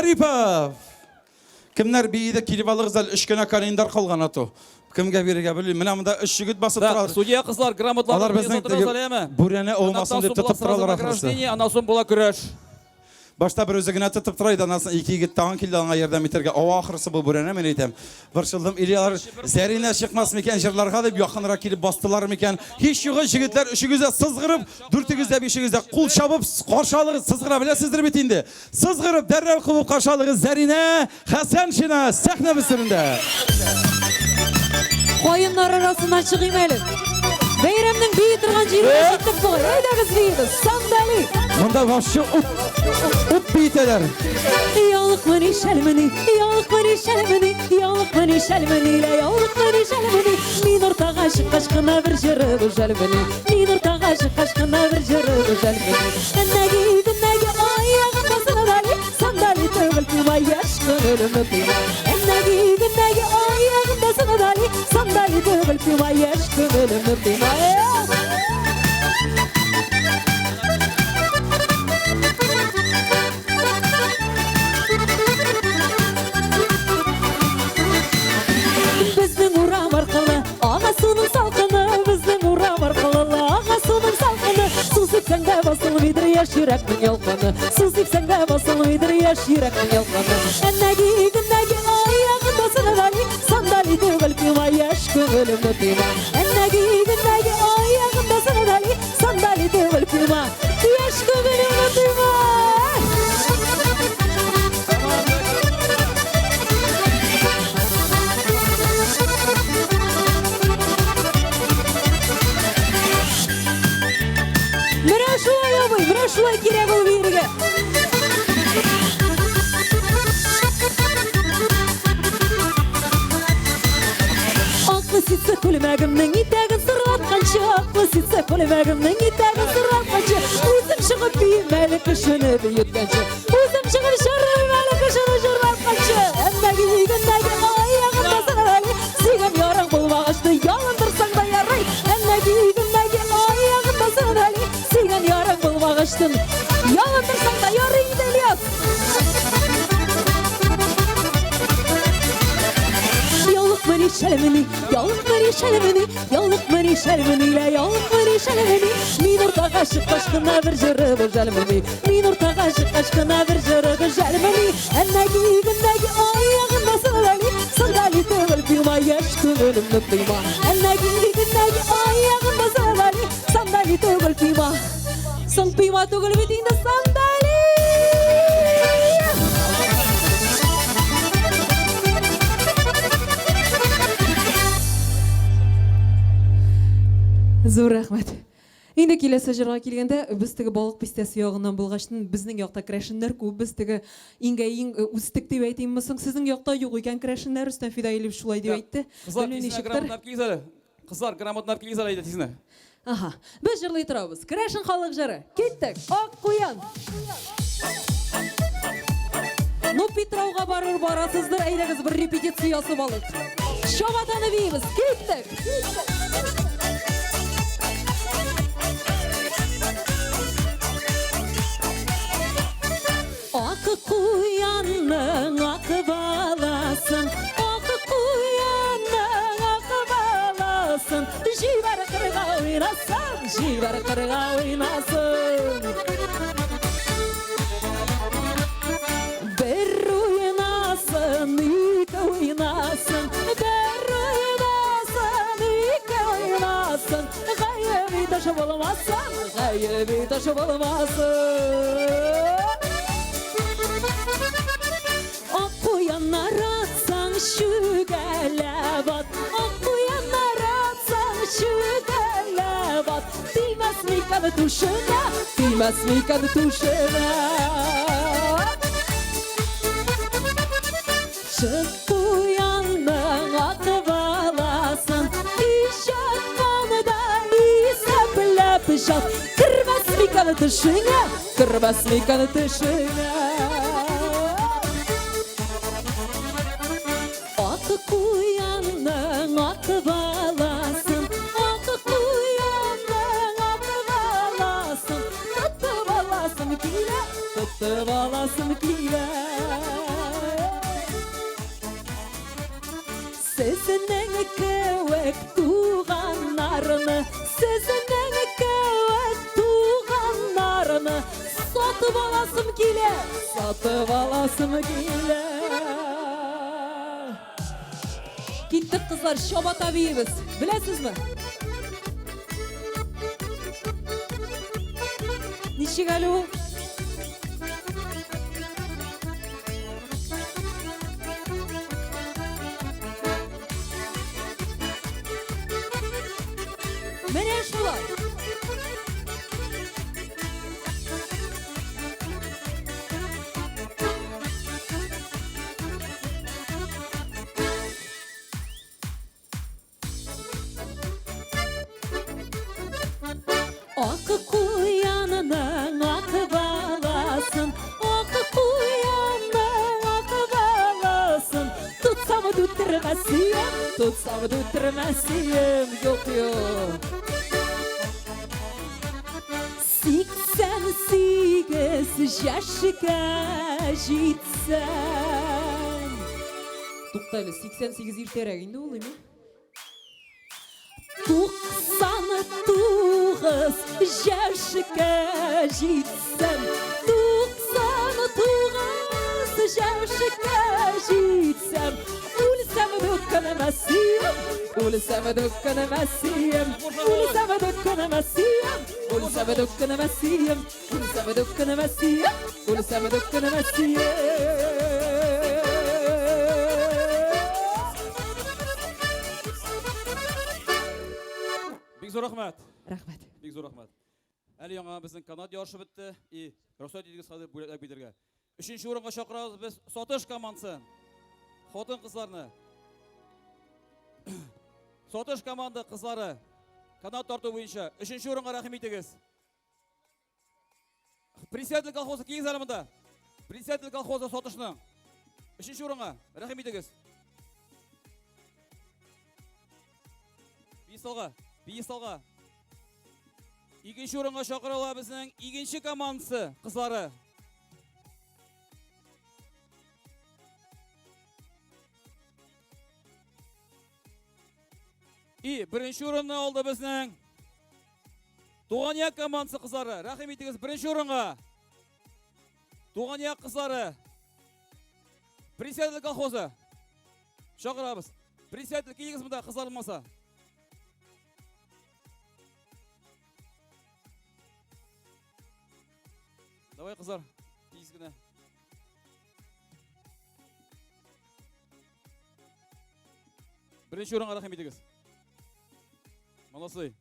Шәрипов! Кемнәр биеде, килеп алыгыз әле, өч кенә календарь калган ато. Кемгә бирергә белмим. Менә монда өч егет басып Так, тора. судья кызлар грамоталар Алар безнең теге бүрәнә аумасын дип тотып торалар ахрысы. Аннан соң була көрәш. Башта бер үзе генә тотып тора иде, аннан соң ике егет тагын килде аңа ярдәм итәргә. Ава ахрысы бу бүрәнә, мин әйтәм. Борчылдым, или алар Зәринә чыкмас микән җырларга дип якынрак килеп бастылар микән? Һич югы, җегетләр, өчегез дә сызгырып, дүртегез дә, бишегез дә кул чабып каршы алыгыз. Сызгыра беләсездер бит инде. Сызгырып, дәррәү кубып каршы алыгыз Зәринә Хәсәншина сәхнәбез түрендә. Каеннар арасыннан чыгыйм әле. Бәйрәмнең бии торган җиренә җиттек бугай. Әйдәгез биибез. Сандали. Монда вообще ут, ут биетәләр. Ялыкмыни, шәлмени, ялыкмыни, шәлмени, ялыкмыни, шәлмени, лә ялыкмыни, шәлмени. Мин уртага чыккач кына бер җыры гүзәлмени. Мин уртага чыккач кына бер җыры гүзәлмени. Әннәге, геннәге аягым сандали, сандали түгел пима яшь күңелемне тыйма. Әннәге, геннәге аягым сандали, сандали түгел пима яшь күңелемне тыйма. Безнең урам аркылы ага суның салкыны, безнең урам аркылы ага суның салкыны. Су сипсәң дә басылмыйдыр яшь йөрәкнең ялкыны. Су сипсәң дә басылмыйдыр яшь йөрәкнең ялкыны. Әннәги, геннәги аягында сандали, сандали түгел пима яшь күңелемне тыйма. Әннәги, геннәги аягында сандали, сандали түгел пима яшь күңелемне тыйма. Менә шулай, абый, менә шулай кирәк ул биергә. Аклы ситсы күлмәгемнең итәген сырлатканчы, аклы ситсы күлмәгемнең итәген сырлатканчы, үзем чыгып биим әле кешене биеткәнче. Үзем чыгып җырлыйм әле кешене җырлатканчы. Әннәге, геннәге аягымда сандали, сөйгән ярың булмагачны ялындырсаң да ярый. Әннәге, геннәге аягымда сандали, сөйгән ярың булмагачтын ялындырсаң да ярый инде, Ильяс. Ялыкмыни, шәлмени, ялыкмыни, шәлмени, ялыкмыни, шәлмени, лә ялыкмыни, шәлмени. Мин уртага чыккач кына бер җыры гүзәлмени. Мин уртага чыккач кына бер җыры гүзәлмени. Әннәги, геннәги аягымда сандали, сандали түгел пима яшь күңелемне тыйма. Әннәги, геннәги аягымда сандали, сандали түгел пима. Соң пима түгел бит инде сандали. Зур рәхмәт. Инде киләсе җырга килгәндә, без теге Балык бистәсе ягыннан булгачтын, безнең якта керәшеннәр күп, без теге иңгә иң үстек дип әйтимме соң? Сезнең якта юк икән керәшеннәр, Рөстәм Фидаилевич шулай дип әйтте. Кызлар, Белмим, тизенә ничектер. грамотны алып килегез әле. Кызлар, грамотны алып килегез әле, әйдә тизенә. Аһа. Без җырлый торабыз. Керәшен халык җыры. Киттек. Ак куян. Ну, Питрауга барыр барасыздыр, әйдәгез бер репетиция ясап алыйк. Чабатаны биибез. Киттек. Ак куянның ак баласын, ак куянның ак баласын, җибәр кырга уйнасын, җибәр кырга уйнасын. Бер уйнасын, ике уйнасын, бер уйнасын, ике уйнасын, гаеби таш булмасын, гаеби таш булмасын. Ак куяннар атсаң чүгәләп ат, ак куяннар атсаң чүгәләп ат, тимәс микән түшеңә, тимәс микән түшеңә. Чык куянның ак баласын, ишатканы да исәпләп жат, кермәс микән төшеңә, кермәс микән төшеңә. Ак куянның ак баласын, ак куянның ак баласын, тотып аласым килә, тотып аласым килә. Сезнең кебек туганнарны сатып аласым килә, сатып аласым килә. Киттек, кызлар, чабата биебез. Беләсезме? Ничек әле ул? Менә шулай. Ак куянның ак баласын, ак куянның ак баласын, тотсам үтермәсем, тотсам үтермәсем, юк, юк. 88 яшькә җитсәм. Тукта әле, 88 иртәрәк инде ул, име? 99 яшькә җитсәм, 99 яшькә җитсәм, үлсәм дүккәнемәсем, үлсәм дүккәнемәсем, үлсәм дүккәнемәсем, үлсәм дүккәнемәсем, үлсәм дүккәнемәсем, үлсәм дүккәнемәсем. Бик зур рәхмәт. Рәхмәт. Бик зур рәхмәт. Әле яңа безнең канат ярышы бетте. И рөхсәт итегез хәзер бүләкләр бирергә. Өченче урынга чакырабыз без Сатыш командасын. Хатын-кызларны. Сатыш команда кызлары канат тарту буенча өченче урынга рәхим итегез. Председатель колхоза килегез әле монда. Председатель колхоза Сатышның. Өченче урынга рәхим итегез. Пьедесталга, пьедесталга. Икенче урынга чакырыла безнең игенче командасы кызлары. И беренче урынны алды безнең Туган як командасы кызлары. Рәхим итегез беренче урынга. Туган як кызлары. Председатель колхоза. Чакырабыз. Председатель килегез монда, кызлар булмаса. Давай, кызлар, тиз генә. Беренче урынга рәхим итегез. Молодцы.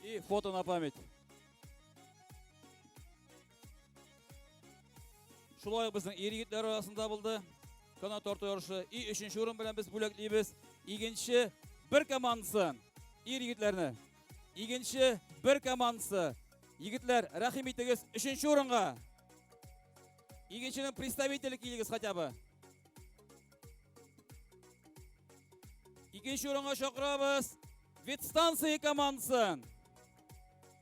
И фото на память. Шулай ук безнең ир егетләр арасында булды. Канат тарту ярышы. И өченче урын белән без бүләклибез. Игенче бер командасын. Ир егетләрне. Игенче бер командасы. Егетләр, рәхим итегез өченче урынга. Игенченең представителе килегез хотя бы. Икенче урынга чакырабыз ветстанция командасын.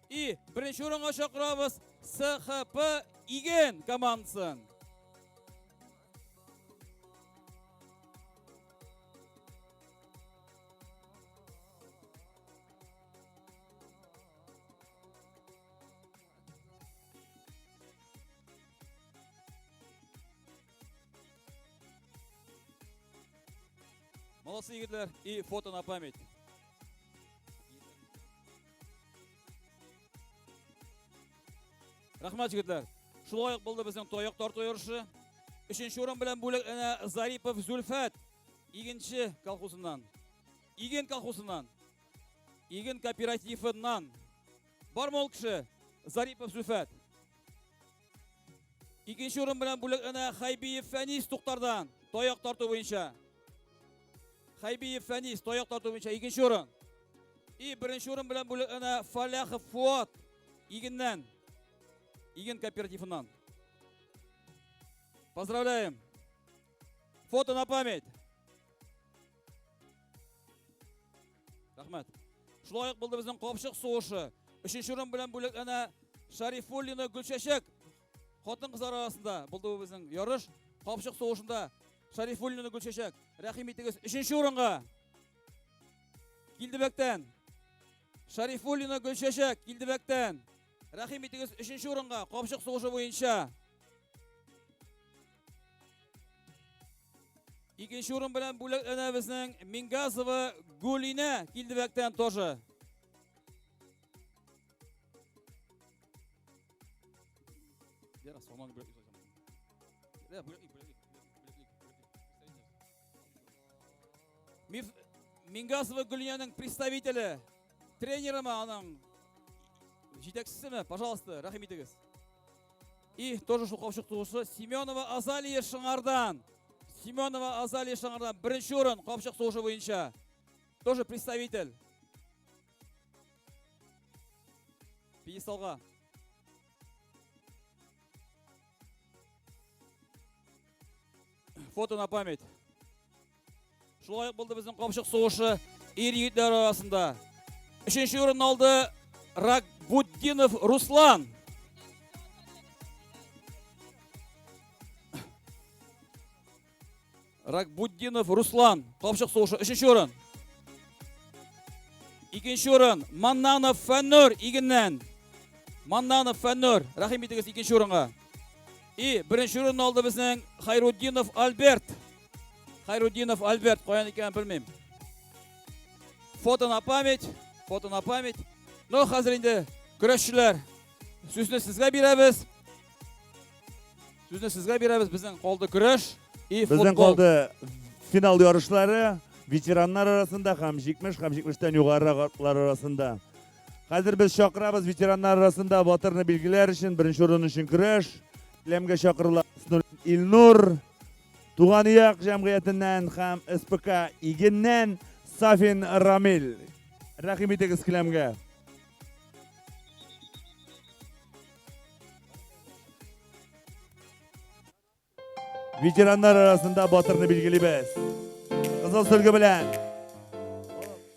И беренче урынга чакырабыз СХП Иген командасын. Молодцы, егетләр. И фото на память. Рәхмәт, егетләр. Шулай ук булды безнең таяк тарту ярышы. Өченче урын белән бүләкләнә Зарипов Зульфәт. Игенче колхозыннан. Иген колхозыннан. Иген кооперативыннан. Бармы ул кеше? Зарипов Зульфәт. Икенче урын белән бүләкләнә Хайбиев Фәнис Туктардан. Таяк тарту буенча. Хайбиев Фәнис таяк тарту буенча икенче урын. И беренче урын белән бүләкләнә Фаляхов Фуат Игеннән. Иген кооперативыннан. Поздравляем. Фото на память. Рәхмәт. Шулай ук булды безнең капчык сугышы. Өченче урын белән бүләкләнә Шарифуллина Гөлчәчәк. Хатын-кызлар арасында булды бу безнең ярыш. Капчык сугышында Шарифуллина Гөлчәчәк, рәхим итегез, өченче урынга. Килдебәктән. Шарифуллина Гөлчәчәк, Килдебәктән. Рәхим итегез, өченче урынга, капчык сугышы буенча. Икенче урын белән бүләкләнә безнең Мингазова Гулинә, Килдебәктән тоже. Мингазова Гөлиянең представителе, тренерымы аның җитәкчесеме? Пожалуйста, рәхим итегез. И тоже шул капчык тугысы Семенова Азалия Шыңардан. Семенова Азалия Шыңардан беренче урын капчык сугышы буенча. Тоже представитель. Пьедесталга. Фото на память. Шулай ук булды безнең капчык сугышы ир егетләр арасында. Өченче урын алды Ракбутдинов Руслан. Ракбутдинов Руслан, капчык сугышы өченче урын. Икенче урын Маннанов Фәннур Игеннән. Маннанов Фәннур, рәхим итегез икенче урынга. И беренче урынны алды безнең Хайруддинов Альберт. Хайруддинов Альберт, каян икәнен белмим. Фото на память, фото на память. Но хәзер инде көрәшчеләр, сүзне сезгә бирәбез. Сүзне сезгә бирәбез. Безнең калды көрәш и футбол. Безнең калды финал ярышлары ветераннар арасында һәм 70 һәм 70-тән югарыраклар арасында. Хәзер без чакырабыз ветераннар арасында батырны билгеләр өчен беренче урын өчен көрәш. Келәмгә чакырыла Илнур, Туган як җәмгыятеннән һәм СПК Игеннән Сафин Рамил. Рәхим итегез келәмгә. Ветераннар арасында батырны билгелибез. Кызыл сөлге белән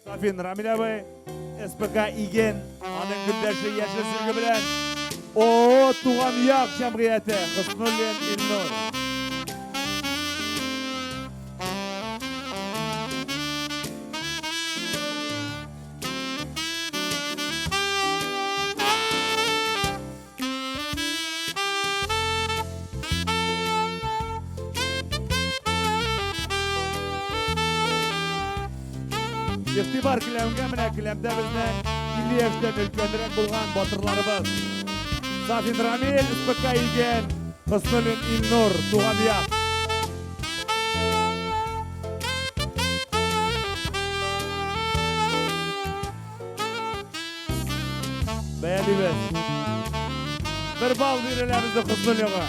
Сафин Рамил абый, СПК Иген, аның көндәше яшел сөлге белән О, Туган як җәмгыяте Хөснуллин Илнур. Игътибар келәмгә, менә келәмдә безнең 50 яшьтән өлкәнрәк булган батырларыбыз. Сафин Рамил, СПК Иген, Хөснуллин Илнур, Туган як. Бәялибез. Бер балл бирелә безнең Хөснуллинга.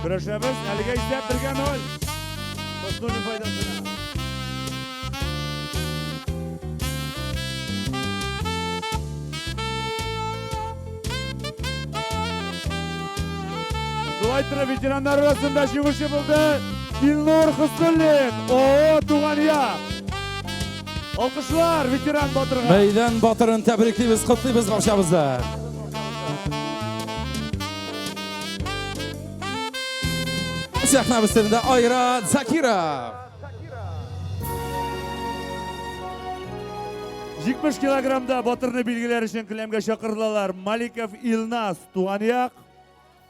Көрәшәбез, әлегә исәп бергә ноль. Хөснуллин файдасына. Шулай торып ветераннар арасында җиңүче булды Илнур Хөснуллин. О, туган як! Алкышлар ветеран батырга. Мәйдан батырын тәбриклибез, котлыйбыз барчабызны. Сәхнә өстендә Айрат Закиров. 70 килограммда батырны билгеләр өчен келәмгә чакырылалар. Маликов Илназ, туган як.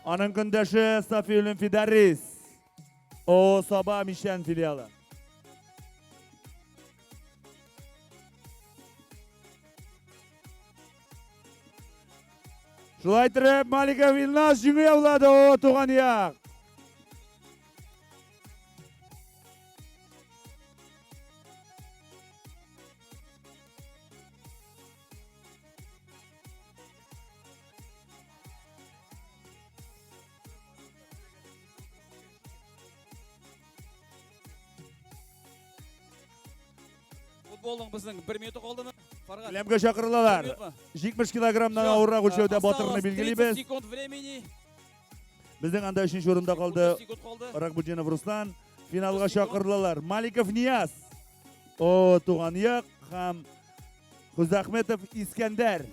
Аның көндәше Сафиуллин Фидарис. О, Саба Мишән филиалы. Шулай итеп, Маликов Илназ җиңү яулады, о, туган як. Футболның безнең бер минуты калдымы? Фаргат. Келәмгә чакырылалар. Бер минутмы? 70 килограммнан авыррак үлчәүдә батырны Осталось 30 билгелибез. секунд времени. Безнең анда өченче урында калды секунд калды. Рахбутдинов Руслан. Финалга чакырылалар. Маликов Нияз. О, туган як һәм Хузахметов Искәндәр.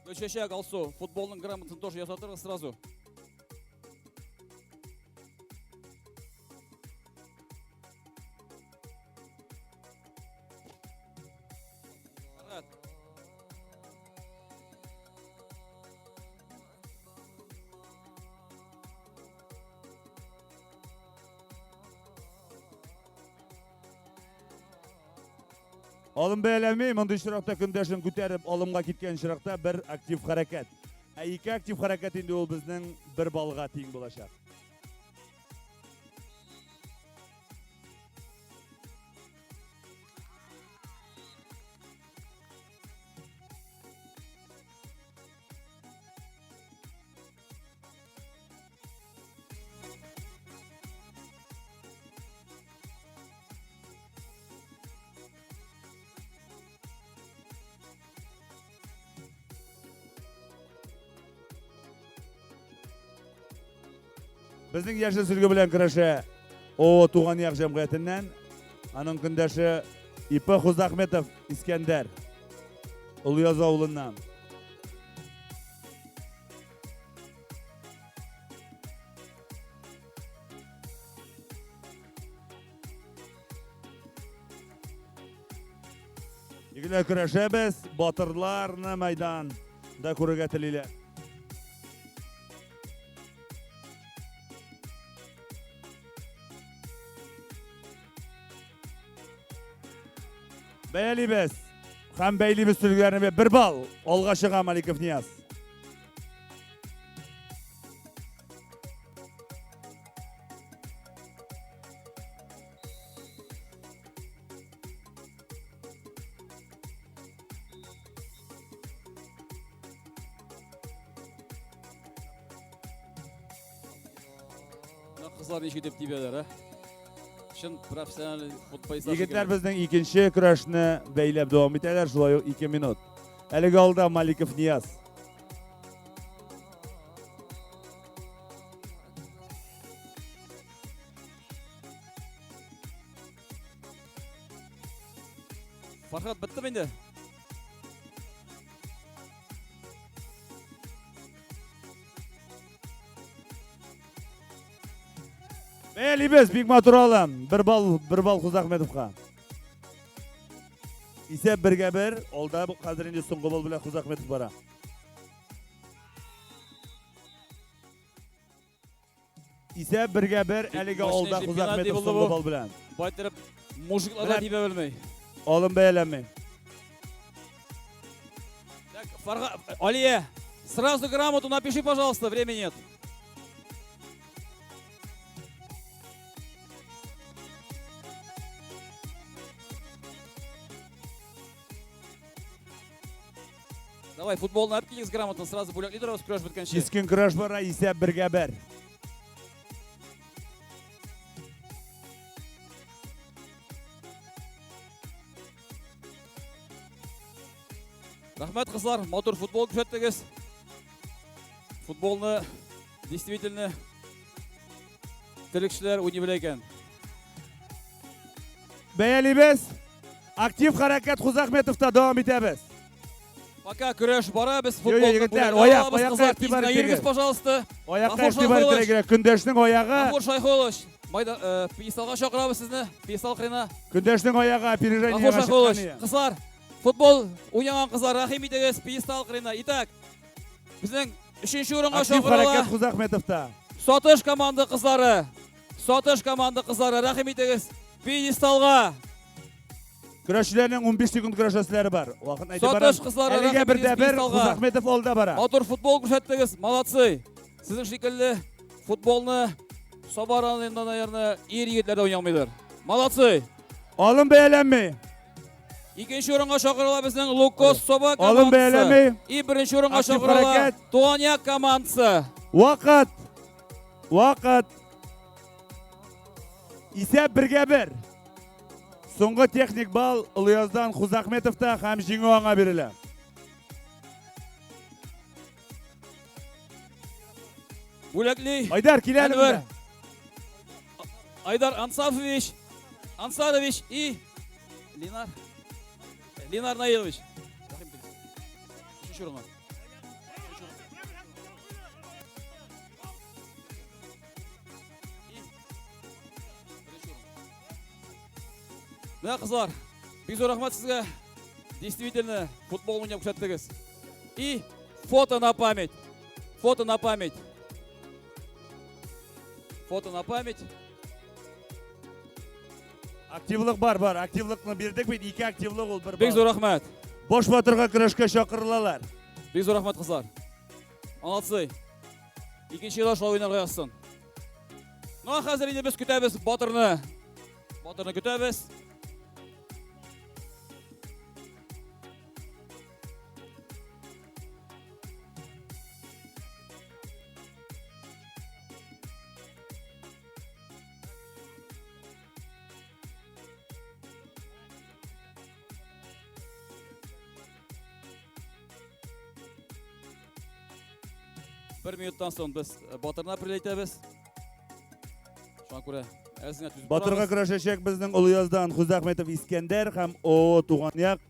Гөлчәчәк, Алсу, футболның грамотасын тоже ясатырбыз сразу. Фаргат. Алым бәяләми, мондый очракта көндәшен күтәреп алымга киткән очракта бер актив хәрәкәт. Ә ике актив хәрәкәт инде ул безнең бер баллга тиң булачак. Безнең яшел сөлге белән көрәшә О Туган як җәмгыятеннән аның көндәше ИП Хузахметов Искәндәр Олыяз авылыннан. Егетләр көрәшәбез, батырларны мәйданда күрергә телиләр. Бәялибез һәм бәйлибез сөлгеләрне бер балл алга чыга Маликов Нияз. Менә кызлар ничек итеп тибәләр, ә? Чын профессиональ футболистлар. Егетләр безнең икенче көрәшне бәйләп дәвам итәләр, шулай ук 2 минут. Әлеге алда Маликов Нияз. Фархат беттеме инде? Бәялибез, бик матур алым. Бер балл, бер балл Хузахметовка. Исәп бергә бер, алда бу хәзер инде соңгы балл белән Хузахметов бара. Исәп бергә бер, әлеге алда Хузахметов соңгы балл белән. Байтырып мужиклар да тибә белми. Алым бәяләми. Так, Фарга... Алия, сразу грамоту напиши, пожалуйста, времени нет. Давай, футболны алып килегез грамотаны, сразу бүләкли торабыз көрәш беткәнче. Кискен көрәш бара, исәп бергә бер. Рәхмәт, кызлар, матур футбол күрсәттегез. Футболны действительно терлекчеләр уйный белә икән. Бәялибез. Актив хәрәкәт Хузахметовта дәвам итәбез. Пока көрәш бара, без Йо, йо, футболны егетләр, бүләкләп аяк, алабыз. аякка Кызлар, игътибар тиз генә итегез. йөрегез, пожалуйста. Аякка Гафур игътибар Шайхулович. итәргә кирәк. Көндәшнең аягы, Гафур Шайхулович, майда, э, пьедесталга чакырабыз сезне, пьедестал кырына. көндәшнең аягы Гафур опережениега Шайхулович, чыккан. кызлар, футбол уйнаган кызлар, рәхим итегез, пьедестал кырына. Итак, безнең өченче урынга Актив чакырыла. хәрәкәт Хузахметовта. Сатыш команда кызлары. Сатыш команда кызлары, рәхим итегез, пьедесталга. Көрәшчеләрнең 15 секунд көрәшәселәре бар. Вакытны әйтеп барам. Сатыш кызлары, Әлегә рәхим бер дә итегез бер пьедесталга. Хузахметов алда бара. Матур футбол күрсәттегез, молодцы. Сезнең шикелле футболны Саба районында, наверное, ир егетләр дә уйный алмыйдыр. Молодцы. Алым бәяләнми. Икенче урынга чакырыла безнең Лукос Соба Алым командасы. бәяләнми. И беренче урынга Актив чакырыла хәрәкәт. Туган як командасы. Вакыт. Вакыт. Исәп бергә бер. Соңгы техник балл Олыяздан Хузахметовта һәм җиңү аңа бирелә. Бүләкли. Айдар, кил әле Әнвәр. монда. Айдар Ансафович, Ансарович и Ленар Ленар Наилович. Рәхим итегез. Өченче урынга. Менә кызлар, бик зур рәхмәт сезгә. Действительно, футбол уйнап күрсәттегез. И фото на память. Фото на память. Фото на память. Активлык бар, бар. Активлыкны бирдек бит. Ике активлык ул бер Бик зур рәхмәт. Баш батырга көрәшкә чакырылалар. Бик зур рәхмәт, кызлар. Молодцы. Икенче елда шулай уйнарга язсын. Ну, а хәзер инде без көтәбез батырны. Батырны көтәбез. Бер минуттан соң без батырны определять итәбез. Шуңа күрә әз генә түзеп Батырга торабыз. көрәшәчәк безнең Олыяздан Хузахметов Искәндәр һәм ООО Туган як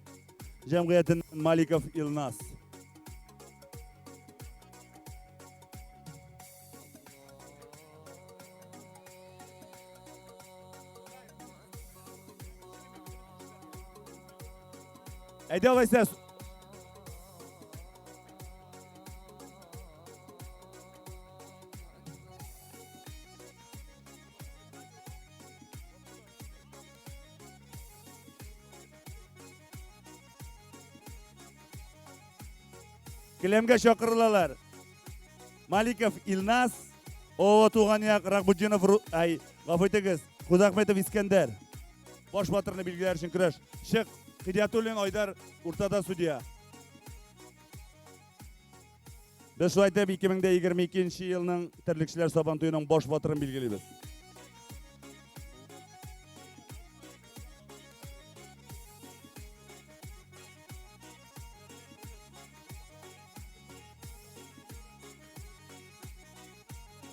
җәмгыятеннән Маликов Илназ. Әйдә алайса. Келәмгә чакырылалар. Маликов Илназ, ООО Туган як, Рахмутдинов Ру... Ай, гафу итегез, Хузахметов Искәндәр. Баш батырны билгеләр өчен көрәш. Чык, Хидиятуллин Айдар уртада судья. Без шулай итеп 2022 елның терлекчеләр сабан туеның баш батырын билгелибез.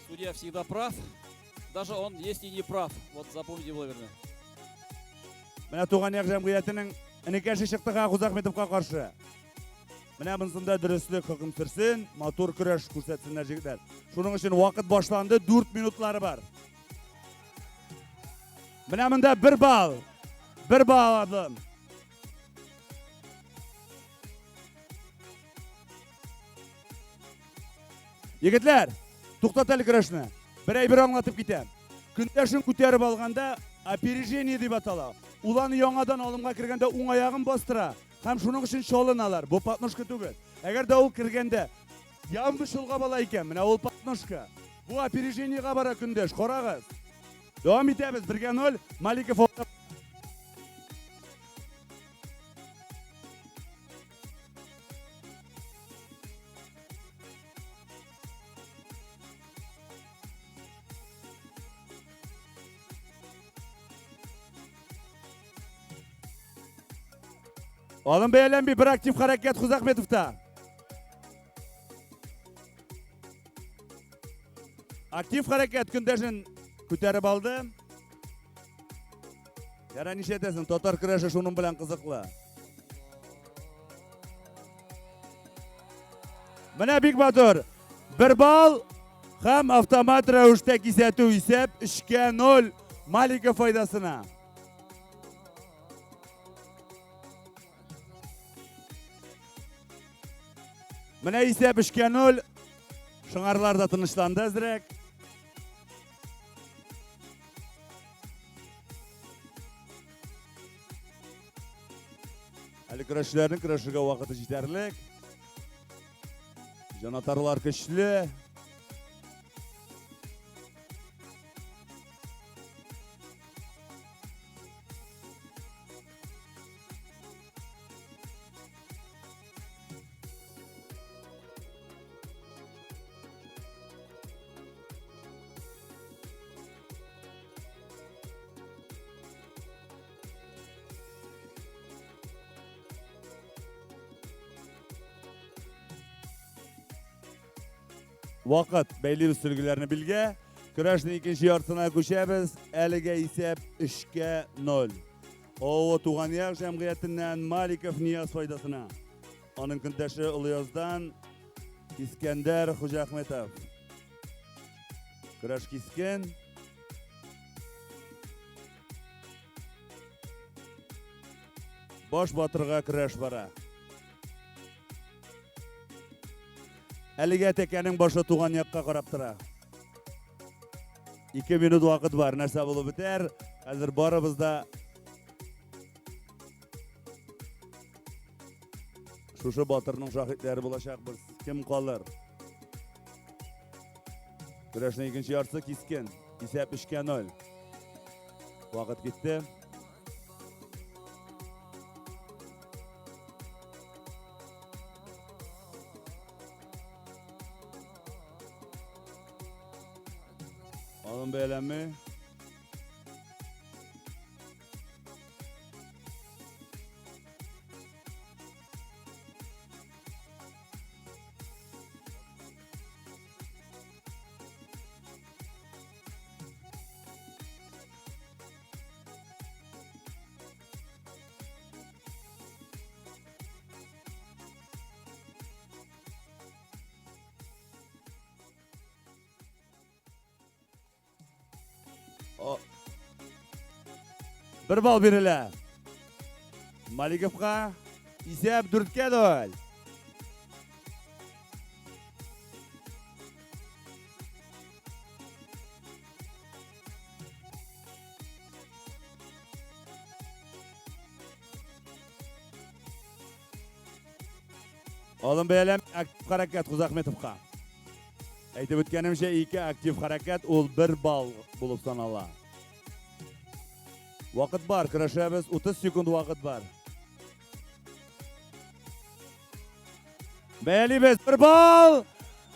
Судья всегда прав, даже он если не прав. Вот запомните вовремя. Менә Туган як җәмгыятенең энекәше чыкты ха Хузахметовка каршы. Менә монсында дөреслек хөкем сөрсен, матур көрәш күрсәтсеннәр җегетләр. Шуның өчен вакыт башланды, 4 минутлары бар. Менә монда 1 балл. 1 балл алдым. Егетләр, туктат әле көрәшне. Бер әйбер аңлатып китәм. Көндәшен күтәреп алганда опережение дип атала. Ул аны яңадан алымга кергәндә уң аягын бастыра һәм шуның өчен чалыналар. Бу подножка түгел. Әгәр дә ул кергәндә явно чолгап ала икән, менә ул подножка. Бу опережениега бара көндәш. Карагыз. Дәвам итәбез. 1-0 Маликов алда. Алым бәяләнми, бер актив хәрәкәт Хузахметовта. Актив хәрәкәт көндәшен күтәреп алды. Яра нишләтәсең, татар көрәше шуның белән кызыклы. Менә бик матур. Бер балл һәм автомат рәвештә кисәтү исәп 3-кә 0 Маликов файдасына. Менә исәп 3-кә 0. Шыңарлар да тынычланды әзрәк. Әле көрәшчеләрнең көрәшергә вакыты җитәрлек. Җанатарлар көчле. Вакыт бәйлибез сөлгеләрне билгә. Көрәшнең икенче яртысына күчәбез. Әлегә исәп 3-кә 0. ООО Туган як җәмгыятеннән Маликов Нияз файдасына. Аның көндәше Олыяздан Искәндәр Хуҗахметов. Көрәш кискен. Баш батырга көрәш бара. Әлегә тәкәнең башы туган якка карап тора. 2 минут вакыт бар. Нәрсә булып бетәр? Хәзер барыбыз да шушы батырның шаһитләре булачакбыз. Кем калыр? Көрәшнең икенче яртысы кискен. Исәп 3-кә 0. Вакыт китте. Алын бәяләнми. Бер балл бирелә. Маликовка исәп 4-кә 0. Алым бәяләм актив хәрәкәт Хузахметовка. Әйтеп үткәнемчә, ике актив хәрәкәт ул бер балл булып санала. Вакыт бар, көрәшәбез, 30 секунд вакыт бар. Бәялибез бер балл!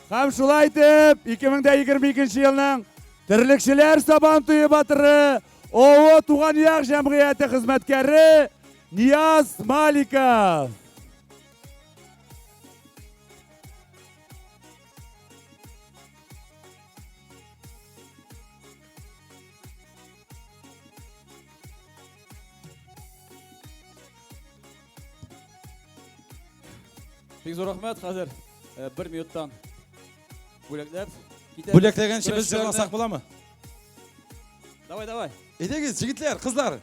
Һәм шулай итеп, 2022 елның Терлекчеләр Сабан туе батыры, ООО Туган як җәмгыяте хезмәткәре Нияз Маликов. Бик зур рәхмәт. Хәзер э, бер минуттан бүләкләп китәбез. Бүләкләгәнче без җырласак буламы? Давай, давай. Әйдәгез, җегетләр, кызлар.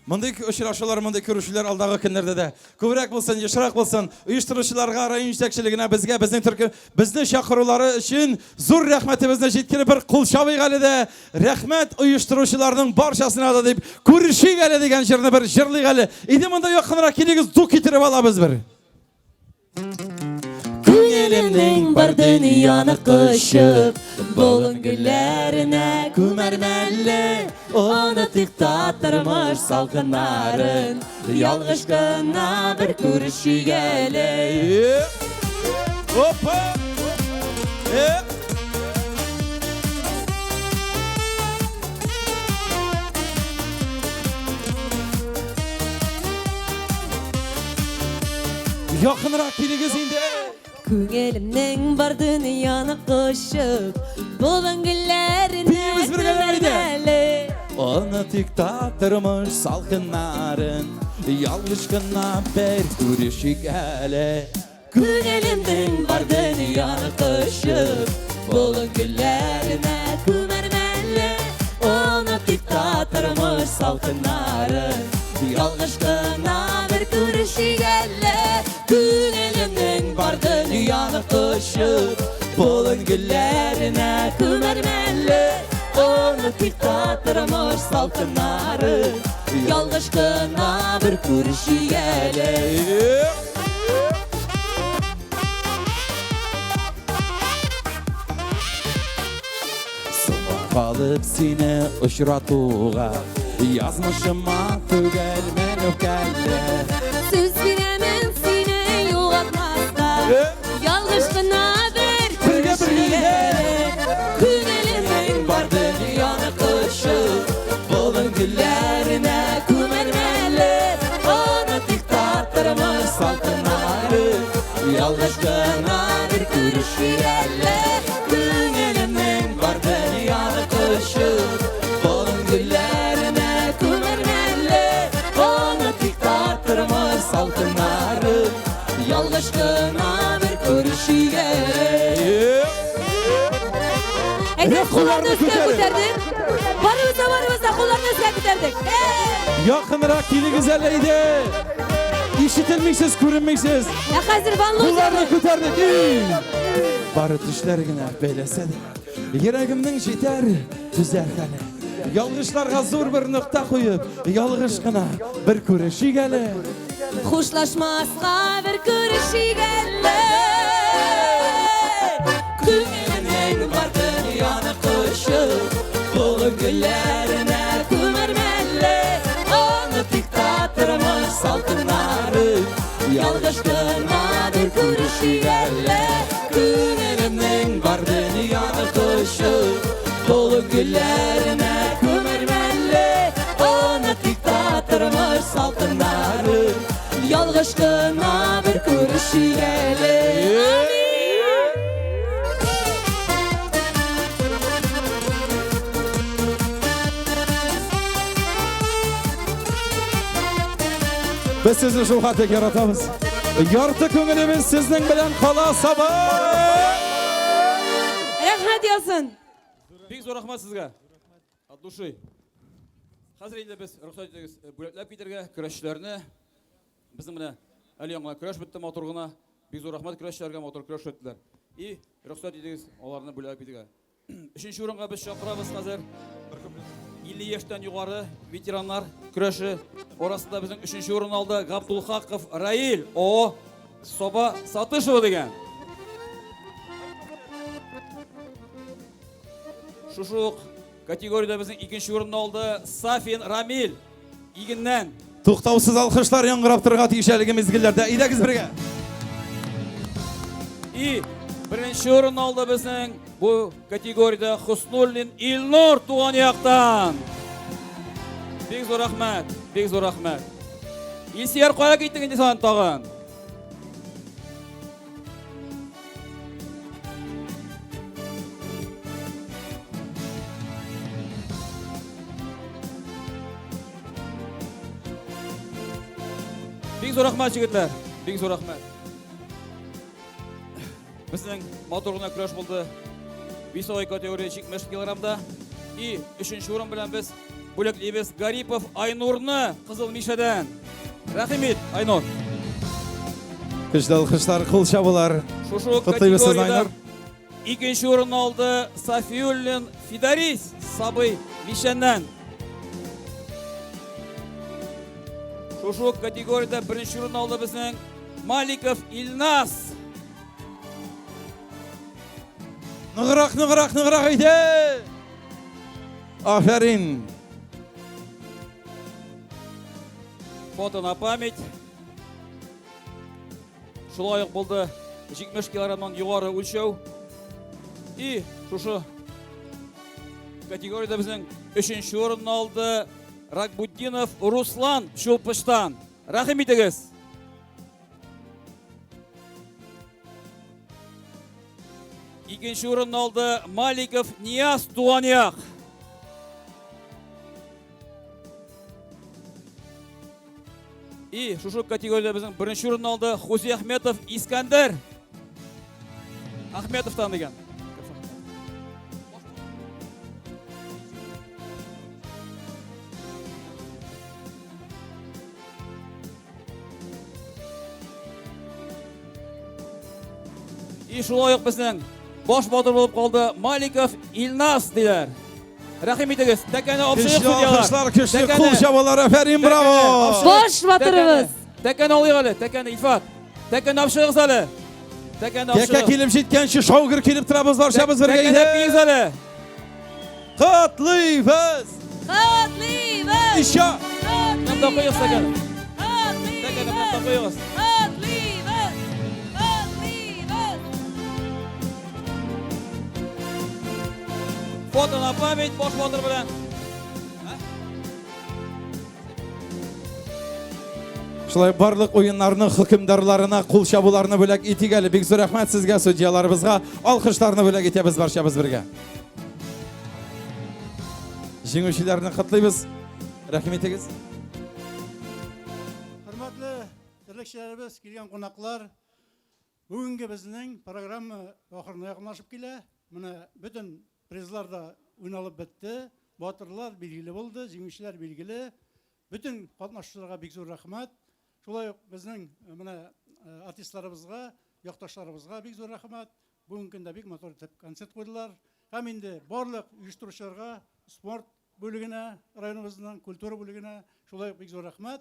Мондый очрашулар, мондый күрешүләр алдагы көннәрдә дә күбрәк булсын, ешрак булсын. Оештыручыларга, район җитәкчелегенә, безгә, безнең төркем, безне чакырулары өчен зур рәхмәтебезне җиткереп бер кул чабыйк әле дә. Рәхмәт оештыручыларның барчасына да дип, күрешик әле дигән җырны бер җырлыйк әле. Иде монда якынрак килегез, ду китереп алабыз бер. Күңелемнең бар дөньяны кочып, Болын гөлләренә күмәрмәле, Онытыйк та тормыш салкыннарын, Ялгыш кына бер күрешик әле. Опа! Э! Якынрак килегез инде. Күңелемнең бар дөньяны кочып, болын гөлләренә Биибез бергәләп, әйдә. күмәрмәле. Онытыйк та тормыш салкыннарын, Ялгыш кына бер күрешик әле. Күңелемнең бар дөньяны кочып, болын гөлләренә күмәрмәле. Онытыйк та тормыш салкыннарын, ялгыш кына бер күрешик әле. Күңелемнең бар дөньяны кочып, болын гөлләренә күмәрмәле. Онытыйк та тормыш салкыннарын, ялгыш кына бер күрешик әле. Соңга калып сине очратуга, Язмышыма түгел мин үпкәле. Сүз бирәмен сине югалтмаска, Ялгыш кына бер Бергә, күрешик әле. Күңелемнең бар дөньяны кочып, болын гөлләренә күмәрмәле. Онытыйк та тормыш салкыннары, Ялгыш кына бер күрешик әле. Күңелемнең бар дөньяны кочып, болын гөлләренә күмәрмәле. Онытыйк та тормыш салкыннары, Ялгыш кына бер күрешик әле. Әйдә, кулларны өскә күтәрдек. Барыбыз да, барыбыз да кулларны өскә күтәрдек. Якынрак килегез әле әйдә. Ишетелмисез, күренмисез. Ә хәзер Ван Кулларны күтәрдек. И! Бары төшләр генә бәйләсә дә, йөрәгемнең җитәр, түзәр хәле. Ялгышларга зур бер нокта куеп, ялгыш кына бер күрешик әле. Хушлашмаска бер күрешик әле. Күңелемнең бар дөньяны кочып, болын гөлләренә күмәрмәле. Онытыйк та тормыш салкыннары, ялгыш кына бер күрешик әле. Күңелемнең бар дөньяны кочып, болын гөлләренә күмәрмәле. Онытыйк та тормыш салкыннары, ялгыш кына бер күрешик әле. Без сезне шул хәтле яратабыз. Ярты күңелебез сезнең белән кала Саба. Рәхмәт яусын. Бик зур рәхмәт сезгә. От души. Хәзер инде без рөхсәт итегез бүләкләп китәргә көрәшчеләрне. Безнең менә әле яңа көрәш бетте матур гына. Бик зур рәхмәт көрәшчеләргә, матур көрәш үттеләр. И рөхсәт итегез аларны бүләкләп китәргә. Өченче урынга без чакырабыз хәзер. 50 яшьтән югары ветераннар көрәше арасында безнең өченче урын алды Габдулхаков Раил О Соба Сатышева дигән. Шушы ук категориядә безнең икенче урынны алды Сафин Рамил Игеннән. Туктаусыз алкышлар яңгырап торырга тиеш әлеге мизгелләрдә. Әйдәгез бергә. И беренче урын алды безнең бу категориядә Хуснуллин Илнур туган яктан. Бик зур рәхмәт, бик зур рәхмәт. Илсөяр кая киттең инде син тагын? Бик зур рәхмәт, егетләр. Бик зур рәхмәт. Безнең матур гына көрәш булды. Весовой категория 70 килограммда. И өченче урын белән без бүләклибез Гарипов Айнурны Кызыл Мишәдән. Рәхим ит, Айнур. Көчле алкышлар, кул чабулар. Шушы ук Котлыйбыз сезне, категориядә Айнур. икенче урын алды Сафиуллин Фидарис Сабый Мишәннән. Шушы ук категориядә беренче урын алды безнең Маликов Илназ. Ныграк, ныграк, ныграк әйдә! Афәрин! Фото на память. Шулай ук булды 70 килограммнан югары үлчәү. И шушы категориядә безнең өченче урынны алды Ракбутдинов Руслан Чулпычтан. Рәхим итегез. Икенче урынны алды Маликов Нияз Туган як. И шушы категориядә безнең беренче урынны алды Хузи Ахметов Искәндәр. Ахметовтан дигән. И шулай ук безнең баш батыр булып калды Маликов Илназ диләр. Рәхим итегез, тәкәне апшыйк Көчле алкышлар, көчле кул чабалар, афәрин, браво! Баш батырыбыз! Тәкәне алыйк әле, тәкәне, Илфат. Тәкәне апшыгыз әле. Тәкәне Тәкә апшыгыз. килеп җиткәнче шаугыр килеп торабыз, барчабыз бергә Тәкәне әпкилегез әле. Котлыйбыз! Котлыйбыз! Еще! Монда куегыз тәкәне. Тәкәне монда куегыз. Котлыйбыз! Котлыйбыз! Фото на память баш батыр белән. Шулай барлык уеннарның хөкемдарларына кул чабуларны бүләк итик әле. Бик зур рәхмәт сезгә, судьяларыбызга. Алкышларны бүләк итәбез барчабыз бергә. Җиңүчеләрне котлыйбыз. Рәхим итегез. Хөрмәтле терлекчеләребез, килгән кунаклар, бүгенге безнең программа ахырына якынлашып килә. Менә бөтен призлар да уйналып бетте. Батырлар билгеле булды, җиңүчеләр билгеле. Бөтен катнашучыларга бик зур рәхмәт. Шулай ук безнең менә артистларыбызга, якташларыбызга бик зур рәхмәт. Бүгенге көндә бик матур итеп концерт куйдылар. Һәм инде барлык оештыручыларга, спорт бүлегенә, районыбызның культура бүлегенә шулай ук бик зур рәхмәт.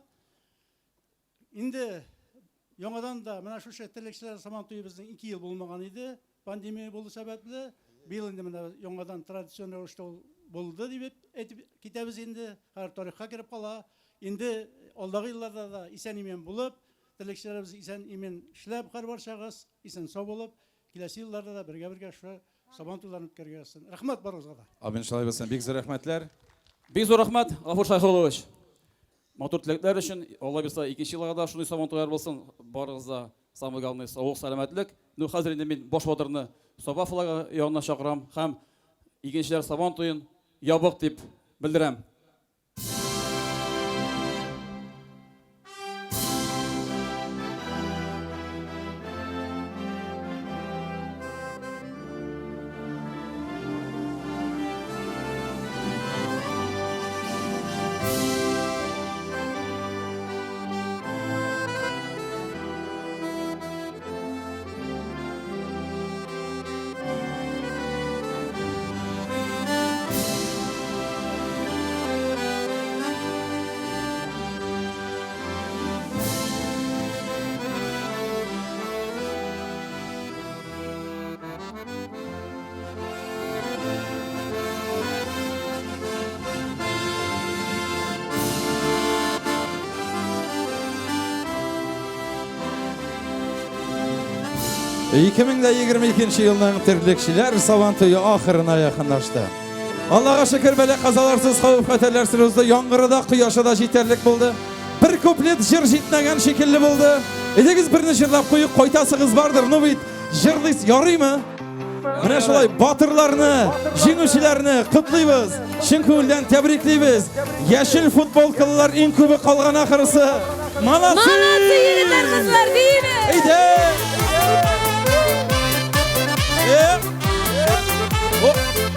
Инде яңадан да менә шушы терлекчеләр сабан туе безнең 2 ел булмаган иде, пандемия булу сәбәпле. Быел инде менә яңадан традицион рәвештә ул булды дип әйтеп китәбез инде. Һәр тарихка кереп кала. Инде алдагы елларда да исән-имин булып, терлекчеләребез исән-имин эшләп һәрбарчагыз, исән-сау булып, киләсе елларда да бергә-бергә шушы сабан туйларын үткәрергә язсын. Рәхмәт барыгызга да. Амин, шулай булсын. Бик зур рәхмәтләр. Бик зур рәхмәт, Гафур Шәйхуллович. Матур теләкләр өчен, Алла бирса, икенче елга да шундый сабан туйлар булсын. Барыгыз да самый главный саулык, сәламәтлек. Ну, хәзер инде мин баш батырны Саба флагы янына чакырам һәм игенчеләр сабан туен ябык дип белдерәм. Ике мең дә егерме икенче елның терлекчеләр Сабан туе ахырына якынлашты. Аллага шөкер, бәла-казаларсыз, хәвеф-хәтәрләрсез узды. Яңгыры да, кояшы да җитәрлек булды. Бер куплет җыр җитмәгән шикелле булды. Әйдәгез берне җырлап куйыйк, кайтасыгыз бардыр. Ну бит, җырлыйс, ярыймы? Менә шулай батырларны, җиңүчеләрне котлыйбыз, чын күңелдән тәбриклибез. Яшел футболкалылар иң күбе калган ахырысы. Молодцы! Молодцы, егетләр, кызлар, биибез! Әйдә!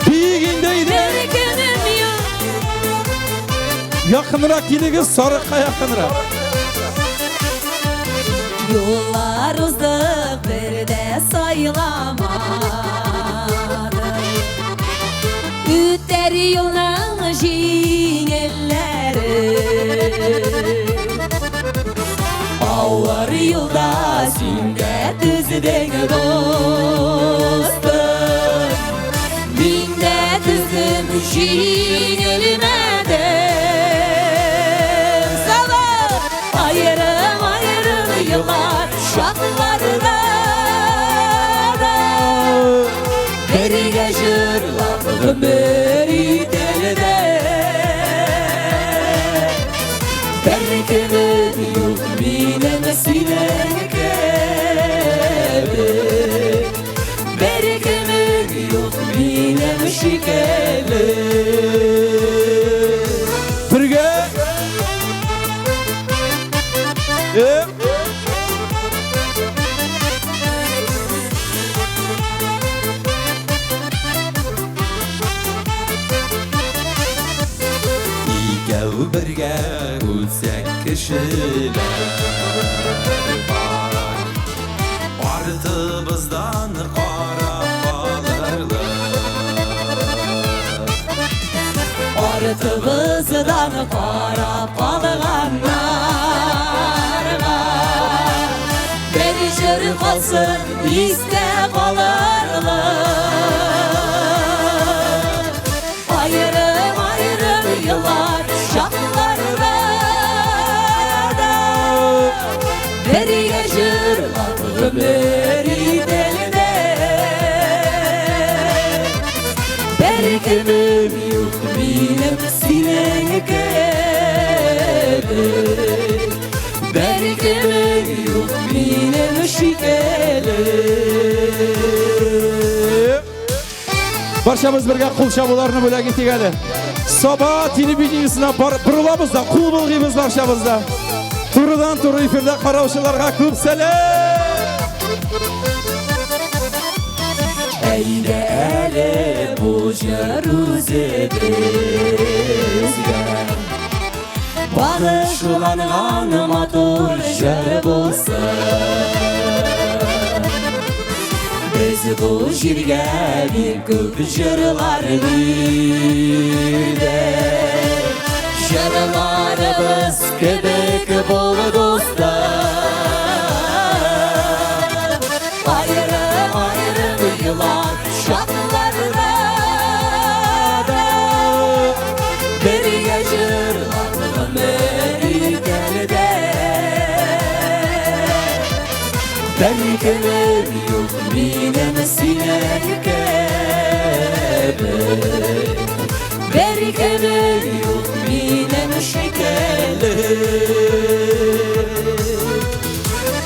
Биик инде, әйдә! Беркемем юк. Якынрак килегез, сарыкка якынрак. Юллар уздык, бер дә сайламадык. Үтәр юлның җиңелләре. Авыр юлда син дә түздең, дустым. Мин дә түздем, җиңелмәдем. Сабыр! Аерым-аерым еллар чакларда да Бергә җырлап гомер ителде. Беркемем юк минем синең кебек. Беркемем юк минем шикелле. Бергә! Икәү бергә үтсәк кешеләр бар. Артыбыздан карап калырлык. Артыбыздан карап калганнарга Бер җыр калсын истә калырлык. Аерым-аерым еллар чакларда да Бергә җырлап гомер ителде. Беркемем юк минем синең кебек, Беркемем юк минем шикелле. Барчабыз бергә кул чабуларны бүләк итик әле. Саба телевидениесына бар, борылабыз да, кул болгыйбыз барчабыз да. Турыдан туры эфирда караучыларга күп сәлам! Әйдә әле бу җыр үзебезгә Багышланган матур җыр булсын. Без бу җиргә бик күп җырлар бирдек. Җырларыбыз кебек бул дуслар. Аерым-аерым елар чакларда да Бергә җырлап гомер итәрдә. Беркемем юк минем синең кебек, Беркемем юк минем шикелле.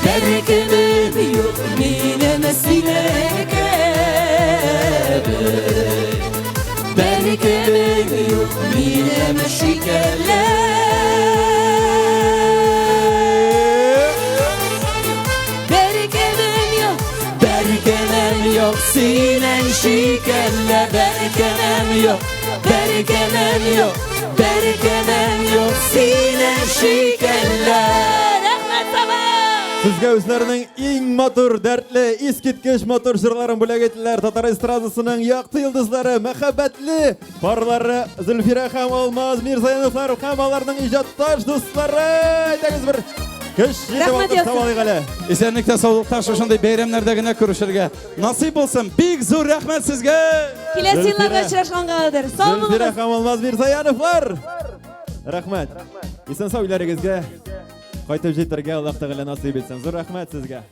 Беркемем юк минем синең кебек, Беркемем юк минем шикелле. Беркемем юк, беркемем юк синең шикелле, Беркемем юк, беркемем юк, беркемем юк синең шикелле. Рәхмәт, Саба! Сезгә үзләренең иң матур, дәртле, искиткеч матур җырларын бүләк иттеләр татар эстрадасының якты йолдызлары, мәхәббәтле парлары Зөлфирә һәм Алмаз Мирзаяновлар һәм аларның иҗатташ дуслары. Әйдәгез бер көч җитеп Рәхмәт, алкыш Ясин. алыйк әле. Исәнлектә, саулыкта шушындый бәйрәмнәрдә генә күрешергә насыйп булсын. Бик зур рәхмәт сезгә! Киләсе елларда очрашканга кадәр. Сау Зөлфирә булыгыз! һәм Алмаз Мирзаяновлар. Рәхмәт. Исән сау өйләрегезгә кайтып җитәргә Аллаһ Тәгалә насыйп итсен. Зур рәхмәт сезгә.